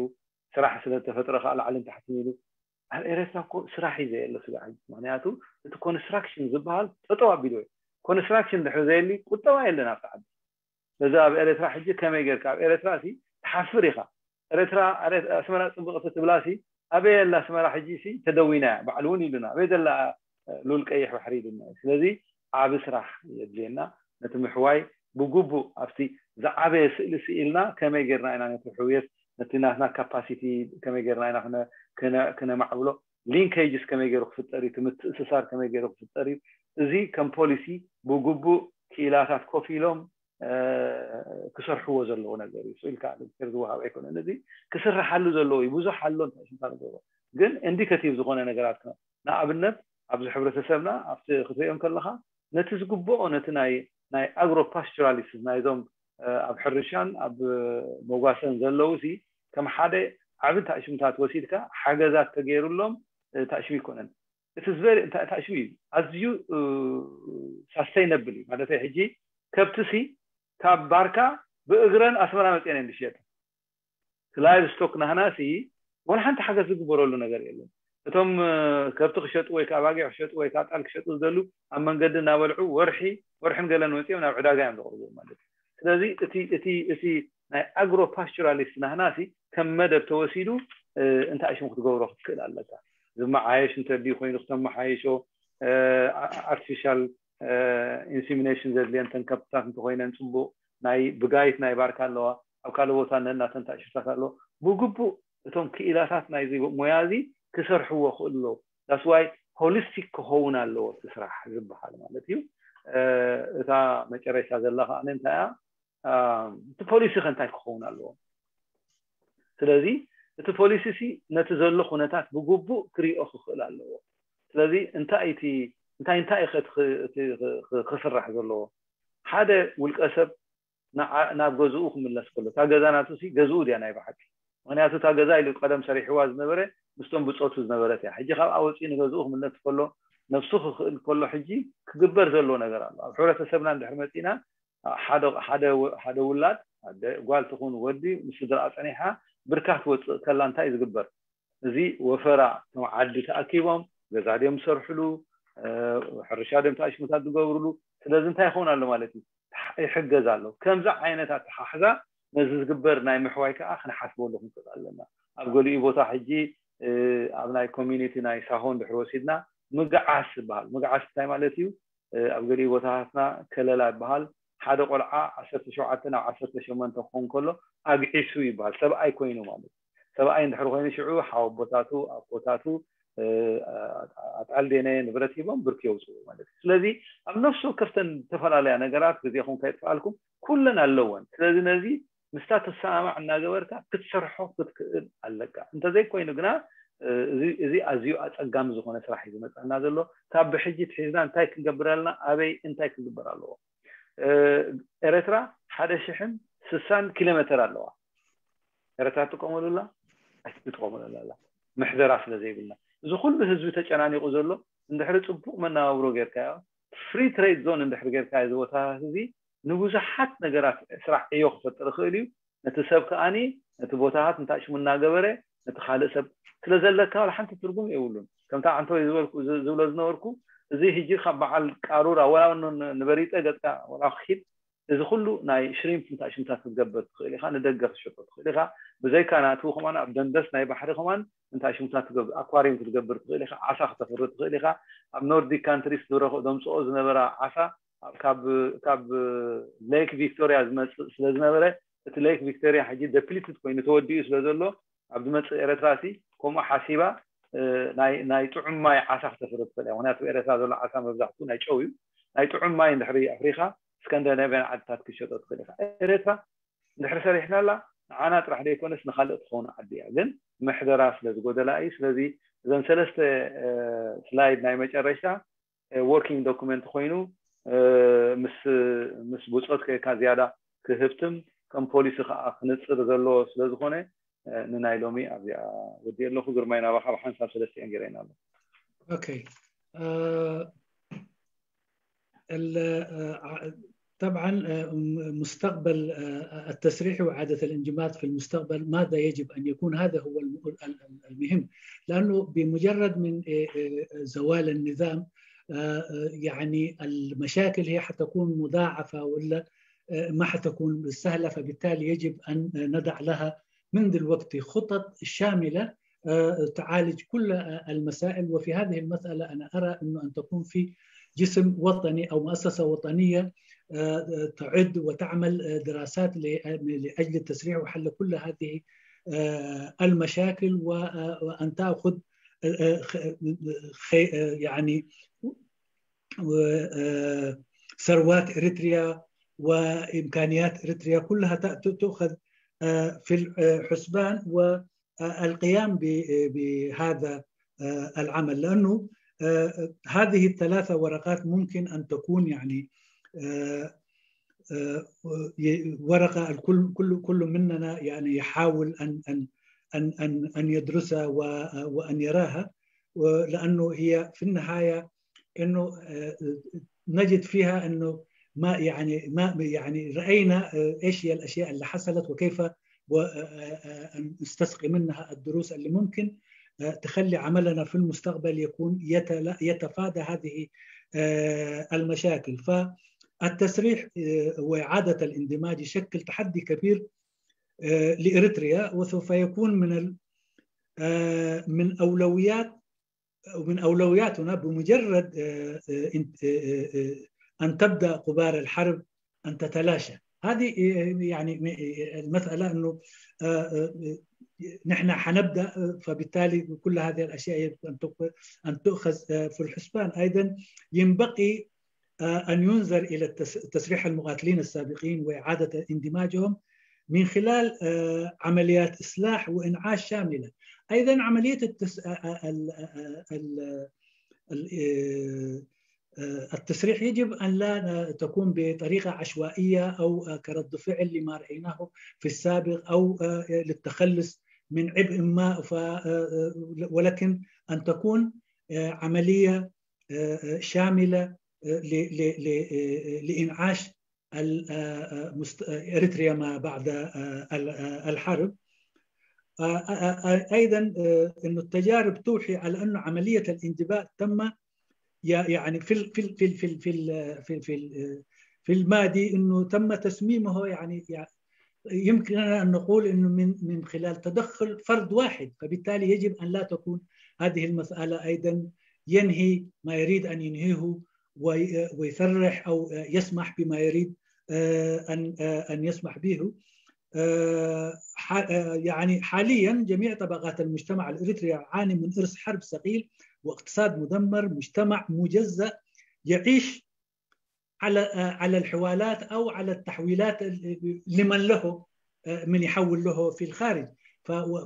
ስራሕ ስለዝተፈጥረ ከዓ ላዕልን ታሕትን ኢሉ ኣብ ኤረትራ እኮ ስራሕ እዩ ዘየሎ ስጋዕ። ምክንያቱ እቲ ኮንስትራክሽን ዝበሃል ጠጠው ኣቢሉ እዩ። ኮንስትራክሽን ድሕሪ ዘየሊ ቁጠባ የለን ኣብቲ ዓዲ። በዚ ኣብ ኤርትራ ሕጂ ከመይ ጌርካ ኣብ ኤርትራ ሲ ትሓፍር ኢኻ። ኤርትራ ኣስመራ ፅብቕቲ ትብላ ሲ ኣበይ ኣላ ኣስመራ ሕጂ ሲ ተደዊና እያ። ባዕሉ እውን ኢሉና ኣበይ ዘላ ሉል ቀይሕ ባሕሪ ኢሉና እዩ። ስለዚ ዓቢ ስራሕ የድልየና። ነቲ ምሕዋይ ብግቡእ ኣብቲ ዝዓበየ ስእሊ ስኢልና ከመይ ጌርና ኢና ነቲ ሕውየት ነቲ ናትና ካፓሲቲ ከመይ ጌርና ኢና ክነማዕብሎ፣ ሊንኬጅስ ከመይ ገይሩ ክፍጠር እዩ፣ ምትእስሳር ከመይ ገይሩ ክፍጠር እዩ። እዚ ከም ፖሊሲ ብግቡእ ክኢላታት ኮፍ ኢሎም ክሰርሕዎ ዘለዎ ነገር እዩ። ስኢልካ ሌክቸር ዝወሃብ ኣይኮነን። እዚ ክስርሓሉ ዘለዎ እዩ። ብዙሕ ኣሎ እንታይ ሽምታ ንገብሮ፣ ግን ኢንዲኬቲቭ ዝኾነ ነገራት ንኣብነት ኣብዚ ሕብረተሰብና ኣብቲ ክትሪኦም ከለኻ ነቲ ዝግብኦ ነቲ ናይ ናይ ኣግሮ ፓስቸራሊስት ናይዞም ኣብ ሕርሻን ኣብ መጓሰን ዘለዉ ሲ ከም ሓደ ዓቢ ታእሽምታት ወሲድካ ሓገዛት ተገይሩሎም ታእሽም ይኮነን። እቲ ዝበለ ታእሽም እዩ ኣዝዩ ሳስተይነብል እዩ ማለት ሕጂ ከብቲ ሲ ካብ ባርካ ብእግረን ኣስመራ መፅአን እየን ዝሽየጥ። ላይቭ ስቶክ ናህና ሲ ወላ ሓንቲ ሓገዝ ዝግበረሉ ነገር የለን። እቶም ከብቲ ክሸጡ ወይ ከዓ ባጊዕ ክሸጡ ወይ ከዓ ጣል ክሸጡ ዝደሉ ኣብ መንገዲ እናበልዑ ወርሒ ወርሕን ገለን መፅኦም ናብ ዕዳጋ እዮም ዘቕርቡ ማለት እዩ። ስለዚ እቲ እቲ እቲ ናይ ኣግሮ ፓስቸራሊስት ናህና ሲ ከም መደብ ተወሲዱ እንታይ ሽሙ ክትገብሮ ክትክእል ኣለካ። ዝመዓየሽ እንተድዩ ኮይኑ ክተመሓየሾ ኣርቲፊሻል ኢንሲሚኔሽን ዘድልየን ተን ከብትታት እንተኮይነን ፅቡቅ ናይ ብጋይት ናይ ባርካ ኣለዋ ኣብ ካልእ ቦታ ነናተን ታእሽታት ኣሎ ብግቡእ እቶም ክኢላታት ናይዚ ሞያ እዚ ክሰርሕዎ ክእሎ that's why holistic ክኸውን ኣለዎ እቲ ስራሕ ዝበሃል ማለት እዩ። እታ መጨረሻ ዘላ ከዓ እንታይ እያ እቲ ፖሊሲ ከ እንታይ ክኸውን ኣለዎ? ስለዚ እቲ ፖሊሲ ሲ ነቲ ዘሎ ኩነታት ብግቡእ ክሪኦ ክኽእል ኣለዎ። ስለዚ እንታይ እቲ እንታይ እንታይ ክስራሕ ዘለዎ ሓደ ውልቀ ሰብ ናብ ገዝኡ ክምለስ ከሎ እታ ገዛ ናቱ ሲ ገዝኡ ድያ ናይ ብሓቂ? ምክንያቱ እታ ገዛ ኢሉ ቀደም ሰሪሕዋ ዝነበረ ምስቶም ብፆቱ ዝነበረት እያ። ሕጂ ካብኣ ወፂኡ ንገዝኡ ክምለስ ከሎ ነብሱ ክኽእል ከሎ ሕጂ ክግበር ዘለዎ ነገር ኣሎ። ኣብ ሕብረተሰብና እንድሕር መፂና ሓደ ውላድ ጓል ትኹን ወዲ ምስ ስድራኣ ፀኒሓ ብርካ ክትወፅእ ከላ እንታይ ዝግበር? እዚ ወፈራ እቶም ዓዲ ተኣኪቦም ገዛ ድዮም ዝሰርሕሉ፣ ሕርሻ ድዮም ተኣሽሙታት ዝገብርሉ። ስለዚ እንታይ ይኸውን ኣሎ ማለት እዩ? ይሕገዝ ኣሎ። ከምዚ ዓይነት ኣተሓሕዛ ነዚ ዝግበር ናይ ምሕዋይ ከዓ ክንሓስበሉ ክንክእል ኣለና። ኣብ ገሊኡ ቦታ ሕጂ ኣብ ናይ ኮሚኒቲ ናይ ሳሆ እንድሕር ወሲድና ምግዓስ ይበሃል። ምግዓስ እንታይ ማለት እዩ? ኣብ ገሊኡ ቦታታትና ከለላ ይበሃል። ሓደ ቆልዓ ዓሰርተ ሸውዓተ ናብ ዓሰርተ ሸሞንተ ክኸውን ከሎ ኣግዒሱ ይበሃል። ሰብኣይ ኮይኑ ማለት እዩ። ሰብኣይ እንድሕር ኮይኑ ሽዑ ሓወቦታቱ ኣቦታቱ ኣጣል ደነ ንብረት ሂቦም ብርክ የውፅኡ ማለት እዩ። ስለዚ ኣብ ነፍሲ ወከፍተን ዝተፈላለያ ነገራት ግዜኹም ከየጥፍኣልኩም ኩለን ኣለወን። ስለዚ ነዚ ምስታ ተሰማማዕ እናገበርካ ክትሰርሖ ክትክእል ኣለካ። እንተዘይኮይኑ ግና እዚ ኣዝዩ ኣፀጋሚ ዝኾነ ስራሕ እዩ ዝመፀና ዘሎ። ካብ ብሕጂ ትሒዝና እንታይ ክንገብር ኣለና፣ ኣበይ እንታይ ክግበር ኣለዎ? ኤረትራ ሓደ ሽሕን ስሳን ኪሎ ሜተር ኣለዋ። ኤረትራ ትጥቀመሉ ኣላ ኣይትጥቀመሉ ኣላ ምሕደራ ስለ ዘይብልና። እዚ ኩሉ ህዝቢ ተጨናኒቁ ዘሎ እንድሕሪ ፅቡቅ መነባብሮ ጌርካዮ ፍሪ ትሬድ ዞን እንድሕሪ ጌርካዮ እዚ ቦታታት እዚ ንብዙሓት ነገራት ስራሕ ዕዮ ክፈጥር ይኽእል እዩ። ነቲ ሰብ ከኣኒ ነቲ ቦታታት እንታይ ሽሙ እናገበረ ነቲ ካልእ ሰብ ስለ ዘለካ ዋላ ሓንቲ ትርጉም የብሉን። ከምታ ዓንተወይ ዝበልኩ ዝብሎ ዝነበርኩ እዚ ህጂ ካብ በዓል ቃሩራ ወላ ንበሪጠ ገጽካ ወላ ክሒድ እዚ ኩሉ ናይ ሽሪምፕ እንታይ ሽምታት ክትገብር ትኽእል ኢኻ፣ ንደገ ክትሸጦ ትኽእል ኢኻ። ብዘይካ ናቱ ከማን ኣብ ደንደስ ናይ ባሕሪ ከማን እንታይ ሽምታት ትገብር ኣኳሪም ክትገብር ትኽእል ኢኻ፣ ዓሳ ክተፍሪ ትኽእል ኢኻ። ኣብ ኖርዲክ ካንትሪስ ዝረኽ ደምፅኦ ዝነበራ ዓሳ ካብ ሌክ ቪክቶሪያ ዝመፅእ ስለ ዝነበረ እቲ ሌክ ቪክቶሪያ ሕጂ ደፕሊትድ ኮይኑ ተወዲኡ ስለ ዘሎ ኣብ ዝመፅእ ኤረትራ ሲ ከምኡ ሓሲባ ናይ ጥዑም ማይ ዓሳ ክተፍሪ ትኽእል እያ። ምክንያቱ ኤረትራ ዘሎ ዓሳ መብዛሕቱ ናይ ጨው እዩ። ናይ ጥዑም ማይ እንድሕሪ ኣፍሪካ ስካንዳናቪያን ዓድታት ክሸጦ ትኽእል ኢኻ። ኤረትራ እንድሕሪ ሰሪሕናላ ንዓና ጥራሕ ዘይኮነስ ንካልእ ትኸውን ዓዲ እያ። ግን ምሕደራ ስለ ዝጎደላ እዩ። ስለዚ እዘን ሰለስተ ስላይድ ናይ መጨረሻ ወርኪንግ ዶኩመንት ኮይኑ ምስ ብፆት ከካ ዝያዳ ክህብትም ከም ፖሊሲ ከዓ ክንፅር ዘለዎ ስለ ዝኾነ ንናይ ሎሚ ኣብዚኣ ወዲእ ኣለኹ። ግርማይ ናባኻ ብሓንሳብ ሰለስቲአን ገይረና ኣሎ። ኦኬ طبعا مستقبل التسريح وإعادة الإنجماد في المستقبل ماذا يجب أن يكون؟ هذا هو المهم، لأنه بمجرد من زوال النظام يعني المشاكل هي حتكون مضاعفة ولا ما حتكون سهلة. فبالتالي يجب أن نضع لها من دلوقتي خطط شاملة تعالج كل المسائل. وفي هذه المسألة أنا أرى أنه أن تكون في جسم وطني أو مؤسسة وطنية تعد وتعمل دراسات لأجل التسريع وحل كل هذه المشاكل، وأن تأخذ يعني ثروات إريتريا وإمكانيات إريتريا كلها تؤخذ في الحسبان، والقيام بهذا العمل، لأنه هذه الثلاثة ورقات ممكن أن تكون يعني ورقة الكل كل كل مننا يعني يحاول أن أن أن أن أن يدرسها وأن يراها، لأنه هي في النهاية أنه نجد فيها أنه ما يعني ما يعني رأينا إيش هي الأشياء اللي حصلت وكيف أن نستسقي منها الدروس اللي ممكن تخلي عملنا في المستقبل يكون يتفادى هذه المشاكل. فالتسريح وإعادة الاندماج يشكل تحدي كبير لإريتريا، وسوف يكون من من أولويات ومن أولوياتنا بمجرد أن تبدأ قبار الحرب أن تتلاشى. هذه يعني المسألة أنه نحن حنبدأ، فبالتالي كل هذه الأشياء يجب أن تؤخذ في الحسبان. أيضا ينبغي أن ينظر إلى تسريح المقاتلين السابقين وإعادة اندماجهم من خلال عمليات إصلاح وإنعاش شاملة. أيضا عملية التس... التسريح يجب أن لا تكون بطريقة عشوائية أو كرد فعل لما رأيناه في السابق أو للتخلص من عبء ما، ولكن أن تكون عملية شاملة لإنعاش إريتريا ما بعد الحرب. أيضا أن التجارب توحي على أن عملية الانجباء تم يعني في في في في في في في الماضي أنه تم تسميمه يعني يمكن أن نقول أنه من من خلال تدخل فرد واحد، فبالتالي يجب أن لا تكون هذه المسألة أيضا ينهي ما يريد أن ينهيه ويفرح أو يسمح بما يريد أن أن يسمح به. يعني حاليا جميع طبقات المجتمع الإريتري يعاني من إرث حرب ثقيل واقتصاد مدمر، مجتمع مجزأ يعيش على على الحوالات أو على التحويلات لمن له من يحول له في الخارج.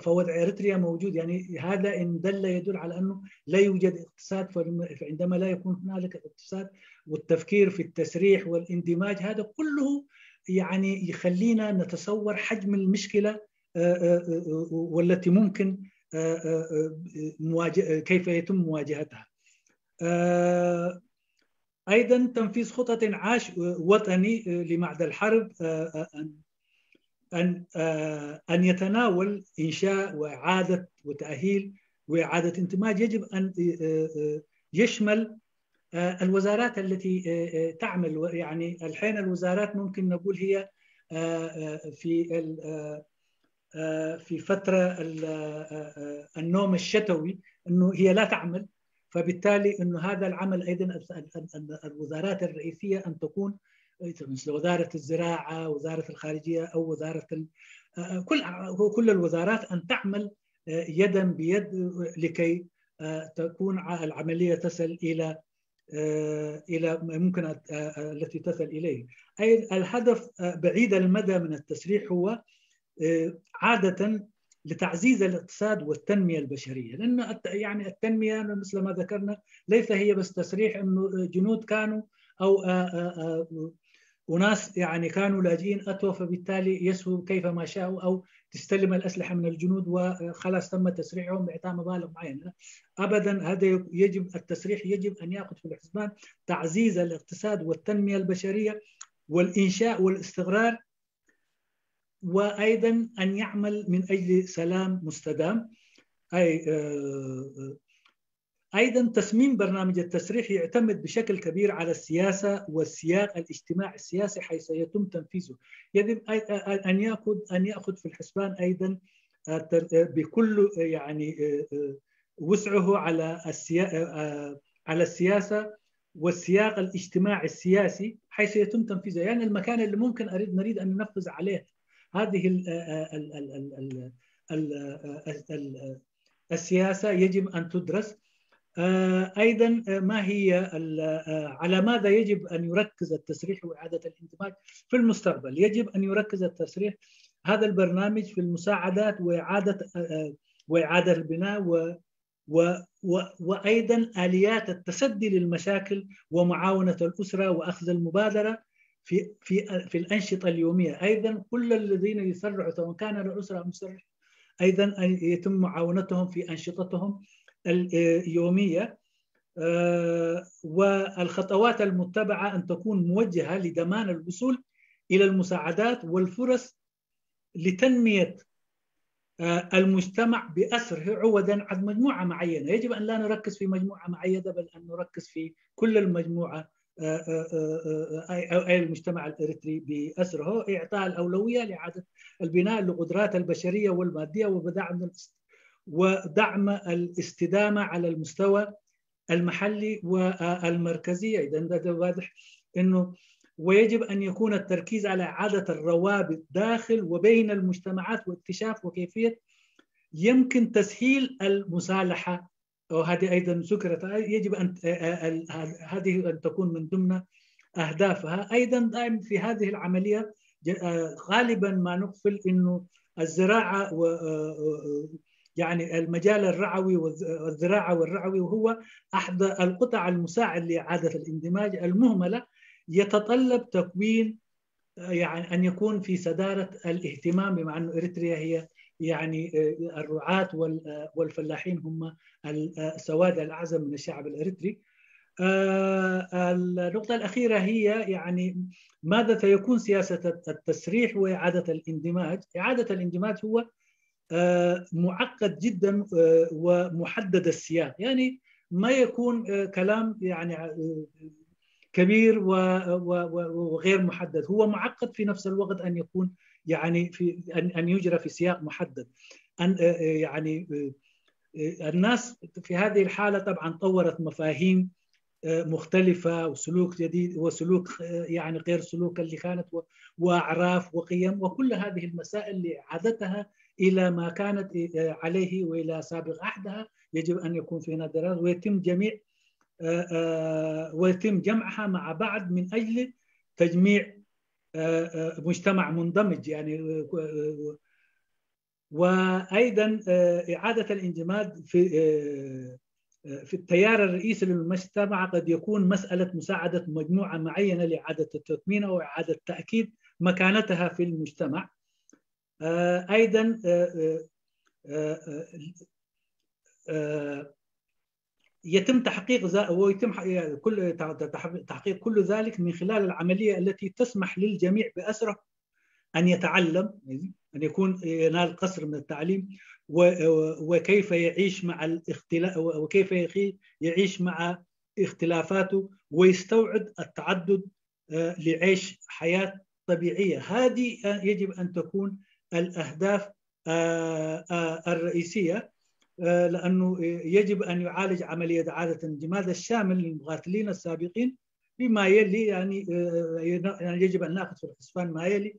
فوضع إريتريا موجود، يعني هذا إن دل يدل على أنه لا يوجد اقتصاد. فعندما لا يكون هنالك اقتصاد والتفكير في التسريح والاندماج، هذا كله يعني يخلينا نتصور حجم المشكلة والتي ممكن مواجه كيف يتم مواجهتها. أيضا تنفيذ خطط إنعاش وطني لمعدل الحرب أن أن أن يتناول إنشاء وإعادة وتأهيل وإعادة انتماج يجب أن يشمل الوزارات التي تعمل. يعني الحين الوزارات ممكن نقول هي في في فترة النوم الشتوي أنه هي لا تعمل، فبالتالي أنه هذا العمل أيضا الوزارات الرئيسية أن تكون مثل وزارة الزراعة، وزارة الخارجية أو وزارة كل كل الوزارات أن تعمل يدا بيد لكي تكون العملية تصل إلى إلى ممكن التي تصل إليه. أي الهدف بعيد المدى من التسريح هو عادة لتعزيز الاقتصاد والتنمية البشرية، لأن يعني التنمية مثل ما ذكرنا ليس هي بس تسريح أنه جنود كانوا أو أناس يعني كانوا لاجئين أتوا، فبالتالي يسهو كيف ما شاءوا أو تستلم الأسلحة من الجنود وخلاص تم تسريحهم بإعطاء مبالغ معينة. أبدا، هذا يجب التسريح يجب أن يأخذ في الحسبان تعزيز الاقتصاد والتنمية البشرية والإنشاء والاستقرار، وأيضا أن يعمل من أجل سلام مستدام. أي أيضا تصميم برنامج التسريح يعتمد بشكل كبير على السياسة والسياق الاجتماعي السياسي حيث يتم تنفيذه. يجب أن يأخذ أن يأخذ في الحسبان أيضا بكل يعني وسعه على السيا... على السياسة والسياق الاجتماعي السياسي حيث يتم تنفيذه، يعني المكان اللي ممكن أريد نريد أن ننفذ عليه هذه ال ال ال ال ال ال ال السياسة يجب أن تدرس. أيضا ما هي على ماذا يجب أن يركز التسريح وإعادة الاندماج في المستقبل؟ يجب أن يركز التسريح هذا البرنامج في المساعدات وإعادة وإعادة البناء و و و وأيضا آليات التصدي للمشاكل ومعاونة الأسرة وأخذ المبادرة في في في الأنشطة اليومية. أيضا كل الذين يسرحوا سواء كان الأسرة أو مسرح أيضا يتم معاونتهم في أنشطتهم اليومية. والخطوات المتبعة أن تكون موجهة لضمان الوصول إلى المساعدات والفرص لتنمية المجتمع بأسره عوضا عن مجموعة معينة. يجب أن لا نركز في مجموعة معينة بل أن نركز في كل المجموعة أي المجتمع الإريتري بأسره، إعطاء الأولوية لإعادة البناء للقدرات البشرية والمادية ودعم ودعم الاستدامة على المستوى المحلي والمركزي. إذا هذا واضح أنه ويجب أن يكون التركيز على إعادة الروابط داخل وبين المجتمعات واكتشاف وكيفية يمكن تسهيل المصالحة، وهذه أيضا ذكرت، يجب أن هذه أن تكون من ضمن أهدافها. أيضا دائما في هذه العملية غالبا ما نغفل أنه الزراعة و يعني المجال الرعوي والزراعة والرعوي وهو أحد القطع المساعد لإعادة الاندماج المهملة، يتطلب تكوين يعني أن يكون في صدارة الاهتمام، بما أن إريتريا هي يعني الرعاة والفلاحين هم السواد الأعظم من الشعب الإريتري. النقطة الأخيرة هي يعني ماذا سيكون سياسة التسريح وإعادة الاندماج؟ إعادة الاندماج هو معقد جدا ومحدد السياق، يعني ما يكون كلام يعني كبير وغير محدد، هو معقد في نفس الوقت أن يكون يعني في أن يجرى في سياق محدد. أن يعني الناس في هذه الحالة طبعا طورت مفاهيم مختلفة وسلوك جديد وسلوك يعني غير سلوك اللي كانت وأعراف وقيم وكل هذه المسائل اللي عادتها إلى ما كانت عليه وإلى سابق عهدها. يجب أن يكون في نظرات ويتم جميع ويتم جمعها مع بعض من أجل تجميع مجتمع منضمج يعني. وأيضا إعادة الانجماد في في التيار الرئيسي للمجتمع قد يكون مسألة مساعدة مجموعة معينة لإعادة التطمين أو إعادة تأكيد مكانتها في المجتمع. أيضا يتم تحقيق ويتم كل تحقيق كل ذلك من خلال العملية التي تسمح للجميع بأسره أن يتعلم، أن يكون ينال قصر من التعليم، وكيف يعيش مع الاختلاف، وكيف يعيش مع اختلافاته، ويستوعب التعدد لعيش حياة طبيعية. هذه يجب أن تكون الأهداف الرئيسية، لأنه يجب أن يعالج عملية إعادة الانجماد الشامل للمقاتلين السابقين بما يلي، يعني، يعني يجب أن نأخذ في الحسبان ما يلي،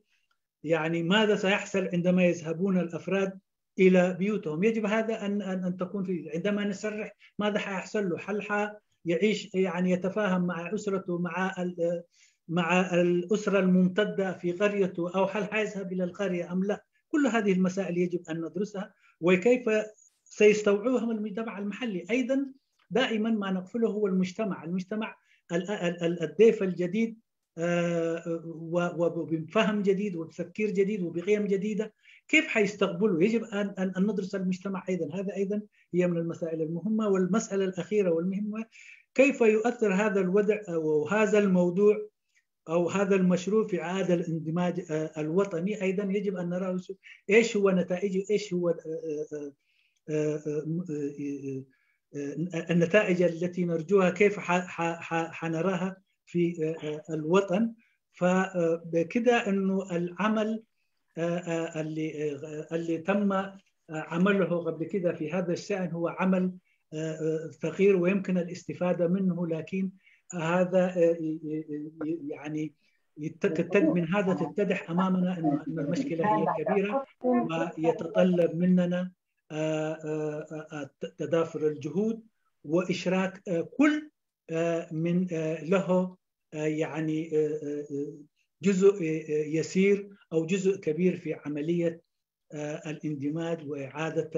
يعني ماذا سيحصل عندما يذهبون الأفراد إلى بيوتهم؟ يجب هذا أن أن تكون في، عندما نسرح ماذا حيحصل له؟ هل حيعيش، يعني يتفاهم مع أسرته، مع مع الأسرة الممتدة في قريته، أو هل حيذهب إلى القرية أم لا؟ كل هذه المسائل يجب أن ندرسها، وكيف سيستوعبهم المجتمع المحلي. أيضا دائما ما نغفله هو المجتمع، المجتمع الضيف الجديد وبفهم جديد وبتفكير جديد وبقيم جديدة، كيف حيستقبلوا؟ يجب أن ندرس المجتمع أيضا. هذا أيضا هي من المسائل المهمة. والمسألة الأخيرة والمهمة، كيف يؤثر هذا الوضع أو هذا الموضوع أو هذا المشروع في إعادة الاندماج الوطني؟ أيضا يجب أن نرى إيش هو نتائجه، إيش هو النتائج التي نرجوها كيف حنراها في الوطن. فبكده انه العمل اللي اللي تم عمله قبل كده في هذا الشأن هو عمل ثقيل ويمكن الاستفادة منه، لكن هذا يعني من هذا تتضح امامنا ان المشكله هي كبيره ويتطلب مننا تضافر الجهود واشراك كل من له يعني جزء يسير او جزء كبير في عمليه الاندماج واعاده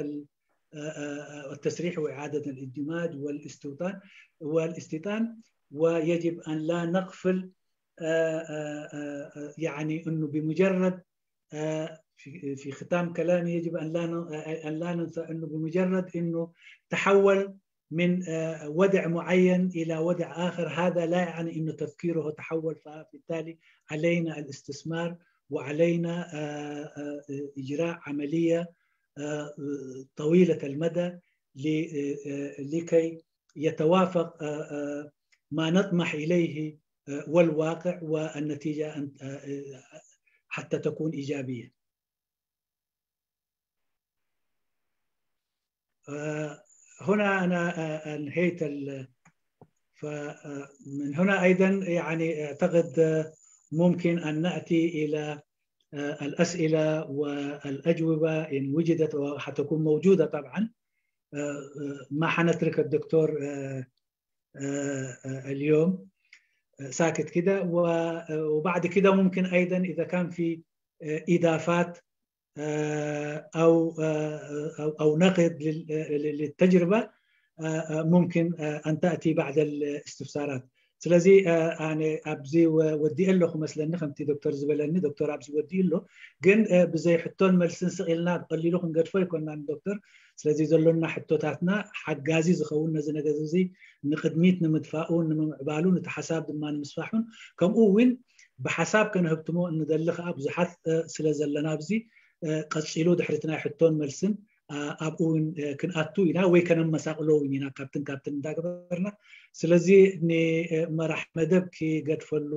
التسريح واعاده الاندماج والاستوطان والاستيطان. ويجب ان لا نغفل يعني انه بمجرد في ختام كلامي يجب ان لا ان لا ننسى انه بمجرد انه تحول من وضع معين الى وضع اخر، هذا لا يعني انه تفكيره تحول. فبالتالي علينا الاستثمار وعلينا اجراء عمليه طويله المدى لكي يتوافق ما نطمح اليه والواقع والنتيجه حتى تكون ايجابيه. هنا انا انهيت ال... فمن هنا ايضا يعني اعتقد ممكن ان ناتي الى الاسئله والاجوبه ان وجدت، وحتكون موجوده طبعا. ما حنترك الدكتور اليوم ساكت كده، وبعد كده ممكن ايضا اذا كان في اضافات او او نقد للتجربه ممكن ان تاتي بعد الاستفسارات. ስለዚ ኣነ ኣብዚ ወዲእ ኣለኹ መስለኒ፣ ከምቲ ዶክተር ዝበለኒ ዶክተር ኣብዚ ወዲእ ኣሎ። ግን ብዘይ ሕቶን መልስን ስቕ ኢልና ብቐሊሉ ክንገድፎ ኣይኮናን ዶክተር። ስለዚ ዘሎና ሕቶታትና ሓጋዚ ዝኸውን ነዚ ነገር እዚ ንቕድሚት ንምድፋኡን ንምምዕባሉን እቲ ሓሳብ ድማ ንምስፋሑን ከምኡ እውን ብሓሳብ ከነህብትሞ እንደሊ ከዓ ብዙሓት ስለ ዘለና ኣብዚ ቀፂሉ ድሕሪቲ ናይ ሕቶን መልስን ኣብኡ እውን ክንኣቱ ኢና ወይ ከነመሳቕሎ እውን ኢና ካብትን ካብትን እንዳገበርና። ስለዚ ንመራሕ መደብ ክገድፈሉ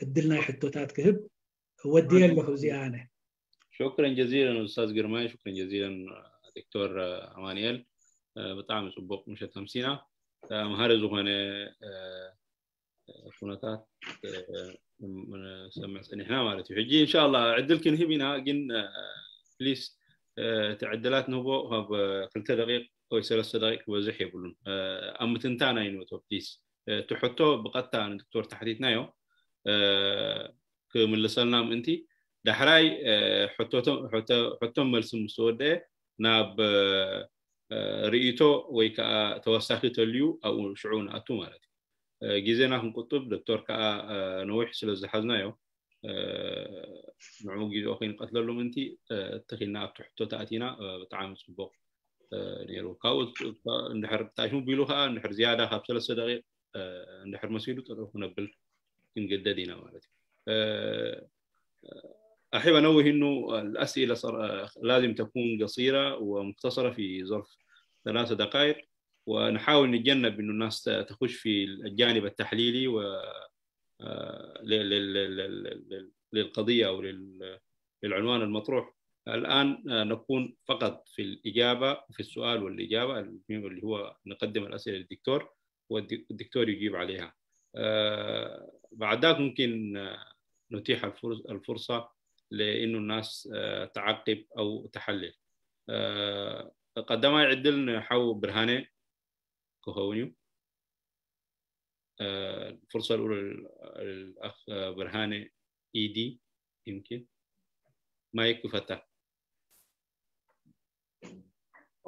ዕድል ናይ ሕቶታት ክህብ ወዲየ ኣለኹ። እዚኣ ኣነ شكرا جزيلا استاذ ግርማይ، شكرا جزيلا دكتور امانيال. ብጣዕሚ ፅቡቅ ምሸት ኣምሲና። መሃሪ ዝኾነ ኩነታት ሰምዕ ፀኒሕና ማለት እዩ። ሕጂ እንሻላ ዕድል ክንህብ ኢና፣ ግን ፕሊስ እቲ ዕድላት ንህቦ ካብ ክልተ ደቂቅ ወይ ሰለስተ ደቂቅ ክበዝሕ የብሉን። ኣብ ምትንታን ኣይንእቶ ፕሊስ። እቲ ሕቶ ብቐጥታ ንዶክተር ተሓቲትናዮ ክምልሰልና ምእንቲ ዳሕራይ ሕቶን መልሲ ምስ ተወደአ ናብ ርእይቶ ወይ ከዓ ተወሳኺ ተልዩ ኣብኡ ሽዑ ንኣቱ ማለት እዩ። ግዜና ክንቁጥብ ዶክተር ከዓ ነዊሕ ስለ ዝሓዝናዮ ንዕኡ ግዜኡ ከይንቀትለሉ ምእንቲ ተኺልና ኣብቲ ሕቶ ተኣቲና ብጣዕሚ ፅቡቕ ነይሩ። ካብኡ እንድሕር ጣይሙ ቢሉ ከዓ እንድሕር ዝያዳ ካብ ሰለስተ ደቂቕ እንድሕር መሲሉ ጥርኡ ክነብል ክንግደድ ኢና ማለት እዩ። أحب أنوه إنه الأسئلة صار لازم تكون قصيرة ومختصرة في ظرف ثلاثة دقائق، ونحاول نتجنب إنه الناس تخش في الجانب التحليلي و للقضية أو للعنوان المطروح. الآن نكون فقط في الإجابة، في السؤال والإجابة، اللي هو نقدم الأسئلة للدكتور والدكتور يجيب عليها. بعد ذاك ممكن نتيح الفرصة لإنه الناس تعقب أو تحلل. قدما يعدل حو برهانه كهونيو. الفرصة الأولى للأخ برهانه إيدي يمكن. مايك فتح.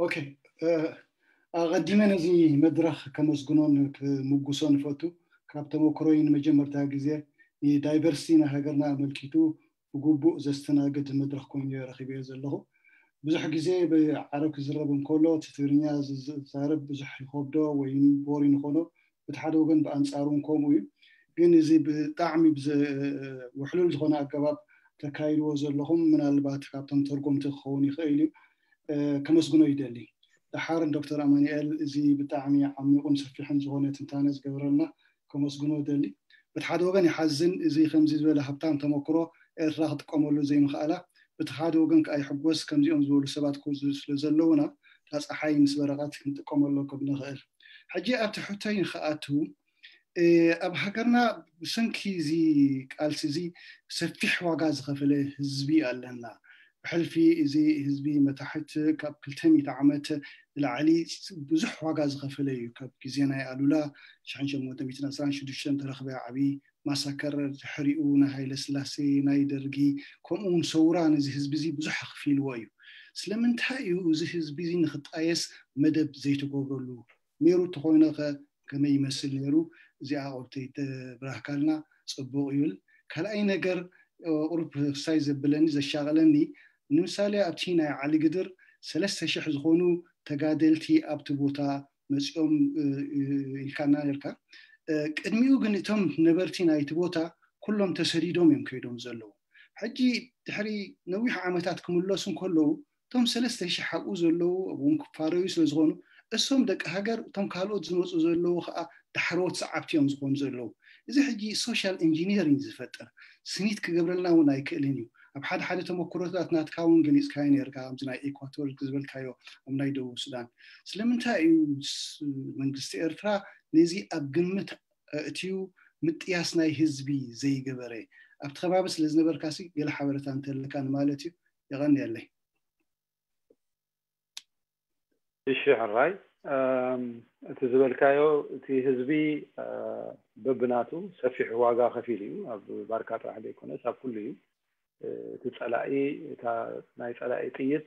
ኦኬ፣ ኣቐዲመ ነዚ መድረኽ ከመስግኖን ክምጉሶን እፈቱ። ካብ ተመክሮይ ንመጀመርታ ግዜ ንዳይቨርሲቲ ናይ ሃገርና ኣመልኪቱ ብግቡእ ዘስተናግድ መድረኽ ኮይኑ ረኺበዮ ዘለኹ። ብዙሕ ግዜ ብዓረብ ክዝረብ እንከሎ እቲ ትግርኛ ዝዛረብ ብዙሕ ይኸብዶ ወይ ቦሪን ይኾኖ፣ በቲ ሓደ ወገን ብኣንጻሩ እውን ከምኡ እዩ። ግን እዚ ብጣዕሚ ውሕሉል ዝኾነ ኣገባብ ተካይድዎ ዘለኹም ምናልባት ካብቶም ተርጎምቲ ክኸውን ይኽእል እዩ። ከመስግኖ ይደሊ። ደሓርን ዶክተር ኣማኑኤል፣ እዚ ብጣዕሚ ዓሚቑን ሰፊሕን ዝኾነ ትንታነ ዝገበረልና ከመስግኖ እደሊ። በቲ ሓደ ወገን ይሓዝን፣ እዚ ከምዚ ዝበለ ሃብታም ተመክሮ ኤርትራ ክጥቀመሉ ዘይምኽኣላ፣ በቲ ሓደ ወገን ከኣ ይሕጎስ፣ ከምዚኦም ዝበሉ ሰባት ክወዙ ስለ ዘለውና፣ እታ ጸሓይ ምስ በረቐት ክንጥቀመሉ ከም ንኽእል። ሕጂ ኣብቲ ሕቶይ ንኽኣቱ፣ ኣብ ሃገርና ብሰንኪ እዚ ቃልሲ እዚ ሰፊሕ ዋጋ ዝኸፈለ ህዝቢ ኣለና። ብሕልፊ እዚ ህዝቢ መታሕት ካብ ክልተ ሚእቲ ዓመት ንላዕሊ ብዙሕ ዋጋ ዝኸፈለ እዩ። ካብ ግዜ ናይ ኣሉላ ሽሕን ሸሞንተ ሚእትን ዕስራን ሽዱሽተን ተረኽበ ዓብዪ ማሳከር፣ ድሕሪኡ ናይ ሃይለ ስላሴ፣ ናይ ደርጊ፣ ከምኡ እውን ሰውራ ነዚ ህዝቢ እዚ ብዙሕ ኣኽፊልዎ እዩ። ስለምንታይ እዩ እዚ ህዝቢ እዚ ንኽጣየስ መደብ ዘይተገብረሉ? ነይሩ እንተኾይነ ከ ከመይ ይመስል ነይሩ? እዚኣ ቁርተይ ተብራህካልና ጽቡቕ ይብል። ካልኣይ ነገር፣ ቁሩብ ክሳይ ዘብለኒ ዘሻቕለኒ፣ ንምሳሌ ኣብቲ ናይ ዓሊ ግድር ሰለስተ ሽሕ ዝኾኑ ተጋደልቲ ኣብቲ ቦታ መጺኦም ኢልካና ነርካ። ቅድሚኡ ግን እቶም ነበርቲ ናይቲ ቦታ ኩሎም ተሰዲዶም እዮም ከይዶም ዘለዉ። ሕጂ ድሕሪ ነዊሕ ዓመታት ክምለሱ እንከለዉ፣ እቶም ሰለስተ ሽሕ ኣብኡ ዘለዉ እውን ክፋረዩ ስለ ዝኾኑ፣ እሶም ደቂ ሃገር፣ እቶም ካልኦት ዝመፁ ዘለዉ ከዓ ዳሕረዎት ሰዓብቲ እዮም ዝኾኑ ዘለዉ። እዚ ሕጂ ሶሻል ኢንጂኒሪንግ ዝፈጥር ስኒት ክገብረልና እውን ኣይክእልን እዩ። ኣብ ሓደ ሓደ ተመክሮታት ናትካ እውን ገሊፅካዮ ነርካ፣ ኣብዚ ናይ ኤኳቶር ዝበልካዮ፣ ኣብ ናይ ደቡብ ሱዳን። ስለምንታይ እዩ መንግስቲ ኤርትራ ነዚ ኣብ ግምት ኣእትዩ ምጥያስ ናይ ህዝቢ ዘይገበረ? ኣብቲ ከባቢ ስለ ዝነበርካሲ ገለ ሓበሬታ እንተለካ ንማለት እዩ። የቐንየለይ። እሺ ሕራይ፣ እቲ ዝበልካዮ፣ እቲ ህዝቢ በብናቱ ሰፊሕ ዋጋ ከፊሉ እዩ። ኣብ ባርካ ጥራሕ ዘይኮነስ ኣብ ኩሉ እዩ። እቲ ፀላኢ፣ እታ ናይ ፀላኢ ጥይት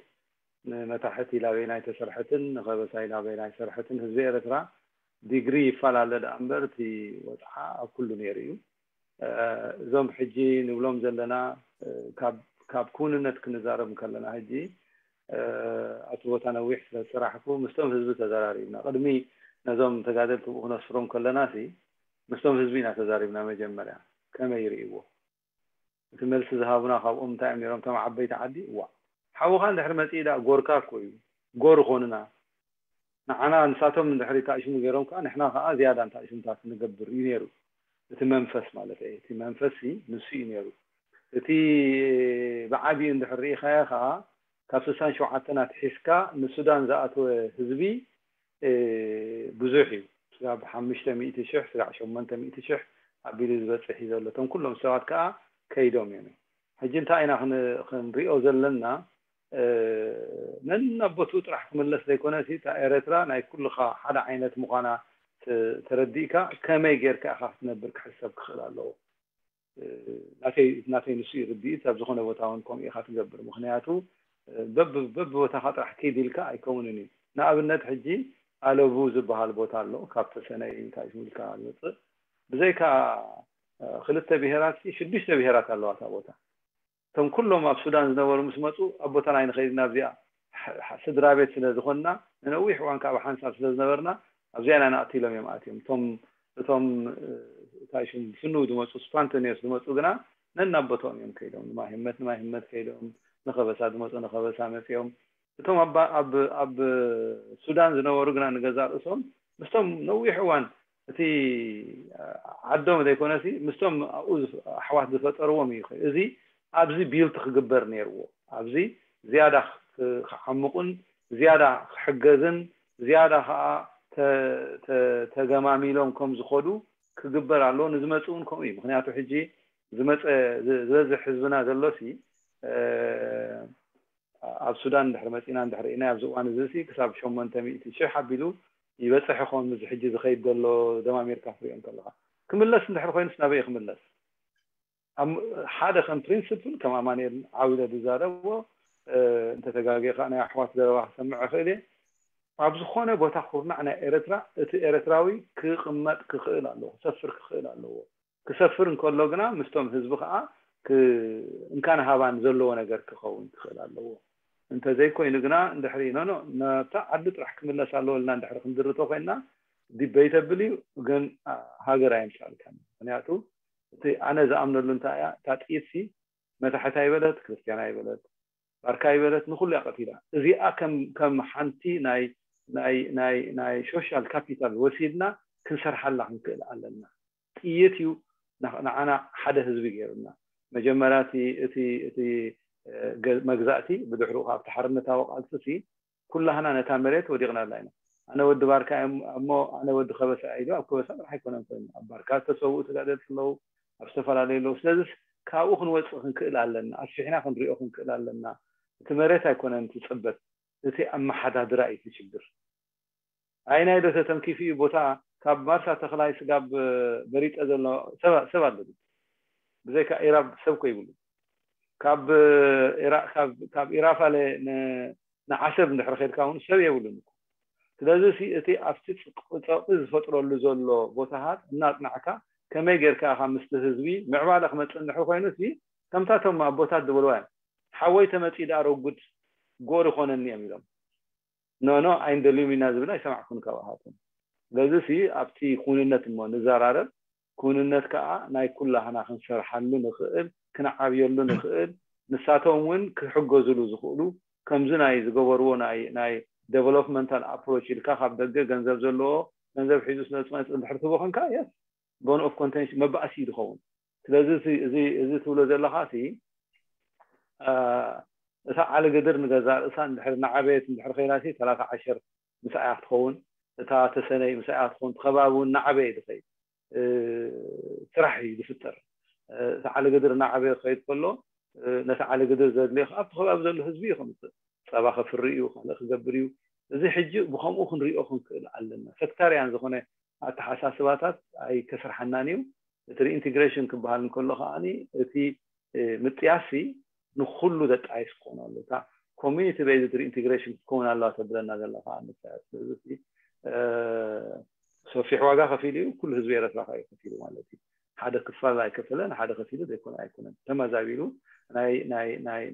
ንመታሕት ኢላ በይና ኣይተሰርሐትን፣ ንኸበሳ ኢላ በይና ኣይሰርሐትን። ህዝቢ ኤርትራ ዲግሪ ይፈላለ ደኣ እምበር እቲ ወፅዓ ኣብ ኩሉ ነይሩ እዩ። እዞም ሕጂ ንብሎም ዘለና ካብ ክውንነት ክንዛረብ ከለና፣ ሕጂ ኣብቲ ቦታ ነዊሕ ስለ ዝሰራሕኩ ምስቶም ህዝቢ ተዘራሪብና። ቅድሚ ነዞም ተጋደልቲ ብኡ ክነስፍሮም ከለና ሲ ምስቶም ህዝቢ ኢና ተዛሪብና። መጀመርያ ከመይ ይርእይዎ? እቲ መልሲ ዝሃቡና ካብኦም እንታይ እዮም ነይሮም? እቶም ዓበይቲ ዓዲ፣ እዋ ሓውኻ እንድሕር መፂኡ ደኣ ጎርካ እኮ እዩ፣ ጎር ኾንና። ንዓና ንሳቶም እንድሕር እንታይ ሽሙ ገይሮም ከዓ ንሕና ከዓ ዝያዳ እንታይ ሽሙታት ንገብር እዩ ነይሩ። እቲ መንፈስ ማለት እዩ። እቲ መንፈስ ሲ ንሱ እዩ ነይሩ። እቲ ብዓቢኡ እንድሕር ርኢኻዮ ከዓ ካብ ስሳን ሸውዓተን ኣትሒዝካ ንሱዳን ዝኣተወ ህዝቢ ብዙሕ እዩ። ስጋብ ሓሙሽተ ሚእቲ ሽሕ፣ ስጋዕ ሸሞንተ ሚእቲ ሽሕ ኣቢሉ ዝበፅሕ እዩ ዘሎ። እቶም ኩሎም ሰባት ከዓ ከይዶም እዮም። ሕጂ እንታይ ኢና ክንሪኦ ዘለና? ነናብ ቦትኡ ጥራሕ ክምለስ ዘይኮነ፣ እታ ኤረትራ ናይ ኩልኻ ሓደ ዓይነት ምዃና ተረዲእካ ከመይ ጌርካ ኢኻ ክትነብር ክሕሰብ ክኽእል ኣለዎ። ናተይ ናተይ ንሱ እዩ ርድኢት። ኣብ ዝኾነ ቦታ እውን ከምኡ ኢኻ ትገብር። ምኽንያቱ በብቦታኻ ጥራሕ ኪድ ኢልካ ኣይከውንን እዩ። ንኣብነት ሕጂ ኣለቡ ዝበሃል ቦታ ኣሎ፣ ካብ ተሰነይ እንታይ ኢልካ ዝመፅእ። ብዘይካ ክልተ ብሄራት ሽዱሽተ ብሄራት ኣለዋ እታ ቦታ። እቶም ኩሎም ኣብ ሱዳን ዝነበሩ ምስ መፁ ኣብ ቦታና ኣይንኸይድና፣ ኣብዚኣ ስድራ ቤት ስለ ዝኾንና ንነዊሕ እዋን ካብ ሓንሳብ ስለ ዝነበርና ኣብዚኣ ኢና ንኣቱ ኢሎም እዮም ኣትዮም። እቶም እቶም እንታይ ሽም ብፍንው ዝመፁ፣ ስፓንተኒዮስ ዝመፁ ግና ነናብ ቦታኦም እዮም ከይዶም። ንማይ ህመት ንማይ ህመት ከይዶም፣ ንኸበሳ ዝመፁ ንኸበሳ መፅኦም። እቶም ኣብ ሱዳን ዝነበሩ ግና ንገዛእ ርእሶም ምስቶም ነዊሕ እዋን እቲ ዓዶም ዘይኮነሲ ምስቶም ኣብኡ ኣሕዋት ዝፈጠርዎም እዩ። እዚ ኣብዚ ቢልት ክግበር ነይርዎ። ኣብዚ ዝያዳ ክዓምቑን ዝያዳ ክሕገዝን ዝያዳ ከዓ ተገማሚሎም ከም ዝኸዱ ክግበር ኣለዎ። ንዝመፅእ እውን ከምኡ እዩ። ምክንያቱ ሕጂ ዝበዝሕ ህዝብና ዘሎሲ ኣብ ሱዳን እንድሕር መፂና እንድሕር ርኢና ኣብዚ እዋን እዚ ሲ ክሳብ ሸሞንተ ሚእቲ ሽሕ ኣቢሉ ይበፅሕ ይኸውን። እዚ ሕጂ ዝኸይድ ዘሎ ደማሚርካ ክትሪኦ እንከለኻ ክምለስ እንድሕር ኮይኑስ ናበይ ክምለስ? ሓደ ከም ፕሪንስፕል ከም ኣማኑኤል ዓው ኢለ ዝዛረቦ እንተተጋጌ ከዓ ናይ ኣሕዋት ዘረባ ክሰምዕ እኽእል እየ። ኣብ ዝኾነ ቦታ ኩርናዕ ናይ ኤረትራ እቲ ኤረትራዊ ክቕመጥ ክኽእል ኣለዎ፣ ክሰፍር ክኽእል ኣለዎ። ክሰፍር እንከሎ ግና ምስቶም ህዝቢ ከዓ እንካን ሃባን ዘለዎ ነገር ክኸውን ክኽእል ኣለዎ። እንተዘይኮይኑ ግና እንድሕሪ ኖኖ ናብታ ዓዲ ጥራሕ ክምለስ ኣለዎ ኢልና እንድሕሪ ክንድርቶ ኮይንና ዲበይተብል እዩ። ግን ሃገር ኣየምፅኣልካን። ምክንያቱ እቲ ኣነ ዝኣምነሉ እንታይ እያ፣ እታ ጥይትሲ መታሕት ኣይበለት፣ ክርስትያን ኣይበለት፣ ባርካ ኣይበለት፣ ንኩሉ እያ ቀቲላ። እዚኣ ከም ሓንቲ ናይ ናይ ናይ ናይ social capital ወሲድና ክንሰርሓላ ክንክእል ኣለና። ጥይት እዩ ንዓና ሓደ ህዝቢ ገይሩና። መጀመርያ እቲ እቲ እቲ መግዛእቲ፣ ብድሕሩ ካብቲ ሓርነታዊ ቃልሲ ኩላህና ነታ መሬት ወዲቕናላ ኢና። ኣነ ወዲ ባርካ እሞ ኣነ ወዲ ከበሳ ኢሉ ኣብ ከበሳ ጥራሕ ኣይኮነን ኮይኑ፣ ኣብ ባርካ ዝተሰውኡ ተጋደልቲ ኣለዉ፣ ኣብ ዝተፈላለዩ ኣለዉ። ስለዚ ካብኡ ክንወፅእ ክንክእል ኣለና፣ ኣስፊሕና ክንሪኦ ክንክእል ኣለና። እቲ መሬት ኣይኮነን እቲ ፅበት፣ እቲ ኣመሓዳድራ እዩ እቲ ሽግር። ኣይናይ ዶ ተተንኪፉ እዩ ቦታ ካብ ማርሳ ተኽላይ ስጋብ በሪጠ ዘሎ ሰብ ኣሎ። ብዘይካ ኢራብ ሰብ ኮ ይብሉ። ካብ ኢራፋለ ንዓሰብ እንድሕር ከድካ እውን ሰብ የብሉን። ስለዚ እቲ ኣብቲ ፀቕጢ ዝፈጥረሉ ዘሎ ቦታታት እናፅናዕካ ከመይ ጌርካ ኢኻ ምስቲ ህዝቢ ምዕባለ ክመፅእ እንድሕር ኮይኑ ከምታቶም ኣቦታት ዝበልዋ እዮም። ሓወይ ተመፂ ደኣ ረጉድ ጎር ይኾነኒ እዮም ኢሎም። ኖ ኖ ኣይንደልዩም ኢና ዝብል ኣይሰማዕኩን ካብኣቶም። ስለዚ ሲ ኣብቲ ኩንነት እሞ ንዘራረብ። ኩንነት ከዓ ናይ ኩላህና ክንሰርሓሉ ንኽእል፣ ክንዓብየሉ ንኽእል። ንሳቶም እውን ክሕገዝሉ ዝኽእሉ ከምዚ ናይ ዝገበርዎ ናይ ናይ developmental approach ኢልካ ካብ ደገ ገንዘብ ዘለዎ ገንዘብ ሒዙ ስለዝመፅእ እንድሕር ትቦ ኮንካ የስ bone of contention መባእሲ እዩ ዝኸውን። ስለዚ እዚ እዚ ትብሎ ዘለኻ ሲ እታ ዓሊ ግድር ንገዛ ርእሳ እንድሕር እናዓበየት እንድሕር ኸይዳ ሲ ሰላሳ ዓሸር ምስኣ እያ ክትኸውን። እታ ተሰነይ ምስኣ እያ ትኸውን። እቲ ከባቢ እውን እናዓበየ ዝኸይድ ስራሕ እዩ ዝፍጠር። እቲ ዓሊ ግድር እናዓበየ ክኸይድ ከሎ ነቲ ዓሊ ግድር ዘድልዮ ኣብቲ ከባቢ ዘሎ ህዝቢ እዩ ከምፅእ። ፀባ ከፍሪ እዩ፣ ካልእ ክገብር እዩ። እዚ ሕጂ ብከምኡ ክንሪኦ ክንክእል ኣለና። ሰክታርያን ዝኾነ ኣተሓሳስባታት ኣይከስርሓናን እዩ። እቲ reintegration ክበሃል እንከሎ ከዓ እቲ ምጥያሲ ንኩሉ ዘጣይስ ክኾን ኣሎ። እታ community based reintegration ክትከውን ኣለዋ ተብለና ዘላ ከዓ ምጥያስ። ስለዚ ሰፊሕ ዋጋ ከፊሉ እዩ፣ ኩሉ ህዝቢ ኤረትራ ከዓ እዩ ከፊሉ ማለት እዩ። ሓደ ክፋል ኣይከፈለን፣ ሓደ ከፊሉ ዘይኮነ ኣይኮነን። ተመዛቢሉ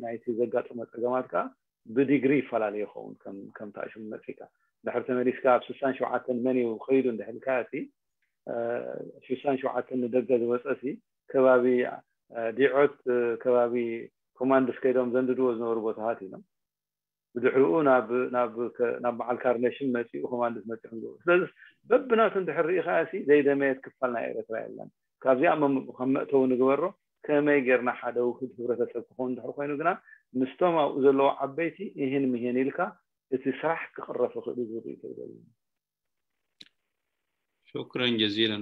ናይቲ ዘጋጠሞ ፀገማት ከዓ ብዲግሪ ይፈላለ ይኸውን። ከምታ ሽም መፂካ ድሕር ተመሊስካ ኣብ ስሳን ሸውዓተን መን እዩ ከይዱ እንድሕልካ እቲ ሽሳን ሸውዓተን ንደገ ዝወፀ ሲ ከባቢ ዲዖት ከባቢ ኮማንድስ ከይዶም ዘንድድዎ ዝነበሩ ቦታታት ኢሎም ብድሕሪኡ ናብ በዓል ካርነሽን መፂኡ ኮማንድስ መፂኦም ዝበሉ። ስለዚ በብናቱ እንድሕር ርኢኻ ሲ ዘይደመየት ክፋል ናይ ኤረትራ የለን። ካብዚኣ ከም መእተዊ ንግበሮ። ከመይ ጌርና ሓደ ውህድ ህብረተሰብ ክኸውን እንድሕር ኮይኑ ግና ምስቶም ኣብኡ ዘለዉ ዓበይቲ ይህን ምሄን ኢልካ እቲ ስራሕ ክቕረፍ ይኽእል ዝብል ርእይቶ እዩ። شكرا جزيلا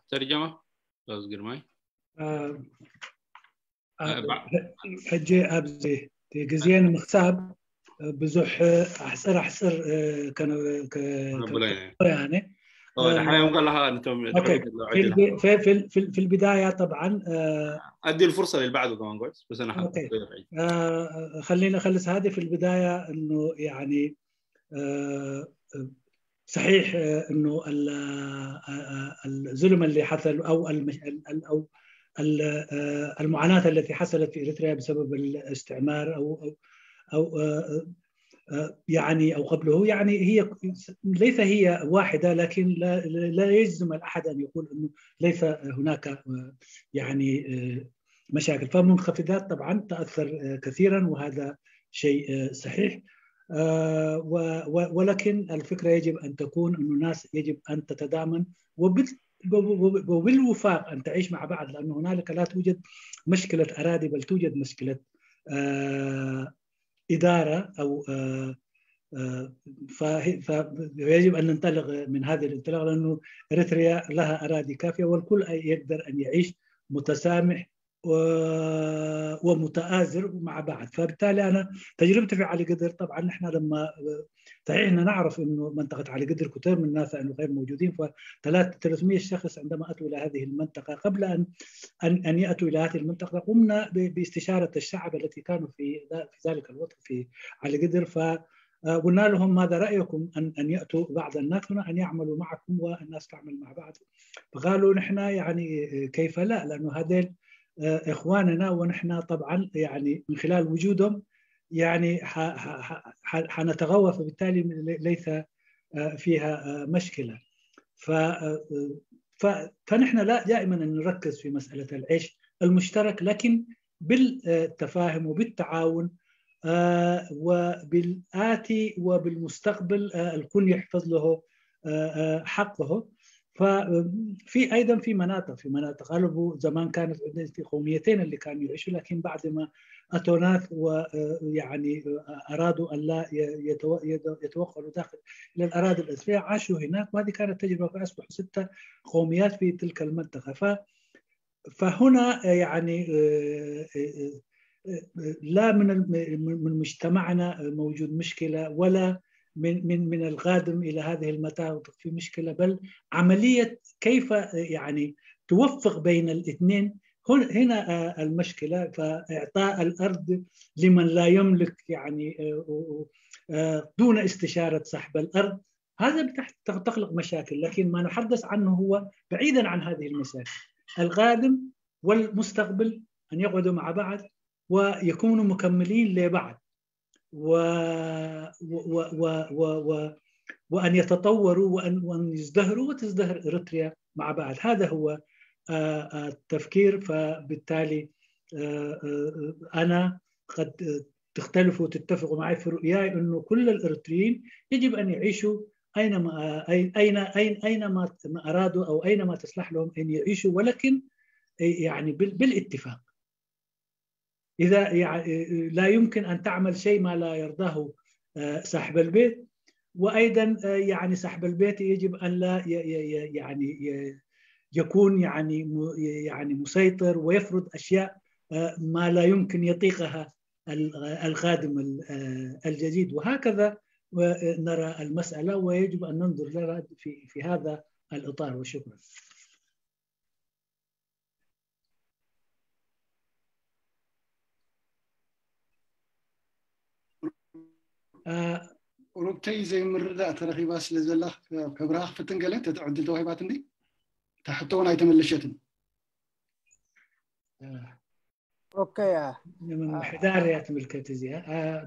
ተርጀማ ኡስታዝ ግርማይ። ሕጂ ኣብዚ ግዜ ንምክሳብ ብዙሕ ኣሕፅር ኣሕፅር ያነ ሓዮም ከለካ ነቶም في البدايه طبعا ادي الفرصه للبعض كمان كويس بس انا خليني اخلص هذه في البدايه انه يعني صحيح انه الظلم اللي حصل او او المعاناه التي حصلت في اريتريا بسبب الاستعمار او او او يعني او قبله يعني هي ليس هي واحده لكن لا لا يجزم احد ان يقول انه ليس هناك يعني مشاكل فمنخفضات طبعا تاثر كثيرا وهذا شيء صحيح ولكن الفكره يجب ان تكون انه الناس يجب ان تتضامن وبالوفاق ان تعيش مع بعض لانه هنالك لا توجد مشكله اراضي بل توجد مشكله اداره او فيجب ان ننطلق من هذه الانطلاقه لانه اريتريا لها اراضي كافيه والكل يقدر ان يعيش متسامح ومتآزر مع بعض فبالتالي انا تجربتي في علي قدر طبعا نحن لما صحيح احنا نعرف انه منطقه علي قدر كثير من الناس انه غير موجودين ف300 شخص عندما اتوا الى هذه المنطقه قبل ان ان ان ياتوا الى هذه المنطقه قمنا باستشاره الشعب التي كانوا في في ذلك الوقت في علي قدر ف قلنا لهم ماذا رايكم ان ان ياتوا بعض الناس هنا ان يعملوا معكم والناس تعمل مع بعض فقالوا نحن يعني كيف لا لانه هذيل اخواننا ونحن طبعا يعني من خلال وجودهم يعني حنتغوى فبالتالي ليس فيها مشكله ف فنحن لا دائما نركز في مساله العيش المشترك لكن بالتفاهم وبالتعاون آه، وبالآتي وبالمستقبل، آه، الكل يحفظ له، آه، آه، حقه. ففي أيضًا في مناطق، في مناطق أغلبه زمان كانت عندنا في قوميتين اللي كانوا يعيشوا، لكن بعد ما أتوا ناس ويعني أرادوا أن لا ي- يتو- يد- يتوغلوا داخل إلى الأراضي الأصلية، عاشوا هناك، وهذه كانت تجربة في أصبحوا ستة قوميات في تلك المنطقة. ف فهنا يعني آه، آه، آه، لا من الم- من من مجتمعنا موجود مشكله، ولا من من من القادم الى هذه المناطق في مشكله، بل عمليه كيف يعني توفق بين الاثنين. هن- هنا آه، المشكله، فاعطاء الارض لمن لا يملك يعني آه، آه، دون استشاره صاحب الارض، هذا بتح- تخلق مشاكل. لكن ما نحدث عنه هو بعيدا عن هذه المشاكل، القادم والمستقبل أن يقعدوا مع بعض ويكونوا مكملين لبعض و... و... و... و... و... و... وأن يتطوروا وأن وأن يزدهروا وتزدهر إريتريا مع بعض. هذا هو آه، آه، التفكير. فبالتالي آه، آه، أنا قد آه، تختلفوا وتتفقوا معي في رؤياي أنه كل الإريتريين يجب أن يعيشوا أينما أين أين أين أينما أرادوا أو أينما تصلح لهم أن يعيشوا، ولكن يعني بال- بالاتفاق. إذا يعني لا يمكن أن تعمل شيء ما لا يرضاه آه، صاحب البيت، وأيضا آه، يعني صاحب البيت يجب أن لا ي- ي- ي- يعني ي- يكون يعني م- يعني مسيطر ويفرض أشياء آه، ما لا يمكن يطيقها ال- القادم ال- آه، الجديد، وهكذا نرى المسألة، ويجب أن ننظر لها في في هذا الإطار. وشكرا. ሩብተይ ዘይምርዳእ ተረኺባ ስለ ዘላ፣ ሕብራ ክፍትን ገለ ተትዕድል ተዋሂባትኒ። እታ ሕቶ እውን ኣይተመለሸትን። ኦኬ፣ ምምሕዳር እያ ትምልከት እዚኣ።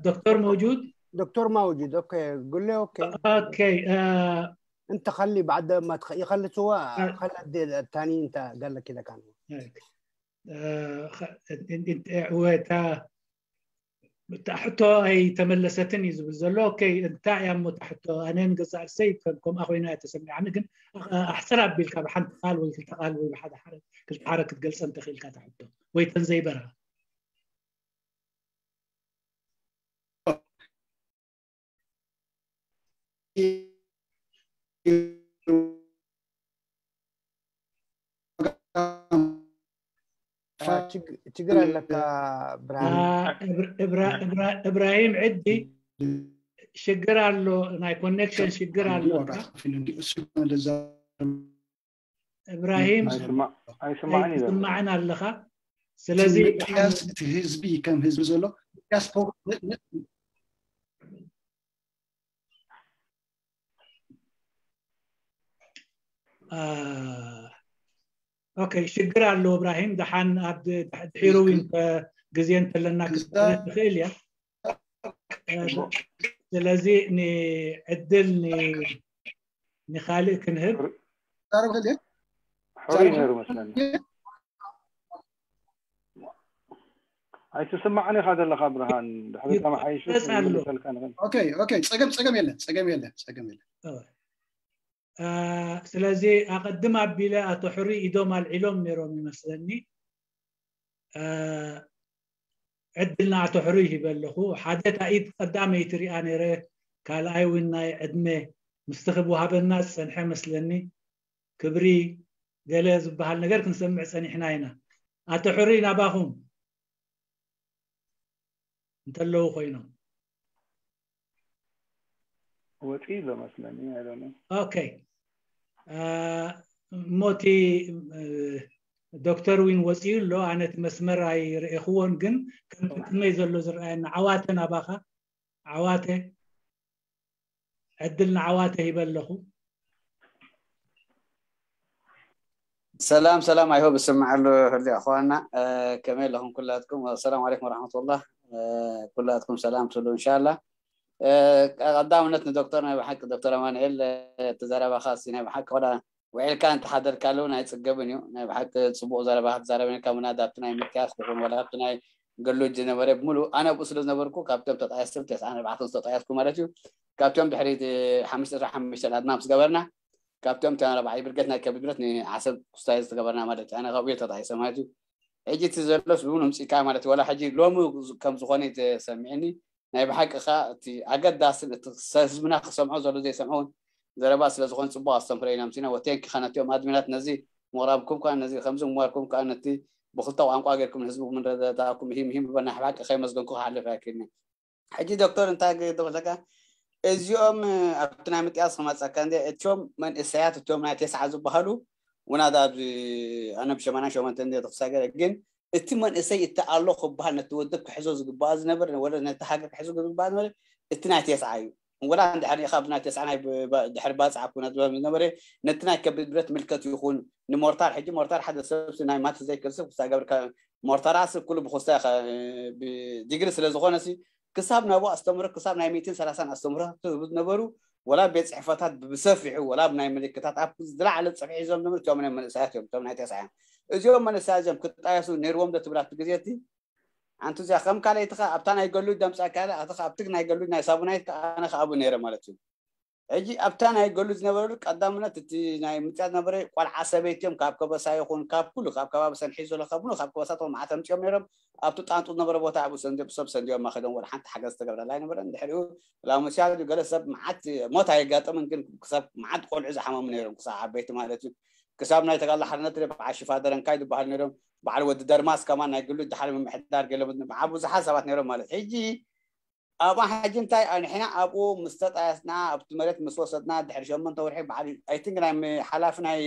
ዶክተር መውጁድ ዶክተር ማውጁድ ኦኬ፣ ጉሌ ኦኬ። ኦኬ፣ انت خلي بعد ما تخ... يخلصوا خلي الديل الثاني انت قال لك كذا كان ወታ እታ ሕቶ ኣይተመለሰትን እዩ ዝብል ዘሎ። ኦኬ፣ እንታይ እያ እሞ እታ ሕቶ? ኣነ ንገዛእ ርእሰይ ከም- ከምኣ ኮይና እያ ተሰሚዓኒ፣ ግን ኣሕፅር ኣቢልካ ብሓንቲ ቃል ወይ ክልተ ቃል ወይ ብሓደ ሓረ- ክልተ ሓረ ክትገልፀ እንተኽኢልካ እታ ሕቶ ወይ ተን ዘይበርሃ። ችግር አለካ ብርሃን። እብራሂም ዕዲ ሽግር ኣሎ፣ ናይ ኮኔክሽን ሽግር ኣሎ። እብራሂም ኣይስማዕን እዩ። ትስማዕን ኣለኻ። ስለዚ ምጥያስ እቲ ህዝቢ ከም ህዝቢ ዘሎ ምጥያስ ፖ- ን- ን- ኦኬ፣ ሽግር ኣሎ እብራሂም። ደሓን ኣብ ድሒሩ እውን ግዜ እንተለና ክትኽእል እያ። ስለዚ ንዕድል ንኻልእ ክንህብ። ዛረብ ከልየ ሕሩይ ነይሩ መስለኒ። ኣይትስማዕን ኢኻ ዘለኻ ብርሃን፣ ድሕሪ ተመሓይሹ ይመለስ ኣሎ። ክምልሰልካ ንኽእል። ኦኬ ኦኬ፣ ጸገም ጸገም የለን፣ ጸገም የለን፣ ጸገም የለን። ስለዚ ኣቐድም ኣቢለ ኣቶ ሕሩይ ኢዶም ኣልዒሎም ነይሮም ይመስለኒ። ዕድል ንኣቶ ሕሩይ ሂበ ኣለኹ። ሓደ እታ ኢድ ቀዳመይቲ ሪኣ ነይረ፣ ካልኣይ እውን ናይ ዕድመ ምስቲ ክወሃበና ዝጸንሐ መስለኒ። ክብሪ ገለ ዝበሃል ነገር ክንሰምዕ ጸኒሕና ኢና። ኣቶ ሕሩይ ናባኹም እንተለዉ ኮይኖም ወፂኡ ዘሎ መስለኒ። I don't know። ኦኬ። እሞ እቲ ዶክተር ዊን ወፂኡ ኣሎ። ኣነ እቲ መስመር ኣይረኤኽዎን፣ ግን ከምቲ ቅድመይ ዘሎ ዝረኣየኒ ዓዋተ ናባኻ። ዓዋተ ዕድል ንዓዋተ ሂበ ኣለኹ። ሰላም ሰላም፣ I hope ዝስምዐሉ ህሉ ኣኽዋና። ከመይ ኣለኹም ኩላትኩም? ሰላም ዓለይኩም ወራሕመቱላህ። ኩላትኩም ሰላም ትብሉ እንሻላ። ቀዳምነት ንዶክተር፣ ናይ ብሓቂ ዶክተር ኣማኑኤል፣ እቲ ዘረባኻ ሲ ናይ ብሓቂ ወላ ውዒልካ እንተሓደርካሉ ናይ ጽገብን እዩ። ናይ ብሓቂ ጽቡቕ ዘረባ ክትዛረብ ነርካ፣ ምናዳ ኣብቲ ናይ ምጥያስ ይኹን ወላ ኣብቲ ናይ ገሎጅ ዝነበረ ብምሉእ ኣነ ኣብኡ ስለ ዝነበርኩ ካብቶም ተጣየስቲ ተስዓን ኣርባዕተን ዝተጣየስኩ ማለት እዩ። ካብቶም ድሕሪ ሓሙሽተ ሓሙሽተ ኣድማ ምስ ገበርና ካብቶም ተናረባዓይ ብርገት ናይ ከቢድ ብረት ንዓሰብ ክስታይ ዝተገበርና ማለት እዩ። ኣነ ካብኡ ተጣይሰ ማለት እዩ። ሕጂ እቲ ዘሎስ ብኡ ንምፅኢካ ማለት እዩ። ዋላ ሕጂ ሎሚ ከም ዝኾነ ተሰሚዕኒ ናይ ብሓቂ ካ እቲ ኣገዳስን እቲ ህዝብና ክሰምዖ ዘሎ ዘይሰምዖ እውን ዘረባ ስለ ዝኾነ ፅቡቅ ኣስተምህሮ ኢና ምሲና ወቴንኪ ካ ነቲኦም ኣድሚናት ነዚ ምቕራብኩም ከዓ ነዚ ከምዚ ምዋርኩም ከዓ ነቲ ብክልተ ቋንቋ ገርኩም ንህዝብኩም ንረዳእኩም ሂም ሂም በና ብሓቂ ከይመስገንኩ ክሓልፍ ኣይክእልን። ሕጂ ዶክተር እንታይ ግደለካ እዚኦም ኣብቲ ናይ ምጥያስ ክመፀካ እንደ እቶም መንእሰያት እቶም ናይ ተስዓ ዝበሃሉ ውናት ኣብዚ ኣነ ብሸማና ሸመንተ እንደ ተክሳገረ ግን እቲ መንእሰይ እቲ ኣሎ ክበሃል ነቲ ወደብ ክሕዞ ዝግባኣ ዝነበር ወደ ነቲ ሃገር ክሕዞ ዝግባኣ ዝነበረ እቲ ናይ ተስዓ እዩ። ወላ እንድሕር ኢኻ ኣብዚ ናይ ተስዓ ናይ ድሕሪ ባፅዓ ኩነት ዝነበረ ነቲ ናይ ከቢድ ብረት ምልከት ይኹን ንሞርታር ሕጂ ሞርታር ሓደ ሰብ ናይ ማት ዘይክልስብ ክሳገብር ሞርታራስ ኩሉ ብክስታ ብዲግሪ ስለ ዝኾነ ክሳብ ናብኡ ኣስተምሮ ክሳብ ናይ ሚእትን ሰላሳን ኣስተምሮ ዝህቡ ዝነበሩ ወላ ቤት ፅሕፈታት ብሰፊሑ ወላ ናይ ምልክታት ኣብ ዝለዓለ ፅፍሒ ሒዞም ዝነበሩ እቶም ናይ መንእሰያት እዮም እቶም ናይ ተስዓ እዮም። እዚኦም መንእሰያት እዚኦም ክጣየሱ ነይርዎም ዶ ትብል ኣብቲ ግዜ እቲ ኣንቲ እዚኣ ከም ካልኣይትኻ ኣብታ ናይ ገሉጅ ደምፃ ካለ ኣትኻ ኣብቲ ናይ ገሉጅ ናይ ሳቡናይት ኣነ ከኣቡ ነይረ ማለት እዩ። ሕጂ ኣብታ ናይ ገሉጅ ዝነበረሉ ቀዳምነት እቲ ናይ ምፅያት ዝነበረ ቆልዓ ሰበይቲ እዮም ካብ ከበሳ ይኹን ካብ ኩሉ ካብ ከባቢ ሰንሒ ዘሎ ከብሉ ካብ ከበሳቶም ማዓት ኣምፅኦም ነይሮም። ኣብቲ ጣንጡ ዝነበረ ቦታ ኣብኡ ሰንዲኦም ሰብ ሰንዲኦም ማኸዶም ወላ ሓንቲ ሓገዝ ዝተገብረላ ኣይነበረን ድሕሪኡ ላሙስያ ገለ ሰብ መዓት ሞት ኣየጋጠምን ግን ክሳብ መዓት ቆልዑ ዝሓመሙ ነይሮም ክሳብ ዓበይቲ ማለት እዩ። ክሳብ ናይ ተጋላ ሓርነት በዓል ሽፋ ደረንካይ ዝበሃል ነይሮም በዓል ወዲ ደርማስ ከማን ናይ ግሉ ድሓር ምምሕዳር ገለ ብዓ ብዙሓት ሰባት ነይሮም ማለት ሕጂ ኣብኣ ሕጂ እንታይ ንሕና ኣብኡ ምስ ተጣየስና ኣብቲ መሬት ምስ ወሰድና ድሕሪ ሸሞንተ ወርሒ በዓል ኣይቲንክ ናይ ሓላፊ ናይ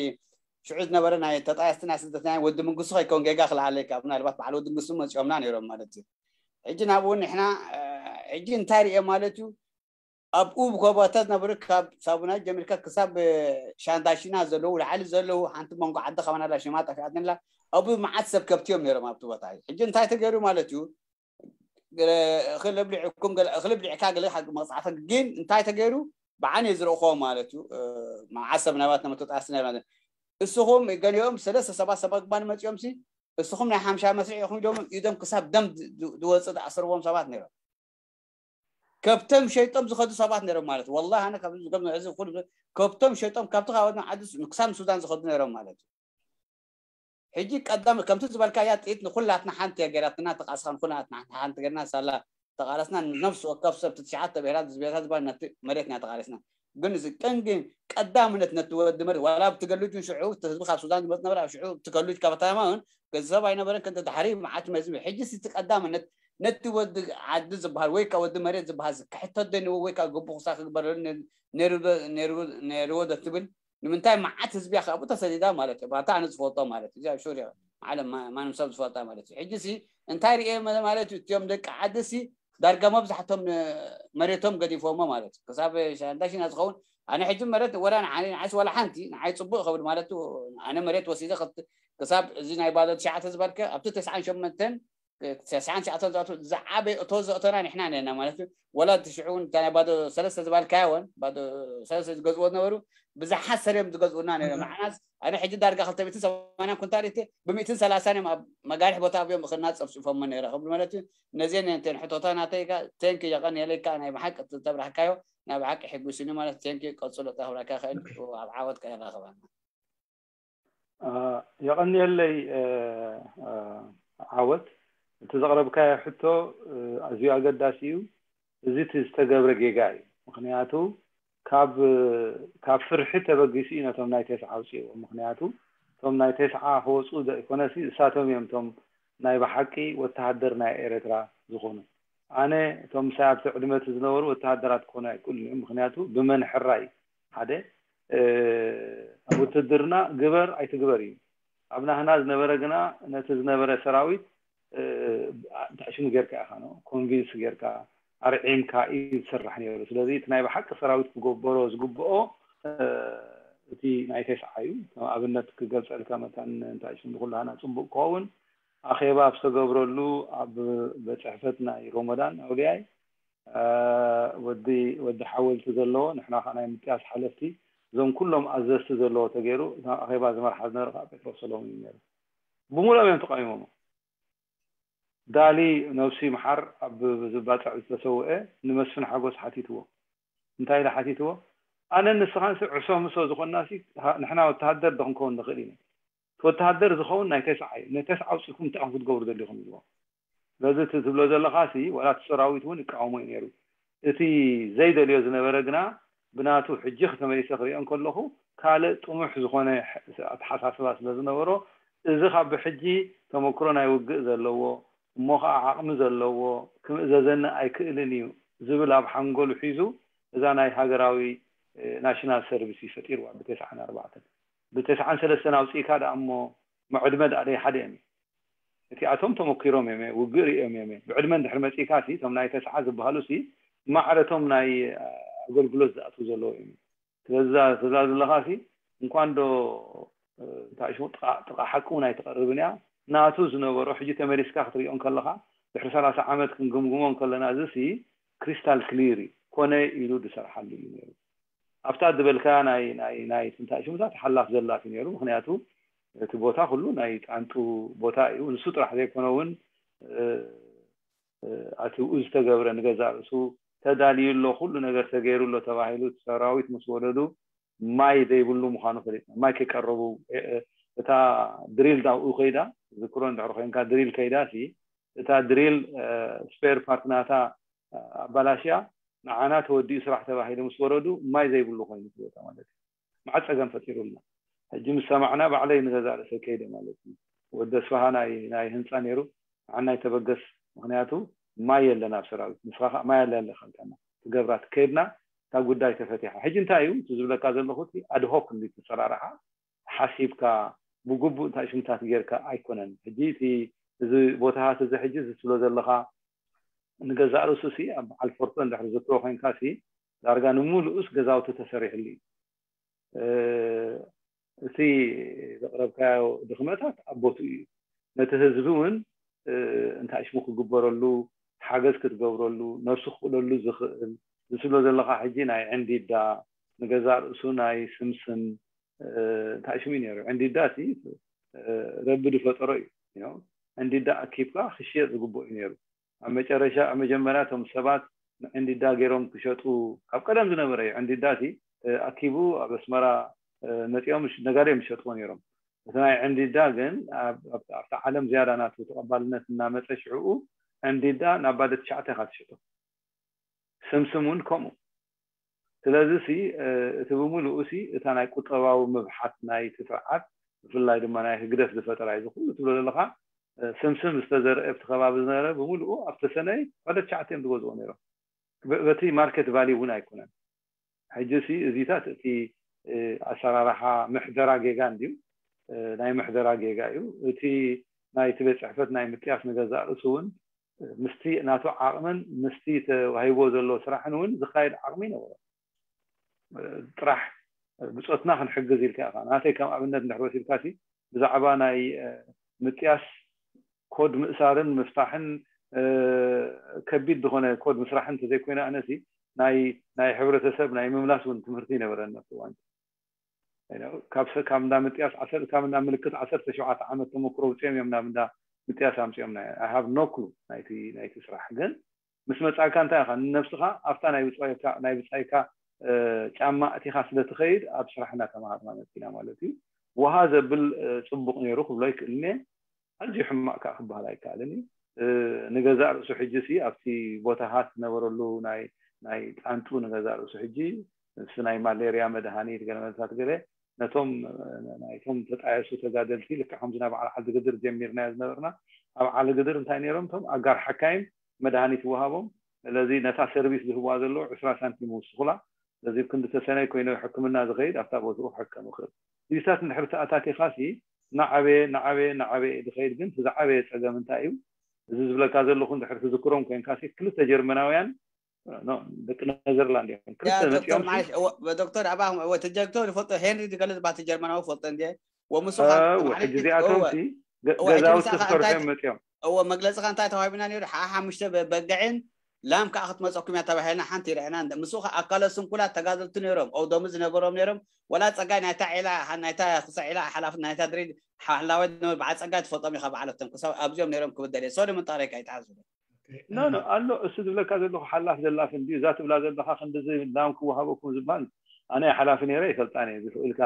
ሽዑ ዝነበረ ናይ ተጣየስቲ ናይ ስደተኛ ወዲ መንግስቱ ከይከውን ጌጋ ክልዓለካ ምናልባት በዓል ወዲ መንግስቱ መፂኦምና ነይሮም ማለት እዩ። ሕጂ ናብኡ ንሕና ሕጂ እንታይ ርየ ማለት እዩ ኣብኡ ብኮባታት ዝነበሩ ካብ ሳቡናይ ጀሚርካ ክሳብ ሻንዳሽና ዘለዉ ላዕሊ ዘለዉ ሓንቲ መንጎ ዓዲ ከማናላ ሽማ ጠፊኣትንላ ኣብኡ መዓት ሰብ ከብቲ እዮም ነይሮም ኣብቲ ቦታ እዩ ሕጂ እንታይ ተገይሩ ማለት እዩ። እኽል ኣብሊዕኩም እኽል ኣብሊዕካ ገለ መቕፃዕቲ ግን እንታይ ተገይሩ ብዓይነ ዝረእኽዎ ማለት እዩ። መዓት ሰብ ናባት ነመተጣስና እስኹም ገሊኦም ሰለስተ ሰባት ሰባት ግባን መፂኦም ሲ እስኹም ናይ ሓምሻ መስርዕ ኢኹም ኢሎም ኢዶም ክሳብ ደም ዝወፅእ ዝኣስርዎም ሰባት ነይሮም። ከብቶም ሸይጦም ዝኸዱ ሰባት ነይሮም ማለት ወላ ኣነ ካብ ዝገም እዚ ኩሉ ከብቶም ሸይጦም ካብቲ ካብ ዓዲ ክሳብ ሱዳን ዝኸዱ ነይሮም ማለት እዩ። ሕጂ ቀዳም ከምቲ ዝበልካያ ጥኢት ንኩላትና ሓንቲ እያ ገይራትና ተቃስኻ ንኩላትና ሓንቲ ገይርና ሳላ ተቃለስና ነፍሲ ወከፍ ሰብ ትሽዓተ ብሄራት ዝብሄራት ዝበሃል ነቲ መሬት ኢና ተቃለስና። ግን እዚ ቀንዲ ቀዳምነት ነቲ ወዲ መሬት ዋላ ብትገሉጅ ሽዑ ህዝቢ ካብ ሱዳን ዝመፅ ነበረ ኣብ ሽዑ ትገሉጅ ከተማ እውን ገንዘብ ኣይነበረን ከንተ ድሓሪ መዓት መዚ ሕጂ እቲ ቀዳምነት ነቲ ወዲ ዓዲ ዝበሃል ወይ ከዓ ወዲ መሬት ዝበሃል ክሕተት ደንዎ ወይ ከዓ ግቡ ክሳ ክግበረሉ ነርዎ ዶ ትብል ንምንታይ መዓት ህዝቢ እያ ካብኡ ተሰዲዳ ማለት እዩ ባታ ኣነ ዝፈልጦ ማለት እዩ ኣብ ሹር ዓለም ማንም ሰብ ዝፈልጣ ማለት እዩ ሕጂ ሲ እንታይ ርኤ ማለት እዩ እቲኦም ደቂ ዓዲ ሲ ዳርጋ መብዛሕቶም መሬቶም ገዲፎሞ ማለት እዩ ክሳብ ሻንዳሽና ዝኸውን ኣነ ሕጂ መሬት ወላ ንዓይ ንዓይስ ወላ ሓንቲ ንዓይ ፅቡቅ ከብል ማለት ኣነ መሬት ወሲደ ክሳብ እዚ ናይ ባዶ ትሽዓተ ዝበልከ ኣብቲ ተስዓን ሸመንተን ተስዓን ትሽዓተን ዝኣቱ ዝዓበየ እቶ ዘእቶና ንሕና ነና ማለት እዩ ወላ እቲ ሽዑ እውን እታ ናይ ባዶ ሰለስተ ዝበልካያ እውን ባዶ ሰለስተ ዝገዝዎ ዝነበሩ ብዝሓት ሰሪዮም ዝገዝኡና ነይሮም ንዓናስ ኣነ ሕጂ ዳርጋ ክልተ ሚእትን ሰማንያን ኩንታል እተ ብሚእትን ሰላሳን እዮም ኣብ መጋርሕ ቦታ ኣብዮም እኽልና ፀፍፂፎሞ ነይረ ክብሉ ማለት እዩ ነዚአን እተን ሕቶታ ናተይ ጋ ቴንክ የቐንየለይ ከዓ ናይ ብሓቂ ተብራህካዮ ናይ ብሓቂ ሕጉስኒ ማለት ቴንክ ቀፅሎ ተብራካ ይኽእል ኣብ ዓወት ከየራኸበና የቐንየለይ ዓወት እቲ ዘቕረብካዮ ሕቶ ኣዝዩ ኣገዳሲ እዩ። እዚ እቲ ዝተገብረ ጌጋ እዩ። ምክንያቱ ካብ ካብ ፍርሒ ተበጊሱ እዩ ነቶም ናይ ተስዓ ኣውፅእዎ። ምክንያቱ እቶም ናይ ተስዓ ክወፁ ዘይኮነሲ እሳቶም እዮም እቶም ናይ ብሓቂ ወተሃደር ናይ ኤረትራ ዝኾኑ። ኣነ እቶም ምሳይ ኣብቲ ዕድመ እቲ ዝነበሩ ወተሃደራት ክኾኑ ኣይክእሉን እዮም። ምክንያቱ ብመን ሕራይ ሓደ ኣብ ውትድርና ግበር ኣይትግበር እዩ። ኣብ ናህና ዝነበረ ግና ነቲ ዝነበረ ሰራዊት እንታይ ሽሙ ጌርካ ኢኻ ነው ኮንቪንስ ጌርካ ኣርዒምካ እዩ ዝስራሕ ነይሩ። ስለዚ እቲ ናይ ብሓቂ ሰራዊት ክገብሮ ዝግብኦ እቲ ናይ ተስዓ እዩ። ከም ኣብነት ክገልፀልካ መታን እንታይ ሽሙ ኩላህና ፅቡቅ ክኸውን ኣኼባ ኣብ ዝተገብረሉ ኣብ ቤት ፅሕፈት ናይ ሮሞዳን ኣውልያይ ወዲ ወዲ ሓወልቲ ዘለዎ ንሕና ከዓ ናይ ምጥያስ ሓለፍቲ እዞም ኩሎም ኣዘዝቲ ዘለዎ ተገይሩ እታ ኣኼባ ዝመርሓ ዝነበረ ከዓ ጴጥሮስ ሰሎሞን እዩ ነይሩ። ብምሉኦም እዮም ተቃዊሞሞ። ዳሊ ነብሱ ይምሓር ኣብ ዝባፅዕ ዝተሰውአ ንመስፍን ሓጎስ ሓቲትዎ። እንታይ ኢለ ሓቲትዎ? ኣነን ንስኻንሲ ዕሶ ምሶ ዝኾንናሲ ንሕና ወተሃደር ዶ ክንከውን ንኽእል ኢና? እቲ ወተሃደር ዝኸውን ናይ ተስዓ እዩ። ነተስዓ ኣውፂእኩም እንታይ ክትገብሩ ደሊኹም ኢልዎ። ስለዚ እቲ ትብሎ ዘለኻሲ ዋላ እቲ ሰራዊት እውን ይቃወሞ እዩ ነይሩ። እቲ ዘይደልዮ ዝነበረ ግና ብናቱ ሕጂ ክተመሊሰ ክሪኦ እንከለኹ ካልእ ጥሙሕ ዝኾነ ኣተሓሳስባ ስለ ዝነበሮ እዚ ካብ ብሕጂ ተመክሮ ናይ ውግእ ዘለዎ እሞ ከዓ ዓቕሚ ዘለዎ ክምእዘዘኒ ኣይክእልን እዩ ዝብል ኣብ ሓንጎሉ ሒዙ እዛ ናይ ሃገራዊ ናሽናል ሰርቪስ እዩ ፈጢርዋ ብተስዓን ኣርባዕተን ብተስዓን ሰለስተን ኣውፅኢካ ደኣ እሞ መዕድመ ደኣ ደይ ሓደ እዮም እቲኣቶም ተመኪሮም እዮም ውግእ ሪኦም እዮም ብዕድመ እንድሕር መፂእካ ሲ እቶም ናይ ተስዓ ዝበሃሉ ሲ ማዕረቶም ናይ ኣገልግሎት ዝኣትዉ ዘለዉ እዮም ስለዛ ስለዛ ዘለኻ ሲ እንኳን ዶ እንታይ ሽሙ ጥቓ ጥቓ ሓቂ እውን ኣይትቐርብን እያ ናቱ ዝነበሮ ሕጂ ተመሊስካ ክትሪኦ እንከለኻ ድሕሪ ሰላሳ ዓመት ክንግምግሞ እንከለና እዚ ሲ ክሪስታል ክሊር እዩ ኮነ ኢሉ ዝሰርሓሉ እዩ ነይሩ ኣብታ ዝበልካ ናይ ናይ ናይ ስንታይ ሽምታት ሓላፍ ዘላፍ እዩ ነይሩ ምክንያቱ እቲ ቦታ ኩሉ ናይ ጣንጡ ቦታ እዩ ንሱ ጥራሕ ዘይኮነ እውን ኣትብኡ ዝተገብረ ንገዛ ርእሱ ተዳልዩ ኣሎ ኩሉ ነገር ተገይሩ ኣሎ ተባሂሉ ሰራዊት ምስ ወለዱ ማይ ዘይብሉ ምዃኑ ፈሊጥና ማይ ከይቀረቡ እታ ድሪል ናብኡ ከይዳ ዝክሮ እንድሕር ኮይንካ ድሪል ከይዳ ሲ እታ ድሪል ስፔር ፓርት ናታ ኣባላሽያ ንዓና ተወዲኡ ስራሕ ተባሂሉ ምስ ወረዱ ማይ ዘይብሉ ኮይኑ ትወታ ማለት እዩ መዓ ፀገም ፈጢሩልና ሕጂ ምስ ሰማዕና ባዕለይ ንገዛ ርእሰይ ከይደ ማለት እዩ ወዲ ኣስፋሃ ናይ ናይ ህንፃ ነይሩ ንዓና ይተበገስ ምክንያቱ ማይ የለን ኣብ ሰራዊት ንስኻ ከዓ ማይ ኣለ ኣለካ ኢልካና ትገብራ ከይድና እታ ጉዳይ ተፈቲሓ ሕጂ እንታይ እዩ እቲ ዝብለካ ዘለኹ እቲ ኣድሆክ እንዲ ትሰራርሓ ሓሲብካ ብግቡእ እንታይ ሽምታት ጌርካ ኣይኮነን ሕጂ እቲ እዚ ቦታታት እዚ ሕጂ ዝትብሎ ዘለኻ ንገዛእ ርእሱ ሲ ኣብ በዓል ፎርቶ እንድሕር ዝክሮ ኮይንካ ሲ ዳርጋ ንምሉኡስ ገዛውቲ ተሰሪሕሉ እዩ እቲ ዘቕረብካዮ ድኽመታት ኣብ ቦትኡ እዩ ነቲ ህዝቢ እውን እንታይ ሽሙ ክግበረሉ ሓገዝ ክትገብረሉ ነብሱ ክኽእለሉ ዝኽእል ዝስሎ ዘለኻ ሕጂ ናይ ዕንዲዳ ንገዛእ ርእሱ ናይ ስምስም እንታይ ሽሙ ነይሩ ዕንዲዳ ሲ ረቢ ዝፈጠሮ እዩ ዕንዲዳ ኣኪብካ ክሽየጥ ዝግብኦ እዩ ነይሩ ኣብ መጨረሻ ኣብ መጀመርያ እቶም ሰባት ንዕንዲዳ ገይሮም ክሸጡ ካብ ቀደም ዝነበረ እዩ ዕንዲዳ ሲ ኣኪቡ ኣብ ኣስመራ መፂኦም ነጋዴ ይሸጥዎ ነይሮም እቲ ናይ ዕንዲዳ ግን ኣብታ ዓለም ዝያዳ ናቱ ተቐባልነት እናመፀ ሽዕኡ ዕንዲዳ ናብ ባደ ትሽዓተ ኢኻ ትሸጦ ስምስም እውን ከምኡ ስለዚ ሲ እቲ ብምሉኡ ሲ እታ ናይ ቁጠባዊ ምብሓት ናይ እቲ ስርዓት ብፍላይ ድማ ናይ ህግደፍ ዝፈጠራ እዩ ዝኩሉ ትብሎ ዘለካ ስምስም ዝተዘርአ ኣብቲ ከባቢ ዝነበረ ብምሉኡ ኣብ ተሰነይ ሓደ ትሽዓተ እዮም ዝገዝኦ ነይሮም በቲ ማርኬት ቫሊ እውን ኣይኮነን ሕጂ ሲ እዚታት እቲ ኣሰራርሓ ምሕደራ ጌጋ እንድዩ ናይ ምሕደራ ጌጋ እዩ እቲ ናይቲ ቤት ፅሕፈት ናይ ምጥያስ ንገዛእ ርእሱ እውን ምስቲ ናቱ ዓቕምን ምስቲ ተዋሂቦ ዘሎ ስራሕን እውን ዝካየድ ዓቕሚ ይነበሮ ጥራሕ ብፆትና ክንሕግዝ ኢልካ ኢኻ ናተይ ከም ኣብነት እንድሕር ወሲድካ ሲ ብዛዕባ ናይ ምጥያስ ኮድ ምእሳርን ምፍታሕን ከቢድ ዝኾነ ኮድ ምስራሕን እንተዘይኮይነ ኣነሲ ናይ ናይ ሕብረተሰብ ናይ ምምላስ እውን ትምህርቲ ይነበረኒ ኣብቲ እዋን ካብ ሰብ ካብ እንዳ ምጥያስ ዓሰርተ ካብ እንዳ ምልክት ዓሰርተ ሸውዓተ ዓመት ተመክሮ ውፅኦም እዮም ናብ እንዳ ምጥያስ ኣምፅኦም ናይ I have no clue ናይቲ ናይቲ ስራሕ ግን ምስ መፃእካ እንታይ ኢኻ ንነብስኻ ኣብታ ናይ ብፃይካ ናይ ብፃይካ ጫማ እቲኻ ስለ ትኸይድ ኣብ ስራሕ እናተምሃርና መፂና ማለት እዩ ውሃ ዘብል ፅቡቕ ነይሩ ክብሎ ኣይክእልን እየ ኣዝዩ ሕማቕ ከዓ ክበሃል ኣይከኣልን እዩ ንገዛእ ርእሱ ሕጂ ሲ ኣብቲ ቦታታት ዝነበረሉ ናይ ናይ ጣንጡ ንገዛእ ርእሱ ሕጂ ንሱ ናይ ማሌርያ መድሃኒት ገለመለታት ገለ ነቶም ናይቶም ተጣየሱ ተጋደልቲ ልክዕ ከምዚ ናብ ዓል ዓዲ ግድር ጀሚርናዮ ዝነበርና ኣብ ዓሊ ግድር እንታይ ነይሮም እቶም ኣጋር ሓካይም መድሃኒት ይወሃቦም ስለዚ ነታ ሰርቪስ ዝህብዋ ዘለዉ ዕስራ ሳንቲም ይውስኹላ ስለዚ ክንዲ ተሰነይ ኮይነ ሕክምና ዝኸይድ ኣብታ ቦትኡ ክሕከም ይኽእል እዚታት እንድሕር ተኣታቲኻሲ ናዓበየ ናዓበየ ናዓበየ ዝኸይድ ግን እቲ ዝዓበየ ፀገም እንታይ እዩ እዚ ዝብለካ ዘለኹ እንድሕር ትዝክሮም ኮይንካሲ ክልተ ጀርመናውያን ደቂ ነዘርላንድ እዮም ክልተ መፂኦም ዶክተር ኣባ ተጀግቶ ዝፈልጦ ሄንሪ ዝገለ ዝባቲ ጀርመናዊ ፈልጦ እንዲ ወምሱ ሕጂ እዚኣቶም ገዛውቲ ክሰርሑ እዮም መፂኦም እዎ መግለፅኻ እንታይ ተዋሂብና ነይሩ ሓ ሓሙሽተ በግዕን ላም ከዓ ክትመፀኩም እያ ተባሂልና ሓንቲ ይርአና። ምስኡ ከዓ ኣካለ ስንኩላት ተጋደልቲ ነይሮም፣ ኦውዶሚ ዝነበሮም ነይሮም። ወላ ፀጋይ ናይታ ዒላ፣ ናይታ ክሳዕ ዒላ ሓላፍ ናይታ ድሪድ ሓላዋይ ነበሩ። በዓል ፀጋይ ትፈልጦም ኢኻ፣ በዓለቶም ክሳብ ኣብዚኦም ነይሮም ክብል ደልየ። ሶሪ ምንጣረይ ከይትሓዙ። ኖ ኖ ኣሎ እሱ ዝብለካ ዘለኹ ሓላፍ ዘላፍ እንድዩ። እዛ ትብላ ዘለኻ ክንድዚ ላም ክወሃበኩም ዝበሃል ኣነ ሓላፊ ነይረ ይፈልጣን እየ። ዝኽእልካ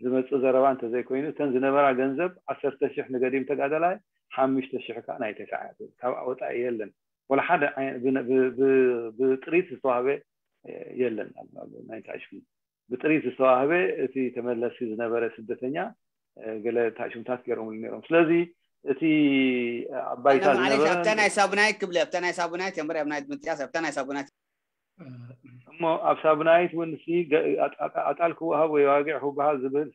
ዝመፅእ ዘረባ እንተዘይኮይኑ እተን ዝነበራ ገንዘብ ዓሰርተ ሽሕ ንገዲም ተጋደላይ ሓሙሽተ ሽሕ ከዓ ናይ ተሳዕ ካብ ወፃኢ የለን። ወላ ሓደ ብጥሪት ዝተዋህበ የለን። ናይ ታሽሙ ብጥሪት ዝተዋህበ እቲ ተመለሲ ዝነበረ ስደተኛ ገለ ታሽሙታት ገይሮምሉ ነይሮም። ስለዚ እቲ ኣባይታ ዝነበረ ኣብታ ናይ ሳቡናይት ክብል ኣብታ ናይ ሳቡናይት የምር ኣብ ናይ ምጥያስ ኣብታ ናይ ሳቡናይት እሞ ኣብ ሳቡናይት እውን ኣጣል ክወሃብ ወይ ዋጊዕ ክበሃል ዝብል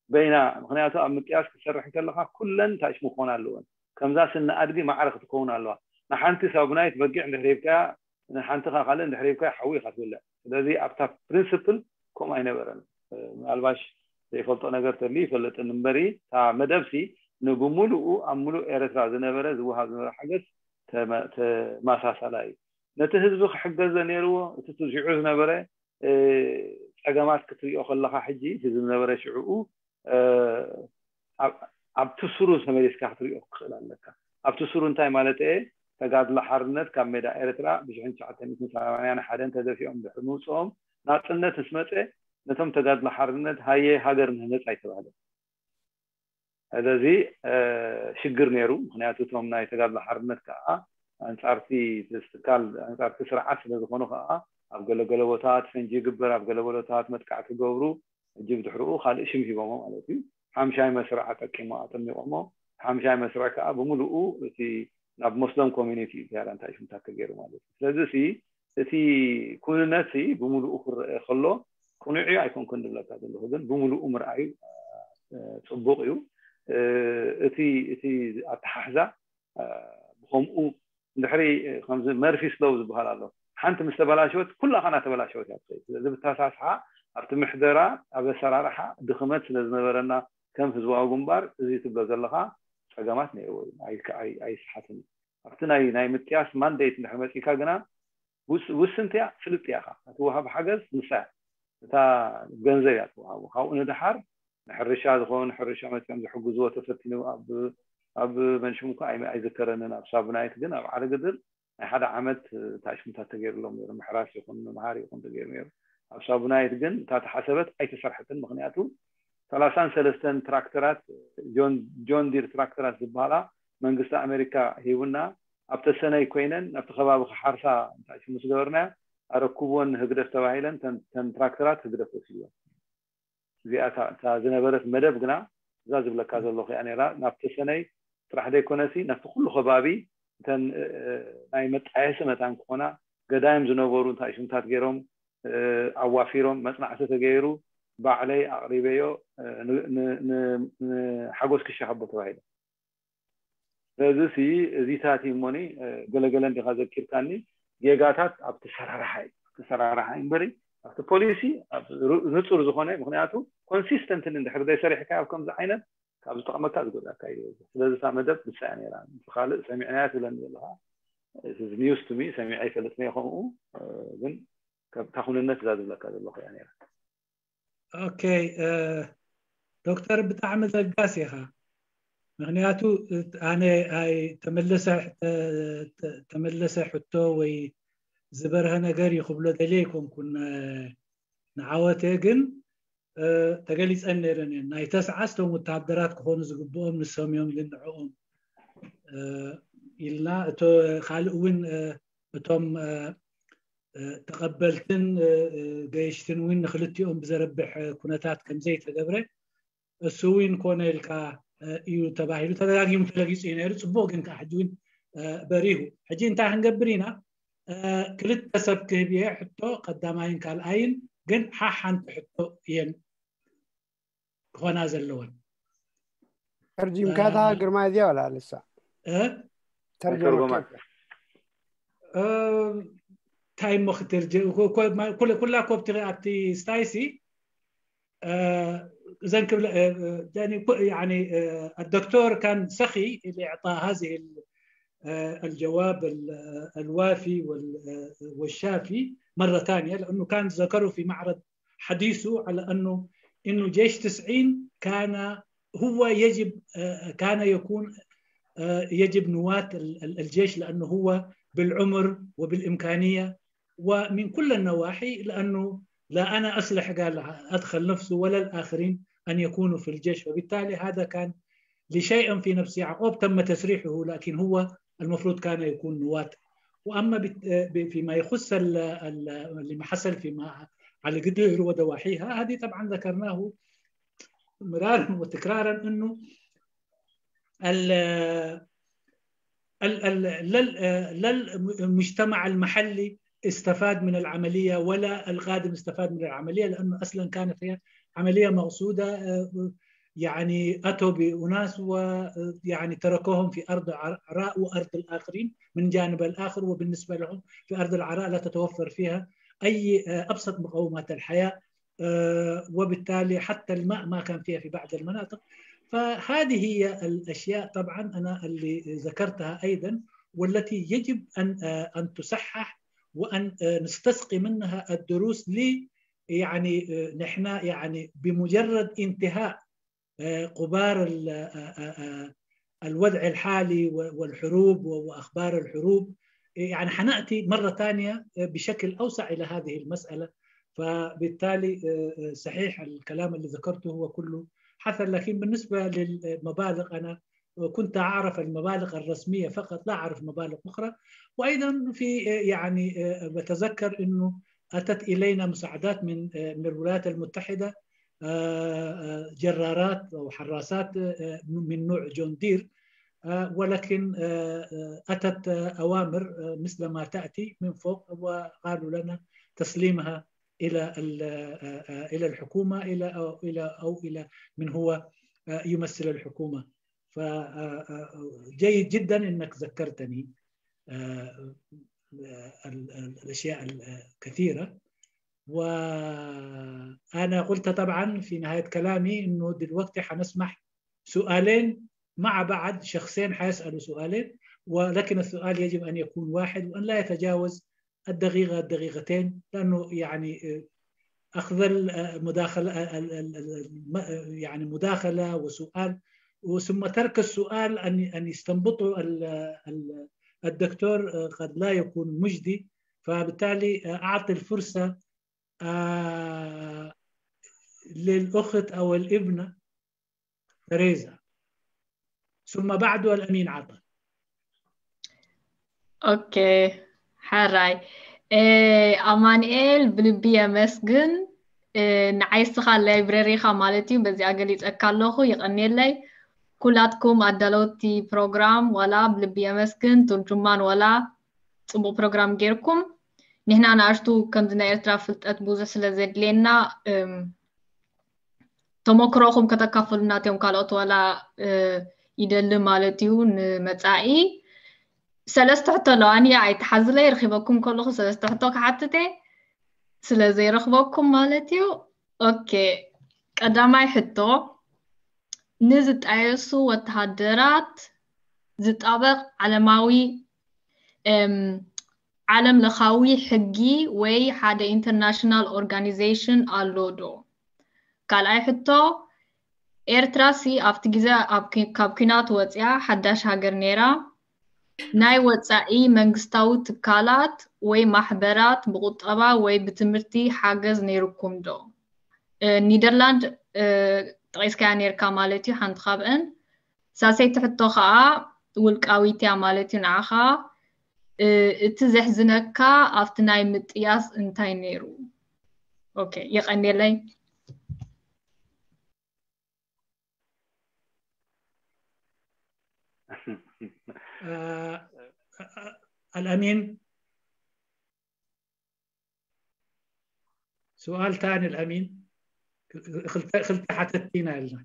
በይና። ምክንያቱ ኣብ ምጥያስ ክትሰርሕ ከለካ ኩለን ታሽሙ ክኾና ኣለወን። ከምዛ ስኒ ኣድጊ ማዕረ ክትከውን ኣለዋ። ንሓንቲ ሳቡናይት በጊዕ እንድሕር ሂብካያ ንሓንቲ ካ ካልእ እንድሕር ሂብካያ ሓዊ ኢካ ትብልዕ። ስለዚ ኣብታ ፕሪንስፕል ከምኡ ኣይነበረን። ምናልባሽ ዘይፈልጦ ነገር ተልዩ ይፈልጥን እምበሪ እታ መደብሲ ንብሙሉኡ ኣብ ሙሉእ ኤረትራ ዝነበረ ዝወሃብ ዝነበረ ሓገዝ ተመሳሳላ እዩ። ነቲ ህዝቢ ክሕገዘ ነይርዎ እቲ ትዝዑ ዝነበረ ፀገማት ክትሪኦ ከለካ ሕጂ እቲ ዝነበረ ሽዕኡ ኣብቲ ስሩ ተመሊስካ ክትሪኦ ክኽእል ኣለካ። ኣብቲ ስሩ እንታይ ማለት እየ? ተጋድሎ ሓርነት ካብ ሜዳ ኤርትራ ብሽሕን ትሽዓተ ሚእትን ሰማንያን ሓደን ተደፊኦም ድሕሪ ምውፅኦም ናፅነት ምስ መፀ ነቶም ተጋድሎ ሓርነት ሃየ ሃገር ንህነፅ ኣይተባህለን። ስለዚ ሽግር ነይሩ። ምክንያቱ እቶም ናይ ተጋድሎ ሓርነት ከዓ ኣንፃርቲ ትካል ኣንፃርቲ ስርዓት ስለዝኾኑ ከዓ ኣብ ገለገለ ቦታት ፈንጂ ይግበር፣ ኣብ ገለ ቦታት መጥቃዕቲ ገብሩ። ሕጂ ብድሕርኡ ካልእ ሽም ሂቦሞ ማለት እዩ። ሓምሻይ መስርዕ ኣጠቂሞ ኣጠሚቆሞ። ሓምሻይ መስርዕ ከዓ ብምሉኡ እቲ ናብ ሞስሎም ኮሚኒቲ እዩ ዝያዳ እንታይ ሽምታት ተገይሩ ማለት እዩ። ስለዚ እቲ ኩንነት ብምሉኡ ክረአ ከሎ ቅኑዕ እዩ ኣይኮንኩን ዝብለካ ዘለኹ፣ ግን ብምሉኡ ምርኣዩ ፅቡቅ እዩ። እቲ እቲ ኣተሓሕዛ ብከምኡ እንድሕሪ ከምዚ መርፊ ስሎው ዝበሃል ኣሎ። ሓንቲ ምስ ተበላሸወት ኩላ ከና ተበላሸወት እያ ትኸይድ። ስለዚ ብተሳስሓ ኣብቲ ምሕደራ ኣብ ኣሰራርሓ ድኽመት ስለ ዝነበረና ከም ህዝባዊ ግንባር እዚ ትብሎ ዘለኻ ፀገማት ነይርዎ እዩ። ኣይስሓትን እዩ። ኣብቲ ናይ ናይ ምጥያስ ማንዴት እንድሕር መፂካ ግና ውስንቲ እያ፣ ፍልጥ እያ። እቲ ወሃብ ሓገዝ ንሳ እያ፣ እታ ገንዘብ እያ ትወሃቡ። ካብኡ ንድሓር ንሕርሻ ዝኾን ሕርሻ መፅኦም ዝሕግዝዎ ተፈቲኑ ኣብ መንሽም እኳ ኣይዝከረንን። ኣብ ሳቡናይት ግን ኣብ ዓለ ግድር ናይ ሓደ ዓመት ታሽሙታት ተገይሩሎም ነይሩ። ምሕራስ ይኹን ምምሃር ይኹን ተገይሩ ነይሩ። ኣብ ሳቡናይት ግን እታ ተሓሰበት ኣይተሰርሐትን። ምክንያቱ ሰላሳን ሰለስተን ትራክተራት ጆን ዲር ትራክተራት ዝበሃላ መንግስቲ ኣሜሪካ ሂቡና ኣብ ተሰነይ ኮይነን ናብቲ ከባቢ ክሓርሳ እንታይ ምስ ገበርናዮ ኣረክብወን ንህግደፍ ተባሂለን ተን ትራክተራት ህግደፍ ወሲድወን። እዚኣ እታ ዝነበረት መደብ ግና እዛ ዝብለካ ዘለኹ እያ ነይራ። ናብቲ ሰነይ ጥራሕ ዘይኮነሲ ናብቲ ኩሉ ከባቢ እተን ናይ መጣየሲ መታን ክኾና ገዳይም ዝነበሩ እንታይ ሽምታት ገይሮም ኣዋፊሮም መፅናዕቲ ተገይሩ ባዕለይ ኣቕሪበዮ ንሓጎስ ክሻሃቦ ተባሂሉ። ስለዚ ሲ እዚታት እዩ እሞኒ ገለገለ እንዲኻ ዘኪርካኒ ጌጋታት ኣብቲ ሰራርሓ እዩ ኣብቲ ሰራርሓ እምበሪ ኣብቲ ፖሊሲ ንፁር ዝኾነ ምክንያቱ ኮንሲስተንትን እንድሕር ዘይሰሪሕካ ኣብ ከምዚ ዓይነት ካብ ዝጠቕመካ ዝጎዳካ እዩ። ስለዚ እታ መደብ ንሳ እያ ነይራ። ካልእ ሰሚዕናያ ትብለኒ ዘለካ ኒውስ ቱሚ ሰሚዐ ይፈልጥ እየ ከምኡ ግን ካብታ ኩንነት እዛ ዝብለካ ዘለኹ እያ ነይራ። ኦኬ ዶክተር ብጣዕሚ ለጋስ ኢኻ። ምክንያቱ ኣነ ኣይ ተመለሰ ተመለሰ ሕቶ ወይ ዝበርሀ ነገር እዩ ክብሎ ደልየ ኣይኮንኩን ንዓወተ ግን ተገሊፀን ነይረን እየን። ናይ ተስዓስ እቶም ወተሃደራት ክኾኑ ዝግብኦም ንሶም እዮም ግን ንዕኦም ኢልና እቶ ካልእ እውን እቶም ተቐበልትን ገየሽትን እውን ንክልቲኦም ብዘረብሕ ኩነታት ከምዘይተገብረ እሱ እውን ኮነ ኢልካ እዩ ተባሂሉ ተደጋጊሙ ተለጊፁ እዩ ነይሩ። ፅቡቅ ግን ከዓ ሕጂ እውን በሪሁ። ሕጂ እንታይ ክንገብር ኢና? ክልተ ሰብ ክህብ እየ ሕቶ ቀዳማይን ካልኣይን ግን ሓሓንቲ ሕቶ እየን ክኾና ዘለወን። ተርጂምካታ ግርማ እዚያ ወላ ልሳ እንታይ እሞ ክትርጅ ኩላ ኮብቲ ኣብቲ ስታይሲ እዘን ክብለ الدكتور كان سخي لإعطاء هذه آه، الجواب ال- آه، الوافي وال- آه، والشافي مرة ثانية، لأنه كان ذكره في معرض حديثه على أنه إنه جيش تسعين كان هو يجب آه، كان يكون آه، يجب نواة ال- ال- الجيش، لأنه هو بالعمر وبالإمكانية ومن كل النواحي، لأنه لا أنا أصلح، قال، أدخل نفسه ولا الآخرين أن يكونوا في الجيش. وبالتالي هذا كان لشيء في نفس يعقوب تم تسريحه، لكن هو المفروض كان يكون نواة. وأما بت- ب- فيما يخص ال- ال- اللي ما حصل فيما على قدر ودواحيها، هذه طبعا ذكرناه مرارا وتكرارا، أنه ال- ال- ال- لا ال- لا المجتمع المحلي استفاد من العملية ولا القادم استفاد من العملية، لأنه أصلا كانت هي عملية مقصودة. آه، يعني أتوا بأناس ويعني تركوهم في أرض عراء وأرض الآخرين من جانب الآخر، وبالنسبة لهم في أرض العراء لا تتوفر فيها أي آه، أبسط مقومات الحياة. آه، وبالتالي حتى الماء ما كان فيها في بعض المناطق. فهذه هي الأشياء طبعا أنا اللي ذكرتها أيضا، والتي يجب أن آه، أن تصحح، وأن آه، نستسقي منها الدروس ل يعني آه، نحن يعني بمجرد انتهاء آه، غبار ال- آه، آه، آه، الوضع الحالي و- والحروب و- وأخبار الحروب، يعني حنأتي مرة ثانية بشكل أوسع إلى هذه المسألة. فبالتالي آه، آه، صحيح الكلام اللي ذكرته هو كله حسن، لكن بالنسبة للمبالغ أنا كنت أعرف المبالغ الرسمية فقط، لا أعرف مبالغ أخرى. وأيضا في آه، يعني آه، بتذكر أنه أتت إلينا مساعدات من آه، من الولايات المتحدة، آه، آه، جرارات أو حراسات آه، من نوع جون دير، آه، ولكن آه، آه، أتت آه، أوامر آه، مثل ما تأتي من فوق، وقالوا لنا تسليمها إلى ال- آه، آه، إلى الحكومة، إلى أو إلى أو إلى من هو آه، يمثل الحكومة. فجيد جدا أنك ذكرتني آه، آه، ال- ال- الأشياء الكثيرة. وأنا قلت طبعا في نهاية كلامي أنه دلوقتي حنسمح سؤالين مع بعض، شخصين حيسألوا سؤالين، ولكن السؤال يجب أن يكون واحد وأن لا يتجاوز الدقيقة، الدقيقتين، لأنه يعني آه، أخذ المداخلة، يعني مداخلة وسؤال، ثم ترك السؤال أن أن يستنبطه الدكتور قد لا يكون مجدي. فبالتالي أعطي الفرصة للأخت أو الابنة تريزا، ثم بعده الأمين عطا. ኦኬ፣ ሓራይ ኣማንኤል፣ ብልቢ የመስግን። ንዓይ እስኻ ላይብረሪኻ ማለት እዩ፣ በዚኣ ገሊፀካ ኣለኹ። ይቐንየለይ። ኩላትኩም ኣዳለውቲ ፕሮግራም ዋላ ብልቢ የመስግን። ቱርጁማን ዋላ ፅቡቕ ፕሮግራም ጌርኩም። ንሕና ንኣሽቱ ከምዚ ናይ ኤርትራ ፍልጠት ብዙሕ ስለ ዘድልየና ተመክሮኹም ከተካፍሉና እትዮም ካልኦት ዋላ ይደሊ ማለት እዩ። ንመፃኢ ሰለስተ ሕቶ ኣለዋኒ፣ ኣይትሓዝለይ። ረኺበኩም ከለኹ ሰለስተ ሕቶ ክሓትት እየ፣ ስለ ዘይረኽበኩም ማለት እዩ። ኦኬ፣ ቀዳማይ ሕቶ፣ ንዝጣየሱ ወተሃደራት ዝጣበቕ ዓለማዊ ዓለም ለኻዊ ሕጊ ወይ ሓደ international organization ኣሎ ዶ? ካልኣይ ሕቶ፣ ኤርትራ ሲ ኣብቲ ግዜ ካብ ኲናት ወፂኣ ሓዳሽ ሃገር ነይራ። ናይ ወፃኢ መንግስታዊ ትካላት ወይ ማሕበራት ብቁጠባ ወይ ብትምህርቲ ሓገዝ ነይርኩም ዶ? ኒደርላንድ ጠቂስካያ ነይርካ ማለት እዩ፣ ሓንቲ ካብአን። ሳሰይቲ ሕቶ ከዓ ውልቃዊት እያ ማለት እዩ ንዓኻ። እቲ ዘሕዝነካ ኣብቲ ናይ ምጥያስ እንታይ ነይሩ? ኦኬ፣ የቀንየለይ። الأمين، سؤال ثاني الأمين. ክልተ ሓተትቲ ኢና ኢልና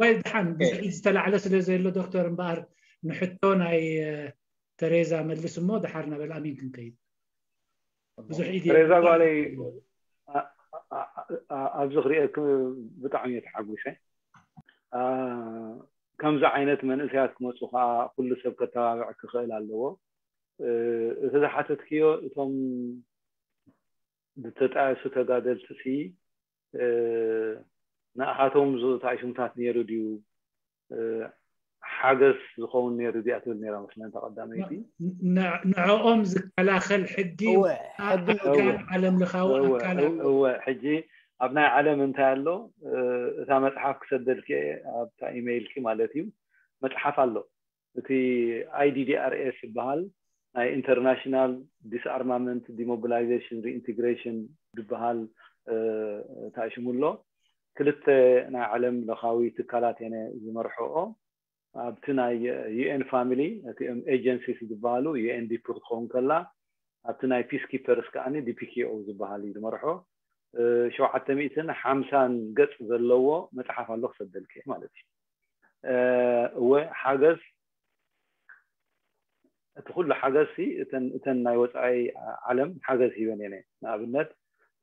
ወይ ደሓን ብዙሕ ዝተላዕለ ስለ ዘሎ ዶክተር እምበኣር ንሕቶ ናይ ተሬዛ መልስ እሞ ደሓር ናብ ኣልኣሚን ክንከይድ። ብዙሕ ኢድ ተሬዛ ጓለይ ኣብዚ ክሪኤክ ብጣዕሚ እየ ተሓጒሰ። ከምዚ ዓይነት መንእሰያት ክመፁ ከዓ ኩሉ ሰብ ከተባብዕ ክኽእል ኣለዎ። እቲ ዝሓተትክዮ እቶም ዝተጣየሱ ተጋደልቲ ሲ ንኣኻቶም ዝታይሹምታት ነይሩ ድዩ? ሓገዝ ዝኸውን ነይሩ ድያ ትብል ነይራ መስለን ተቐዳመይቲ። ንዕኦም ዝከላኸል ሕጊ ኣካል ዓለም ለኻዊ ኣካል እወ ሕጂ ኣብ ናይ ዓለም እንታይ ኣሎ? እታ መፅሓፍ ክሰደልኪ ኣብታ ኢሜይልኪ ማለት እዩ። መፅሓፍ ኣሎ። እቲ I D D R S ዝበሃል ናይ International Disarmament Demobilization Reintegration ዝበሃል ታይሽሙ ኣሎ። ክልተ ናይ ዓለም ለኻዊ ትካላት የነ ዝመርሕኦ። ኣብቲ ናይ UN family እቲኦም agencies ዝበሃሉ UNDP ክትኸውን ከላ፣ ኣብቲ ናይ peacekeepers ከዓኒ D P K O ዝበሃል እዩ ዝመርሖ። ሸውዓተ ሚእትን ሓምሳን ገጽ ዘለዎ መጽሓፍ ኣሎ ክሰደልክ ማለት እዩ። እወ ሓገዝ እቲ ኩሉ ሓገዝ ሲ እተን እተን ናይ ወፃኢ ዓለም ሓገዝ ሂበን እየን። ንኣብነት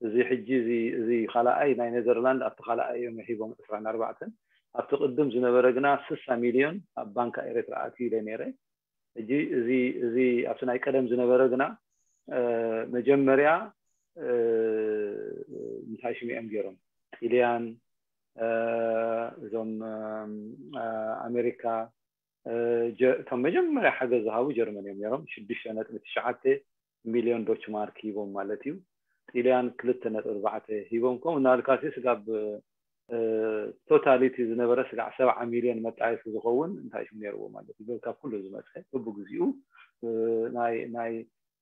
እዚ ሕጂ እዚ እዚ ካልኣይ ናይ ኔዘርላንድ ኣብቲ ካልኣይ እዮም ሂቦም ዕስራን ኣርባዕተን ኣብቲ ቅድም ዝነበረ ግና ስሳ ሚልዮን ኣብ ባንካ ኤርትራ ኣትዩ ኢለ ነይረ። ሕጂ እዚ እዚ ኣብቲ ናይ ቀደም ዝነበረ ግና መጀመርያ እንታይ ሽሙ እዮም ገይሮም ጢልያን እዞም ኣሜሪካ እቶም መጀመርያ ሓገዝ ዝሃቡ ጀርመን እዮም ነይሮም። ሽዱሽተ ነጥቢ ትሽዓተ ሚልዮን ዶች ማርክ ሂቦም ማለት እዩ። ጢልያን ክልተ ነጥቢ ኣርባዕተ ሂቦም። ከምኡ እናበልካ ሲ ስጋብ ቶታሊቲ ዝነበረ ስጋዕ ሰብዓ ሚልዮን መጣየሲ ዝኸውን እንታይ ሽም ነይርዎ ማለት እዩ። ካብ ኩሉ ዝመፀ በብግዚኡ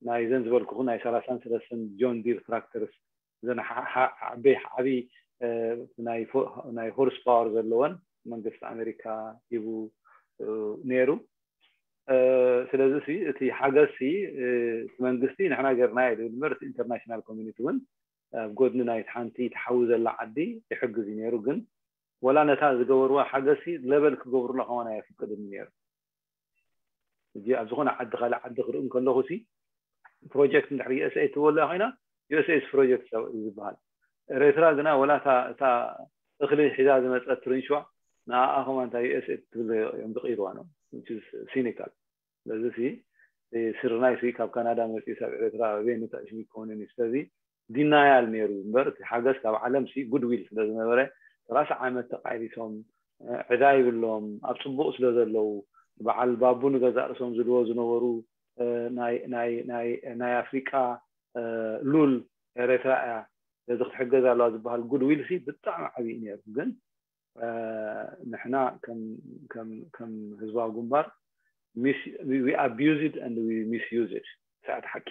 ናይ ዘን ዝበልኩኹ ናይ ሰላሳን ሰለስተን ጆን ዲር ትራክተርስ እዘን ዓበይ ዓብይ ናይ ሆርስ ፓወር ዘለወን መንግስቲ ኣሜሪካ ሂቡ ነይሩ። ስለዚ እቲ ሓገዝ ሲ መንግስቲ ንሕና ገርና ኢሉ እምበር እቲ ኢንተርናሽናል ኮሚኒቲ እውን ኣብ ጎድኒ ናይቲ ሓንቲ ትሓዊ ዘላ ዓዲ ይሕግዝ እዩ ነይሩ። ግን ወላ ነታ ዝገበርዋ ሓገዝ ሲ ለበል ክገብሩላ ከማን ኣየፍቅድን ነይሩ። እዚ ኣብ ዝኾነ ዓዲ ካልእ ዓዲ ክርኢ እንከለኹ ሲ ፕሮጀክት እንድሕር USA ትበልያ ኮይና USA ፕሮጀክት እዩ ዝበሃል። ኤርትራ ግና ወላ እታ እኽሊ ሒዛ ዝመፀት ትርንሽዋ ንኣኣ ከማን እንታይ USA ትብል እዮም ዝቕይርዋ ነው። ሲኒካል ስለዚ ሲ ስርናይ ሲ ካብ ካናዳ መፂኡ ሳብ ኤርትራ ቤን ታሽሚ ክኸውን እዩ። ስለዚ ዲናያል ነይሩ እምበር እቲ ሓገዝ ካብ ዓለም ሲ ጉድዊል ስለዝነበረ ሰላሳ ዓመት ተቃሊሶም ዕዳ ይብሎም ኣብ ፅቡቅ ስለዘለዉ በዓል ባቡ ንገዛእ ርእሶም ዝልዎ ዝነበሩ ናይ ኣፍሪቃ ሉል ኤረትራ እያ ስለዚ ክትሕገዝ ኣለዋ ዝበሃል ጉድዊል ሲ ብጣዕሚ ዓብዪ ነይሩ። ግን ንሕና ከም ህዝባዊ ግንባር abused and misused ሰዓት ሓቂ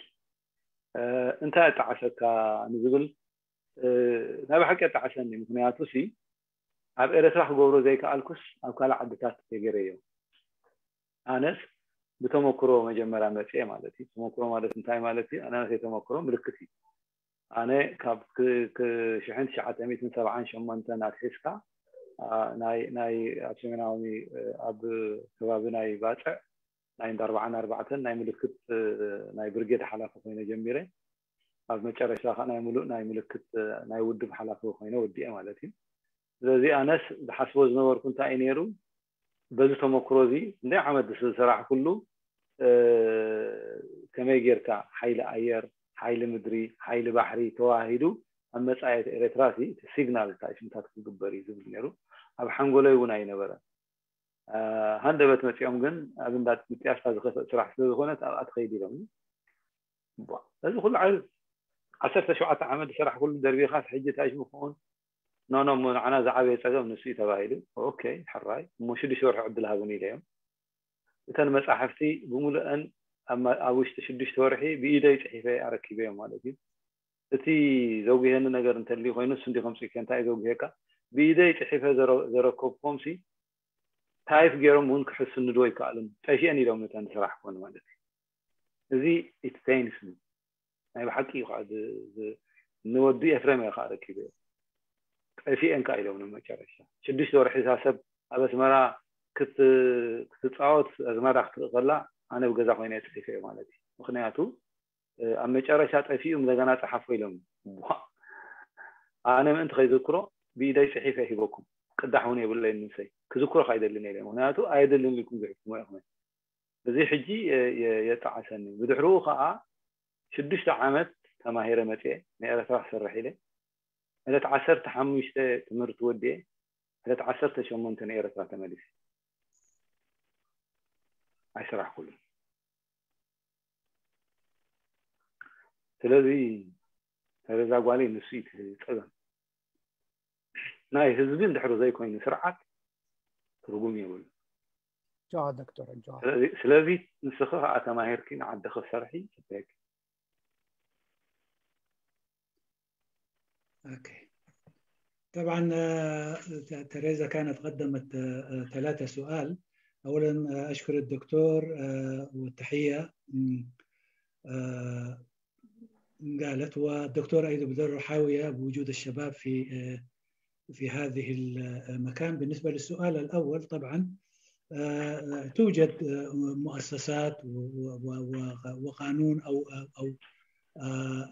እንታይ ኣጣዓሰካ ንዝብል ናይ ብሓቂ ኣጣዓሰኒ። ምክንያቱ ሲ ኣብ ኤረትራ ክገብሮ ዘይከኣልኩስ ኣብ ካልእ ዓድታት ተገረዮ። ኣነስ ብተመክሮ መጀመርያ መፅኤ ማለት እዩ። ተመክሮ ማለት እንታይ ማለት እዩ? ኣናነሰይ ተመክሮ ምልክት እዩ። ኣነ ካብ ሽሕን ትሽዓተ ሚእትን ሰብዓን ሸሞንተን ኣትሒዝካ ናይ ኣብ ሰሜናዊ ኣብ ከባቢ ናይ ባፅዕ ናይ እንዳ ኣርባዓን ኣርባዕተን ናይ ምልክት ናይ ብርጌድ ሓላፊ ኮይነ ጀሚረ። ኣብ መጨረሻ ከዓ ናይ ሙሉእ ናይ ምልክት ናይ ውድብ ሓላፊ ኮይነ ወዲኤ ማለት እዩ። ስለዚ ኣነስ ዝሓስቦ ዝነበርኩ እንታይ እዩ ነይሩ በዚ ተመክሮ እዚ እንደ ዓመት ዝሰራሕኩሉ ከመይ ጌርካ ሓይሊ ኣየር፣ ሓይሊ ምድሪ፣ ሓይሊ ባሕሪ ተዋሂዱ ኣብ መፃኢት ኤርትራ ሲ እቲ ሲግናል እንታይ ሽምታት ክግበር እዩ ዝብል ነይሩ ኣብ ሓንጎለይ እውን ኣይነበረ። ሃንደበት መፂኦም ግን ኣብ እንዳ ምጥያስካ ዝኸፍእ ስራሕ ስለዝኾነት ኣብኣ ትኸይድ ኢሎም እዚ ኩሉ ዓል ዓሰርተ ሸውዓተ ዓመት ዝሰራሕ ኩሉ ደርቢኻስ ሕጂ እንታይ ሽሙ ክኸውን ኖኖ እሞ ንዓና ዝዓበየ ፀገም ንሱ እዩ ተባሂሉ። ኦኬ ሕራይ እሞ ሽዱሽተ ወርሒ ዕድል ሃቡኒ ኢለዮም። እተን መፃሕፍቲ ብምሉአን ኣብ ውሽጢ ሽዱሽተ ወርሒ ብኢደይ ፅሒፈ ኣረኪበዮም ማለት እዩ። እቲ ዘጉሄኒ ነገር እንተልዩ ኮይኑ እሱ እንዲ ከምፅእከ እንታይ እዩ ዘጉሄካ ብኢደይ ፅሒፈ ዘረከብኮም ሲ ታይፍ ገይሮም እውን ክሕስንድዎ ይከኣሉን ጠፊአን ኢሎም ነተን ዝሰራሕኮን ማለት እዩ። እዚ ኢትፔንስ ናይ ብሓቂ እዩ ከዓ ንወዲ ኤፍሬም እየ ከዓ ረኪበ ጠፊአን ከዓ ኢሎም ንመጨረሻ ሽዱሽተ ወርሒ እዛ ሰብ ኣብ ኣስመራ ክትፃወት ኣዝማዳ ክትርኢ ከላ ኣነ ብገዛ ኮይነ ፅሒፈ ማለት እዩ። ምክንያቱ ኣብ መጨረሻ ጠፊኡ እንደገና ፀሓፎ ኢሎም ኣነ ምእንቲ ከይዝክሮ ብኢደይ ፅሒፈ ሂበኩም ቅዳሕ እውን የብለይ ንሰይ ክዝክሮ ኣይደልን እየ። ምክንያቱ ኣይደልን ኢልኩም ዝሕክሞ ኢኹም። እዚ ሕጂ የጣዓሰኒ። ብድሕሪኡ ከዓ ሽዱሽተ ዓመት ተማሂረ መፅየ፣ ንኤረትራ ክሰርሕ ኢለ። ዕለት ዓሰርተ ሓሙሽተ ትምህርቲ ወዲኤ፣ ዕለት ዓሰርተ ሸሞንተ ንኤረትራ ተመሊሰ። ኣይሰራሕኩሉን። ስለዚ ተረዛ ጓለይ ንሱ እዩ እቲ ፀገም። ናይ ህዝቢ እንድሕር ዘይኮይኑ ስርዓት ትርጉም የብሉ። ጆሃ ዶክተር ጆሃ ስለዚ ንስኺ ከዓ ተማሂርኪ ንዓድኺ ሰርሒ። أوكي. طبعا تريزا كانت قدمت ثلاثة سؤال. أولا أشكر الدكتور والتحية. قالت والدكتور أيضا بدر حاوية بوجود الشباب في في هذه المكان. بالنسبة للسؤال الأول طبعا توجد مؤسسات وقانون أو أو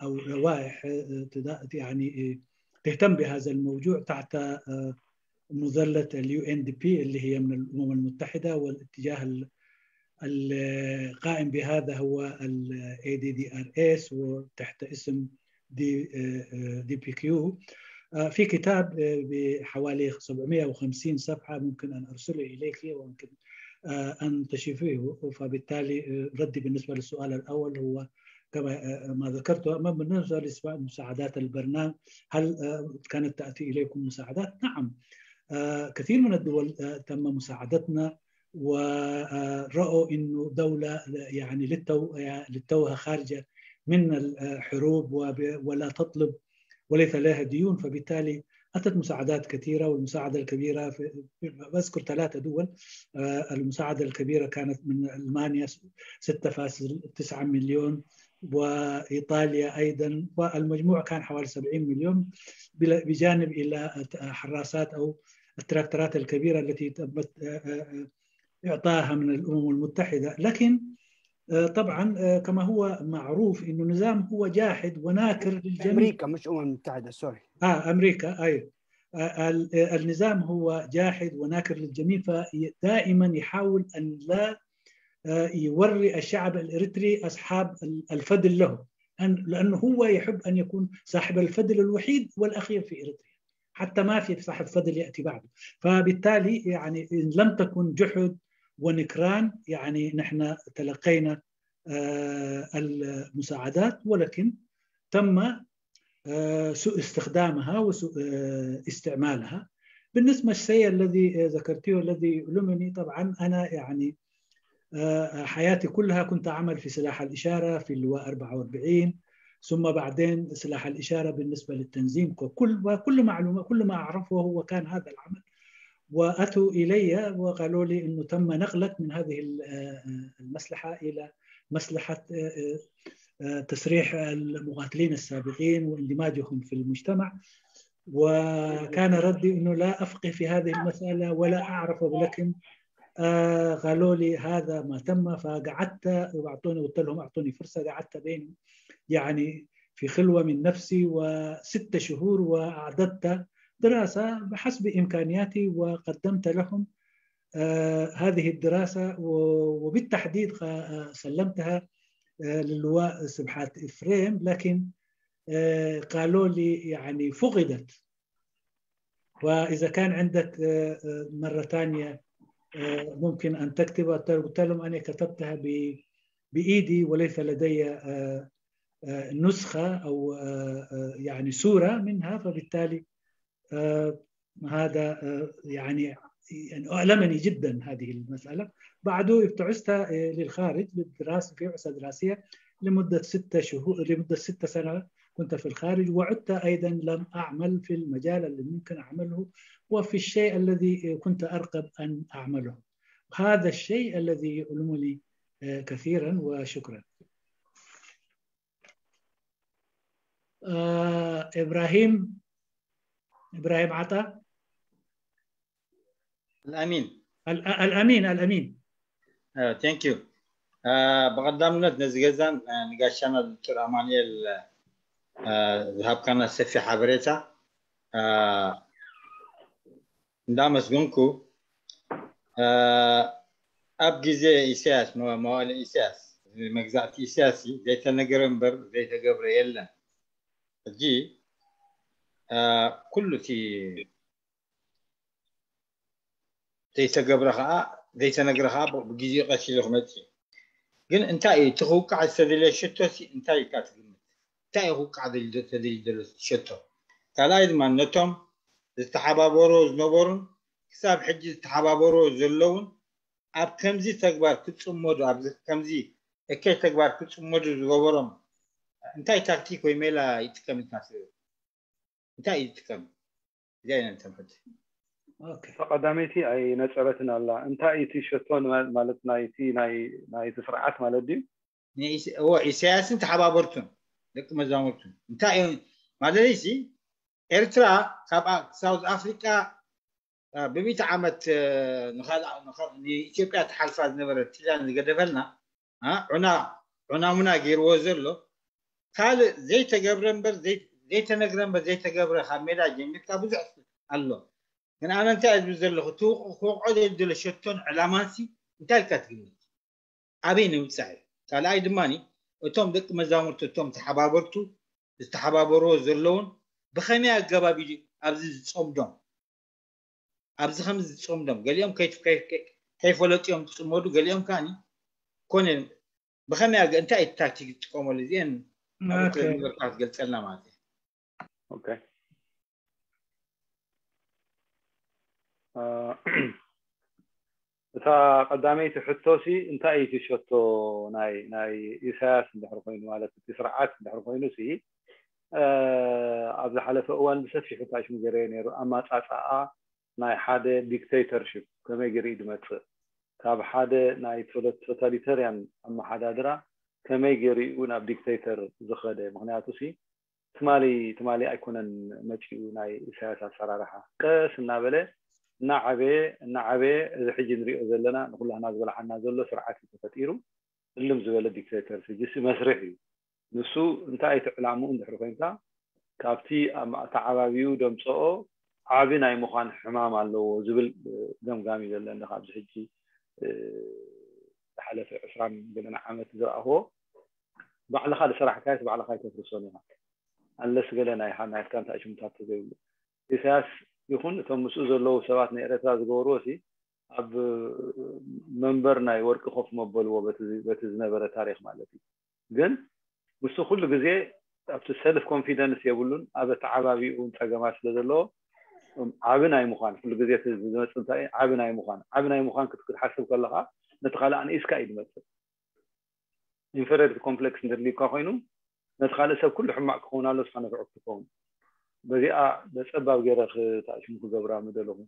أو روائح يعني تهتم بهذا الموضوع تحت مظلة ال U N D P اللي هي من الأمم المتحدة، والاتجاه القائم بهذا هو ال A D D R S وتحت اسم D P Q. في كتاب بحوالي سبعمية وخمسين صفحة، ممكن أن أرسله إليك ويمكن أن تشوفيه. فبالتالي ردي بالنسبة للسؤال الأول هو كما ما ذكرت. أما بالنسبة لمساعدات البرنامج، هل كانت تأتي إليكم مساعدات؟ نعم، كثير من الدول تم مساعدتنا، ورأوا إنه دولة يعني للتو للتوها خارجة من الحروب ولا تطلب وليس لها ديون، فبالتالي أتت مساعدات كثيرة. والمساعدة الكبيرة بذكر ثلاثة دول. المساعدة الكبيرة كانت من ألمانيا ستة فاصل تسعة مليون، وإيطاليا أيضا، والمجموع كان حوالي سبعين مليون، بجانب إلى حراسات أو التراكترات الكبيرة التي تمت إعطاها من الأمم المتحدة. لكن طبعا كما هو معروف إنه النظام هو جاحد وناكر للجميع. أمريكا، مش أمم متحدة، سوري. آه، أمريكا، أيوة. النظام هو جاحد وناكر للجميع، فدائما يحاول أن لا يوري الشعب الإريتري أصحاب الفضل له، لأنه هو يحب أن يكون صاحب الفضل الوحيد والأخير في إريتريا، حتى ما في صاحب فضل يأتي بعده. فبالتالي يعني إن لم تكن جحود ونكران، يعني نحن تلقينا المساعدات، ولكن تم سوء استخدامها وسوء استعمالها. بالنسبة للشيء الذي ذكرتيه الذي يؤلمني، طبعا أنا يعني حياتي كلها كنت أعمل في سلاح الإشارة في اللواء أربعة وأربعين، ثم بعدين سلاح الإشارة بالنسبة للتنظيم، وكل وكل معلومة، كل ما أعرفه هو كان هذا العمل. وأتوا إلي وقالوا لي إنه تم نقلك من هذه المصلحة إلى مصلحة تسريح المقاتلين السابقين واندماجهم في المجتمع. وكان ردي إنه لا أفقه في هذه المسألة ولا أعرف، ولكن قالوا لي هذا ما تم. فقعدت وأعطوني، قلت لهم أعطوني فرصة، قعدت بين يعني في خلوة من نفسي وست شهور، وأعددت دراسة بحسب إمكانياتي وقدمت لهم هذه الدراسة، وبالتحديد سلمتها للواء سبحات إفريم، لكن قالوا لي يعني فقدت، وإذا كان عندك مرة ثانية ممكن أن تكتبها. قلت لهم أنا كتبتها بإيدي وليس لدي نسخة أو يعني صورة منها، فبالتالي هذا يعني أؤلمني جدا هذه المسألة. بعده ابتعثت للخارج للدراسة في بعثة دراسية لمدة ستة شهور، لمدة ست سنوات كنت في الخارج، وعدت أيضا لم أعمل في المجال اللي ممكن أعمله وفي الشيء الذي كنت أرغب أن أعمله. هذا الشيء الذي يؤلمني كثيرا. وشكرا. آه إبراهيم إبراهيم عطا الأمين الأمين الأمين Thank you. ብቐዳምነት ነዚ ገዛን ንጋሻና ዶክተር ኣማኑኤል ዝሃብካና ሰፊሕ ሓበሬታ እንዳመስገንኩ፣ ኣብ ግዜ ኢሳያስ መዋእለ ኢሳያስ፣ መግዛእቲ ኢሳያስ ዘይተነገረ እምበር ዘይተገብረ የለን። ሕጂ ኩሉ እቲ ዘይተገብረ ከዓ ዘይተነግረ ከዓ ብግዜኡ ቀስ ኢሉ ክመፅእ እዩ። ግን እንታይ እዩ እቲ ክውቃዕ ዝተደልየ ሸቶ ሲ እንታይ ኢልካ ትግምት? እንታይ እዩ ክውቃዕ ተደልዩ ዘሎ ሸቶ? ካልኣይ ድማ ነቶም ዝተሓባበሮ ዝነበሩን ክሳብ ሕጂ ዝተሓባበሮ ዘለውን ኣብ ከምዚ ተግባር ክፅመዱ ኣብዚ ከምዚ እከይ ተግባር ክፅመዱ ዝገበሮም እንታይ ታክቲክ ወይ ሜላ ይጥቀም ኢልካ ትብል? እንታይ እዩ ዝጥቀም? እዚኣ ኢና ንተምሕት። ቀዳመይቲ ኣይነፀረትን ኣላ። እንታይ እዩ እቲ ሸቶ ማለት ናይቲ ናይቲ ስርዓት ማለት ድዩ? እዎ ኢሳያስን ተሓባበርቱን ደቂ መዛሙርቱን እንታይ እዩ ማለት ሲ ኤርትራ ካብ ሳውዝ ኣፍሪቃ ብሚእቲ ዓመት ንኢትዮጵያ ተሓልፋ ዝነበረ ጣልያን ዝገደፈልና ዑና ዑናሙና ገይርዎ ዘሎ ካልእ ዘይተገብረ እምበር ዘይተነግረ እምበር ዘይተገብረ ካብ ሜዳ ጀሚርካ ብዙሕ ኣሎ። ግን ኣነ እንታይ ዝብል ዘለኹ እቲ ክወቕዖ ዘድለ ሸቶን ዕላማንሲ እንታይ ኢልካ ትግምት? ኣበይ ንምብፃሕ እዩ? ካልኣይ ድማ እቶም ደቂ መዛሙርቱ እቶም ተሓባበርቱ ዝተሓባበርዎ ዘለውን ብኸመይ ኣገባብ እዩ ኣብዚ ዝፀምዶም? ኣብዚ ከም ዝፀምዶም ገሊኦም ከይፈለጡ እዮም ዝፅመዱ፣ ገሊኦም ከዓ ኮነ ብኸመይ ኣገ እንታይ እዩ ታክቲክ ዝጥቀመሉ እዚአን ዝበርካ ክትገልፀልና ማለት እዩ። እታ ቀዳመይቲ ሕቶ ሲ እንታይ እዩ እቲ ሸቶ ናይ ናይ ኢሳያስ እንድሕር ኮይኑ ማለት እቲ ስርዓት እንድሕር ኮይኑ ሲ ኣብ ዝሓለፈ እዋን ብሰፊሑ ታሽሙ ገይረ ነይሩ ኣማፃፃኣ ናይ ሓደ ዲክቴተርሽፕ ከመይ ገይሩ እዩ ዝመፅእ ካብ ሓደ ናይ ቶታሊተርያን ኣመሓዳድራ ከመይ ገይሩ እዩ ናብ ዲክቴተር ዝኸደ ምክንያቱ ሲ ትማሊ ትማሊ ኣይኮነን መፂኡ ናይ ኢሳያስ ኣሰራርሓ ቀስ እናበለ እናዓበየ እናዓበየ እዚ ሕጂ ንሪኦ ዘለና ንኩላህና ዝበልዓና ዘሎ ስርዓት እዩ ተፈጢሩ እልም ዝበለ ዲክቴተር ሕጂ ሲ መስርሕ እዩ ንሱ እንታይ እቲ ዕላምኡ እንድሕር ኮይንካ ካብቲ ተዓባቢኡ ደምፀኦ ዓቢ ናይ ምዃን ሕማም ኣለዎ ዝብል ገምጋም እዩ ዘለኒ ካብዚ ሕጂ ዝሓለፈ ዕስራን ገለን ዓመት ዝረኣኽዎ ባዕልኻ ዝሰራሕካዮስ ባዕልኻ ኣይተፍርሶን ኢኻ ኣለስ ገለ ናይ ናትካ እንታይ ሽሙታት ተዘይብሉ ኢሳያስ ይኹን እቶም ምስኡ ዘለዉ ሰባት ናይ ኤረትራ ዝገበርዎ ሲ ኣብ መንበር ናይ ወርቂ ኮፍ መበልዎ በቲ ዝነበረ ታሪክ ማለት እዩ ግን ንሱ ኩሉ ግዜ ኣብቲ ሰልፍ ኮንፊደንስ የብሉን ኣብ ኣተዓባቢኡ እውን ፀገማት ስለ ዘለዎ ዓቢ ናይ ምዃን ኩሉ ግዜ ዝመፅ እንታይ ዓቢ ናይ ምዃን ዓቢ ናይ ምዃን ክትሓስብ ከለካ ነቲ ካልእ ኣንኢስካ እዩ ዝመፅእ ኢንፌሪዮሪቲ ኮምፕሌክስ እንተድልዩካ ኮይኑ ነቲ ካልእ ሰብ ኩሉ ሕማቅ ክኸውን ኣሎ እስኻ ንፍዑ ክትኸውን በዚኣ በፀባብ ገይረ ክታእሽሙ ክገብራ ምደለኹ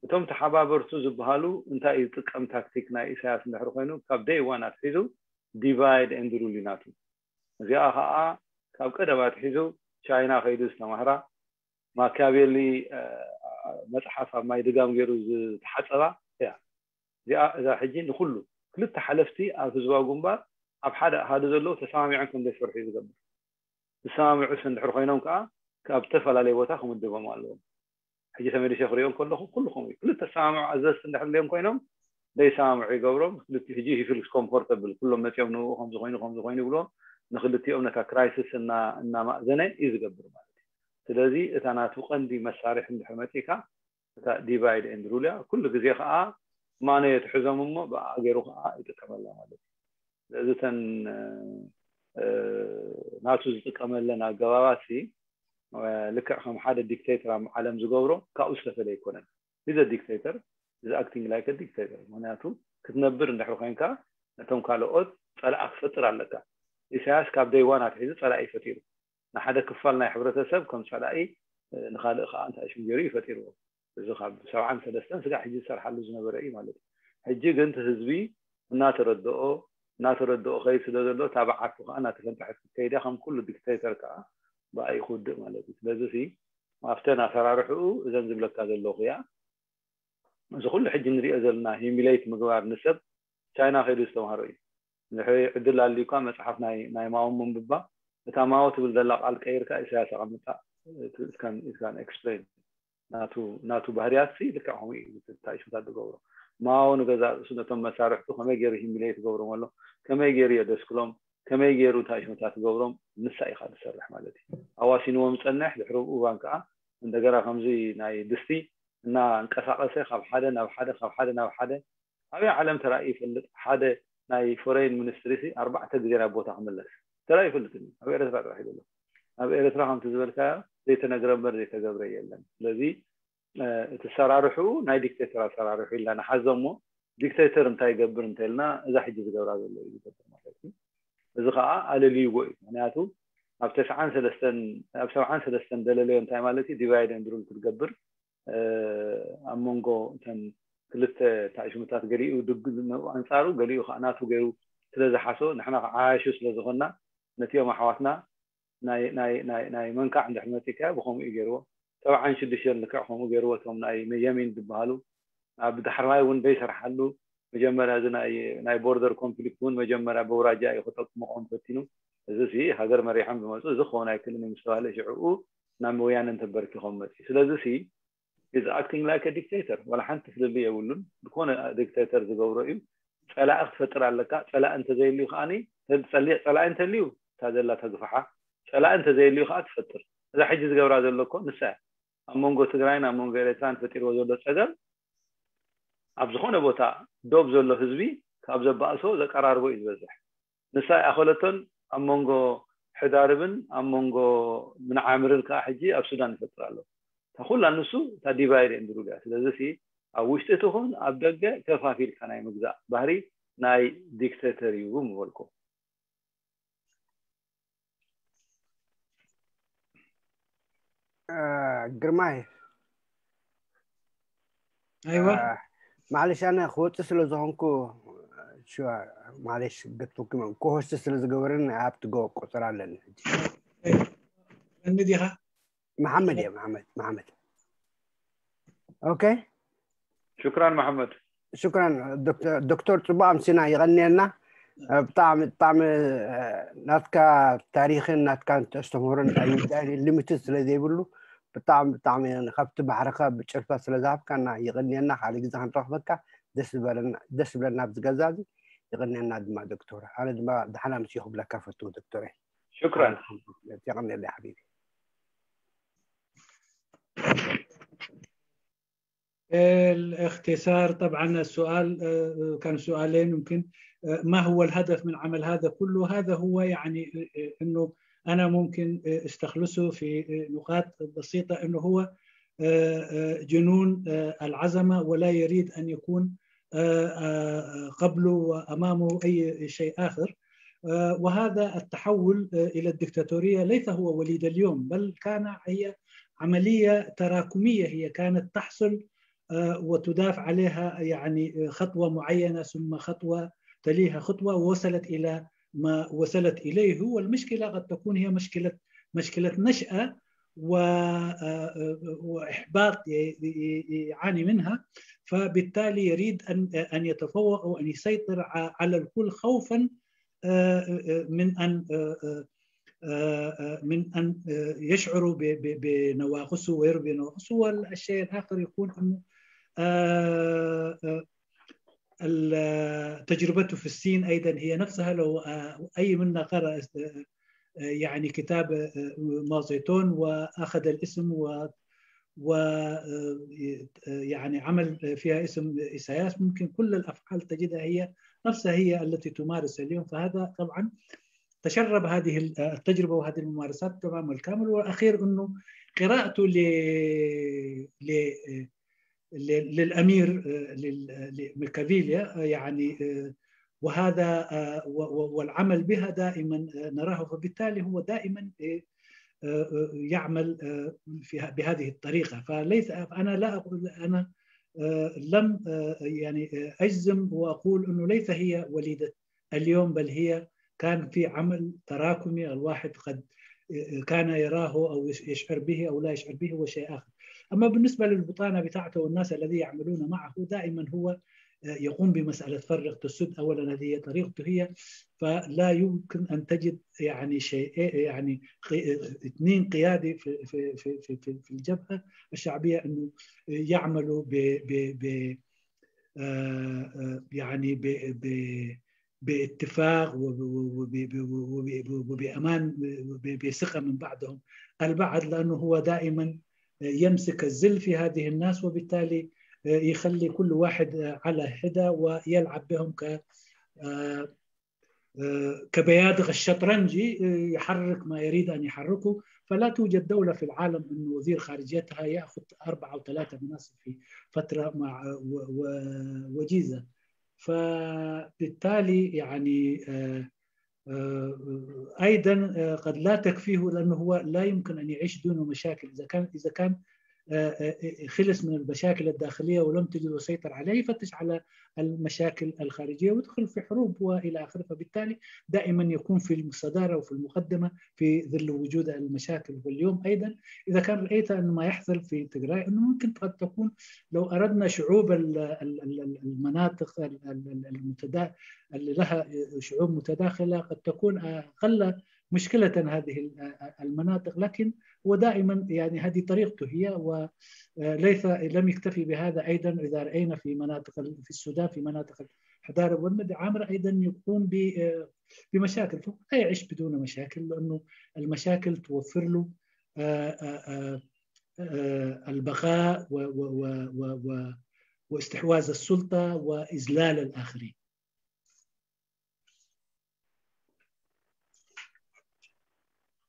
እቶም ተሓባበርቱ ዝበሃሉ እንታይ እዩ ዝጥቀም ታክቲክ ናይ ኢሳያስ እንድሕር ኮይኑ ካብ ደይ ዋን ኣትሒዙ ዲቫይድ ኤንድ ሩል ናቱ እዚኣ ከዓ ካብ ቀደም ኣትሒዙ ቻይና ከይዱ ዝተማህራ ማኪያቬሊ መፅሓፍ ኣብ ማይ ድጋም ገይሩ ዝተሓፀባ እያ እዚኣ እዛ ሕጂ ንኩሉ ክልተ ሓለፍቲ ኣብ ህዝባዊ ግንባር ኣብ ሓደ ኣሃዱ ዘለዉ ተሰማሚዖም ከም ዘይሰርሑ እዩ ዝገብር ዝሰማምዑ እንድሕር ኮይኖም ከዓ ካብ ዝተፈላለየ ቦታ ክምድቦም ኣለዎም ሕጂ ተመሊሰ ክሪኦም ከለኹ ኩሉ ከምኡ እዩ ክልተ ዝሰማምዑ ኣዘዝቲ እንድሕር ድዮም ኮይኖም ዘይሰማምዑ ይገብሮም ክልቲ ሕጂ ሂፍልስ ኮምፎርተብል ኩሎም መፂኦም ንኡ ከምዚ ኮይኑ ከምዚ ኮይኑ ይብልዎም ንክልቲኦም ነታ ክራይሲስ እናማእዘነ እዩ ዝገብር ማለት እዩ ስለዚ እታ ናቱ ቀንዲ መሳርሒ እንድሕር መፂካ እታ ዲቫይድ ኤንድ ሩል እያ ኩሉ ግዜ ከዓ ማነ የትሕዞም እሞ ብኣ ገይሩ ከዓ ይጥቀመላ ማለት እዩ ስለዚ እተን ናቱ ዝጥቀመለን ኣገባባት ልክዕ ከም ሓደ ዲክቴተር ኣብ ዓለም ዝገብሮ ካብኡ ዝተፈለየ ኣይኮነን እዚ ዲክቴተር እዚ ኣክቲንግ ላይክ ዲክቴተር ምክንያቱ ክትነብር እንድሕር ኮይንካ ነቶም ካልኦት ፀላእ ክፈጥር ኣለካ ኢሳያስ ካብ ደይዋን ኣትሒዙ ፀላኢ ፈጢሩ ንሓደ ክፋል ናይ ሕብረተሰብ ከም ፀላኢ ንካልእ ከዓ እንታይ ሽም ገይሩ ይፈጢርዎ እዚ ካብ ሰብዓን ሰለስተን ስጋዕ ሕጂ ዝሰርሓሉ ዝነበረ እዩ ማለት እዩ ሕጂ ግን እቲ ህዝቢ እናተረድኦ እናተረድኦ ከይድ ስለ ዘሎ እታ በዓቱ ከዓ እናተፈንጠሐት ክትከይድ እያ ከም ኩሉ ዲክቴተር ከዓ ብኣይ ክውድእ ማለት እዩ ስለዚ ሲ ኣብተን ኣሰራርሕኡ እዘን ዝብለካ ዘለኹ እያ እዚ ኩሉ ሕጂ ንሪኦ ዘለና ሂሚሌት ምግባር ንሰብ ቻይና ከይዱ ዝተምሃሮ እዩ እንድሕሪ ዕድል ኣልዩካ መፅሓፍ ናይ ናይ ማኦ ምንብባ እታ ማኦ ትብል ዘላ ቃል ቀይርካ ኢሳያስ ኣቐምጣ ኢትካን ኤክስፕሌን ናቱ ናቱ ባህርያት ሲ ልክዕ ከምኡ እዩ እንታይ ሽምታት ዝገብሮ ማኦ ንገዛእ ርእሱ ነቶም መሳርሕቱ ከመይ ገይሩ ሂሚሌት ይገብሮም ኣሎ፣ ከመይ ገይሩ የደስክሎም፣ ከመይ ገይሩ እንታይ ሽመታት ይገብሮም፣ ንሳ ኢኻ ትሰርሕ ማለት እዩ። ኣዋሲንዎም ዝጸንሕ ድሕሪ እዋን ከዓ እንደገና ከምዚ ናይ ድስቲ እና እንቀሳቐሰ ካብ ሓደ ናብ ሓደ ካብ ሓደ ናብ ሓደ ኣበይ ዓለም ተራእዩ ይፈልጥ? ሓደ ናይ ፎሬን ሚኒስትሪ ሲ ኣርባዕተ ግዜ ናብ ቦታ ክምለስ ተራእዩ ይፈልጥ እዩ። ኣብ ኤርትራ ጥራሕ እዩ ዘሎ። ኣብ ኤርትራ ከምቲ ዝበልካ ዘይተነግረ እምበር ዘይተገብረ የለን። ስለዚ እቲ ኣሰራርሕኡ ናይ ዲክቴተር ኣሰራርሑ ኢልና ንሓዞ እሞ ዲክቴተር እንታይ ይገብር እንተልና እዛ ሕጂ ዝገብራ ዘሎ እዩ ዝገብር ማለት እዩ። እዚ ከዓ ኣለልይዎ እዩ። ምክንያቱ ኣብ ተስዓን ሰለስተን ኣብ ሰብዓን ሰለስተን ደለለዮ እንታይ ማለት እዩ? ዲቫይድ ኤንድ ሩል ክትገብር ኣብ መንጎ እተን ክልተ ታሽሙታት ገሊኡ ድግ ኣንጻሩ ገሊኡ ከዓ ናቱ ገይሩ ስለዝሓሶ ንሕና ክዓያሹ ስለዝኮና ነቲኦም ኣሕዋትና ናይ ናይ ናይ ናይ መንካዕ እንድሕር መፂካ ብከምኡ እዩ ገይርዎ። ሰብዓን ሽዱሽተን ልክዕ ከምኡ ገይርዎ። እቶም ናይ የሚን ዝበሃሉ ኣብ ዳሕራይ እውን ደይሰርሓሉ መጀመርያ እዚ ናይ ናይ ቦርደር ኮንፍሊክት እውን መጀመርያ በውራጃ እዩ ክጠቅምቆም ፈቲኑ። እዚ ሲ ሃገር መሪሖም ዝመፁ እዚ ክኸውን ኣይክእልን እዩ ምስተባሃለ ሽዕኡ ናብ ወያነ እንተበርኪኾም መፅኡ። ስለዚ ሲ is acting like a dictator። ዋላ ሓንቲ ፍልልይ የብሉን። ዝኾነ ዲክቴተር ዝገብሮ እዩ። ፀላኢ ክትፈጥር ኣለካ። ፀላኢ እንተዘይልዩ ከዓኒ ጸሊእ ፀላኢ እንተልዩ እታ ዘላ ተግፍሓ። ፀላኢ እንተዘይልዩ ከዓ ትፈጥር። እዛ ሕጂ ዝገብራ ዘሎ እኮ ንሳ እያ። ኣብ መንጎ ትግራይን ኣብ መንጎ ኤርትራን ፈጢርዎ ዘሎ ፀገም ኣብ ዝኾነ ቦታ ዶብ ዘሎ ህዝቢ ካብ ዘባእሶ ዘቀራርቦ እዩ ዝበዝሕ። ንሳ ይኣኸለቶን ኣብ መንጎ ሕዳርብን ኣብ መንጎ ምንዓምርን ከዓ ሕጂ ኣብ ሱዳን ይፈጥር ኣሎ። እታ ኩላ ንሱ እታ ዲቫይድ ኤንድ ሩል እያ። ስለዚ ሲ ኣብ ውሽጢ ትኹን ኣብ ደገ ከፋፊልካ ናይ ምግዛእ ባህሪ ናይ ዲክቴተር እዩ ምበልኩ። ግርማይ ኣይዋ ማለሽ ኣነ ክወፅእ ስለ ዝኾንኩ ማለሽ ገትኩ ኮሆስት ስለ ዝገበረን ኣብቲ ጎ ቁፅር ኣለኒ መን ዲኻ መሓመድ እየ መሓመድ መሓመድ ኦኬ ሽክራን መሓመድ ሽክራን ዶክተር ፅቡቅ ኣምሲና ይቀንየና ብጣዕሚ ብጣዕሚ ናትካ ታሪክን ናትካ ኣስተምህሮን ሊሚትድ ስለ ዘይብሉ ብጣዕሚ ብጣዕሚ ካብቲ ባሕርካ ብጭልፋ ስለ ዝሃብካና ይቀንየና ካልእ ግዜ ክንረክበካ ደስ ዝብለና ኣብዚ ገዛ እዚ ይቀንየና ድማ ዶክተር ኣነ ድማ ደሓና ምስ ይክብለካ ፈትው ዶክተር ሽክራን ይቀንየለይ ሓቢቢ الاختصار طبعا السؤال كان سؤالين يمكن ما هو الهدف من عمل هذا كله؟ هذا هو يعني انه انا ممكن استخلصه في نقاط بسيطه انه هو جنون العظمه ولا يريد ان يكون قبله وامامه اي شيء اخر. وهذا التحول الى الدكتاتوريه ليس هو وليد اليوم، بل كان هي عمليه تراكميه، هي كانت تحصل وتضاف عليها يعني خطوه معينه ثم خطوه تليها خطوه ووصلت الى ما وصلت اليه. والمشكله قد تكون هي مشكله مشكله نشاه واحباط يعاني منها، فبالتالي يريد ان ان يتفوق او ان يسيطر على الكل خوفا من ان من ان يشعروا بنواقصه ويروا بنواقصه. والشيء الاخر يكون انه تجربته في الصين ايضا هي نفسها. لو اي منا قرا يعني كتاب ماو زيتون واخذ الاسم و و يعني عمل فيها اسم ايساياس، ممكن كل الافعال تجدها هي نفسها هي التي تمارس اليوم. فهذا طبعا تشرب هذه التجربه وهذه الممارسات تمام الكامل. والاخير انه قراءته ل للامير لميكافيليا يعني وهذا والعمل بها دائما نراه. فبالتالي هو دائما يعمل في بهذه الطريقه. فليس انا لا اقول انا لم يعني اجزم واقول انه ليس هي وليده اليوم، بل هي كان في عمل تراكمي الواحد قد كان يراه او يشعر به او لا يشعر به هو شيء اخر. اما بالنسبه للبطانه بتاعته والناس الذي يعملون معه دائما هو يقوم بمساله فرق تسد. اولا هذه طريقته هي، فلا يمكن ان تجد يعني شيء يعني اثنين قيادي في في في في في الجبهه الشعبيه انه يعملوا ب ب ب آه، آه، يعني ب- ب- باتفاق وب- وب- وب- وب- وبأمان، ب- بثقة من بعضهم البعض، لأنه هو دائما يمسك الزل في هذه الناس، وبالتالي يخلي كل واحد على حدة ويلعب بهم ك آه، آه، كبيادق الشطرنج، آه، يحرك ما يريد أن يحركه. فلا توجد دولة في العالم أن وزير خارجيتها يأخذ أربعة أو ثلاثة مناصب في فترة مع و- و- وجيزة. فبالتالي يعني آه، آه، أيضا آه، قد لا تكفيه، لأنه هو لا يمكن أن يعيش دون مشاكل. إذا كان إذا كان آه، آه، آه، خلص من المشاكل الداخلية ولم تجد وسيطر عليها، يفتش على المشاكل الخارجية ويدخل في حروب وإلى آخره. فبالتالي دائما يكون في الصدارة وفي المقدمة في ظل وجود المشاكل. واليوم أيضا إذا كان رأيت أن ما يحصل في تجراي، أنه ممكن قد تكون، لو أردنا شعوب ال- ال- ال- ال- المناطق ال- ال- ال- المتدا اللي لها شعوب متداخلة، قد تكون أقل مشكلة هذه ال- المناطق. لكن هو دائما يعني هذه طريقته هي، وليس لم يكتفي بهذا. أيضا إذا رأينا في مناطق ال- في السودان، في مناطق الحضارة والمد عامر أيضا يقوم ب- بمشاكل، فهو لا يعيش بدون مشاكل، لأنه المشاكل توفر له آه، آه، آه، آه، البقاء و- و- و- و- و- واستحواذ السلطة وإذلال الآخرين.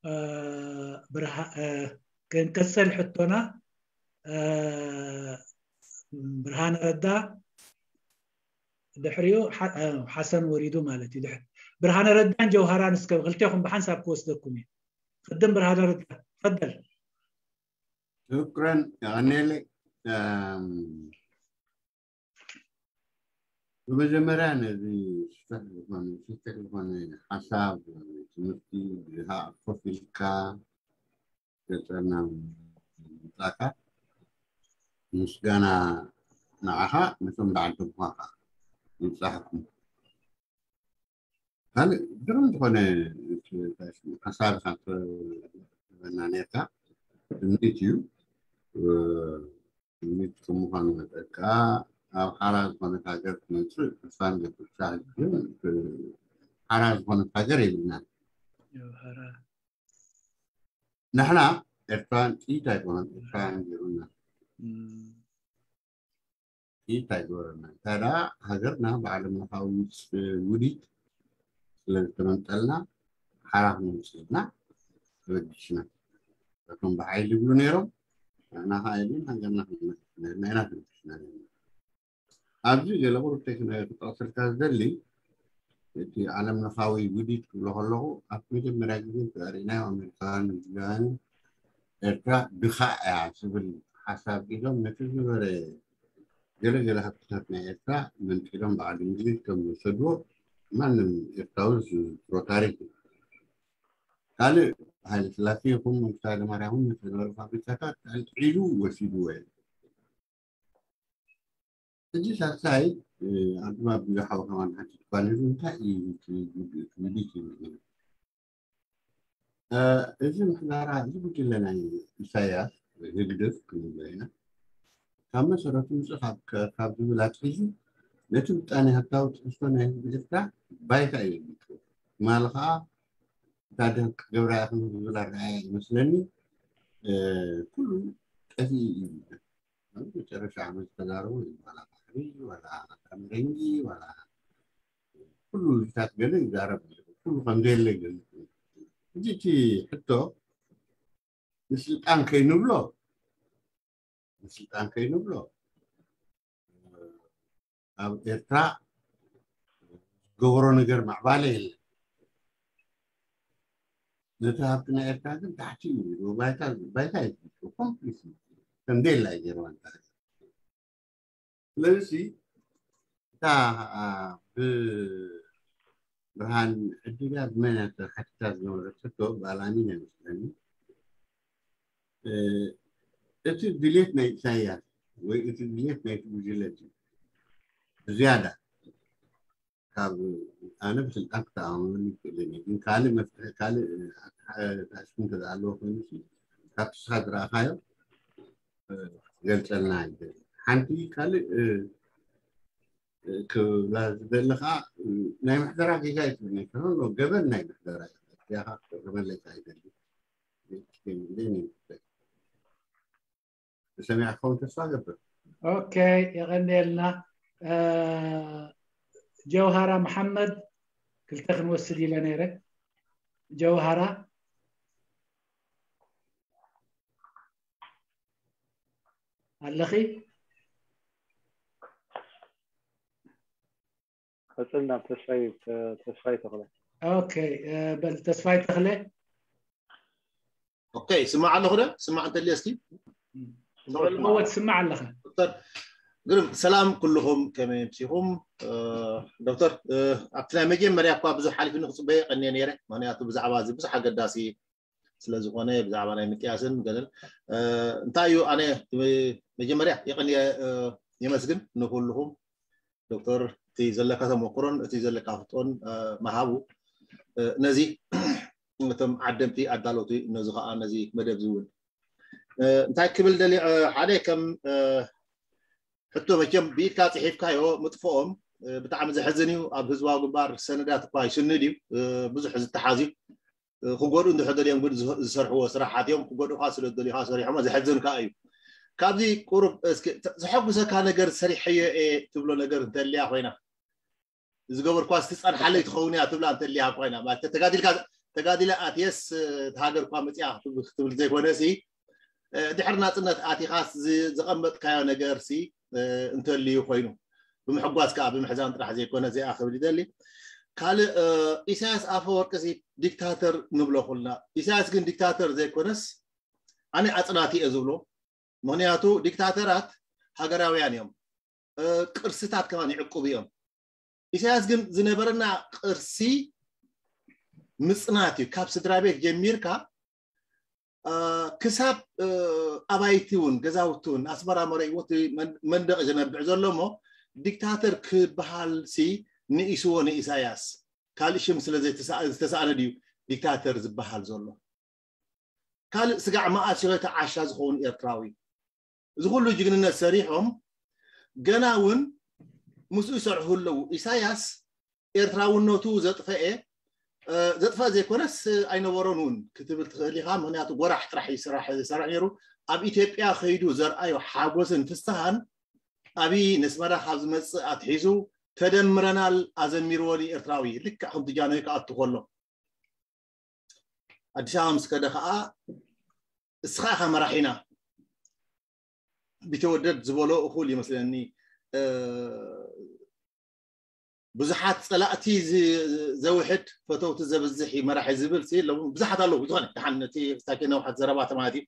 آه، برها- آه، ክንቀጽል ሕቶና። آه، ብርሃነ ረዳ ድሕሪኡ ሓ- آه، ሓሰን ወሪዱ ማለት እዩ። ድሕሪ ብርሃነ ረዳን ጀውሃራን እስከ ክልቴኹም ብሓንሳብ ክወስደኩም እዩ። ቅድም ብርሃነ ረዳ ፈደል። شكرا يا غنيلي. آم، ብመጀመርያ ነዚ ስፍሕ ዝኾነ ስፍሕ ዝኾነ ሓሳብ ትምህርቲ ብሃ ኮፍ ኢልካ ገጸና ምምጻእካ ምስጋና ንዓኻ፣ ነቶም ብዓዲ ምዃኻ ምብጻሕኩም። ካልእ ግርም ዝኾነ ሓሳብ ኢኻ ትህበና ነርካ። ትምኒት እዩ። ትምኒት ከም ምዃኑ መጠን ከኣ ኣብ ሓራ ዝኾነት ሃገር ትመጽእ ተስፋ ንገብር። ግን ሓራ ዝኾነት ሃገር የብልናን። ንሕና ኤርትራውያን ጥይት ኣይኮነን ኤርትራውያን ገይሩና። ጥይት ኣይገበረና። እንታይ ደኣ ሃገርና ብዓለም ለኻዊ ውዲት ስለ ዝተመንጠልና ሓራ ክነውፅእ ኢልና ተበጊስና። እቶም ብሓይሊ ይብሉ ነይሮም፣ ንሕና ከዓ ኢልን ሃገርና ክንመልስ ነርና ኢና ተበጊስና ነርና። ኣብዚ ገለ ቁሩብ ቴክኒካዊ ክጠቕሰልካ ዝደሊ፣ እቲ ዓለም ለኻዊ ውዲት ክብሎ ከለኹ ኣብ መጀመርያ ግዜ ተዛሪብናዮ ኣሜሪካውያን እንግሊዛውያንን ኤርትራ ድኻ እያ ዝብል ሓሳብ ሒዞም ነቲ ዝነበረ ገለ ገለ ሃብትታት ናይ ኤርትራ መንጢሎም በዓል እንግሊዝ ከም ዝወሰድዎ ማንም ኤርትራዊ ዝዝክሮ ታሪክ እዩ። ካልእ ሃይለ ስላሴ ይኹን መንግስቱ ሃይለማርያም እውን ነቲ ዝነበረ ፋብሪካታት ኣልዒሉ ወሲድዎ እዩ። ሕጂ ሳልሳይ ኣድማ ብዙሓዊ ከማን ሓንቲ ትኳን ህዝቢ እንታይ እዩ ትውዲት እዩ? እዚ ምሕዳራ እዚ ጉጅለ ናይ ኢሳያስ ህግደፍ ክንብሎ ኢና ካብ መሰረቱ ምስ ካብ ዝብል ኣትሒዙ ነቲ ምጣኔ ሃብታዊ ትሕዝቶ ናይ ህዝቢ ኤርትራ ባይታ እዩ ዘምልክት። ትማሊ ከዓ እንታይ ዲኻ ክትገብራ ኢኽን ዝብል ኣረኣእያ ይመስለኒ ኩሉ ጠፊኡ እዩ። መጨረሻ ዓመት ዝተዛረቡ ዋላ ባሕሪ ዋላ ረንጊ ዋላ ኩሉ ልታት ገለ ይዛረብ ኩሉ ከም ዘየለ ይገልጽ። እዚ እቲ ሕቶ ንስልጣን ከይንብሎ ንስልጣን ከይንብሎ ኣብ ኤርትራ ዝገበሮ ነገር ማዕባለ የለን። ነቲ ሃብቲ ናይ ኤርትራ ግን ታሕቲ እዩ ባይታ ባይታ ኮምፕሊት ከም ዘየላ ገይርዋ። ስለዚ እታ ብብርሃን ዕድላ ብመን ተሓቲታ ዝነበረት ሕቶ ብኣላሚን ኣይመስለኒ። እቲ ድሌት ናይ ኢሳያስ ወይ እቲ ድሌት ናይቲ ጉጅለ ብዝያዳ ካብ ኣነ ብስልጣን ክተኣማመን ይክእልን እዩ ግን ካልእ መፍትሒ ካልእ ታሽኩ እንተዝኣለዎ ኮይኑ ካብቲ ስኻ ዝረኣኻዮ ገልፀልና ይደል ሓንቲ ካልእ ክብላ ዝደሊ ከዓ ናይ ምሕደራ ጌጋ ይትብለካ ገበን ናይ ምሕደራ ያኻ ክመለካ ይደሊ ሰሚዕካ ክኸውን ተስፋ ገብር። ኦኬ፣ የቐንየልና። ጀውሃራ መሓመድ ክልተ ክንወስድ ኢለ ነይረ። ጀውሃራ ኣለኺ? ቀፅል ናብ ተስፋይ ተስፋይ ተኽለ። ኦኬ፣ በል ተስፋይ ተኽለ። ኦኬ፣ ስማዕ ኣለኹ ዶ? ስማዕ እንተልየ እስኪ እወ ትስማዕ ኣለኻ። ዶክተር ግርም፣ ሰላም ኩልኹም፣ ከመይ ኣምሲኹም? ዶክተር፣ ኣብቲ ናይ መጀመርያ እኳ ብዙሕ ሓሊፉ ንክፅበዮ ቀንየ ነይረ፣ ምክንያቱ ብዛዕባ እዚ ብዙሕ ኣገዳሲ ስለዝኾነ ብዛዕባ ናይ ምጥያስን ገለን እንታይ እዩ ኣነ መጀመርያ የቐንየ የመስግን ንኩልኹም ዶክተር እቲ ዘለካ ተመክሮን እቲ ዘለካ ፍጦን መሃቡ ነዚ እቶም ዓደምቲ ኣዳለውቲ ነዚ ከዓ ነዚ መደብ ዝውን እንታይ ክብል ደሊ ሓደ ከም ሕቶ መቸም ብኢድካ ፅሒፍካዮ ምጥፍኦም ብጣዕሚ ዘሕዝን እዩ። ኣብ ህዝባዊ ግንባር ሰነዳት እኳ ይስንድ እዩ፣ ብዙሕ ዝተሓዝ እዩ። ክጎድኡ እንድሕር ደልዮም ግን ዝሰርሕዎ ስራሓት እዮም። ክጎድኡካ ስለ ደልዩካ ሰሪሖሞ ዘሕዝን ከዓ እዩ። ካብዚ ቁሩብ እስኪ ዘሐጉሰካ ነገር ሰሪሐዮ እየ ትብሎ ነገር እንተልያ ኮይና ዝገበርኳ ዝፀንሓለይ ትኸውን እያ ትብላ እንተልያ ኮይና ማለት ተጋዲልካ ተጋዲለ ኣትየስ ሃገር እኳ መፅያ ክትብል ዘይኮነ ሲ ድሕሪ ናፅነት ኣቲኻስ ዝቐመጥካዮ ነገር ሲ እንተልዩ ኮይኑ ብምሕጓስ ከዓ ብምሕዛን ጥራሕ ዘይኮነ እዚኣ ክብል ይደሊ። ካልእ ኢሳያስ ኣፈወርቂ ሲ ዲክታተር ንብሎ ኩልና። ኢሳያስ ግን ዲክታተር ዘይኮነስ ኣነ ኣፅናቲ እየ ዝብሎ። ምክንያቱ ዲክታተራት ሃገራውያን እዮም፣ ቅርስታት ከማን ይዕቁቡ እዮም። ኢሳያስ ግን ዝነበረና ቅርሲ ምፅናት እዩ። ካብ ስድራ ቤት ጀሚርካ ክሳብ ኣባይቲ እውን ገዛውቲ እውን ኣስመራ መረእዎ መንደቕ ዝነብዕ ዘሎ እሞ ዲክታተር ክበሃል ሲ ንኢስዎ ንኢሳያስ ካልእ ሽም ስለ ዝተሰኣነ ድዩ ዲክታተር ዝበሃል ዘሎ? ካልእ ስጋዕ መኣስ ሽረተ ዓሻ ዝኸውን ኤርትራዊ እዚ ኩሉ ጅግንነት ሰሪሖም ገና እውን ምስኡ ይሰርሑ ኣለዉ። ኢሳያስ ኤርትራውነቱ ዘጥፈኤ ዘጥፈእ ዘይኮነስ ኣይነበሮን እውን ክትብል ትኽእል ኢኻ። ምክንያቱ ጎራሕ ጥራሕ ይስራሕ ይሰርሕ ነይሩ። ኣብ ኢትዮጵያ ከይዱ ዘርኣዮ ሓጎስን ፍስሃን ኣብይ ነስመራ ካብ ዝመፅእ ኣትሒዙ ተደምረናል ኣዘሚርዎ ንኤርትራዊ ልክዕ ከምቲ ጃንሆይ ክኣቱ ከሎ ኣዲስ ኣበባ ምስ ከደ ከዓ እስኻ ኢኻ መራሒና ቢተወደድ ዝበሎ እኹል ይመስለኒ። ብዙሓት ፀላእቲ ዘውሕድ ፈተውቲ ዘብዝሕ መራሒ ዝብል ሲ ሎም ብዙሓት ኣለዉ። ዝኾነ ደሓን ነቲ ስታኬ ነውሓት ዘረባ ተማለት እዩ።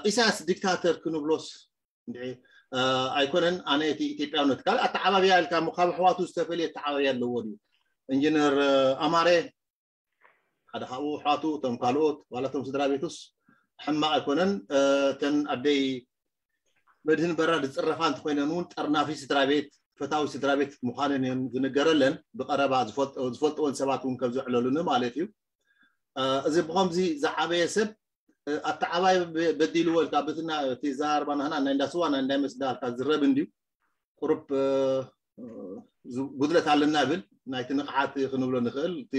ኢሳያስ ዲክታተር ክንብሎስ እንድዒ ኣይኮነን። ኣነ እቲ ኢትዮጵያውነት ካልእ ኣተዓባብያ ኢልካ እሞ ካብ ኣሕዋቱ ዝተፈልየ ኣተዓባብያ ኣለዎ ድዩ? ኢንጂነር ኣማረ ሓደ ካብኡ ኣሕዋቱ እቶም ካልኦት ዋላ እቶም ስድራ ቤቱስ ሕማቕ ኣይኮነን። እተን ኣደይ መድህን በራድ ዝፅረፋ እንተኮይነን እውን ጠርናፊ ስድራ ቤት ፈታዊ ስድራ ቤት ምዃነን እየን ዝንገረለን። ብቀረባ ዝፈልጥወን ሰባት እውን ከም ዝዕለሉኒ ማለት እዩ። እዚ ብከምዚ ዝዓበየ ሰብ ኣተዓባይ በዲልዎ ኢልካ በቲ ዘራርባ ናህና ናይ እንዳስዋ ናይ እንዳይ መስዳ ኢልካ ዝረብ እንድዩ ቁሩብ ጉድለት ኣለና ብል ናይቲ ንቕሓት ክንብሎ ንኽእል። እቲ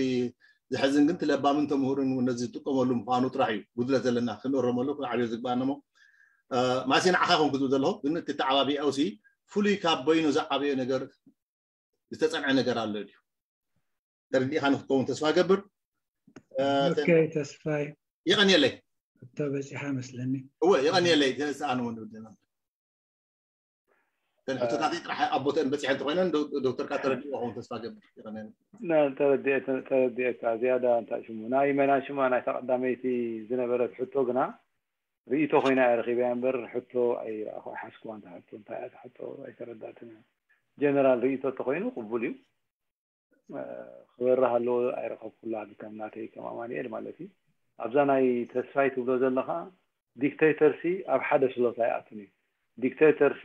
ዝሕዝን ግን ትለባምን ተምሁርን እውን ነዚ ዝጥቀመሉ ምዃኑ ጥራሕ እዩ ጉድለት ዘለና ክንእረመሉ ክንዓብዮ ዝግባኣና እሞ ማሲ ንዓኻ ኮንኩ ዝብል ዘለኹ ግን እቲ ተዓባቢኣውሲ ፍሉይ ካብ በይኑ ዝዓበዮ ነገር ዝተፀንዐ ነገር ኣሎ ድዩ ተረዲእካ ንክትከውን ተስፋ ገብር። ተስፋይ የቐንየለይ። ተበፂሓ መስለኒ። እወ የቐንየለይ። ተስኣን እውን ወድና ተን ሕቶታተይ ጥራሕ ኣብ ቦተን በፂሐ እንተኮይነን ዶክተር ካ ተረዲእዎ ከውን ተስፋ ገብር። የቐንየለይ። ተረዲኤካ ዝያዳ እንታይ ሽሙ ናይ መና ሽማ ናይታ ቀዳመይቲ ዝነበረት ሕቶ ግና ርእይቶ ኮይና እየ ረኺበያ እምበር ሕቶ ኣይረኣኹ ኣይሓዝኩዋ እንተ ሕቶ እንታይ እያ ሕቶ ኣይተረዳእትን እያ። ጀነራል ርእይቶ እንተኮይኑ ቅቡል እዩ። ክበርህ ኣለዎ ኣይረኸብኩላ ከም ናተይ ከም ኣማንኤል ማለት እዩ። ኣብዛ ናይ ተስፋይ ትብሎ ዘለኻ ዲክቴተር ሲ ኣብ ሓደ ስሎት ኣይኣቱን እዩ። ዲክቴተር ሲ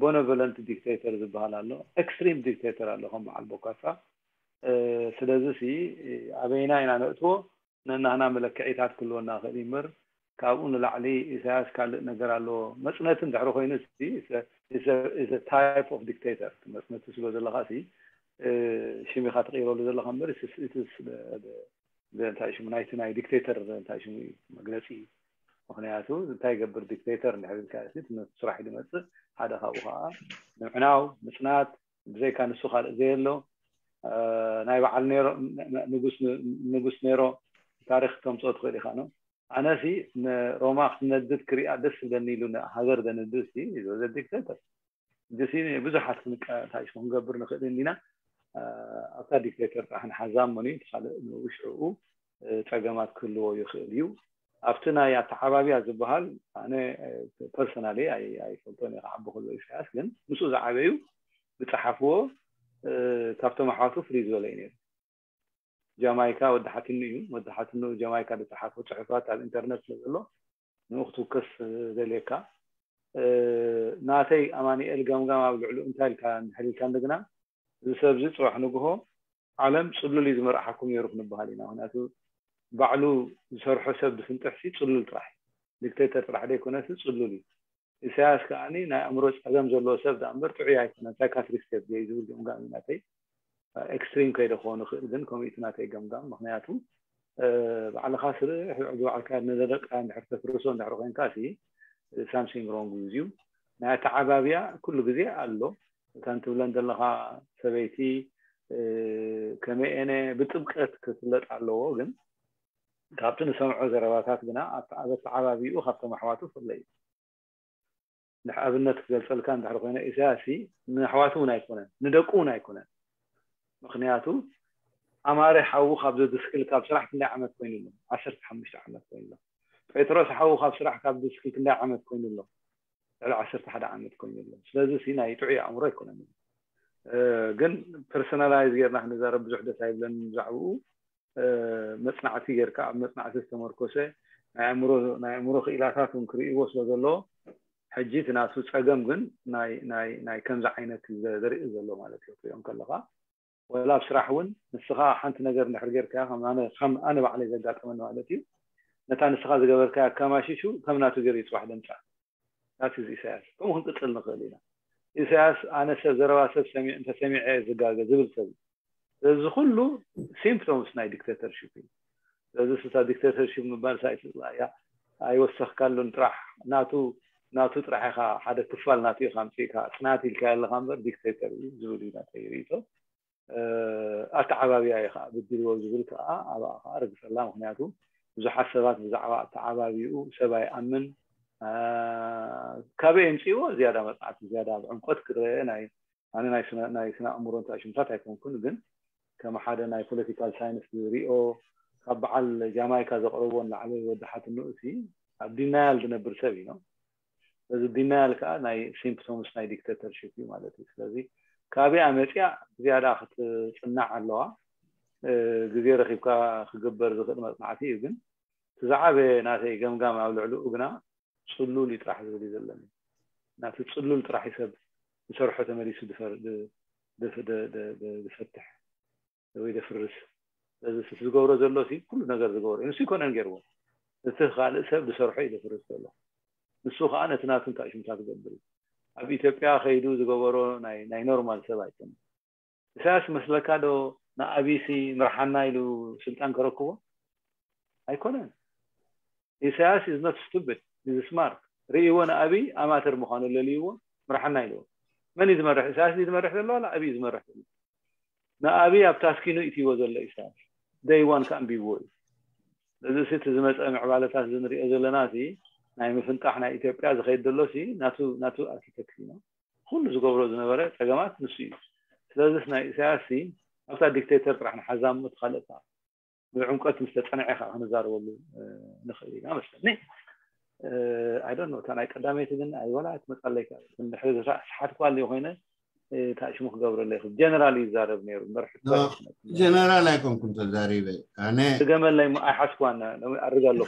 ቦነቨለንት ዲክቴተር ዝበሃል ኣሎ፣ ኤክስትሪም ዲክቴተር ኣሎ ከም በዓል ቦካሳ። ስለዚ ሲ ኣበይና ኢና ነእትዎ ነናህና መለክዒታት ክህልወና ክእል እዩ እምበር ካብኡ ንላዕሊ ኢሳያስ ካልእ ነገር ኣለዎ መፅነቲ እንድሕሪ ኮይኑ is a type of dictator። መፅመቲ ስለ ዘለካ ሲ ሽሚካ ትቕይረሉ ዘለካ እምበር እንታይ ሽሙ ናይቲ ናይ ዲክቴተር እንታይ ሽሙ መግለፂ እዩ። ምክንያቱ እንታይ ገብር ዲክቴተር እንድሕር ኢልካ እቲ ነቲ ስራሕ ዝመፅእ ሓደ ካብኡ ከዓ ምዕናው ምፅናት ብዘይካ ንሱ ካልእ ዘየሎ ናይ በዓል ኔሮ ንጉስ ኔሮ ታሪክ ተምፅኦ ትኽእል ኢኻ ነው። ኣነሲ ንሮማ ክትነድድ ክሪኣ ደስ ዝብለኒ ኢሉ ሃገር ዘንድድ ሲ ዘ ዲክቴተር እዚ ብዙሓት ክንቀታሽ ክንገብር ንኽእል እንዲና። ኣብታ ዲክቴተር ጥራሕ ንሓዛ እሞኒ እቲ ካልእ ንኡ ሽዕኡ ፀገማት ክህልዎ ይኽእል እዩ። ኣብቲ ናይ ኣተዓባብያ ዝበሃል ኣነ ፐርሰናሊ ኣይፈልጦን እየ። ክዓቢ ከሎ ኢሳያስ ግን ምስኡ ዝዓበዩ ዝፀሓፍዎ ካብቶም ኣሕዋቱ ፍልይ ዝበለ እዩ ነይሩ። ጃማይካ ወዲ ሓትኑ እዩ። ወዲ ሓትኑ ጃማይካ ዝፀሓፎ ፅሑፋት ኣብ ኢንተርነት ስለ ዘሎ ንኡ ክትውከስ ዘልየካ። ናተይ ኣማኒኤል ገምጋም ኣብ ልዕሉ እንታይ ኢልካ እንድሕር ኢልካ እንደግና እዚ ሰብ እዚ ፅባሕ ንግሆ ዓለም ፅሉል እዩ ዝመርሓኩም ነይሩ ክንበሃል ኢና። ምክንያቱ ባዕሉ ዝሰርሖ ሰብ ዝፍንጥሕ ሲ ፅሉል ጥራሕ ዲክቴተር ጥራሕ ዘይኮነሲ ፅሉል እዩ። ኢሳያስ ከዓኒ ናይ ኣእምሮ ፀገም ዘለዎ ሰብ ዳ እምበር ጥዑይ ኣይኮነን። ሳይካትሪስት ሰብ ዘይ ዝብል ገምጋም እዩ ናተይ። ኤክስትሪም ከይደ ክኾን ይኽእል ግን ከምኡ እቲ ናተይ ገምጋም። ምክንያቱ ባዕልኻ ስርሕ ዝባዕልካ ንደረቃ እንድሕር ተፍርሶ እንድሕር ኮይንካ ሲ ሳምሲንግ ሮንግ ዩ። ናይ ኣተዓባብያ ኩሉ ግዜ ኣሎ። እተን ትብለን ዘለኻ ሰበይቲ ከመይ ኤነ ብጥብቀት ክፍለጥ ኣለዎ ግን ካብቲ ንሰምዖ ዘረባታት ግና ኣብ ኣተዓባቢኡ ካብቶም ኣሕዋቱ ፍለ እዩ። ንኣብነት ክገልፀልካ እንድሕር ኮይነ ኢሳያስ ንኣሕዋቱ እውን ኣይኮነን ንደቁ እውን ኣይኮነን። ምክንያቱ ኣማረ ሓዉ ካብ ዘድስክል ካብ ስራሕ ክንደይ ዓመት ኮይኑ ኣሎ? ዓሰርተ ሓሙሽተ ዓመት ኮይኑ ኣሎ። ጴጥሮስ ሓዉ ካብ ስራሕ ካብ ድስክል ክንደይ ዓመት ኮይኑ ኣሎ? ልዕሊ ዓሰርተ ሓደ ዓመት ኮይኑ ኣሎ። ስለዚ ሲ ናይ ጥዑይ ኣእምሮ ኣይኮነን። ግን ፐርሶናላይዝ ጌርና ክንዛረብ ብዙሕ ደስ ኣይብለን ብዛዕባኡ። መፅናዕቲ ጌርካ ኣብ መፅናዕቲ ዝተመርኮሰ ናይ ኣእምሮ ክኢላታት እውን ክርእይዎ ስለ ዘለዎ ሕጂ እቲ ናቱ ፀገም ግን ናይ ከምዚ ዓይነት ዘርኢ ዘሎ ማለት እዩ። ክሪኦም ከለካ ወላ ኣብ ስራሕ እውን ንስኻ ሓንቲ ነገር እንድሕር ጌርካ ከም ኣነ ባዕለይ ዘጋጠመኒ ማለት እዩ። ነታ ንስኻ ዝገበርካ ኣከማሽሹ ከም ናቱ ገይሩ ይፅባሕ ደምፃ ናት እዚ ኢሳያስ ከምኡ ክንቅፅል ንኽእል ኢና። ኢሳያስ ኣነ ሰብ ዘረባ ሰብ ሰሚዕ እንተሰሚዐ ዝጋገ ዝብል ሰብ እዩ። እዚ ኩሉ ሲምፕቶምስ ናይ ዲክቴተርሽፕ እዩ። ስለዚ ስታ ዲክቴተርሽፕ ምባል ሳይት እያ ኣይወሰኽካሉን ጥራሕ ናቱ ናቱ ጥራሕ ኢኻ ሓደ ክፋል ናቱ ኢኻ ምፅእካ ፅናት ኢልካ ኣለካ እምበር ዲክቴተር እዩ ዝብል እዩ ናተይ ርእቶ። ኣተዓባብያ እዩ ከዓ ብድልዎ ዝብል ከዓ ኣብኣ ከዓ ርግፀላ ምክንያቱ ብዙሓት ሰባት ብዛዕባ ኣተዓባቢኡ ሰብ ኣይኣምን። ካበይ የምፅእዎ ዝያዳ መፅናዕቲ ዝያዳ ብዕምቆት ክረአ ናይ ኣነ ናይ ስነ ኣእምሮ እንታይ ሽምታት ኣይኮንኩን ግን ከም ሓደ ናይ ፖለቲካል ሳይንስ ዝሪኦ ካብ በዓል ጃማይካ ዘቕረቦ ንላዕሊ ወዲ ሓትንኡ እቲ ኣብ ዲናያል ዝነብር ሰብ እዩ። ስለዚ ዲናያል ከዓ ናይ ሲምፕቶምስ ናይ ዲክተተርሽፕ እዩ ማለት እዩ። ስለዚ ካበይ ኣመፅያ ዝያዳ ክትፅናዕ ኣለዋ። ግዜ ረኪብካ ክግበር ዝኽእል መፅናዕቲ እዩ ግን እቲ ዝዓበየ ናተይ ገምጋም ኣብ ልዕሊኡ ግና ፅሉል እዩ ጥራሕ ዝብል እዩ ዘለኒ። ናቲ ፅሉል ጥራሕ እዩ ሰብ ዝሰርሖ ተመሊሱ ዝፈትሕ ወይ ዘፍርስ። ስለዚ ዝገብሮ ዘሎ ኩሉ ነገር ዝገብሮ እዩ ንሱ ይኮነን ገይርዎ እቲ ካልእ ሰብ ዝሰርሖ እዩ ዘፍርስ ዘሎ። ንሱ ከዓ ነቲ ናቱ እንታይ ሽምታ ትገብር እዩ ኣብ ኢትዮጵያ ከይዱ ዝገበሮ ናይ ኖርማል ሰብ ኣይኮነን። ኢሳያስ መስለካ ዶ ንኣብይሲ ምርሓና ኢሉ ስልጣን ከረክቦ ኣይኮነን። ኢሳያስ is not stupid is smart። ርእይዎ ንኣብይ ኣማተር ምዃኑ ለልይዎ ምርሓና ኢልዎ። መን እዩ ዝመርሕ? ኢሳያስ እዩ ዝመርሕ ዘሎ ዋላ ኣብይ እዩ ዝመርሕ ዘሎ? ንኣብይ ኣብ ታስኪኑ ኢትይዎ ዘሎ ኢሳያስ ደይዋን ከኣንቢብዎ እዩ። እዚ እቲ ዝመፀ ምዕባለታት እዚ ንሪኦ ዘለና ሲ ናይ ምፍንጣሕ ናይ ኢትዮጵያ ዝኸይድ ዘሎ ሲ ናቱ ኣርኪቴክት እዩ። ኩሉ ዝገብሮ ዝነበረ ፀገማት ንሱ እዩ። ስለዚስ ናይ ኢሳያስ ሲ ኣብታ ዲክቴተር ጥራሕ ንሓዛ እሞ እቲ ካልእ ከዓ ብዕምቀት ምስ ተፀንዐ ከዓ ክንዛረበሉ ንኽእል ኢና መስለኒ። ኣይ ዶንት ኖ እታ ናይ ቀዳመይቲ ግን ኣይ ወላ ኣይትመፃለይ ድሕሪ ስሓትኳ ኣለዩ ኮይነ እታ ሽሙ ክገብረለይ ይኽእል ጀነራል ይዛረብ ነይሩ እምበር ሕቶ ኣይኮነትን። ጀነራል ኣይኮንኩን ተዛሪበ ኣነ። ድገመለይ እሞ ኣይሓስኳን ሎሚ ኣርግ ኣለኹ።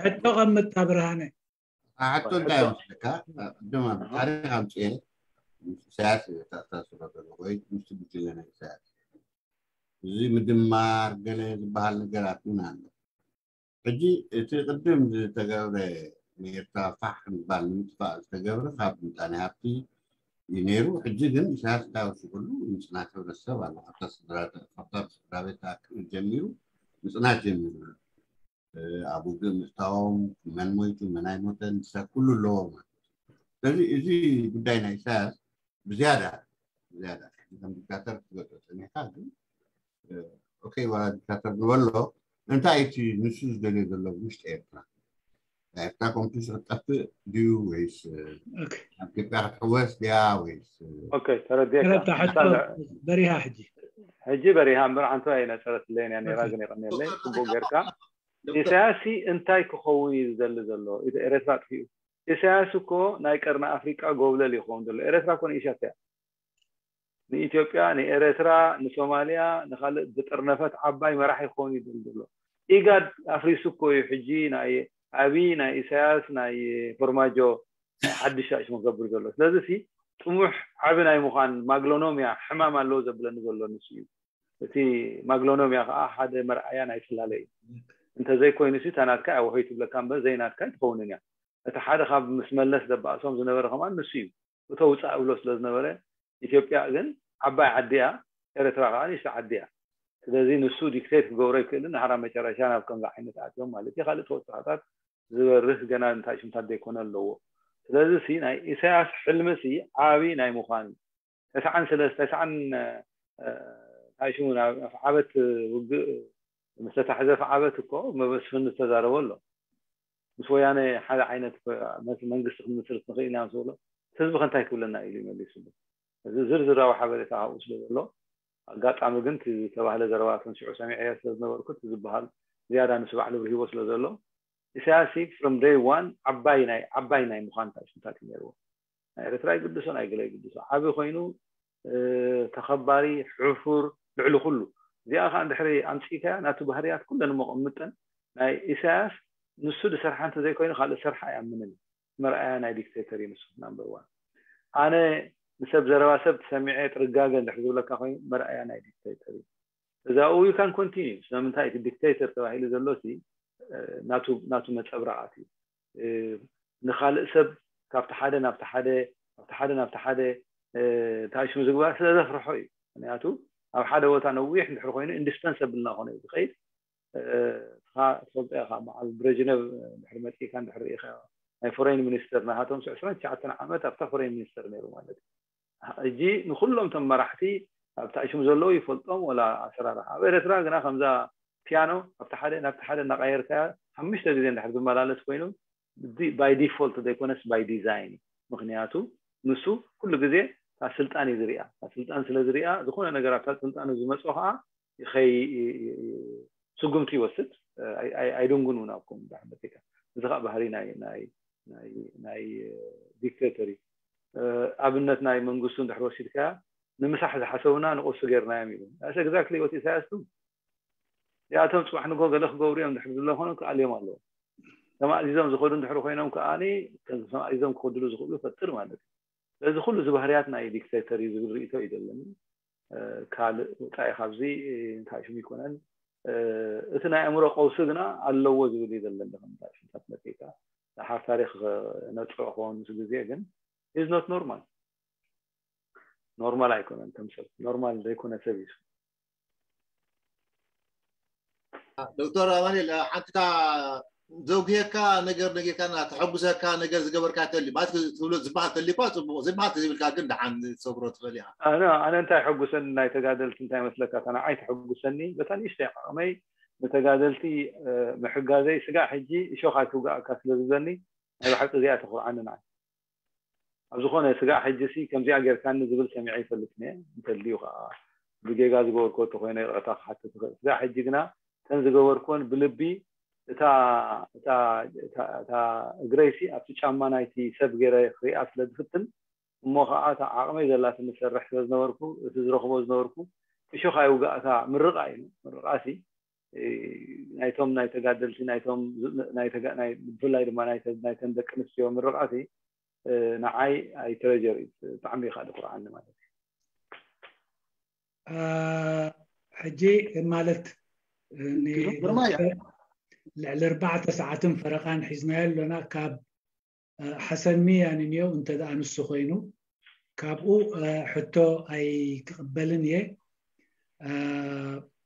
ሕቶ ቀምጥ ብርሃነ። ኣሓቶ እንታይ መስለካ ቅድም ኣብ ታሪክ ኣምፅኤ ምስ ኢሳያስ ተኣሳስሮ ዘሎ ወይ ምስ ብጅለና ኢሳያስ እዚ ምድማር ገለ ዝበሃል ነገራት እውን ኣሎ። ሕጂ እቲ ቅድም ዝተገብረ ንኤርትራ ፋሕ ምባል ንምጥፋእ ዝተገብረ ካብ ምጣኔ ሃብቲ እዩ ነይሩ። ሕጂ ግን ኢሳያስ እንታይ ወሲኹሉ? ምጽናት ሕብረተሰብ ኣሎ። ካብታ ስድራ፣ ካብታ ስድራ ቤት ክእል ጀሚሩ ምጽናት ጀሚሩ። ኣብ ውግእ ምእታዎም፣ መን ሞይቱ፣ መን ኣይሞተን፣ ሰብ ኩሉ ኣለዎ ማለት እዩ። ስለዚ እዚ ጉዳይ ናይ ኢሳያስ ብዝያዳ፣ ብዝያዳ ከም ዲክታተር ክትገልጾ ጸኒሕካ፣ ግን ኦኬ፣ ዋላ ዲክታተር ንበሎ፣ እንታይ እቲ ንሱ ዝደልዮ ዘሎ ውሽጢ ኤርትራ? ኤርትራ ኮምፕሊት ክትጠፍእ ድዩ ወይስ ኣብ ኢትዮጵያ ክትሕወስ ድያ ወይስ ኦኬ፣ ተረዲእካ። ረዳ ሕቶ በሪሃ ሕጂ ሕጂ በሪሃ እምበር ሓንቲ ኣይነጸረትለይን እያ ነይራ፣ ግን የቐንየለይ ጽቡቅ ጌርካ። ኢሳያስ እንታይ ክኸውን እዩ ዝደሊ ዘሎ? ኤረትራ ጥፊኡ። ኢሳያስ እኮ ናይ ቀርኒ ኣፍሪቃ ጎብለል ይኸውን ዘሎ። ኤረትራ እኮ ንኢሻት እያ። ንኢትዮጵያ፣ ንኤረትራ፣ ንሶማልያ፣ ንኻልእ ዝጥርነፈት ዓባይ መራሒ ክኸውን እዩ ዝደሊ ዘሎ። ኢጋድ ኣፍሪሱ እኮ እዩ ሕጂ ናይ ኣብይ፣ ናይ ኢሳያስ፣ ናይ ፎርማጆ ሓድሽ ሻሽሞ ክገብር ዘሎ። ስለዚ ሲ ጥሙሕ ዓቢ ናይ ምዃን ማግሎኖምያ ሕማም ኣለዎ ዘብለኒ ዘሎ ንሱ እዩ። እቲ ማግሎኖምያ ከዓ ሓደ መርኣያ ናይ ጽላለ እዩ። እንተዘይኮይኑ ሲ እታ ናትካ እያ ውሕይ ትብለካ እምበር ዘይናትካ ኣይትኸውንን እያ። እቲ ሓደ ካብ ምስ መለስ ዘባእሶም ዝነበረ ከማን ንሱ እዩ። እቶ ውፃእ እብሎ ስለ ዝነበረ ኢትዮጵያ ግን ዓባይ ዓዲ እያ፣ ኤረትራ ከዓ ንእሽቶ ዓዲ እያ። ስለዚ ንሱ ዲክቴት ክገብሮ ይክእልን ንሓራ መጨረሻ ናብ ከምዚ ዓይነት ኣትዮም ማለት እዩ። ካልእ ተወሳኽታት ዝበርህ ገና እንታይ ሽምታት ዘይኮነ ኣለዎ። ስለዚ ሲ ናይ ኢሳያስ ሕልሚ ሲ ዓቢ ናይ ምዃን እዩ። ተስዓን ሰለስተ ተስዓን እንታይ ሽሙ ናብ ዓበት ውግእ ምስ ተታሕዘ ዓበት እኮ መስፍን ዝተዛረቦ ኣሎ። ምስ ወያነ ሓደ ዓይነት መንግስቲ ክንምስርት ንኽእል ኢና ምስ በሎ ህዝቢ ከንታይ ክብለና ኢሉ ይመሊስሉ። እዚ ዝርዝራዊ ሓበሬታ ካብኡ ስለ ዘሎ ኣጋጣሚ ግን ዝተባህለ ዘረባትን ሽዑ ሰሚዐ ስለ ዝነበርኩ ዝበሃል ዝያዳ ንሱ ባዕሉ ብርሂቦ ስለ ዘሎ ኢሳያስ from day one ዓባይ ናይ ዓባይ ናይ ምዃን ታሽምታት እዩ ነይርዎ። ናይ ኤርትራ ይግድሶ ናይ ገለ ይግድሶ ዓቢ ኮይኑ ተኸባሪ ሕፉር ልዕሊ ኩሉ እዚኣ ከዓ እንድሕሪ ኣምፅኢካያ ናቱ ባህርያት ኩለን እሞ ቅምጠን ናይ ኢሳያስ ንሱ ዝሰርሓ እንተዘይኮይኑ ካልእ ሰርሓ ኣይኣምንን። መርኣያ ናይ ዲክቴተር እዩ ንሱ ናምበር ዋን። ኣነ ንሰብ ዘረባ ሰብ ትሰሚዐ ጥርጋገ እንድሕር ዝብለካ ኮይኑ መርኣያ ናይ ዲክቴተር እዩ። እዛ you can continue ስለምንታይ እቲ ዲክቴተር ተባሂሉ ዘሎ ሲ ናቱ ናቱ መፀብራቃት እዩ። ንካልእ ሰብ ካብቲ ሓደ ናብቲ ሓደ ካብቲ ሓደ ናብቲ ሓደ እንታይ ሽሙ ዝግባር ስለ ዘፍርሖ እዩ። ምክንያቱ ኣብ ሓደ ቦታ ነዊሕ እንድሕር ኮይኑ ኢንዲስፐንሰብል እናኮነ እዩ ዝኸይድ። ትኻ ትፈልጦ ኢኻ በዓል ብረጅነብ ድሕሪ መፂእካ እንድሕር ርኢኻ ናይ ፎሬን ሚኒስተር ናሃቶም ዕስራን ትሽዓተን ዓመት ኣብታ ፎሬን ሚኒስተር ነይሩ ማለት እዩ። ሕጂ ንኩሎም ቶም መራሕቲ ኣብታ ሽም ዘለዉ ይፈልጦም ወላ ኣሰራርሓ ኣብ ኤረትራ ግና ከምዛ ፒያኖ ኣብቲ ሓደ ናብቲ ሓደ እናቀየርካያ ሓሙሽተ ግዜ እንድሕር ዝመላለስ ኮይኑ by default ዘይኮነስ by design እዩ። ምክንያቱ ንሱ ኩሉ ግዜ እታ ስልጣን እዩ ዝሪኣ። እታ ስልጣን ስለ ዝሪኣ ዝኾነ ነገር ኣብታ ስልጣን ዝመፅኦ ከዓ ይኸይ ስጉምቲ ይወስድ ኣይድንጉን እውን ኣብኩም ዳሕመቴካ እዚ ከዓ ባህሪ ናይ ናይ ናይ ናይ ዲክቴተር እዩ። ኣብነት ናይ መንግስቱ እንድሕር ወሲድካ ንምሳሕ ዝሓሰቡና ንቁሱ ገርናዮም ኢሉ that's exactly what ኢሳያስ do። እዚኣቶም ፅባሕ ንጎ ገለ ክገብሩ እዮም እንድሕር ዝብሎ ኮነ ክኣልዮም ኣለዎ። ተማእዚዞም ዝኸዱ እንድሕር ኮይኖም ከዓ ተማእዚዞም ክኸድሉ ዝኽእሉ ፈጥር ማለት እዩ። ስለዚ ኩሉ እዚ ባህርያት ናይ ዲክቴተር እዩ ዝብል ርእቶ እዩ ዘለኒ። ካልእ ወፃኢ ካብዚ እንታይ ሽም ይኮነን እቲ ናይ ኣእምሮ ቀውሲ ግና ኣለዎ ዝብል እዩ ዘለኒ ከምታ ሽምታት መፅኢካ። ደሓር ታሪክ ነፅዖ ክኸውን ምስ ግዜ ግን is not normal። ኖርማል ኣይኮነን ከም ሰብ ኖርማል ዘይኮነ ሰብ እዩ። ዶክተር ኣማኑኤል ሓንቲታ ዘውግየካ ነገር ነጊርካና ተሐጉሰካ ነገር ዝገበርካ ተሊ ማለት ትብሎ ዝበሃል ተሊ እኳ ፅቡቅ ዝበሃል ተዘይብልካ ግን ደሓን ትሰግሮ ትኽእል ኢኻ። ኣነ ኣነ እንታይ ሕጉሰኒ ናይ ተጋደልቲ እንታይ መስለካ እታ ንዓይ ትሕጉሰኒ በታ ንእሽተይ ዓቕመይ ንተጋደልቲ ምሕጋዘይ ስጋዕ ሕጂ እሾኽ ኣይትውጋእካ ስለ ዝብለኒ ናይ ብሓቂ እዚኣ ተኹርዓኒ ንዓይ። ኣብ ዝኾነ ስጋዕ ሕጂ ሲ ከምዚኣ ጌርካኒ ዝብል ሰሚዐ ይፈልጥን እየ እንተልዩ ከዓ ብጌጋ ዝገበርኮ ተኮይነ ይቕዕታ ክሓትት ይኽእል ስጋዕ ሕጂ ግና እተን ዝገበርኮን ብልቢ እታ እታ እታ እታ እግረይሲ ኣብቲ ጫማ ናይቲ ሰብ ገይረ ክሪኣ ስለ ዝፍትን እሞ ከዓ እታ ዓቕመይ ዘላትኒ ዝሰርሕ ስለ ዝነበርኩ እቲ ዝረኽቦ ዝነበርኩ እሾኽ ኣይውጋእካ ምርቓ እዩ ምርቓሲ ናይቶም ናይ ተጋደልቲ ናይቶም ናይ ተጋ ናይ ብፍላይ ድማ ናይ ናይ ተን ደቂ ኣንስትዮ ምርቓሲ ንዓይ ኣይ ትረጀር እዩ ብጣዕሚ እዩ ከዓ ድኩርዓኒ ማለት እዩ። ሕጂ ማለት ልዕሊ ኣርባዕተ ሰዓትን ፈረቓን ሒዝናዮ ኣሎና ካብ ሓሰን ሚያ ንንየው እንተ ደኣ ንሱ ኮይኑ ካብኡ ሕቶ ኣይክቕበልን እየ።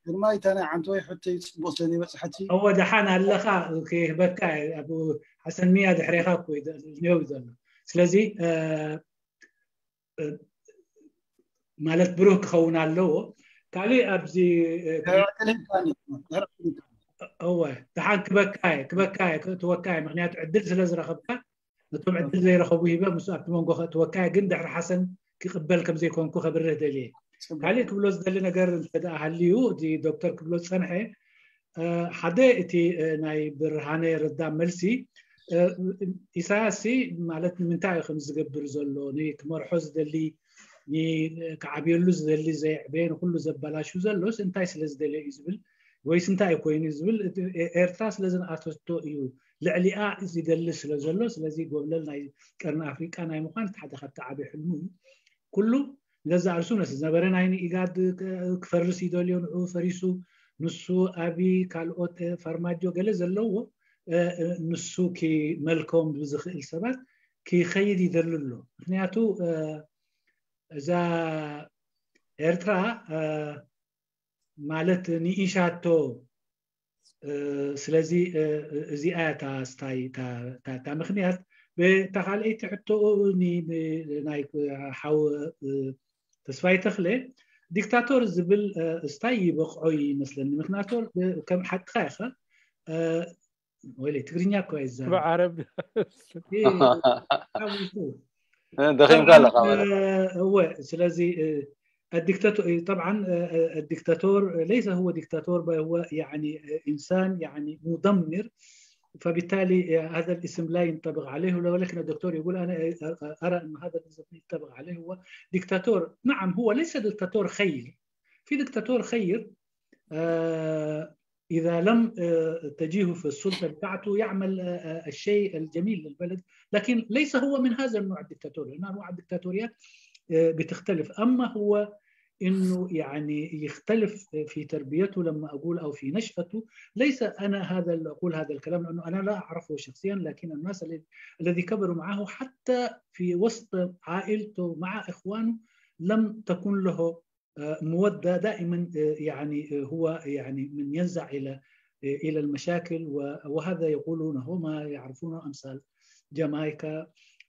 ግርማይ፣ እታ ናይ ዓንተወይ ሕቶ ይፅቡቅ ስለኒ በፅሐቲ። እወ፣ ደሓን ኣለኻ፣ ክህበካ እየ። ኣብ ሓሰን ሚያ ድሕሬኻ እኮ እዩ ኔው ዘሎ። ስለዚ ማለት ብሩህ ክኸውን ኣለዎ። ካልእ ኣብዚ እወ፣ ደሓን ክበካ እየ፣ ክበካ እየ፣ ክእትወካ እየ። ምክንያቱ ዕድል ስለ ዝረኸብካ፣ ነቶም ዕድል ዘይረኸቡ ሂበ ምስ ኣብቲ መንጎ ከእትወካ እየ። ግን ድሕሪ ሓሰን ክቕበል ከም ዘይኮንኩ ከብርህ ደልየ። ካልእ ክብሎ ዝደሊ ነገር እንተ ደኣ ሃልዩ፣ እቲ ዶክተር ክብሎ ዝጸንሐ ሓደ፣ እቲ ናይ ብርሃነ ረዳ መልሲ፣ ኢሳያስ ሲ ማለት ንምንታይ እዩ ከም ዝገብር ዘሎ፣ ንክመርሖ ዝደሊ፣ ንክዓብየሉ ዝደሊ፣ ዘየዕበየ ንኩሉ ዘበላሹ ዘሎስ እንታይ ስለ ዝደልዮ እዩ ዝብል፣ ወይስ እንታይ ኮይኑ እዩ ዝብል፣ ኤርትራ ስለ ዝነኣተቶ እዩ ልዕሊኣ ዝደሊ ስለ ዘሎ። ስለዚ ጎብለል ናይ ቀርኒ ኣፍሪቃ ናይ ምዃን እቲ ሓደ ካብቲ ዓብዪ ሕልሙ እዩ። ኩሉ ንገዛእ ርእሱ ነቲ ዝነበረ ናይ ንኢጋድ ክፈርስ ይደልዮ፣ ንዑ ፈሪሱ፣ ንሱ፣ ኣቢ፣ ካልኦት፣ ፋርማጆ ገለ ዘለዎ፣ ንሱ ክመልኮም ብዝኽእል ሰባት ክኸይድ ይደሊ ኣሎ። ምክንያቱ እዛ ኤርትራ ማለት ንኢሻቶ፣ ስለዚ እዚኣ እያ እታ ስታይ፣ እታ ምክንያት። ብታ ካልኣይቲ ሕቶ ናይ ሓው ተስፋይ ተኽለ፣ ዲክታቶር ዝብል ስታይ ይበቕዖ ይመስለኒ። ምክንያቱ ከም ሓቅኻ ኢኻ፣ ወይለይ ትግርኛ እኮ ይዛረብ። ብዓረብ ይህ ደኺምካ ኣለኻ ማለት እወ። ስለዚ الدكتاتور طبعا الدكتاتور ليس هو دكتاتور، بل هو يعني إنسان يعني مدمر، فبالتالي هذا الاسم لا ينطبق عليه. ولكن الدكتور يقول: أنا أرى أن هذا الاسم ينطبق عليه، هو دكتاتور. نعم، هو ليس دكتاتور خير، في دكتاتور خير، آه، إذا لم آه، تجيه في السلطة بتاعته يعمل آه، آه، الشيء الجميل للبلد، لكن ليس هو من هذا النوع الدكتاتوري، لأن أنواع الدكتاتوريات آه، بتختلف. أما هو إنه يعني يختلف في تربيته، لما أقول، أو في نشأته، ليس أنا هذا اللي أقول هذا الكلام، لأنه أنا لا أعرفه شخصيا، لكن الناس اللي- الذي كبروا معه حتى في وسط عائلته مع إخوانه لم تكن له آه، مودة. دائما آه، يعني آه، هو يعني من ينزع إلى آه، إلى المشاكل، و- وهذا يقولونه ما يعرفونه أمثال جامايكا.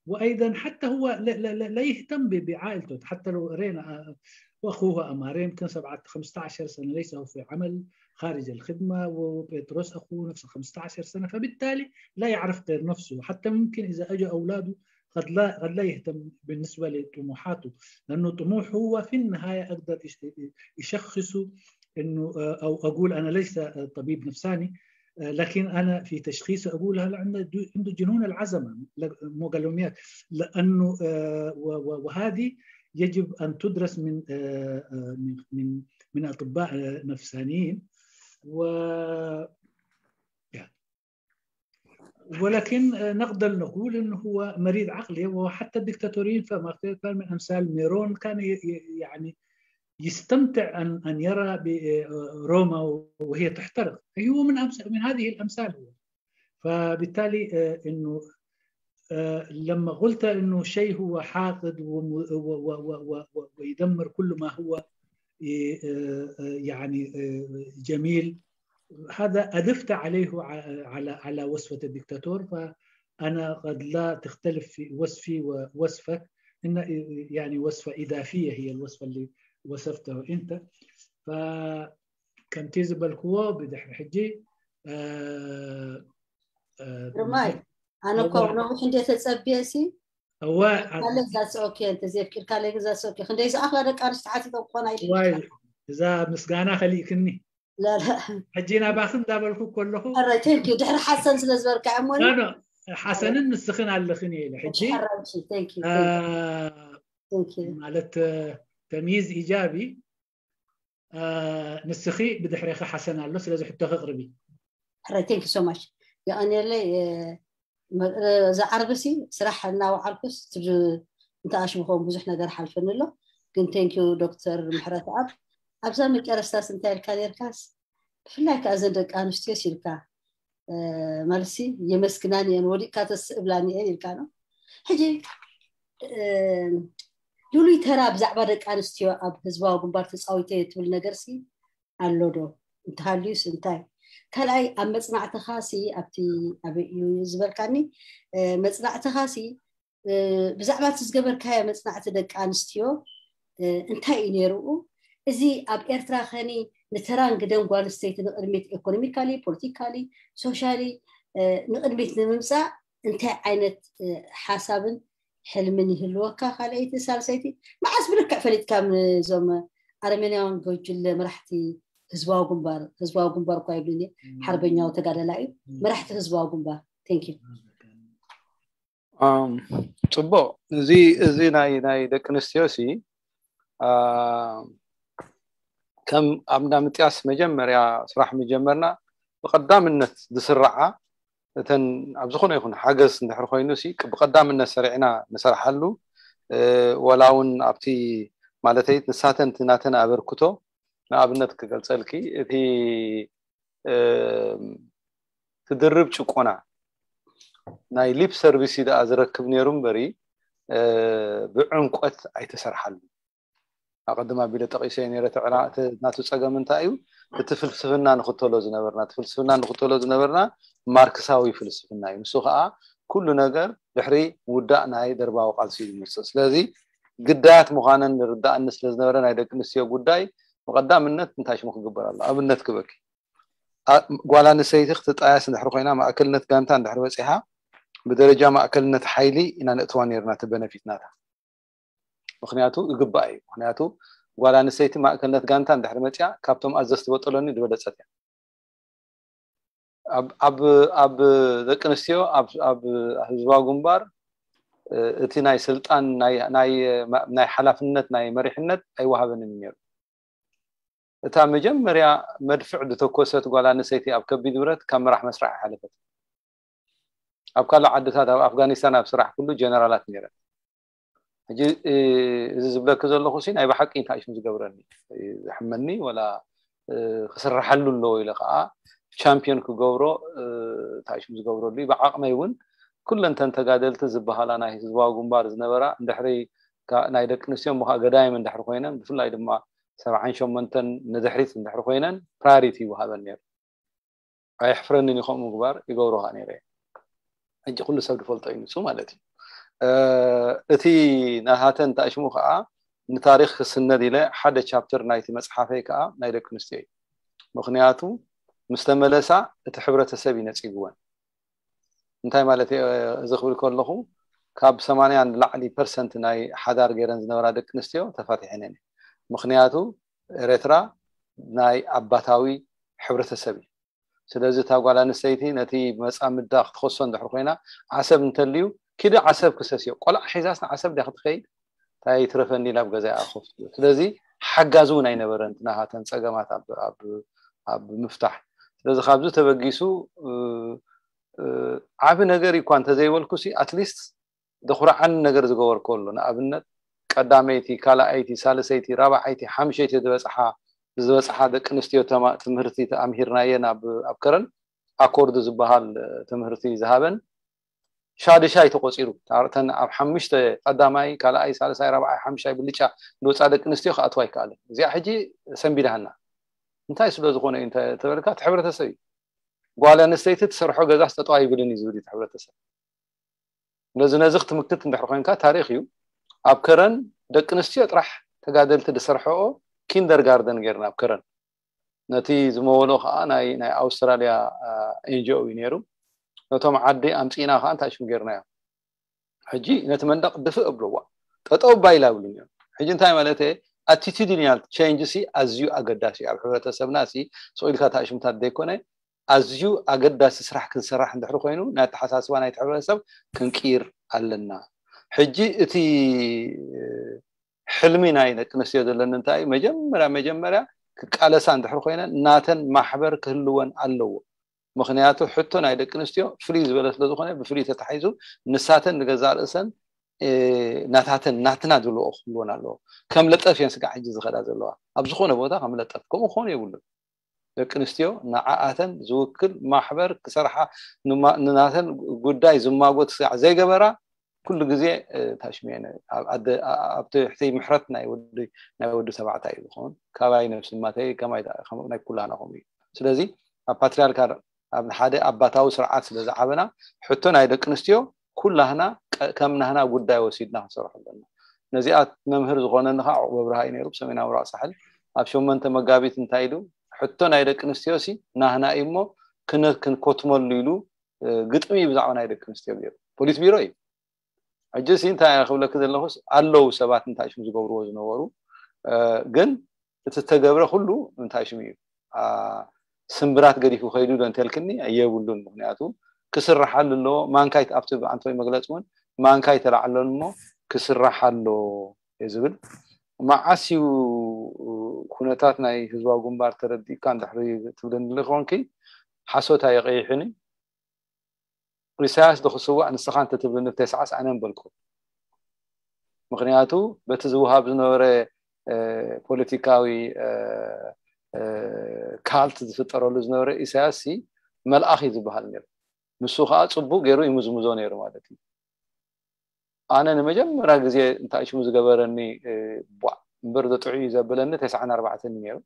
وأيضا حتى هو لا, لا, لا, لا يهتم ب- بعائلته، حتى لو رينا آه، وأخوه أمارين كان سبعة خمستاشر سنة ليس هو في عمل، خارج الخدمة، وبيتروس أخوه نفسه خمستاشر سنة، فبالتالي لا يعرف غير نفسه. حتى ممكن إذا أجى أولاده قد لا قد لا يهتم بالنسبة لطموحاته، لأنه طموحه هو في النهاية أقدر يش- يشخصه إنه آه، أو أقول أنا ليس طبيب نفساني، آه، لكن أنا في تشخيص أقول هل عنده عنده جنون العزمة، لا، مو قالوميات، لأنه آه، و- و- وهذه يجب أن تدرس من آه، آه، من من من أطباء آه، نفسانيين. و ولكن نقدر نقول انه هو مريض عقلي، وحتى الدكتاتوريين فما كان من امثال ميرون كان يعني يستمتع ان ان يرى روما وهي تحترق. هو من من هذه الامثال هو. فبالتالي انه لما قلت انه شيء هو حاقد ويدمر كل ما هو يعني جميل، هذا أضفت عليه على على وصفة الدكتاتور. فأنا قد لا تختلف في وصفي ووصفك، إن يعني وصفة إضافية هي الوصفة اللي وصفته أنت. ف ከምቲ ዝበልክዎ ብድሕሪ ሕጂ ግርማይ፣ ኣነ እኮ ነዊሕ እንደ ተጸብየ ሲ እወ ካልእ ዛስ ኦኬ፣ እንተዘየፍቂድካለይ ግን ዛስ ኦኬ። ክንደይ ዝኣኽላ ደቂ ኣንስትዮ ሓቲቶም ክኾና ዋይ፣ እዛ ምስጋና ከሊእክኒ። ላላ ሕጂ ናባኺ እንዳበልኩ ከለኹ ረ ቴንክ ዩ ድሕሪ ሓሰን ስለ ዝበልካ እሞ ኖ፣ ኖ፣ ሓሰንን ንስኽን ኣለኽን እየ ኢለ። ሕጂ ቴንክ ዩ አ፣ ቴንክ ዩ ማለት ተምይዝ ኢጃቢ አ፣ ንስኺ ብድሕሬኺ ሓሰን ኣሎ። ስለዚ ሕቶኺ ኣቕርቢ። ሕራይ ቴንክ ሶ ማች። የቐንየለይ። እዛ ዓርቢ ሲ ስራሕ እናወዓልኩስ እንተኣሽምኾም ብዙሕ ነገር ሓልፈኒ ኣሎ። ግን ቴንክ ዩ ዶክተር ምሕረተኣብ፣ ኣብዛ መጨረስታስ እንታይ ኢልካ ነርካስ? ብፍላይ ከዓ እዘን ደቂ ኣንስትዮስ ኢልካ፣ ማለትሲ የመስግናን እየን፣ ወዲቕካ ተስእብላን እየን ኢልካ ነው። ሕጂ ድሉይ ተራ ብዛዕባ ደቂ ኣንስትዮ ኣብ ህዝባዊ ግንባር ተፃዊተ ትብል ነገር ሲ ኣሎ ዶ? እንተሃልዩስ እንታይ? ካልኣይ ኣብ መፅናዕትኻ ሲ ኣብቲ ኣበይ እዩ ዝበልካኒ መፅናዕትኻ ሲ ብዛዕባ እቲ ዝገበርካዮ መፅናዕቲ ደቂ ኣንስትዮ እንታይ እዩ ነይርኡ? እዚ ኣብ ኤርትራ ከኒ ንተራን ግደን ጓል ኣንስተይቲ ንቅድሚት economically, politically, socially ንቅድሚት ንምምፃእ እንታይ ዓይነት ሓሳብን ሕልምን ይህልወካ? ካልኣይቲ ሳልሰይቲ መዓስ ብልክዕ ፈሊጥካ እዞም ኣረሜናውያን ጎጅለ መራሕቲ ህዝባዊ ግንባር? ህዝባዊ ግንባር እኳ ይብልኒ ሓርበኛዊ ተጋደላ እዩ። መራሕቲ ህዝባዊ ግንባር thank you። ጽቡቅ። እዚ እዚ ናይ ናይ ደቂ ኣንስትዮ ሲ ከም ኣብ እንዳ ምጥያስ መጀመርያ ስራሕ ምጀመርና ብቀዳምነት ዝስራዓ እተን ኣብ ዝኾነ ይኹን ሓገዝ እንድሕር ኮይኑ ሲ ብቀዳምነት ሰሪዕና ንሰርሓሉ ወላ እውን ኣብቲ ማለተይ ንሳተን ናተን ኣበርክቶ ንኣብነት ክገልፀልኪ እቲ ትድርብ ጭቆና ናይ lip service ደኣ ዝረክብ ነይሩ እምበሪ ብዕምቆት ኣይተሰርሓሉ። ኣቐድም ኣቢለ ጠቂሰ ነረ ናቱ ፀገም እንታይ እዩ? እቲ ፍልስፍና ንክተሎ ዝነበርና እቲ ፍልስፍና ንክተሎ ዝነበርና ማርክሳዊ ፍልስፍና እዩ። ንሱ ከዓ ኩሉ ነገር ድሕሪ ውዳእ ናይ ደርባዊ ቃልሲ ዝመፅእ። ስለዚ ግዳያት ምዃነን ንርዳእኒ ስለዝነበረ ናይ ደቂ ኣንስትዮ ጉዳይ ብቀዳምነት እንታይ ሽሙ ክግበር ኣሎ ኣብነት ክበኪ ጓል ኣንስተይቲ ክትጣየስ እንድሕር ኮይና ማእከልነት ጋንታ እንድሕር በፂሓ ብደረጃ ማእከልነት ሓይሊ ኢና ነእትዋ ነርና እቲ በነፊት ናታ። ምክንያቱ ይግባእ እዩ። ምክንያቱ ጓል ኣንስተይቲ ማእከልነት ጋንታ እንድሕር መፅያ ካብቶም ኣዘዝቲ በጠሎኒ ዝበለፀት እያ። ኣብ ደቂ ኣንስትዮ ኣብ ህዝባዊ ግንባር እቲ ናይ ስልጣን ናይ ሓላፍነት ናይ መሪሕነት ኣይወሃበንን ነይሩ። እታ መጀመርያ መድፍዕ ዝተኮሰት ጓል ኣንስተይቲ ኣብ ከቢድ ብረት ካብ ምራሕ መስራሕ ኣይሓለፈት። ኣብ ካልእ ዓድታት ኣብ ኣፍጋኒስታን ኣብ ስራሕ ኩሉ ጀነራላት ነይረን። ሕጂ እዚ ዝብለኪ ዘለኹ ሲ ናይ ብሓቂ እንታይ ሽም ዝገብረኒ ዝሕመኒ ወላ ክስርሓሉ ኣለዎ ኢለ ከዓ ቻምፒዮን ክገብሮ እንታይ ሽም ዝገብረሉ ብዓቕመይ እውን ኩለንተን ተጋደልቲ ዝበሃላ ናይ ህዝባዊ ግንባር ዝነበራ እንድሕሪ ናይ ደቂ ኣንስትዮ ምኻ ገዳይም እንድሕሪ ኮይነን ብፍላይ ድማ ሰብዓን ሸሞንተን ንድሕሪት እንድሕሪ ኮይነን ፕራዮሪቲ ይወሃበን ነይሩ። ኣየሕፍረንን እዩ ከምኡ ምግባር ይገብሮ ከዓ ነይረ። ሕጂ ኩሉ ሰብ ዝፈልጦ እዩ ንሱ ማለት እዩ። እቲ ናሃተን እንታይ ሽሙ ከዓ ንታሪክ ክስነድ ኢለ ሓደ ቻፕተር ናይቲ መፅሓፈይ ከዓ ናይ ደቂ ኣንስትዮ እዩ። ምክንያቱ ምስ ተመለሳ እቲ ሕብረተሰብ እዩ ነፂግወን። እንታይ ማለት እዚ ክብል ከለኹ ካብ ሰማንያ ንላዕሊ ፐርሰንት ናይ ሓዳር ገይረን ዝነበራ ደቂ ኣንስትዮ ተፋቲሐን እየን። ምክንያቱ ኤረትራ ናይ ኣባታዊ ሕብረተሰብ እዩ። ስለዚ እታ ጓል ኣንስተይቲ ነቲ መፃምዳ ክትኸሶ እንድሕር ኮይና ዓሰብ እንተልዩ ኪዲ ዓሰብ ክሰስዮ ቆልዓ ሒዛስ ንዓሰብ ድያ ክትኸይድ እንታይ ትረፈኒ ኢላ ኣብ ገዛ ይኣኸፍ። ስለዚ ሓጋዚ እውን ኣይነበረን ናሃተን ፀገማት ኣብ ምፍታሕ። ስለዚ ካብዚ ተበጊሱ ዓቢ ነገር እኳ እንተዘይበልኩ ሲ ኣትሊስት ዘኹርዓኒ ነገር ዝገበርኩ ኣሎ። ንኣብነት ቀዳመይቲ፣ ካልኣይቲ፣ ሳልሰይቲ፣ ራብዓይቲ፣ ሓምሸይቲ ዝበፅሓ ዝበፅሓ ደቂ ኣንስትዮ ትምህርቲ ተኣምሂርናየን ኣብ ከረን ኣኮርድ ዝበሃል ትምህርቲ ዝሃበን ሻድሻይ ተቆፂሩ። ተን ኣብ ሓሙሽተ ቀዳማይ፣ ካልኣይ፣ ሳልሳይ፣ ራብዓይ፣ ሓምሻይ ብልጫ ዝወፃ ደቂ ኣንስትዮ ክኣትዋ ኣይከኣለን። እዚኣ ሕጂ ሰንቢዳሃና። እንታይ ስለ ዝኾነ እዩ እንተበልካ እቲ ሕብረተሰብ እዩ። ጓል ኣንስተይቲ ትሰርሖ ገዛስ ጠጠው ኣይብልን እዩ ዝብል እዩ እቲ ሕብረተሰብ። ነዚ ነዚ ክትምክት እንድሕር ኮይንካ ታሪክ እዩ። ኣብ ከረን ደቂ ኣንስትዮ ጥራሕ ተጋደልቲ ዝሰርሐኦ ኪንደርጋርደን ገይርና ኣብ ከረን ነቲ ዝመወሎ ከዓ ናይ ናይ ኣውስትራልያ ኤንጂኦ እዩ ነይሩ። ነቶም ዓዲ ኣምፂእና ከዓ እንታይ ሽም ገይርናዮ ሕጂ ነቲ መንደቅ ድፍእ እብልዋ ጠጠው ባይላ ይብሉን እዮም። ሕጂ እንታይ ማለት ኣቲቱዲናል ቼንጅ ሲ ኣዝዩ ኣገዳሲ እዩ ኣብ ሕብረተሰብና ሲ ስቕ ኢልካ ታሽምታት ዘይኮነ ኣዝዩ ኣገዳሲ ስራሕ ክንሰራሕ እንድሕሪ ኮይኑ ናይ ኣተሓሳስባ ናይቲ ሕብረተሰብ ክንቅይር ኣለና። ሕጂ እቲ ሕልሚ ናይ ደቂ ኣንስትዮ ዘለኒ እንታይ እዩ መጀመርያ መጀመርያ ክቃለሳ እንድሕሪ ኮይነን ናተን ማሕበር ክህልወን ኣለዎ። ምክንያቱ ሕቶ ናይ ደቂ ኣንስትዮ ፍልይ ዝበለ ስለዝኮነ ብፍልይ ተታሒዙ ንሳተን ንገዛእ ርእሰን ናታተን ናትና ዝብልኦ ክህልወን ኣለዎ። ከም ለጠፍ እየን ስጋዕ ሕጂ ዝኸዳ ዘለዋ ኣብ ዝኾነ ቦታ ከም ለጠፍ ከምኡ ክኾኑ የብሉን። ደቂ ኣንስትዮ ንዓኣተን ዝውክል ማሕበር ክሰርሓ ንናተን ጉዳይ ዝማጎት ስጋዕ ዘይገበራ ኩሉ ግዜ ታሽሚየ ኣብ ትሕቲ ምሕረት ናይ ወዲ ተባዕታይ እዩ ዝኸውን። ካባይ ነብሲ ማተይ ከማይ ናይ ኩላና ከምኡ እዩ። ስለዚ ኣብ ፓትሪያርካል ኣብ ሓደ ኣባታዊ ስርዓት ስለ ዝዓበና ሕቶ ናይ ደቂ ኣንስትዮ ኩላህና ከም ናህና ጉዳይ ወሲድና ክንሰርሑ ኣለና። ነዚኣ መምህር ዝኾነኒ ከዓ ዕቑብ ኣብርሃ እዩ ነይሩ። ብሰሜናዊ ምብራቕ ሳሕል ኣብ ሸሞንተ መጋቢት እንታይ ኢሉ፣ ሕቶ ናይ ደቂ ኣንስትዮ ሲ ናህና እዩ እሞ ክንኮትመሉ ኢሉ ግጥሚ እዩ ብዛዕባ ናይ ደቂ ኣንስትዮ ገይሩ። ፖሊት ቢሮ እዩ። ሕጂ ሲ እንታይ ክብለክ ዘለኹስ ኣለዉ ሰባት እንታይ ሽም ዝገብርዎ ዝነበሩ፣ ግን እቲ ተገብረ ኩሉ እንታይ ሽም እዩ ስምብራት ገዲፉ ከይዱ ዶ እንተልክኒ የብሉን። ምክንያቱ ክስርሓሉ ኣለዎ። ማንካይት ኣብቲ ብኣንቶይ መግለፂ እውን ማንካይ ተላዕሎን እሞ ክስራሕ ኣሎ ዝብል። መዓስ እዩ ኩነታት ናይ ህዝባዊ ግንባር ተረዲእካ እንድሕሪ ትብለኒ ኮንኪ ሓሶት ኣየቀይሕን። ኢሳያስ ዶ ክስዋእ ንስኻ እንተትብልኒ ብተስዓስ ኣነ ምበልኩ። ምክንያቱ በቲ ዝውሃብ ዝነበረ ፖለቲካዊ ካልት ዝፍጠረሉ ዝነበረ ኢሳያስ ሲ መልኣኽ እዩ ዝበሃል ነይሩ። ንሱ ከዓ ፅቡቅ ገይሩ ይምዝምዞ ነይሩ ማለት እዩ። ኣነ ንመጀመርያ ግዜ እንታይ ሽሙ ዝገበረኒ ቧዕ እምበር ዘጥዑ እዩ ዘበለኒ ተስዓን ኣርባዕተን ነይሩ።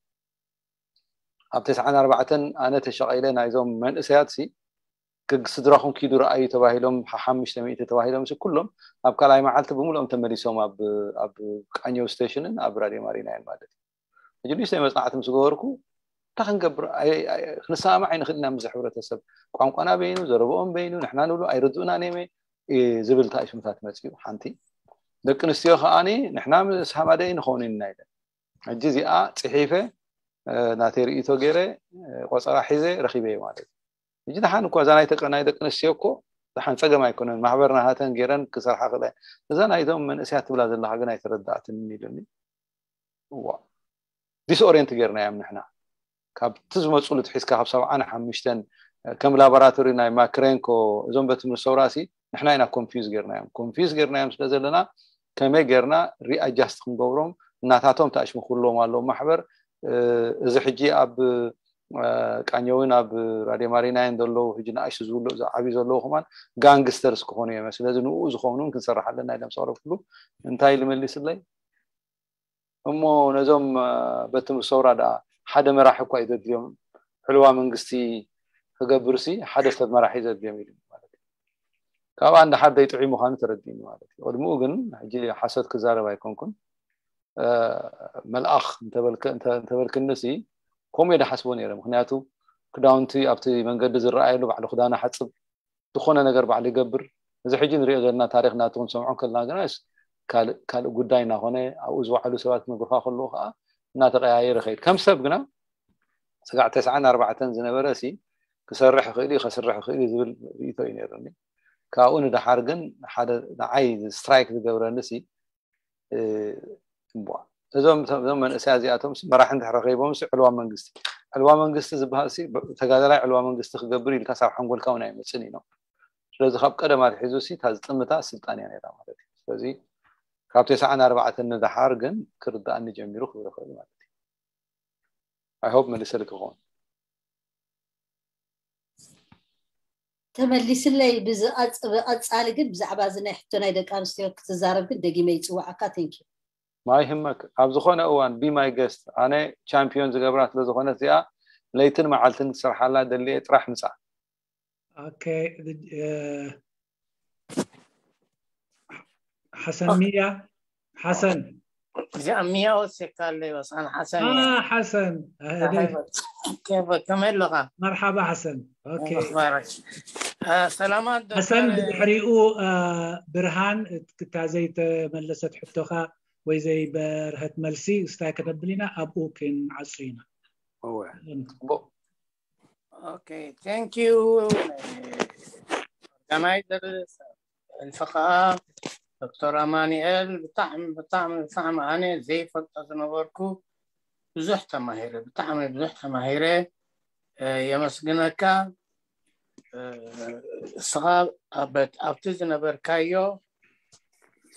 ኣብ ተስዓን ኣርባዕተን ኣነ ተሸቀይለ ናይዞም መንእሰያት ሲ ስድራኹም ኪዱ ረኣዩ ተባሂሎም ሓሙሽተ ሚእቲ ተባሂሎም ሲ ኩሎም ኣብ ካልኣይ መዓልቲ ብምሉኦም ተመሊሶም ኣብ ቃኘው ስቴሽንን ኣብ ራድዮ ማሪናይን ማለት እዩ። ሕጂ ንእሽተይ መጽናዕቲ ምስ ገበርኩ እንታይ ክንገብር ክንሰማማዕ ኣይንኽእል ኢና። ምስ ሕብረተሰብ ቋንቋና በይኑ ዘረብኦም በይኑ ንሕና ንብሎ ኣይርድኡናን እዮም ዝብል እንታይ ሽምታት መጽኡ። ሓንቲ ደቂ ኣንስትዮ ከዓኒ ንሕና ምስ ሃማደ ንኸውን ኢና ኢለን። ሕጂ እዚኣ ጽሒፈ ናተይ ርእይቶ ገይረ ቆጸራ ሒዘ ረኺበ ማለት እዩ። ሕጂ ደሓን እኳ እዛ ናይ ተቀ ናይ ደቂ ኣንስትዮ እኮ ደሓን ጸገም ኣይኮነን። ማሕበር ናሃተን ገይረን ክሰርሓ ክእላ። እዛ ናይዞም መንእሰያት ትብላ ዘለኻ ግን ኣይተረዳእትንን ኢሉኒ። እዋ ዲስኦሪየንት ገይርናዮም ንሕና ካብቲ ዝመፁሉ ትሒዝካ ካብ ሰብዓን ሓሙሽተን ከም ላቦራቶሪ ናይ ማክሬንኮ እዞም በቲ ምሰውራሲ ንሕና ኢና ኮንፊዝ ገይርናዮም። ኮንፊዝ ገይርናዮም ስለ ዘለና ከመይ ገይርና ሪኣጃስት ክንገብሮም እናታቶም ተኣሽሙ ክህልዎም ኣለዎም። ማሕበር እዚ ሕጂ ኣብ ቃኘውን ኣብ ራድዮ ማሪናይን ዘለዉ ሕጂ ንኣሽቱ ዝብሉ ዝዓብዩ ዘለዉ ከማን ጋንግስተርስ ክኾኑ እዮም። ስለዚ ንኡ ዝኾኑን ክንሰርሕ ኣለና ኢሎም ሰቅረብኩሉ እንታይ ኢሉ መሊስለይ? እሞ ነዞም በቲ ምሰውራ ደኣ ሓደ መራሒ እኳ እዩ ዘድልዮም። ዕልዋ መንግስቲ ክገብርሲ ሓደ ሰብ መራሒ ዘድልዮም ኢሉ ማለት እዩ። ካብኣ እንድሓር ደይጥዑይ ምዃኑ ተረዲእኒ ማለት እዩ። ቅድሚኡ ግን ሕጂ ሓሶት ክዛረብ ኣይኮንኩን። መልኣኽ እንተበልክንሲ ከምኡ እየ ዝሓስቦ ነይረ። ምክንያቱ ክዳውንቲ ኣብቲ መንገዲ ዝረኣየሉ ባዕሉ ክዳና ሓፅብ ዝኾነ ነገር ባዕሉ ይገብር። እዚ ሕጂ ንሪኦ ዘለና ታሪክ ናቱ ክንሰምዖ ከለና ግና ካልእ ጉዳይ እናኾነ ኣብኡ ዝወዓሉ ሰባት ክነግሩካ ከለዉ ከዓ እናተቀያየረ ከይድ ከም ሰብ ግና ስጋዕ ተስዓን ኣርባዕተን ዝነበረ ሲ ክሰርሕ ይኽእል እዩ ከስርሕ ይኽእል እዩ ዝብል ርእይቶ እዩ ነይሩኒ። ካብኡ ንደሓር ግን ሓደ ንዓይ ስትራይክ ዝገብረኒ ሲ እምቧ እዞም እዞም መንእሰያ እዚኣቶም መራሒ እንድሕር ረኺቦም ዕልዋ መንግስቲ ዕልዋ መንግስቲ ዝበሃል ተጋዳላይ ዕልዋ መንግስቲ ክገብር ኢልካ ሳብ ሓንጎልካ እውን ኣይመፅን እዩ። ስለዚ ካብ ቀደም ኣትሒዙ እታ ዝጥምታ ስልጣን እያ ነይራ ማለት እዩ። ስለዚ ካብ ተስዓን ኣርባዕተን ንደሓር ግን ክርዳእኒ ጀሚሩ ክብል ይኽእል ማለት እዩ። ኣይ ሆፕ መሊሰልኪ ክኸውን። ተመሊስለይ። ብዝቐፃሊ ግን ብዛዕባ እዚ ናይ ሕቶ ናይ ደቂ ኣንስትዮ ክትዛረብ ግን ደጊመ ይፅዋዓካ። ቴንኪ ማይ ህመክ ኣብ ዝኾነ እዋን ቢ ማይ ገስት ኣነ ቻምፒዮን ዝገብራ ስለ ዝኾነት እዚኣ ለይትን መዓልትን ክሰርሓላ ደልየ ጥራሕ ምፃ። ኦኬ ሓሰን ሚያ ሓሰን እዚኣ ሚያ ወሲካ ኣለይ ወሳን ሓሰን ሓሰን ከመይ ኣለኻ? መርሓባ ሓሰን። ሰላማት ሓሰን ብድሕሪኡ ብርሃን ክታ ዘይተመለሰት ሕቶኻ ወይ ዘይበርሀት መልሲ እስታይ ከነብል ኢና ኣብኡ ክንዓፁ ኢና። ኦኬ ቴንክ ዩ ኦርጋናይዘር ሰልፊ ከዓ ዶክተር ኣማኑኤል ብጣዕሚ ብጣዕሚ ብጣዕሚ ኣነ ዘይፈልጦ ዝነበርኩ ብዙሕ ተማሂረ ብጣዕሚ ብዙሕ ተማሂረ የመስግነካ። እስኻ ኣብቲ ዝነበርካዮ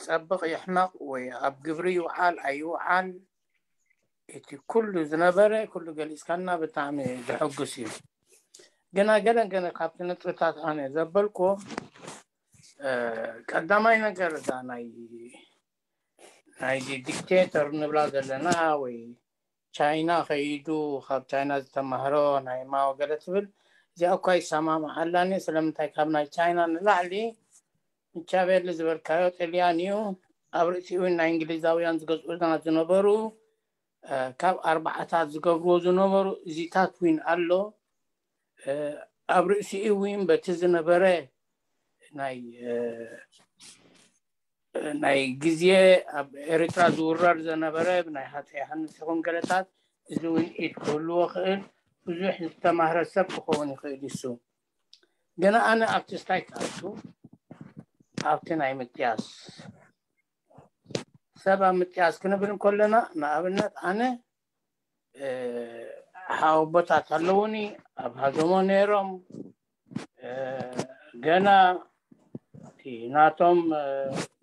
ፀብቕ ይሕመቕ ወይ ኣብ ግብሪ ይውዓል ኣይውዓል እቲ ኩሉ ዝነበረ ኩሉ ገሊፅካና ብጣዕሚ ዘሐጉስ እዩ። ግና ገለ ገለ ካብቲ ነጥብታት ኣነ ዘበልኩዎ ቀዳማይ ነገር እዛ ናይ ናይ ዲክቴተር ንብላ ዘለና ወይ ቻይና ከይዱ ካብ ቻይና ዝተማህሮ ናይ ማኦ ገለ ትብል እዚኣ እኳ ይሰማምዓላኒ። ስለምንታይ ካብ ናይ ቻይና ንላዕሊ ምቻቤሊ ዝበልካዮ ጥልያን እዩ። ኣብ ርእሲኡ ናይ እንግሊዛውያን ዝገዝኡና ዝነበሩ ካብ ኣርባዓታት ዝገብርዎ ዝነበሩ እዚታት ዊን ኣሎ። ኣብ ርእሲኡ ዊን በቲ ዝነበረ ናይ ናይ ግዜ ኣብ ኤርትራ ዝውረር ዘነበረ ብናይ ሃፀ ዮሃንስ ይኹን ገለታት እዚ እውን ኢድ ክህልዎ ክእል ብዙሕ ዝተማህረ ሰብ ክኸውን ይኽእል ይሱ። ግን ኣነ ኣብቲ ስታይ ክኣቱ ኣብቲ ናይ ምጥያስ ሰብ ኣብ ምጥያስ ክንብል እንከለና ንኣብነት ኣነ ሓወቦታት ኣለውኒ ኣብ ሃዘሞ ነይሮም ገና እቲ ናቶም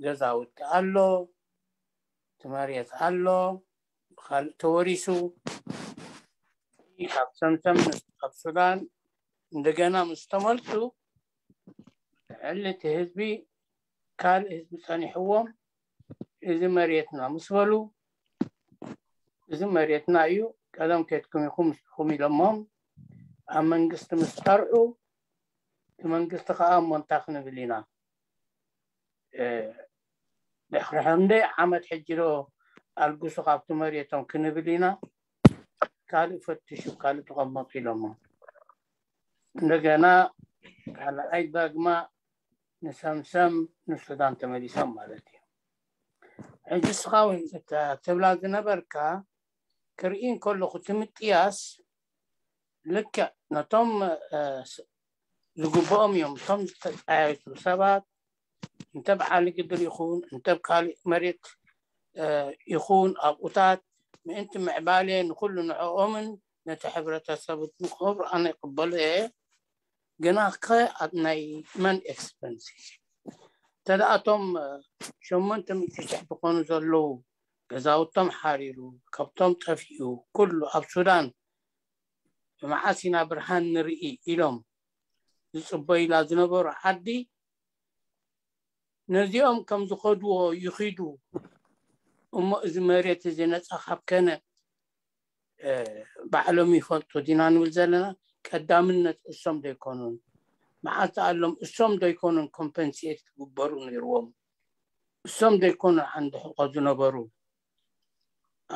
ገዛውቲ ኣሎ እቲ መሬት ኣሎ ብካልእ ተወሪሱ ካብ ሰምሰም ካብ ሱዳን እንደገና ምስ ተመልሱ ልዕሊ እቲ ህዝቢ ካልእ ህዝቢ ጸኒሕዎም እዚ መሬትና ምስ በሉ እዚ መሬትና እዩ ቀደም ከድኩም ኢኹም ምስኹም ኢሎሞም ኣብ መንግስቲ ምስ ጠርዑ እቲ መንግስቲ ከዓ እሞ እንታይ ክንብል ኢና ድሕሪ ክንደይ ዓመት ሕጂ ዶ ኣልግሱ ካብቲ መሬቶም ክንብል ኢና ካልእ ፈትሹ ካልእ ተቐመጡ ኢሎሞ እንደገና ካልኣይ ዳግማ ንሰምሰም ንሱዳን ተመሊሶም ማለት እዩ ሕጂ ስኻ እውን ትብላ ዝነበርካ ክርኢ ከለኹ ትምጥያስ ልክዕ ነቶም ዝግብኦም እዮም እቶም ዝተጣየሱ ሰባት እንተ ብዓሊ ግድር ይኹን እንተ ካልእ መሬት ይኹን ኣብኡታት ምእንቲ ምዕባሌ ንኩሉ ንዕኦምን ነቲ ሕብረተሰብ ንክብሩ ኣነ ይቅበሎ እየ ግና ከ ኣብ ናይ መን ኤክስፐንስ ተደኣቶም ሸሞንተ ሚእቲ ሽሕ ዝኾኑ ዘለዉ ገዛውቶም ሓሪሩ ከብቶም ጠፊኡ ኩሉ ኣብ ሱዳን ብመዓስ ኢና ብርሃን ንርኢ ኢሎም ዝፅበዩላ ዝነበሩ ዓዲ ነዚኦም ከም ዝኸድዎ ይኺዱ እሞ እዚ መሬት እዚ ነፃ ካብ ከነ ባዕሎም ይፈልጡ ዲና ንብል ዘለና ቀዳምነት እሶም ዶ ይኮኑን መዓልቲ ኣሎም እሶም ዶ ይኮኑን ኮምፐንሴት ክግበሩ ነይርዎም እሶም ዶ ይኮኑን ዓንዲ ሕቆ ዝነበሩ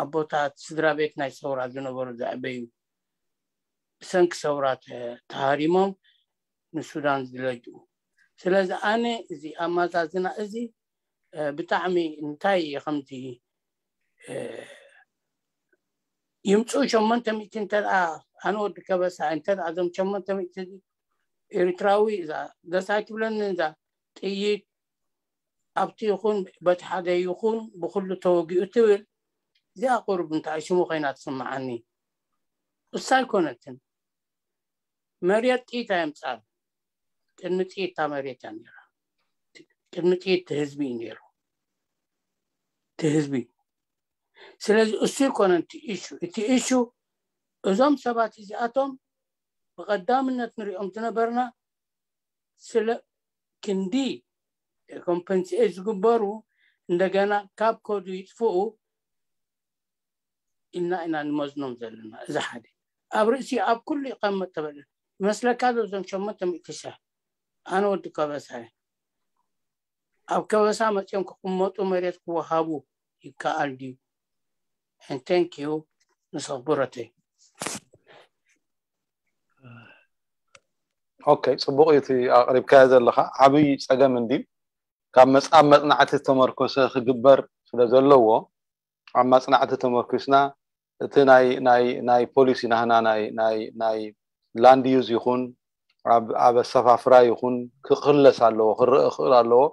ኣቦታት ስድራ ቤት ናይ ሰውራ ዝነበሩ ዘዕበዩ ብሰንኪ ሰውራ ተሃሪሞም ንሱዳን ዝለጅኡ ስለዚ ኣነ እዚ ኣማዛዝና እዚ ብጣዕሚ እንታይ ከምዚ ይምፅኡ ሸሞንተ ሚእቲ እንተ ኣነ ወዲ ከበሳ እንተ እዞም ሸሞንተ ሚእቲ ኤርትራዊ እዛ ደስ ኣይትብለኒ እዛ ጥይት ኣብቲ ይኹን በቲ ሓደ ይኹን ብኩሉ ተወጊኡ ትብል እዚኣ ቁሩብ እንታይ ሽሙ ኮይና ትስምዓኒ እሳ ኣይኮነትን መሬት ጥይት ኣየምፃል ቅድሚ ጥይት እታ መሬት እያ ነራ ቅድሚ ጥይት እቲ ህዝቢ እዩ ነሩ እቲ ህዝቢ ስለዚ እሱ ይኮነ እቲ ኢሹ እቲ ኢሹ እዞም ሰባት እዚኣቶም ብቐዳምነት ንሪኦም ዝነበርና ስለ ክንዲ ኮምፐንሴት ዝግበሩ እንደገና ካብ ከዱ ይጥፍኡ ኢልና ኢና ንመዝኖም ዘለና እዚ ሓደ ኣብ ርእሲ ኣብ ኩሉ ይቐመጥ ተበለ ይመስለካ ዶ እዞም ሸሞንተ ሚእቲ ሽሕ ኣነ ወዲ ከበሳ ኣብ ከበሳ መፅኦም ክቕመጡ መሬት ክወሃቡ ይከኣል ድዩ ንተንኪዩ ንሰኽብረተይ ኦኬ ፅቡቅ እዩ እቲ ኣቅሪብካዮ ዘለካ ዓብይ ፀገም እንድዩ ካብ መፅኣብ መፅናዕቲ ዝተመርኮሰ ክግበር ስለ ዘለዎ ኣብ መፅናዕቲ ተመርኪስና እቲ ናይ ናይ ናይ ፖሊሲ ናህና ናይ ናይ ናይ ላንድ ዩዝ ይኹን ኣብ ኣብ ኣሰፋፍራ ይኹን ክኽለስ ኣለዎ ክረአ ክኽእል ኣለዎ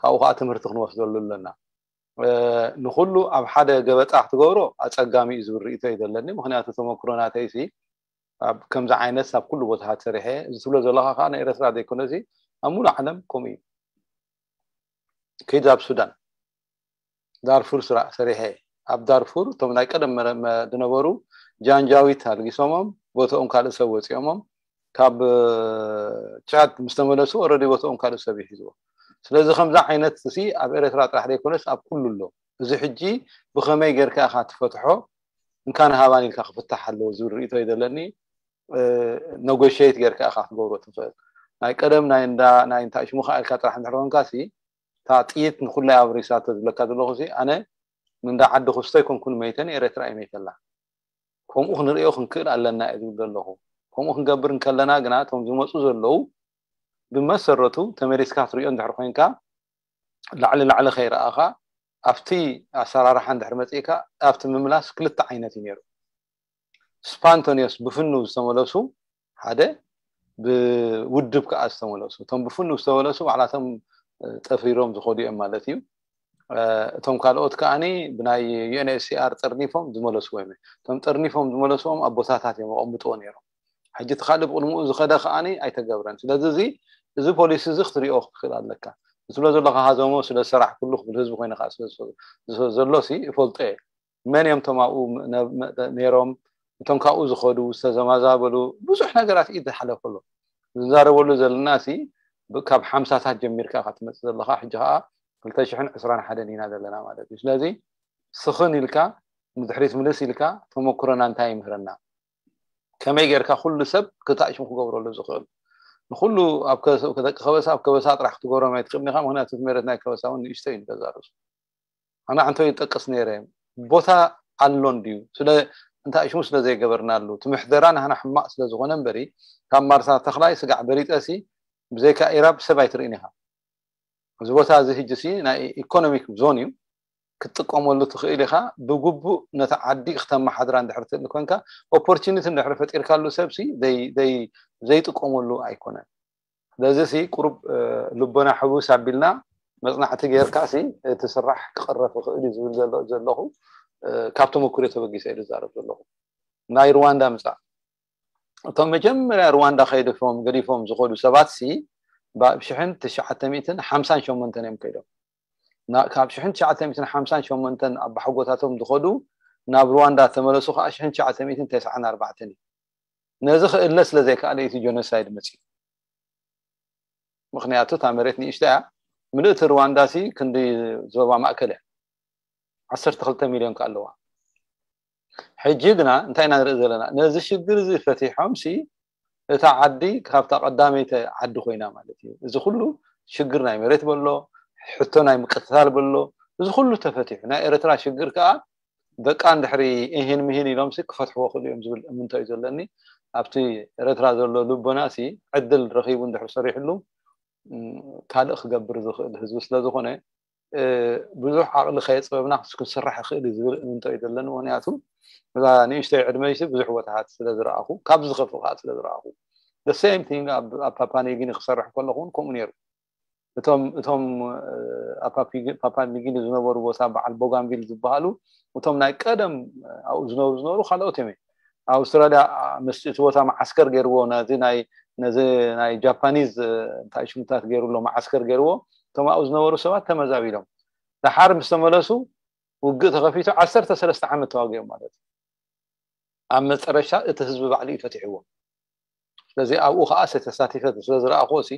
ካብኡ ከዓ ትምህርቲ ክንወስደሉ ኣለና ንኩሉ ኣብ ሓደ ገበጣ ክትገብሮ ኣፀጋሚ እዩ ዝብል ርእቶ እዩ ዘለኒ ምክንያቱ ተመክሮ ናተይሲ ኣብ ከምዚ ዓይነት ኣብ ኩሉ ቦታታት ሰሪሐ እዚ ትብሎ ዘለካ ከዓ ናይ ኤረትራ ዘይኮነ እዚ ኣብ ሙሉ ዓለም ከምኡ እዩ ከይድ ኣብ ሱዳን ዳርፉር ስራ ሰሪሐ ኣብ ዳርፉር እቶም ናይ ቀደም ዝነበሩ ጃንጃዊት ኣልጊሶሞም ቦትኦም ካልእ ሰብ ወፂኦሞም ካብ ቻድ ምስ ተመለሱ ኦረዲ ቦትኦም ካልእ ሰብ ይሒዝዎ ስለዚ ከምዚ ዓይነት ሲ ኣብ ኤርትራ ጥራሕ ዘይኮነስ ኣብ ኩሉ ኣሎ። እዚ ሕጂ ብኸመይ ጌርካ ኢኻ ትፈትሖ፣ እንካን ሃባን ኢልካ ክፍታሕ ኣለዎ ዝብል ርእይቶ እዩ ዘለኒ። ነጎሽየት ጌርካ ኢኻ ክትገብሮ ትኽእል። ናይ ቀደም ናይ እንዳ ናይ እንታይ ሽሙኻ ኢልካ ጥራሕ እንድሕር ኮንካ ሲ እታ ጥይት ንኩላይ ኣብሪሳቶ ዝብለካ ዘለኹ ሲ ኣነ ንእንዳ ዓዲ ክስቶ ኣይኮንኩን መይተን ኤርትራ እየ መይተላ። ከምኡ ክንርእዮ ክንክእል ኣለና እየ ዝብል ዘለኹ። ከምኡ ክንገብር እንከለና ግና እቶም ዝመፁ ዘለዉ ብመሰረቱ ተመሊስካ ትርእዮ እንድሕር ኮይንካ ላዕሊ ላዕሊ ከይረኣኻ ኣብቲ ኣሰራርሓ እንድሕር መፂእካ ኣብቲ ምምላስ ክልተ ዓይነት እዩ ነይሩ። ስፓንቶኒዮስ ብፍኑ ዝተመለሱ ሓደ ብውድብ ከዓ ዝተመለሱ እቶም ብፍኑ ዝተመለሱ ባዕላቶም ጠፊሮም ዝኸዱ እዮም ማለት እዩ። እቶም ካልኦት ከዓኒ ብናይ ዩኤንኤችሲኣር ጠርኒፎም ዝመለስዎ እዮም። እቶም ጠርኒፎም ዝመለስዎም ኣብ ቦታታት እዮም ኣቐምጥዎ ነይሮም። ሕጂ እቲ ካልእ ብቕድምኡ ዝኸደ ከዓኒ ኣይተገብረን። ስለዚ እዚ እዚ ፖሊሲ እዚ ክትሪኦ ክትክእል ኣለካ። ዝብሎ ዘለካ ሃዘሞ ስለ ዝሰራሕኩሉ ክብል ህዝቢ ኮይነ ከዓ ስለ ዘሎ ሲ ይፈልጦ እየ። መን እዮም እቶም ኣብኡ ነይሮም፣ እቶም ካብኡ ዝኸዱ ዝተዘማዛበሉ ብዙሕ ነገራት እዩ ዝሓለፈሉ። ዝዛረበሉ ዘለና ሲ ካብ ሓምሳታት ጀሚርካ ኢኻ ትመፅእ ዘለኻ። ሕጂ ከዓ ክልተ ሽሕን ዕስራን ሓደን ኢና ዘለና ማለት እዩ። ስለዚ ስኽን ኢልካ ንድሕሪት ምልስ ኢልካ ተመክሮና እንታይ ይምህረና፣ ከመይ ጌርካ ኩሉ ሰብ ክታእሽሙ ክገብረሉ ዝኽእል ንኩሉ ደቂ ከበሳ ኣብ ከበሳ ጥራሕ ክትገብሮ ኣይትኽእልን ኢኻ። ምክንያቱ እቲ መሬት ናይ ከበሳ እውን ንእሽቶ እዩ ንገዛ ርእሱ። ኣነ ኣንቶ ይጠቅስ ነይረ ቦታ ኣሎን ድዩ ስለ እንታይ ሽሙ ስለ ዘይገበርናሉ እቲ ምሕደራ ናህና ሕማቕ ስለ ዝኾነ እምበሪ ካብ ማርሳ ተኽላይ ስጋዕ በሊጠሲ ብዘይካ ኢራብ ሰብ ኣይትርእን ኢኻ። እዚ ቦታ እዚ ሕጂ ሲ ናይ ኢኮኖሚክ ዞን እዩ ክትጥቀመሉ ትኽእል ኢኻ። ብግቡእ ነቲ ዓዲ ክተመሓድራ እንድሕር ትእል ኮንካ ኦፖርቹኒቲ እንድሕር ፈጢርካሉ ሰብ ሲ ዘይጥቀመሉ ኣይኮነን። ስለዚ ሲ ቁሩብ ልቦና ሕውስ ኣቢልና መፅናዕቲ ጌርካ ሲ እቲ ስራሕ ክቕረፍ ይኽእል እዩ ዝብል ዘለኹ ካብ ተመክሮ ተበጊሰ እዩ ዝዛረብ ዘለኹ። ናይ ሩዋንዳ ምፃእ እቶም መጀመርያ ሩዋንዳ ከይድፎም ገዲፎም ዝኸዱ ሰባት ሲ ብ ሽሕን ትሽዓተ ሚእትን ሓምሳን ሸሞንተን እዮም ከይዶም። ካብ ሽሕን ትሽዓተ ሚእትን ሓምሳን ሸሞንተን ኣባሓጎታቶም ዝኸዱ ናብ ሩዋንዳ ተመለሱ ከዓ ሽሕን ትሽዓተ ሚእትን ተስዓን ኣርባዕተን እዩ። ነዚ ክእለ ስለ ዘይከኣለ እቲ ጀኖሳይድ መፅዩ። ምክንያቱ እታ መሬት ንእሽቶ እያ። ምልእቲ ሩዋንዳ ሲ ክንዲ ዞባ ማእከል እያ። ዓሰርተ ክልተ ሚልዮን ከ ኣለዋ። ሕጂ ግና እንታይ ኢና ንርኢ ዘለና? ነዚ ሽግር እዚ ፈቲሖም ሲ እታ ዓዲ ካብታ ቀዳመይቲ ዓዲ ኮይና ማለት እዩ። እዚ ኩሉ ሽግር ናይ መሬት በሎ፣ ሕቶ ናይ ምቅትታል በሎ፣ እዚ ኩሉ ተፈቲሑ። ናይ ኤርትራ ሽግር ከዓ ደቃ እንድሕሪ እሂን ምሂን ኢሎም ሲ ክፈትሕዎ ክእሉ እዮም ዝብል እምንቶ እዩ ዘለኒ። ኣብቲ ኤርትራ ዘሎ ልቦና ሲ ዕድል ረኺቡ እንድሕር ሰሪሕሉ ካልእ ክገብር ዝኽእል ህዝቢ ስለ ዝኾነ ብዙሕ ዓቕሊ ከየፅበብና ክንስራሕ ይኽእል እዩ ዝብል እምንቶ እዩ ዘለኒ። ምክንያቱ እዛ ንእሽተይ ዕድመይሲ ብዙሕ ቦታታት ስለ ዝረኣኹ፣ ካብ ዝኸፍእ ከዓ ስለ ዝረኣኹ። The same thing ኣብ ፓፓ ኒው ጊኒ ክሰርሕ ከለኹ እውን ከምኡ ነይሩ። እቶም እቶም ኣብ ፓፓ ኒው ጊኒ ዝነበሩ ቦታ በዓል ቦጋንቪል ዝበሃሉ እቶም ናይ ቀደም ኣብኡ ዝነብሩ ዝነበሩ ካልኦት እዮም። ኣውስትራልያ ምስቲ እቲ ቦታ መዓስከር ገይርዎ ነዚ ናይ ነዚ ናይ ጃፓኒዝ እንታይ ሽምታት ገይሩ ኣሎ መዓስከር ገይርዎ እቶም ኣብኡ ዝነበሩ ሰባት ተመዛቢሎም ደሓር ምስ ተመለሱ ውግእ ተኸፊቱ ዓሰርተ ሰለስተ ዓመት ተዋጊኦም ማለት እዩ። ኣብ መፀረሻ እቲ ህዝቢ ባዕሉ እዩ ፈቲሕዎ። ስለዚ ኣብኡ ከዓ ተሳቲፈ ስለ ዝረኣኽዎ ሲ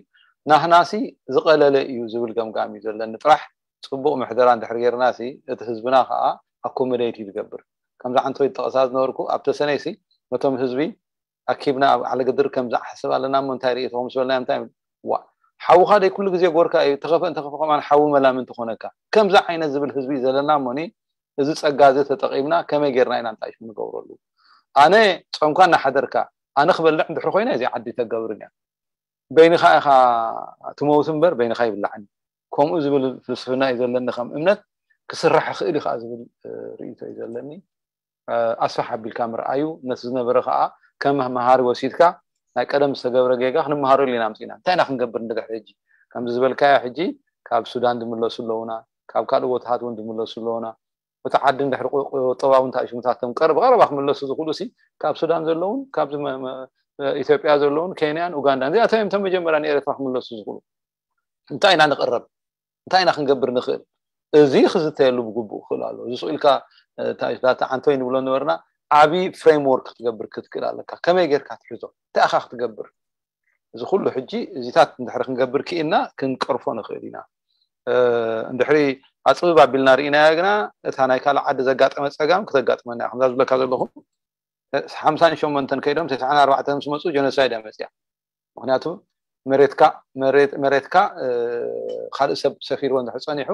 ናህና ሲ ዝቐለለ እዩ ዝብል ገምጋም እዩ ዘለኒ። ጥራሕ ፅቡቕ ምሕደራ እንድሕር ጌርና ሲ እቲ ህዝብና ከዓ ኣኮሞዴት እዩ ዝገብር። ከምዚ ዓንቶ ይጠቐሳ ዝነበርኩ ኣብ ተሰነይ ሲ ነቶም ህዝቢ ኣኪብና ኣብ ዓለገድር ከምዚ ሓስብ ኣለና እሞ እንታይ ርእይቶኹም ምስ በልናዮም እንታይ ዋ ሓውኻ ደይ ኩሉ ግዜ ጎርካ እዩ ተኸፈ እንተኸፈ ከማን ሓዊ መላምን ትኾነካ ከምዚ ዓይነት ዝብል ህዝቢ እዩ ዘለና እሞኒ እዚ ጸጋ እዚ ተጠቒምና ከመይ ጌርና ኢና እንታይ ንገብረሉ ኣነ ጾምካ እናሓደርካ ኣነ ክበልዕ እንድሕር ኮይነ እዚ ዓዲ ተገብርን እያ በይንኻ ኢኻ ትመውት እምበር በይንኻ ይብላዕን ከምኡ ዝብል ፍልስፍና እዩ ዘለኒ ከም እምነት ክስራሕ ይኽእል እዩ ከዓ ዝብል ርእይቶ እዩ ዘለኒ ኣስፋሕ ኣቢልካ ምርኣዩ ነቲ ዝነበረ ከዓ ከም መሃሪ ወሲድካ ናይ ቀደም ዝተገብረ ጌጋ ክንመሃረሉ ኢና ኣምፂና እንታይ ኢና ክንገብር ንድሕሪ ሕጂ ከምዚ ዝበልካዮ ሕጂ ካብ ሱዳን ዝምለሱ ኣለውና ካብ ካልእ ቦታታት እውን ዝምለሱ ኣለውና እቲ ዓዲ እንድሕሪ ቁጠባዊ እንታይ ሽሙታቶም ቀረብ ቀረባ ክምለሱ ዝኽእሉ ሲ ካብ ሱዳን ዘለውን ካብ ኢትዮጵያ ዘለውን ኬንያን ኡጋንዳን እዚኣቶም እዮም መጀመርያ ንኤርትራ ክምለሱ ዝኽእሉ እንታይ ኢና ንቕረብ እንታይ ኢና ክንገብር ንኽእል እዚ ክዝተየሉ ብግቡእ ክኽእል ኣሎ እዚ ስኢልካ ዳታ ዓንቶይ ንብሎ ነበርና ዓብዪ ፍሬምወርክ ክትገብር ክትክእል ኣለካ ከመይ ጌርካ ትሕዞ እንታይ ኢኻ ክትገብር እዚ ኩሉ ሕጂ እዚታት እንድሕር ክንገብር ክኢልና ክንቀርፎ ንኽእል ኢና እንድሕሪ ኣፅብብ ኣቢልና ርኢናዮ ግና እታ ናይ ካልእ ዓዲ ዘጋጠመ ፀጋም ክተጋጥመና እያ። ከምዛ ዝብለካ ዘለኹ ሓምሳን ሸሞንተን ከይዶም ተስዓን ኣርባዕተን ምስ መፁ ጀኖሳይድ እያ መፅያ። ምክንያቱ መሬትካ ካልእ ሰብ ሰፊርዎ እንድሕር ፀኒሑ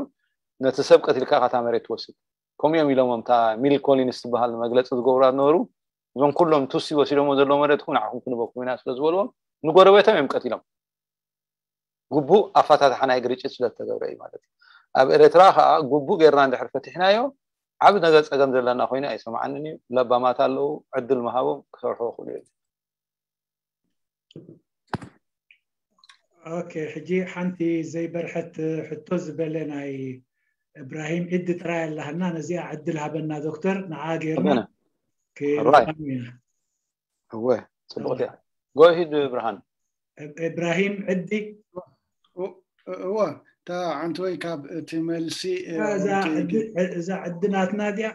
ነቲ ሰብ ቀቲልካ ካታ መሬት ትወስድ። ከምኡ እዮም ኢሎሞም እታ ሚል ኮሊንስ ትበሃል መግለፂ ዝገብሩ ነበሩ። እዞም ኩሎም ቱሲ ወሲዶሞ ዘለዎ መሬትኩም ንዓኹም ክንበኩም ኢና ስለ ዝበልዎም ንጎረቤቶም እዮም ቀቲሎም። ግቡእ ኣፈታትሓ ናይ ግርጭት ስለ ዝተገብረ እዩ ማለት እዩ። ኣብ ኤርትራ ከዓ ግቡእ ጌርና እንድሕር ፈቲሕናዮ ዓብ ነገር ፀገም ዘለና ኮይኑ ኣይሰማዓንን እዩ። ለባማት ኣለዉ፣ ዕድል ምሃቦም ክሰርሑ ክእሉ እዮም። ኦኬ፣ ሕጂ ሓንቲ ዘይበርሐት ሕቶ ዝበለ ናይ እብራሂም ዕዲ ጥራይ ኣላህና፣ ነዚኣ ዕድል ሃበና ዶክተር፣ ንዓ ጌርና ኣበና። ክንብሎም ኢና። እወ፣ ፅቡቅ እያ። ጎሂድ ብርሃን። እብራሂም ዕዲ እወ፣ እታ ሓንቲ ወይ ካብ እቲ መልሲ እዛ ዕዲ ናትና ድያ?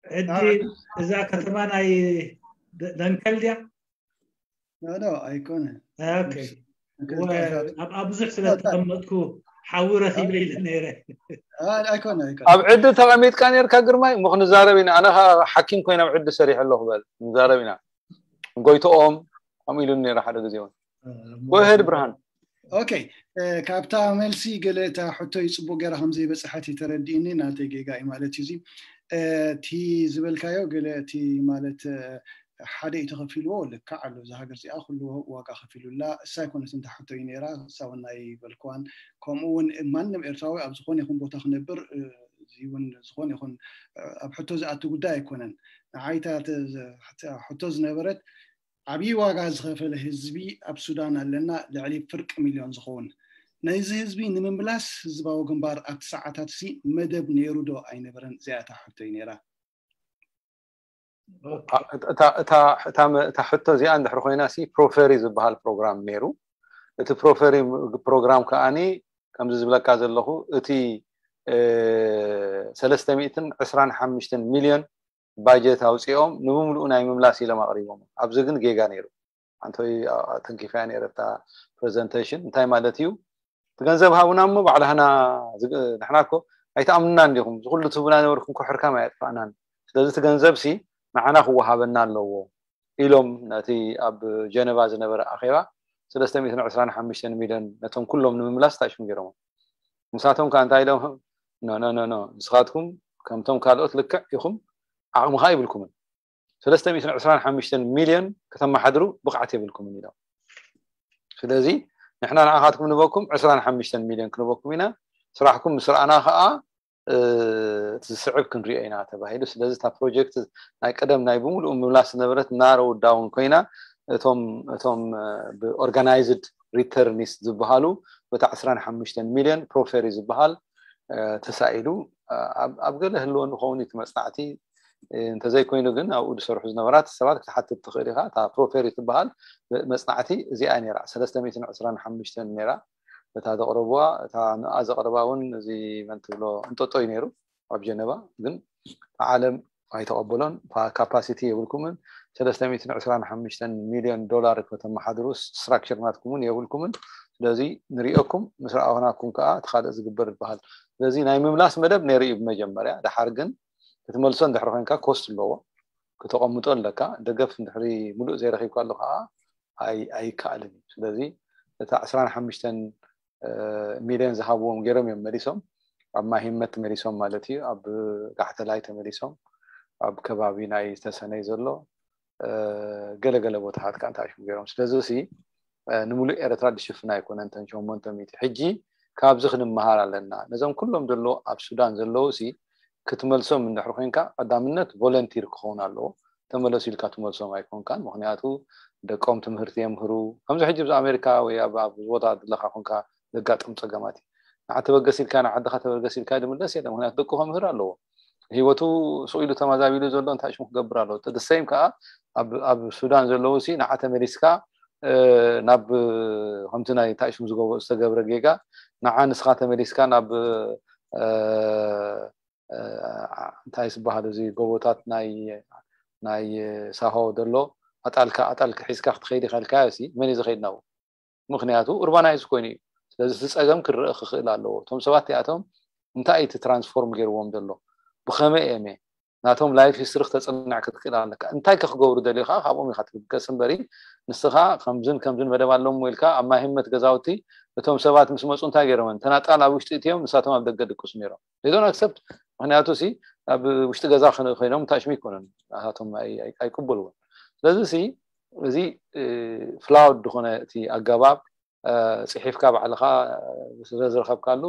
ዕዲ እዛ ከተማ ናይ ደንከል ድያ? ኣይኮነ። ኣብ ብዙሕ ስለ ተቀመጥኩ ሓዊ ረኪበ ኢለ ነይረ። ኣብ ዕዲ ተቐሚጥካ ነርካ ግርማይ? እሞ ክንዛረብ ኢና። ኣነ ሓኪም ኮይነ ኣብ ዕዲ ሰሪሐ ኣለኹ በል፣ ንዛረብ ኢና። ጎይቶኦም ከምኡ ኢሉኒ ነይሩ ሓደ ግዜ እውን። ጎሄድ ብርሃን። ኦኬ፣ ካብታ መልሲ ገለ እታ ሕቶይ ፅቡቅ ገይራ ከምዘይበፅሐት ተረዲእኒ፣ ናተይ ጌጋ እዩ ማለት እዩ። እዚ እቲ ዝበልካዮ ገለ እቲ ማለት ሓደ እዩ ተኸፊልዎ፣ ልክዕ ኣሎ። እዛ ሃገር እዚኣ ኩሉ ዋጋ ከፊሉላ። እሳ ኣይኮነትን እታ ሕቶይ ነይራ፣ እሳ እውን ኣይበልክዋን። ከምኡ እውን ማንም ኤርትራዊ ኣብ ዝኾነ ይኹን ቦታ ክነብር እዚ እውን ዝኾነ ይኹን ኣብ ሕቶ ዝኣቱ ጉዳይ ኣይኮነን። ንዓይ እታ ሕቶ ዝነበረት ዓብዪ ዋጋ ዝኸፈለ ህዝቢ ኣብ ሱዳን ኣለና፣ ልዕሊ ፍርቂ ሚልዮን ዝኸውን። ነዚ ህዝቢ ንምምላስ ህዝባዊ ግንባር ኣብቲ ሰዓታት ሲ መደብ ነይሩ ዶ ኣይነበረን? እዚኣ እታ ሕቶይ ነይራ። እታ ሕቶ እዚኣ እንድሕር ኮይና ሲ ፕሮፈሪ ዝበሃል ፕሮግራም ነይሩ። እቲ ፕሮፈሪ ፕሮግራም ከዓኒ ከምዚ ዝብለካ ዘለኹ እቲ ሰለስተ ሚእትን ዕስራን ሓሙሽተን ሚልዮን ባጀት ኣውፂኦም ንምምልኡ ናይ ምምላስ ኢሎም ኣቕሪቦም። ኣብዚ ግን ጌጋ ነይሩ። ኣንቶይ ተንኪፋያ ነይረ እታ ፕሬዘንቴሽን። እንታይ ማለት እዩ? እቲ ገንዘብ ሃቡና እሞ ባዕላህና ንሕና እኮ ኣይትኣምኑና እንዲኹም፣ ዝኩሉ ትህቡና ነበርኩም ኮሕርካም ኣየጥፋእናን። ስለዚ እቲ ገንዘብ ሲ ንዓና ክወሃበና ኣለዎ ኢሎም ነቲ ኣብ ጀነቫ ዝነበረ ኣኼባ ሰለስተ ሚእትን ዕስራን ሓሙሽተን ሚልዮን ነቶም ኩሎም ንምምላስ ታሽሙ ገይሮም። ንሳቶም ከዓ እንታይ ኢሎም? ኖ ኖ ኖ ኖ ንስኻትኩም ከምቶም ካልኦት ልክዕ ኢኹም፣ ዓቕሚ ከዓ ይብልኩምን። ሰለስተ ሚእትን ዕስራን ሓሙሽተን ሚልዮን ከተመሓድሩ ብቕዓት የብልኩምን ኢሎም። ስለዚ ንሕና ንዓኻትኩም ንበኩም ዕስራን ሓሙሽተን ሚልዮን ክንበኩም ኢና። ስራሕኩም ምስ ረኣና ከዓ እቲ ዝስዕብ ክንሪኦ ኢና ተባሂሉ። ስለዚ እታ ፕሮጀክት ናይ ቀደም ናይ ብምሉኡ ምምላስ ዝነበረት ናረው ዳውን ኮይና እቶም እቶም ብኦርጋናይዝድ ሪተርኒስት ዝበሃሉ በታ ዕስራን ሓሙሽተን ሚልዮን ፕሮፈሪ ዝበሃል ተሳኢሉ። ኣብ ገለ ህልወ ንኸውን እቲ መፅናዕቲ እንተዘይኮይኑ ግን ኣብኡ ዝሰርሑ ዝነበራት ሰባት ክትሓትት ትኽእል ኢኻ። እታ ፕሮፈሪ ትበሃል መፅናዕቲ እዚኣ ነይራ ሰለስተ ሚእትን ዕስራን ሓሙሽተን ነይራ። እታ ዘቕረብዋ እታ ንኣ ዘቕረባ እውን እዚ መን ትብሎ እንጠጦ እዩ ነይሩ ኣብ ጀነቫ። ግን ዓለም ኣይተቐበሎን። ካፓሲቲ የብልኩምን። ሰለስተ ሚእትን ዕስራን ሓሙሽተን ሚልዮን ዶላር ከተመሓድሩ ስትራክቸር ናትኩም እውን የብልኩምን። ስለዚ ንሪኦኩም ምስ ረኣኹናኩም ከዓ እቲ ካልእ ዝግበር ዝበሃል። ስለዚ ናይ ምምላስ መደብ ነይሩ እዩ ብመጀመርያ። ደሓር ግን ክትመልሶ እንድሕሪ ኮይንካ ኮስት ኣለዎ። ክተቐምጦ ኣለካ። ደገፍ እንድሕሪ ሙሉእ ዘይረኺብካ ኣሎ ከዓ ኣይከኣልን እዩ። ስለዚ እታ ዕስራን ሓሙሽተን ሚልዮን ዝሃብዎም ገይሮም እዮም መሊሶም። ኣብ ማሂመት ተመሊሶም ማለት እዩ። ኣብ ጋሕተላይ ተመሊሶም፣ ኣብ ከባቢ ናይ ዝተሰነይ ዘሎ ገለገለ ቦታታት ከዓ እንታይ ሽሙ ገይሮም። ስለዚ ሲ ንምሉእ ኤርትራ ዝሽፍን ኣይኮነን እተን ሸሞንተ ሚእቲ። ሕጂ ካብዚ ክንመሃር ኣለና። ነዞም ኩሎም ዘለዉ ኣብ ሱዳን ዘለዉ ሲ ክትመልሶም እንድሕር ኮይንካ ቀዳምነት ቮለንቲር ክኸውን ኣለዎ። ተመለሱ ኢልካ ትመልሶም ኣይኮንካን። ምክንያቱ ደቆም ትምህርቲ የምህሩ። ከምዚ ሕጂ ብዚ ኣሜሪካ ወይ ኣብ ቦታ ዘለካ ኮንካ ዘጋጥም ፀገማት እዩ። ንዓ ተበገስ ኢልካ ንዓድካ ተበገስ ኢልካ ድምለስ የለ። ምክንያቱ ደቁ ከምህር ኣለዎ። ህይወቱ ስቕ ኢሉ ተመዛቢሉ ዘሎ እንታይ ሽሙ ክገብር ኣለዎ። ተደሰይም ከዓ ኣብ ሱዳን ዘለዉ ሲ ንዓ ተመሊስካ ናብ ከምቲ ናይ እንታይ ሽሙ ዝተገብረ ጌጋ ንዓ ንስኻ ተመሊስካ ናብ እንታይ ዝበሃል እዚ ጎቦታት ናይ ናይ ሳሆ ዘሎ ኣጣልካ ኣጣልካ ሒዝካ ክትኸይድ ኢኻ ኢልካዮ ሲ መን እዩ ዝኸይድ ናብኡ? ምክንያቱ ኡርባናይዝ ኮይኑ እዩ። ስለዚ እቲ ፀገም ክረአ ክኽእል ኣለዎ። እቶም ሰባት እዚኣቶም እንታይ እቲ ትራንስፎርም ገይርዎም ዘሎ፣ ብኸመይ እየም ናቶም ላይፍ ሂስትሪ ክተፅንዕ ክትክእል ኣለካ። እንታይ ከክገብሩ ደልዩ ከዓ ካብኦም ኢካ ትብገስ እምበሪ፣ ንስኻ ከምዝን ከምዝን መደብ ኣለዎም ኢልካ ኣብ ማይ ህመት ገዛውቲ እቶም ሰባት ምስ መፁ እንታይ ገይሮም? ተናጣል ኣብ ውሽጢ እትዮም፣ ንሳቶም ኣብ ደገ ድቅሱ ነይሮም። ዶን ኣክሰፕት። ምክንያቱ ሲ ኣብ ውሽጢ ገዛ ኮይኖም ታሽሙ ይኮኑን፣ ናቶም ኣይቅበልዎን። ስለዚ ሲ እዚ ፍላውድ ዝኾነ እቲ ኣገባብ፣ ፅሒፍካ ባዕልኻ ስለዝረኸብካሉ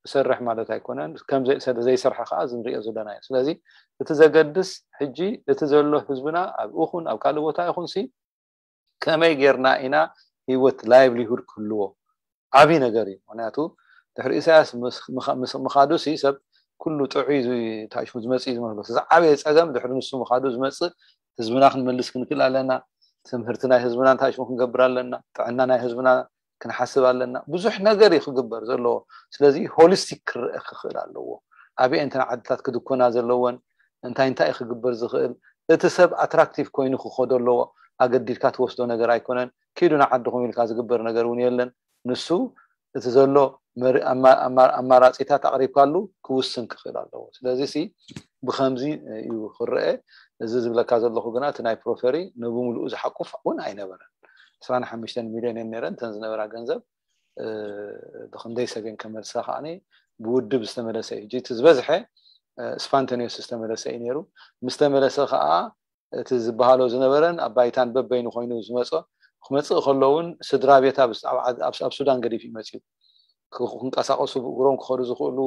ዝሰርሕ ማለት ኣይኮነን። ከም ዘይሰርሐ ከዓ እዚ ንሪኦ ዘለና እዩ። ስለዚ እቲ ዘገድስ ሕጂ እቲ ዘሎ ህዝብና ኣብ እኹን ኣብ ካልእ ቦታ ይኹን ሲ ከመይ ጌርና ኢና ህይወት ላይቭሊሁድ ክህልዎ ዓብዪ ነገር እዩ። ምክንያቱ ድሕሪ ኢሳያስ ምኻዱ ሲ ሰብ ኩሉ ጥዑይ ታሽሙ ዝመፅእ እዩ ዝመስሎ። ዝዓበየ ፀገም ድሕሪ ንሱ ምኻዱ ዝመፅእ ህዝብና ክንመልስ ክንክእል ኣለና። ትምህርቲ ናይ ህዝብና እንታይ ሽሙ ክንገብር ኣለና፣ ጥዕና ናይ ህዝብና ክንሓስብ ኣለና። ብዙሕ ነገር እዩ ክግበር ዘለዎ። ስለዚ ሆሊስቲክ ክረአ ክኽእል ኣለዎ። ኣበየ እንተን ዓድታት ክድኮና ዘለወን፣ እንታይ እንታይ ክግበር ዝኽእል፣ እቲ ሰብ ኣትራክቲቭ ኮይኑ ክኸዶ ኣለዎ። ኣገዲድካ ትወስዶ ነገር ኣይኮነን። ኪዱ ንዓድኹም ኢልካ ዝግበር ነገር እውን የለን። ንሱ እቲ ዘሎ ኣማራፂታት ኣቕሪብካሉ ክውስን ክኽእል ኣለዎ። ስለዚ ሲ ብከምዚ እዩ ክረአ። እዚ ዝብለካ ዘለኹ ግና እቲ ናይ ፕሮፈሪ ንብምሉኡ ዝሓቁፍ እውን ኣይነበረን። ዕስራን ሓሙሽተን ሚልዮን እየን ነይረን እተን ዝነበራ ገንዘብ። ብክንደይ ሰብ እየን ከመልሳ ከዓኒ ብውድብ ዝተመለሰ እዩ። ሕጂ እቲ ዝበዝሐ ስፓንተኒዮስ ዝተመለሰ እዩ ነይሩ። ምስ ተመለሰ ከዓ እቲ ዝበሃሎ ዝነበረን ኣብ ባይታን በበይኑ ኮይኑ ዝመፀ ክመፅእ ከሎ እውን ስድራ ቤት ኣብ ሱዳን ገዲፍ እዩ መፅኡ። ክንቀሳቀሱ ብእግሮም ክኸዱ ዝኽእሉ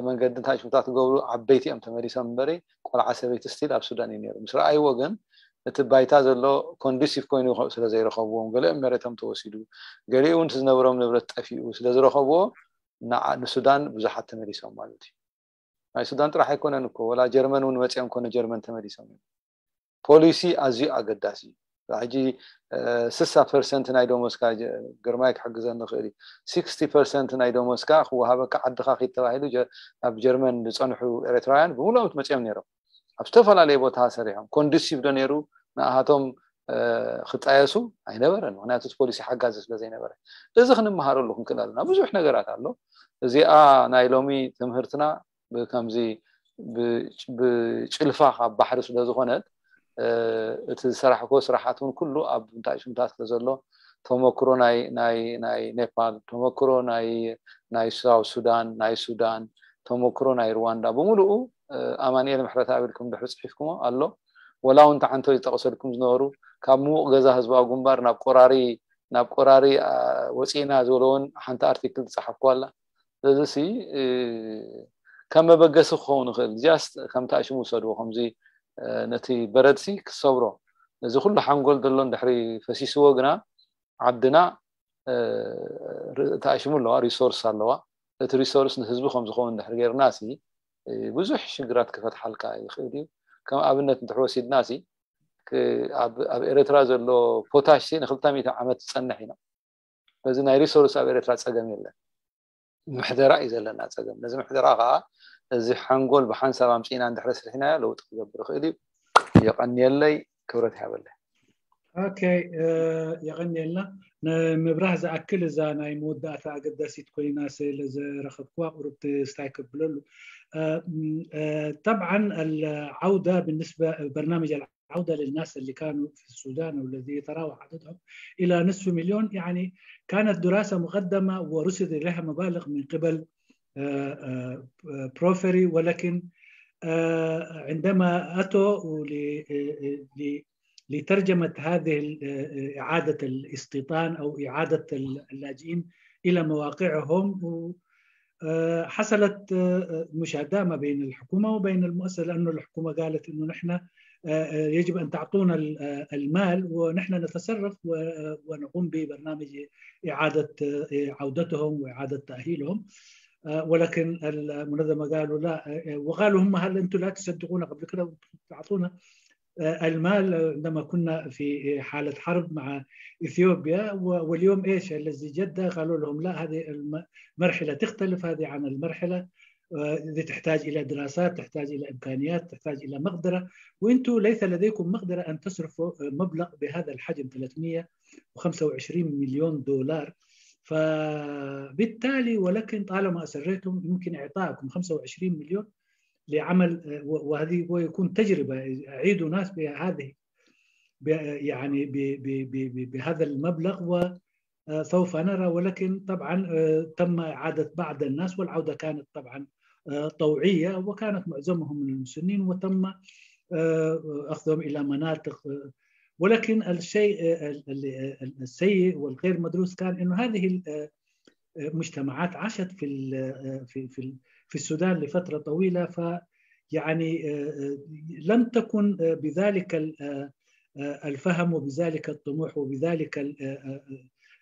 መንገዲ እንታይ ሽምታት ክገብሩ ዓበይቲ እዮም ተመሊሶም እምበሪ ቆልዓ ሰበይቲ ስቲል ኣብ ሱዳን እዩ ነይሩ። ምስ ረኣይዎ ግን እቲ ባይታ ዘሎ ኮንዲሲቭ ኮይኑ ስለ ዘይረኸብዎም ገሊኦም መሬቶም ተወሲዱ፣ ገሊኡ እውን ዝነበሮም ንብረት ጠፊኡ ስለ ዝረኸብዎ ንሱዳን ብዙሓት ተመሊሶም ማለት እዩ። ናይ ሱዳን ጥራሕ ኣይኮነን እኮ፣ ወላ ጀርመን እውን መፂኦም ኮነ ጀርመን ተመሊሶም እዮም። ፖሊሲ ኣዝዩ ኣገዳሲ እዩ። ሕጂ ስሳ ፐርሰንት ናይ ደሞዝካ፣ ግርማይ ክሕግዘኒ ይኽእል እዩ፣ ሲክስቲ ፐርሰንት ናይ ደሞዝካ ክወሃበካ ዓድኻ ኪድ ተባሂሉ ኣብ ጀርመን ዝፀንሑ ኤርትራውያን ብምሉኦም መፂኦም ነይሮም። ኣብ ዝተፈላለየ ቦታ ሰሪሖም። ኮንዱሲቭ ዶ ነይሩ ንኣሃቶም ክጣየሱ? ኣይነበረን። ምክንያቱ እቲ ፖሊሲ ሓጋዚ ስለ ዘይነበረ። እዚ ክንመሃረሉ ክንክእል ኣለና። ብዙሕ ነገራት ኣሎ። እዚኣ ናይ ሎሚ ትምህርትና ብከምዚ ብጭልፋ ካብ ባሕሪ ስለ ዝኾነት እቲ ዝሰራሕኮ ስራሓት እውን ኩሉ ኣብ እንታይ ሽምታት ስለ ዘሎ ተመክሮ ናይ ናይ ናይ ኔፓል፣ ተመክሮ ናይ ናይ ሳውት ሱዳን፣ ናይ ሱዳን፣ ተመክሮ ናይ ሩዋንዳ ብምሉኡ ኣማንኤል ምሕረተኣብ ኢልኩም ድሕሪ ፅሒፍኩሞ ኣሎ። ወላ እውን ተዓንቶ ዝጠቀሰልኩም ዝነበሩ ካብ ምዉቕ ገዛ ህዝባዊ ግንባር ናብ ቆራሪ ናብ ቆራሪ ወፂእና ዝበለውን ሓንቲ ኣርቲክል ዝፀሓፍኩ ኣላ። እዚ ሲ ከም መበገሲ ክኸውን ይኽእል። ዚያስ ከምቲ ኣሽሙ ውሰድዎ ከምዚ ነቲ በረድሲ ክሰብሮ። እዚ ኩሉ ሓንጎል ዘሎን ድሕሪ ፈሲስዎ ግና ዓድና እቲ ኣሽሙ ኣለዋ፣ ሪሶርስ ኣለዋ። እቲ ሪሶርስ ንህዝቢ ከም ዝኸውን ድሕሪ ጌርና ሲ ብዙሕ ሽግራት ክፈትሓልካ ይኽእል እዩ። ከም ኣብነት እንድሕር ወሲድና ሲ ኣብ ኤርትራ ዘሎ ፖታሽ ሲ ንክልተ ሚእቲ ዓመት ዝፀንሕ ኢና። በዚ ናይ ሪሶርስ ኣብ ኤርትራ ፀገም የለን። ምሕደራ እዩ ዘለና ፀገም። ነዚ ምሕደራ ከዓ እዚ ሓንጎል ብሓንሳብ ኣምፂእና እንድሕር ኣስሪሕናዮ ለውጢ ክገብር ይኽእል እዩ። የቐንየለይ፣ ክብረት ይሃበለይ። ኦኬ፣ የቐንየልና። ንምብራህ ዝኣክል እዛ ናይ መወዳእታ ኣገዳሲት ኮይና ስለ ዝረኸብኩዋ ቁሩብ ስታይ ከብለሉ። طبعا العودة بالنسبة برنامج العودة للناس اللي كانوا في السودان والذي يتراوح عددهم إلى نصف مليون، يعني كانت دراسة مقدمة ورصد لها مبالغ من قبل بروفري، ولكن عندما أتوا لترجمة هذه إعادة الاستيطان أو إعادة اللاجئين إلى مواقعهم، حصلت مشادة ما بين الحكومة وبين المؤسسة، لأنه الحكومة قالت إنه نحن يجب أن تعطونا المال ونحن نتصرف ونقوم ببرنامج إعادة عودتهم وإعادة تأهيلهم. ولكن المنظمة قالوا لا، وقالوا هم: هل أنتم لا تصدقونا قبل كده تعطونا المال عندما كنا في حالة حرب مع إثيوبيا، واليوم إيش الذي جد؟ قالوا لهم: لا، هذه مرحلة تختلف هذه عن المرحلة، هذه تحتاج إلى دراسات، تحتاج إلى إمكانيات، تحتاج إلى مقدرة، وأنتم ليس لديكم مقدرة أن تصرفوا مبلغ بهذا الحجم، ثلاثمية وخمسة وعشرين مليون دولار. فبالتالي ولكن طالما أصريتم يمكن إعطائكم خمسة وعشرين مليون لعمل، وهذه ويكون تجربة، أعيدوا ناس بهذه يعني بهذا المبلغ، وسوف نرى. ولكن طبعا تم إعادة بعض الناس، والعودة كانت طبعا طوعية، وكانت معظمهم من المسنين، وتم أخذهم إلى مناطق. ولكن الشيء السيء والغير مدروس كان أنه هذه المجتمعات عاشت في في في السودان لفترة طويلة، ف يعني لم تكن بذلك الفهم وبذلك الطموح وبذلك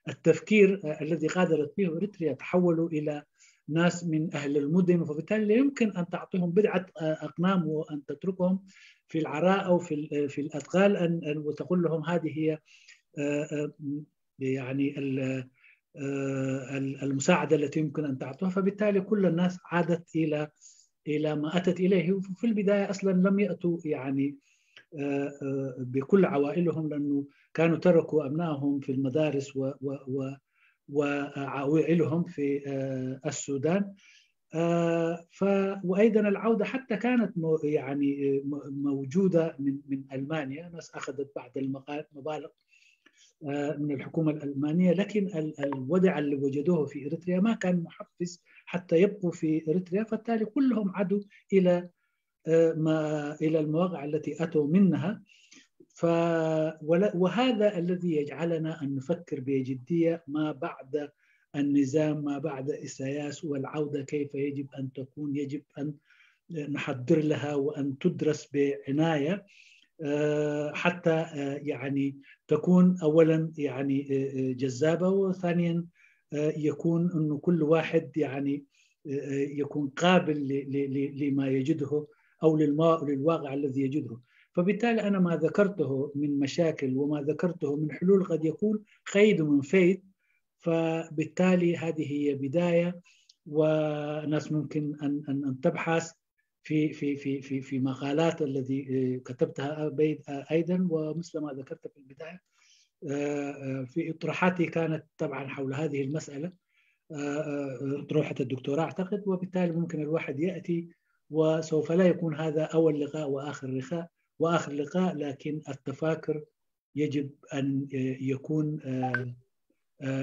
التفكير الذي غادرت فيه إريتريا، تحولوا إلى ناس من أهل المدن، فبالتالي لا يمكن أن تعطيهم بضعة أقنام وأن تتركهم في العراء أو في في الأدغال، أن وتقول لهم هذه هي يعني المساعدة التي يمكن أن تعطوها. فبالتالي كل الناس عادت إلى إلى ما أتت إليه. في البداية أصلا لم يأتوا يعني بكل عوائلهم، لأنه كانوا تركوا أبنائهم في المدارس و و و وعوائلهم في السودان. ف وأيضا العودة حتى كانت يعني موجودة من من ألمانيا، ناس أخذت بعض المبالغ من الحكومة الألمانية، لكن الوضع اللي وجدوه في إريتريا ما كان محفز حتى يبقوا في إريتريا، فبالتالي كلهم عادوا إلى ما إلى المواقع التي أتوا منها. ف وهذا الذي يجعلنا أن نفكر بجدية ما بعد النظام، ما بعد إساياس والعودة كيف يجب أن تكون. يجب أن نحضر لها وأن تدرس بعناية حتى يعني تكون أولا يعني جذابة، وثانيا يكون أنه كل واحد يعني يكون قابل لما يجده أو للواقع الذي يجده. فبالتالي أنا ما ذكرته من مشاكل وما ذكرته من حلول قد يكون خيد من فيد، فبالتالي هذه هي بداية، وناس ممكن أن تبحث في في في في في مقالات الذي كتبتها أيضا، ومثل ما ذكرت في البداية في اطروحاتي كانت طبعا حول هذه المسألة، اطروحة الدكتوراه أعتقد. وبالتالي ممكن الواحد يأتي، وسوف لا يكون هذا أول لقاء وآخر لقاء وآخر لقاء، لكن التفاكر يجب أن يكون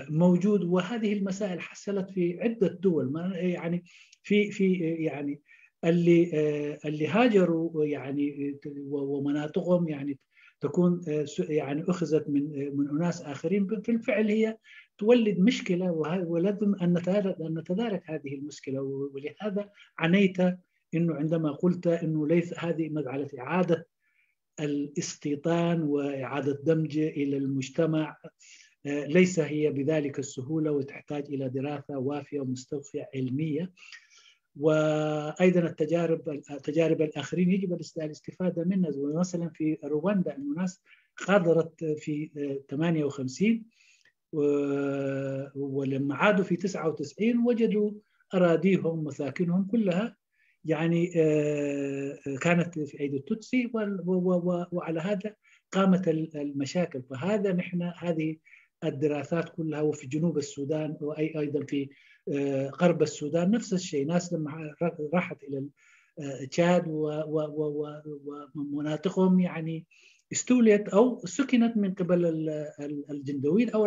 موجود. وهذه المسائل حصلت في عدة دول، يعني في في يعني اللي اللي هاجروا يعني ومناطقهم يعني تكون يعني أخذت من من أناس آخرين، في الفعل هي تولد مشكلة، ولازم أن نتدارك هذه المشكلة. ولهذا عنيت أنه عندما قلت أنه ليس هذه مسألة إعادة الاستيطان وإعادة دمج إلى المجتمع ليس هي بذلك السهولة، وتحتاج إلى دراسة وافية ومستوفية علمية. وأيضا التجارب تجارب الآخرين يجب الاستفادة منها. مثلا في رواندا أنه ناس غادرت في ثمانية وخمسين، ولما عادوا في تسعة وتسعين وجدوا أراضيهم مساكنهم كلها يعني كانت في أيدي التوتسي، وعلى هذا قامت المشاكل. فهذا نحن هذه الدراسات كلها، وفي جنوب السودان وأي أيضا في غرب السودان نفس الشيء، ناس لما راحت إلى تشاد ومناطقهم يعني استوليت أو سكنت من قبل الجندويد أو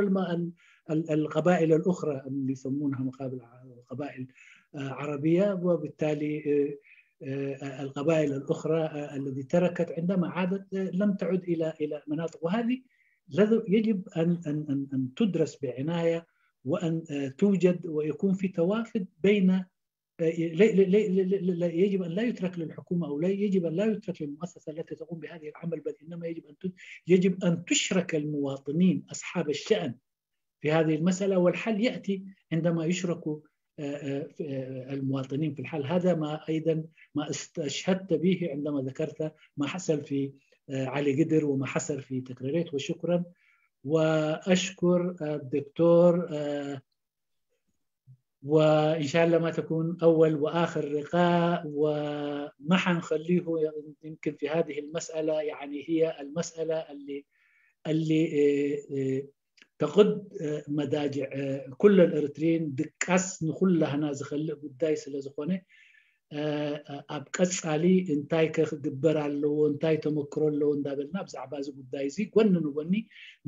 القبائل الأخرى اللي يسمونها مقابل قبائل عربية، وبالتالي القبائل الأخرى التي تركت عندما عادت لم تعد إلى إلى مناطق. وهذه يجب أن أن أن تدرس بعناية، وأن توجد ويكون في توافد بين يجب أن لا يترك للحكومة أو لا يجب أن لا يترك للمؤسسة التي تقوم بهذه العمل، بل إنما يجب أن يجب أن تشرك المواطنين أصحاب الشأن في هذه المسألة. والحل يأتي عندما يشرك المواطنين في الحل. هذا ما أيضا ما استشهدت به عندما ذكرت ما حصل في علي قدر وما حصل في تكريريت. وشكرا، وأشكر الدكتور، وإن شاء الله ما تكون أول وآخر لقاء، وما حنخليه يمكن في هذه المسألة، يعني هي المسألة اللي اللي ተቕድ መዳጅዕ ኩለ ኤርትሪን ድቃስ ንኩላህና ዝኸልእ ጉዳይ ስለ ዝኾነ ኣብ ቀጻሊ እንታይ ከ ክግበር ኣለዎ፣ እንታይ ተመክሮ ኣለዎ እንዳበልና ብዛዕባ እዚ ጉዳይ እዚ ጎኒ ንጎኒ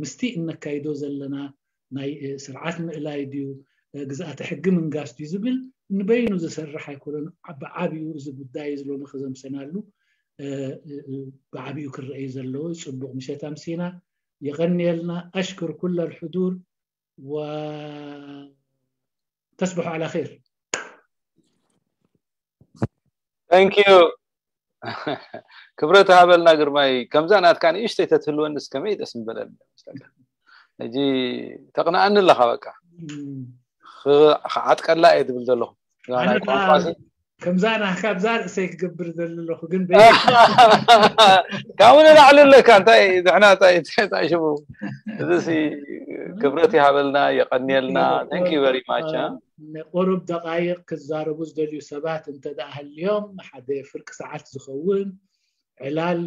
ምስቲ እነካይዶ ዘለና ናይ ስርዓት ምእላይ ድዩ፣ ግዝኣተ ሕጊ ምንጋስ ድዩ ዝብል ንበይኑ ዝሰርሕ ኣይኮነን። ብዓብዩ እዚ ጉዳይ እዚ ሎሚ ክዘምሰናሉ ብዓብዩ ክረአዩ ዘለዎ ጽቡቕ ምሸት ኣምሲና። የቐንየልና። ኣሽክር ኩለ ልሕዱር ወተስብሑ ዓላ ር። Thank you። ክብረት ሃበልና ግርማይ። ከምዛ ናትካ ንእሽተይ ተትህልወንስ ከመይ ደስ ምበለኒ። ሕጂ ተቕንኣኒ ኣለኻ። በቃ ክዓጥቀላ እየ ትብል ዘለኹ። ከምዛ ናካ ኣብዛ ርእሰይ ክገብር ዘለኹ ግን ካብኡ ንላዕሊ ኣለካ። እንታይ ድሕና እንታይ ሽሙ? እዚ ክብረት ይሃበልና፣ የቐንየልና። Thank you very much። ቁሩብ ደቃይቕ ክዛረቡ ዝደልዩ ሰባት እንተ ደኣ ሃልዮም ሓደ ፍርቂ ሰዓት ዝኸውን ዕላል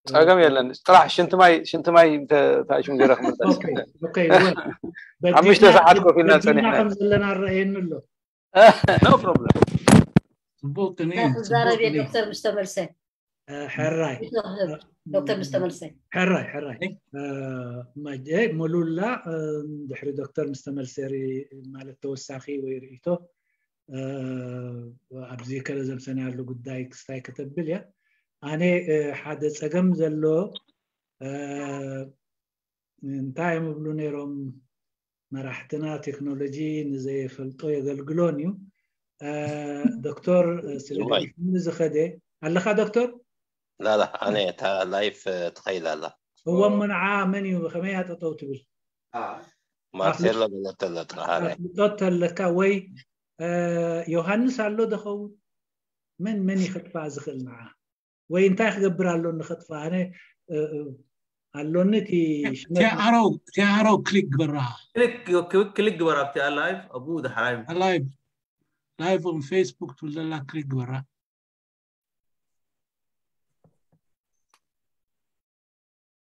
ጸገም የለን። ጥራሕ ሽንቲ ማይ ሽንቲ ማይ ተኣሽም ገይረ ክምለስ። ሓሙሽተ ሰዓት ኮፍ ኢልና ጸኒሕና ከም ዘለና ረኣየኒ ኣሎ። No problem። ጽቡቅ ቅኒ ክዛረብ እየ ዶክተር ምስ ተመልሰ። ሕራይ ዶክተር ምስ ተመልሰ። ሕራይ ሕራይ። መጀ መሉላ ድሕሪ ዶክተር ምስ ተመልሰ ማለት ተወሳኺ ወይ ርእይቶ ኣብዚ ከለ ዘምሰናሉ ጉዳይ ክስታይ ከተብል እያ። ኣነ ሓደ ጸገም ዘሎ እንታይ እዮም ይብሉ ነይሮም መራሕትና፣ ቴክኖሎጂ ንዘይፈልጦ የገልግሎን እዩ። ዶክተር ስለኒ ዝኸደ ኣለኻ ዶክተር? ላላ ኣነ እታ ላይፍ ትኸይል ኣላ። እዎ ምንዓ መን እዩ ከመይ ኣጠጠው ትብል? ማርሴሎ በለተለ ጥራሕ ኣነ። ኣፍልጦ ተለካ ወይ ዮሃንስ ኣሎ ደኸውን? መን መን ይኸጥፋ ዝኽእል ንዓ? ወይ እንታይ ክገብር ኣለኒ ከጥፋ? ኣነ ኣሎኒ እቲ ቲኣሮ ቲኣሮ ክሊክ ግበራ። ክሊክ ግበር ኣብቲ ኣላይቭ ኣብኡ ዳሕራይ ላይቭ ላይቭ ኦን ፌስቡክ ትብል ዘላ ክሊክ ግበራ።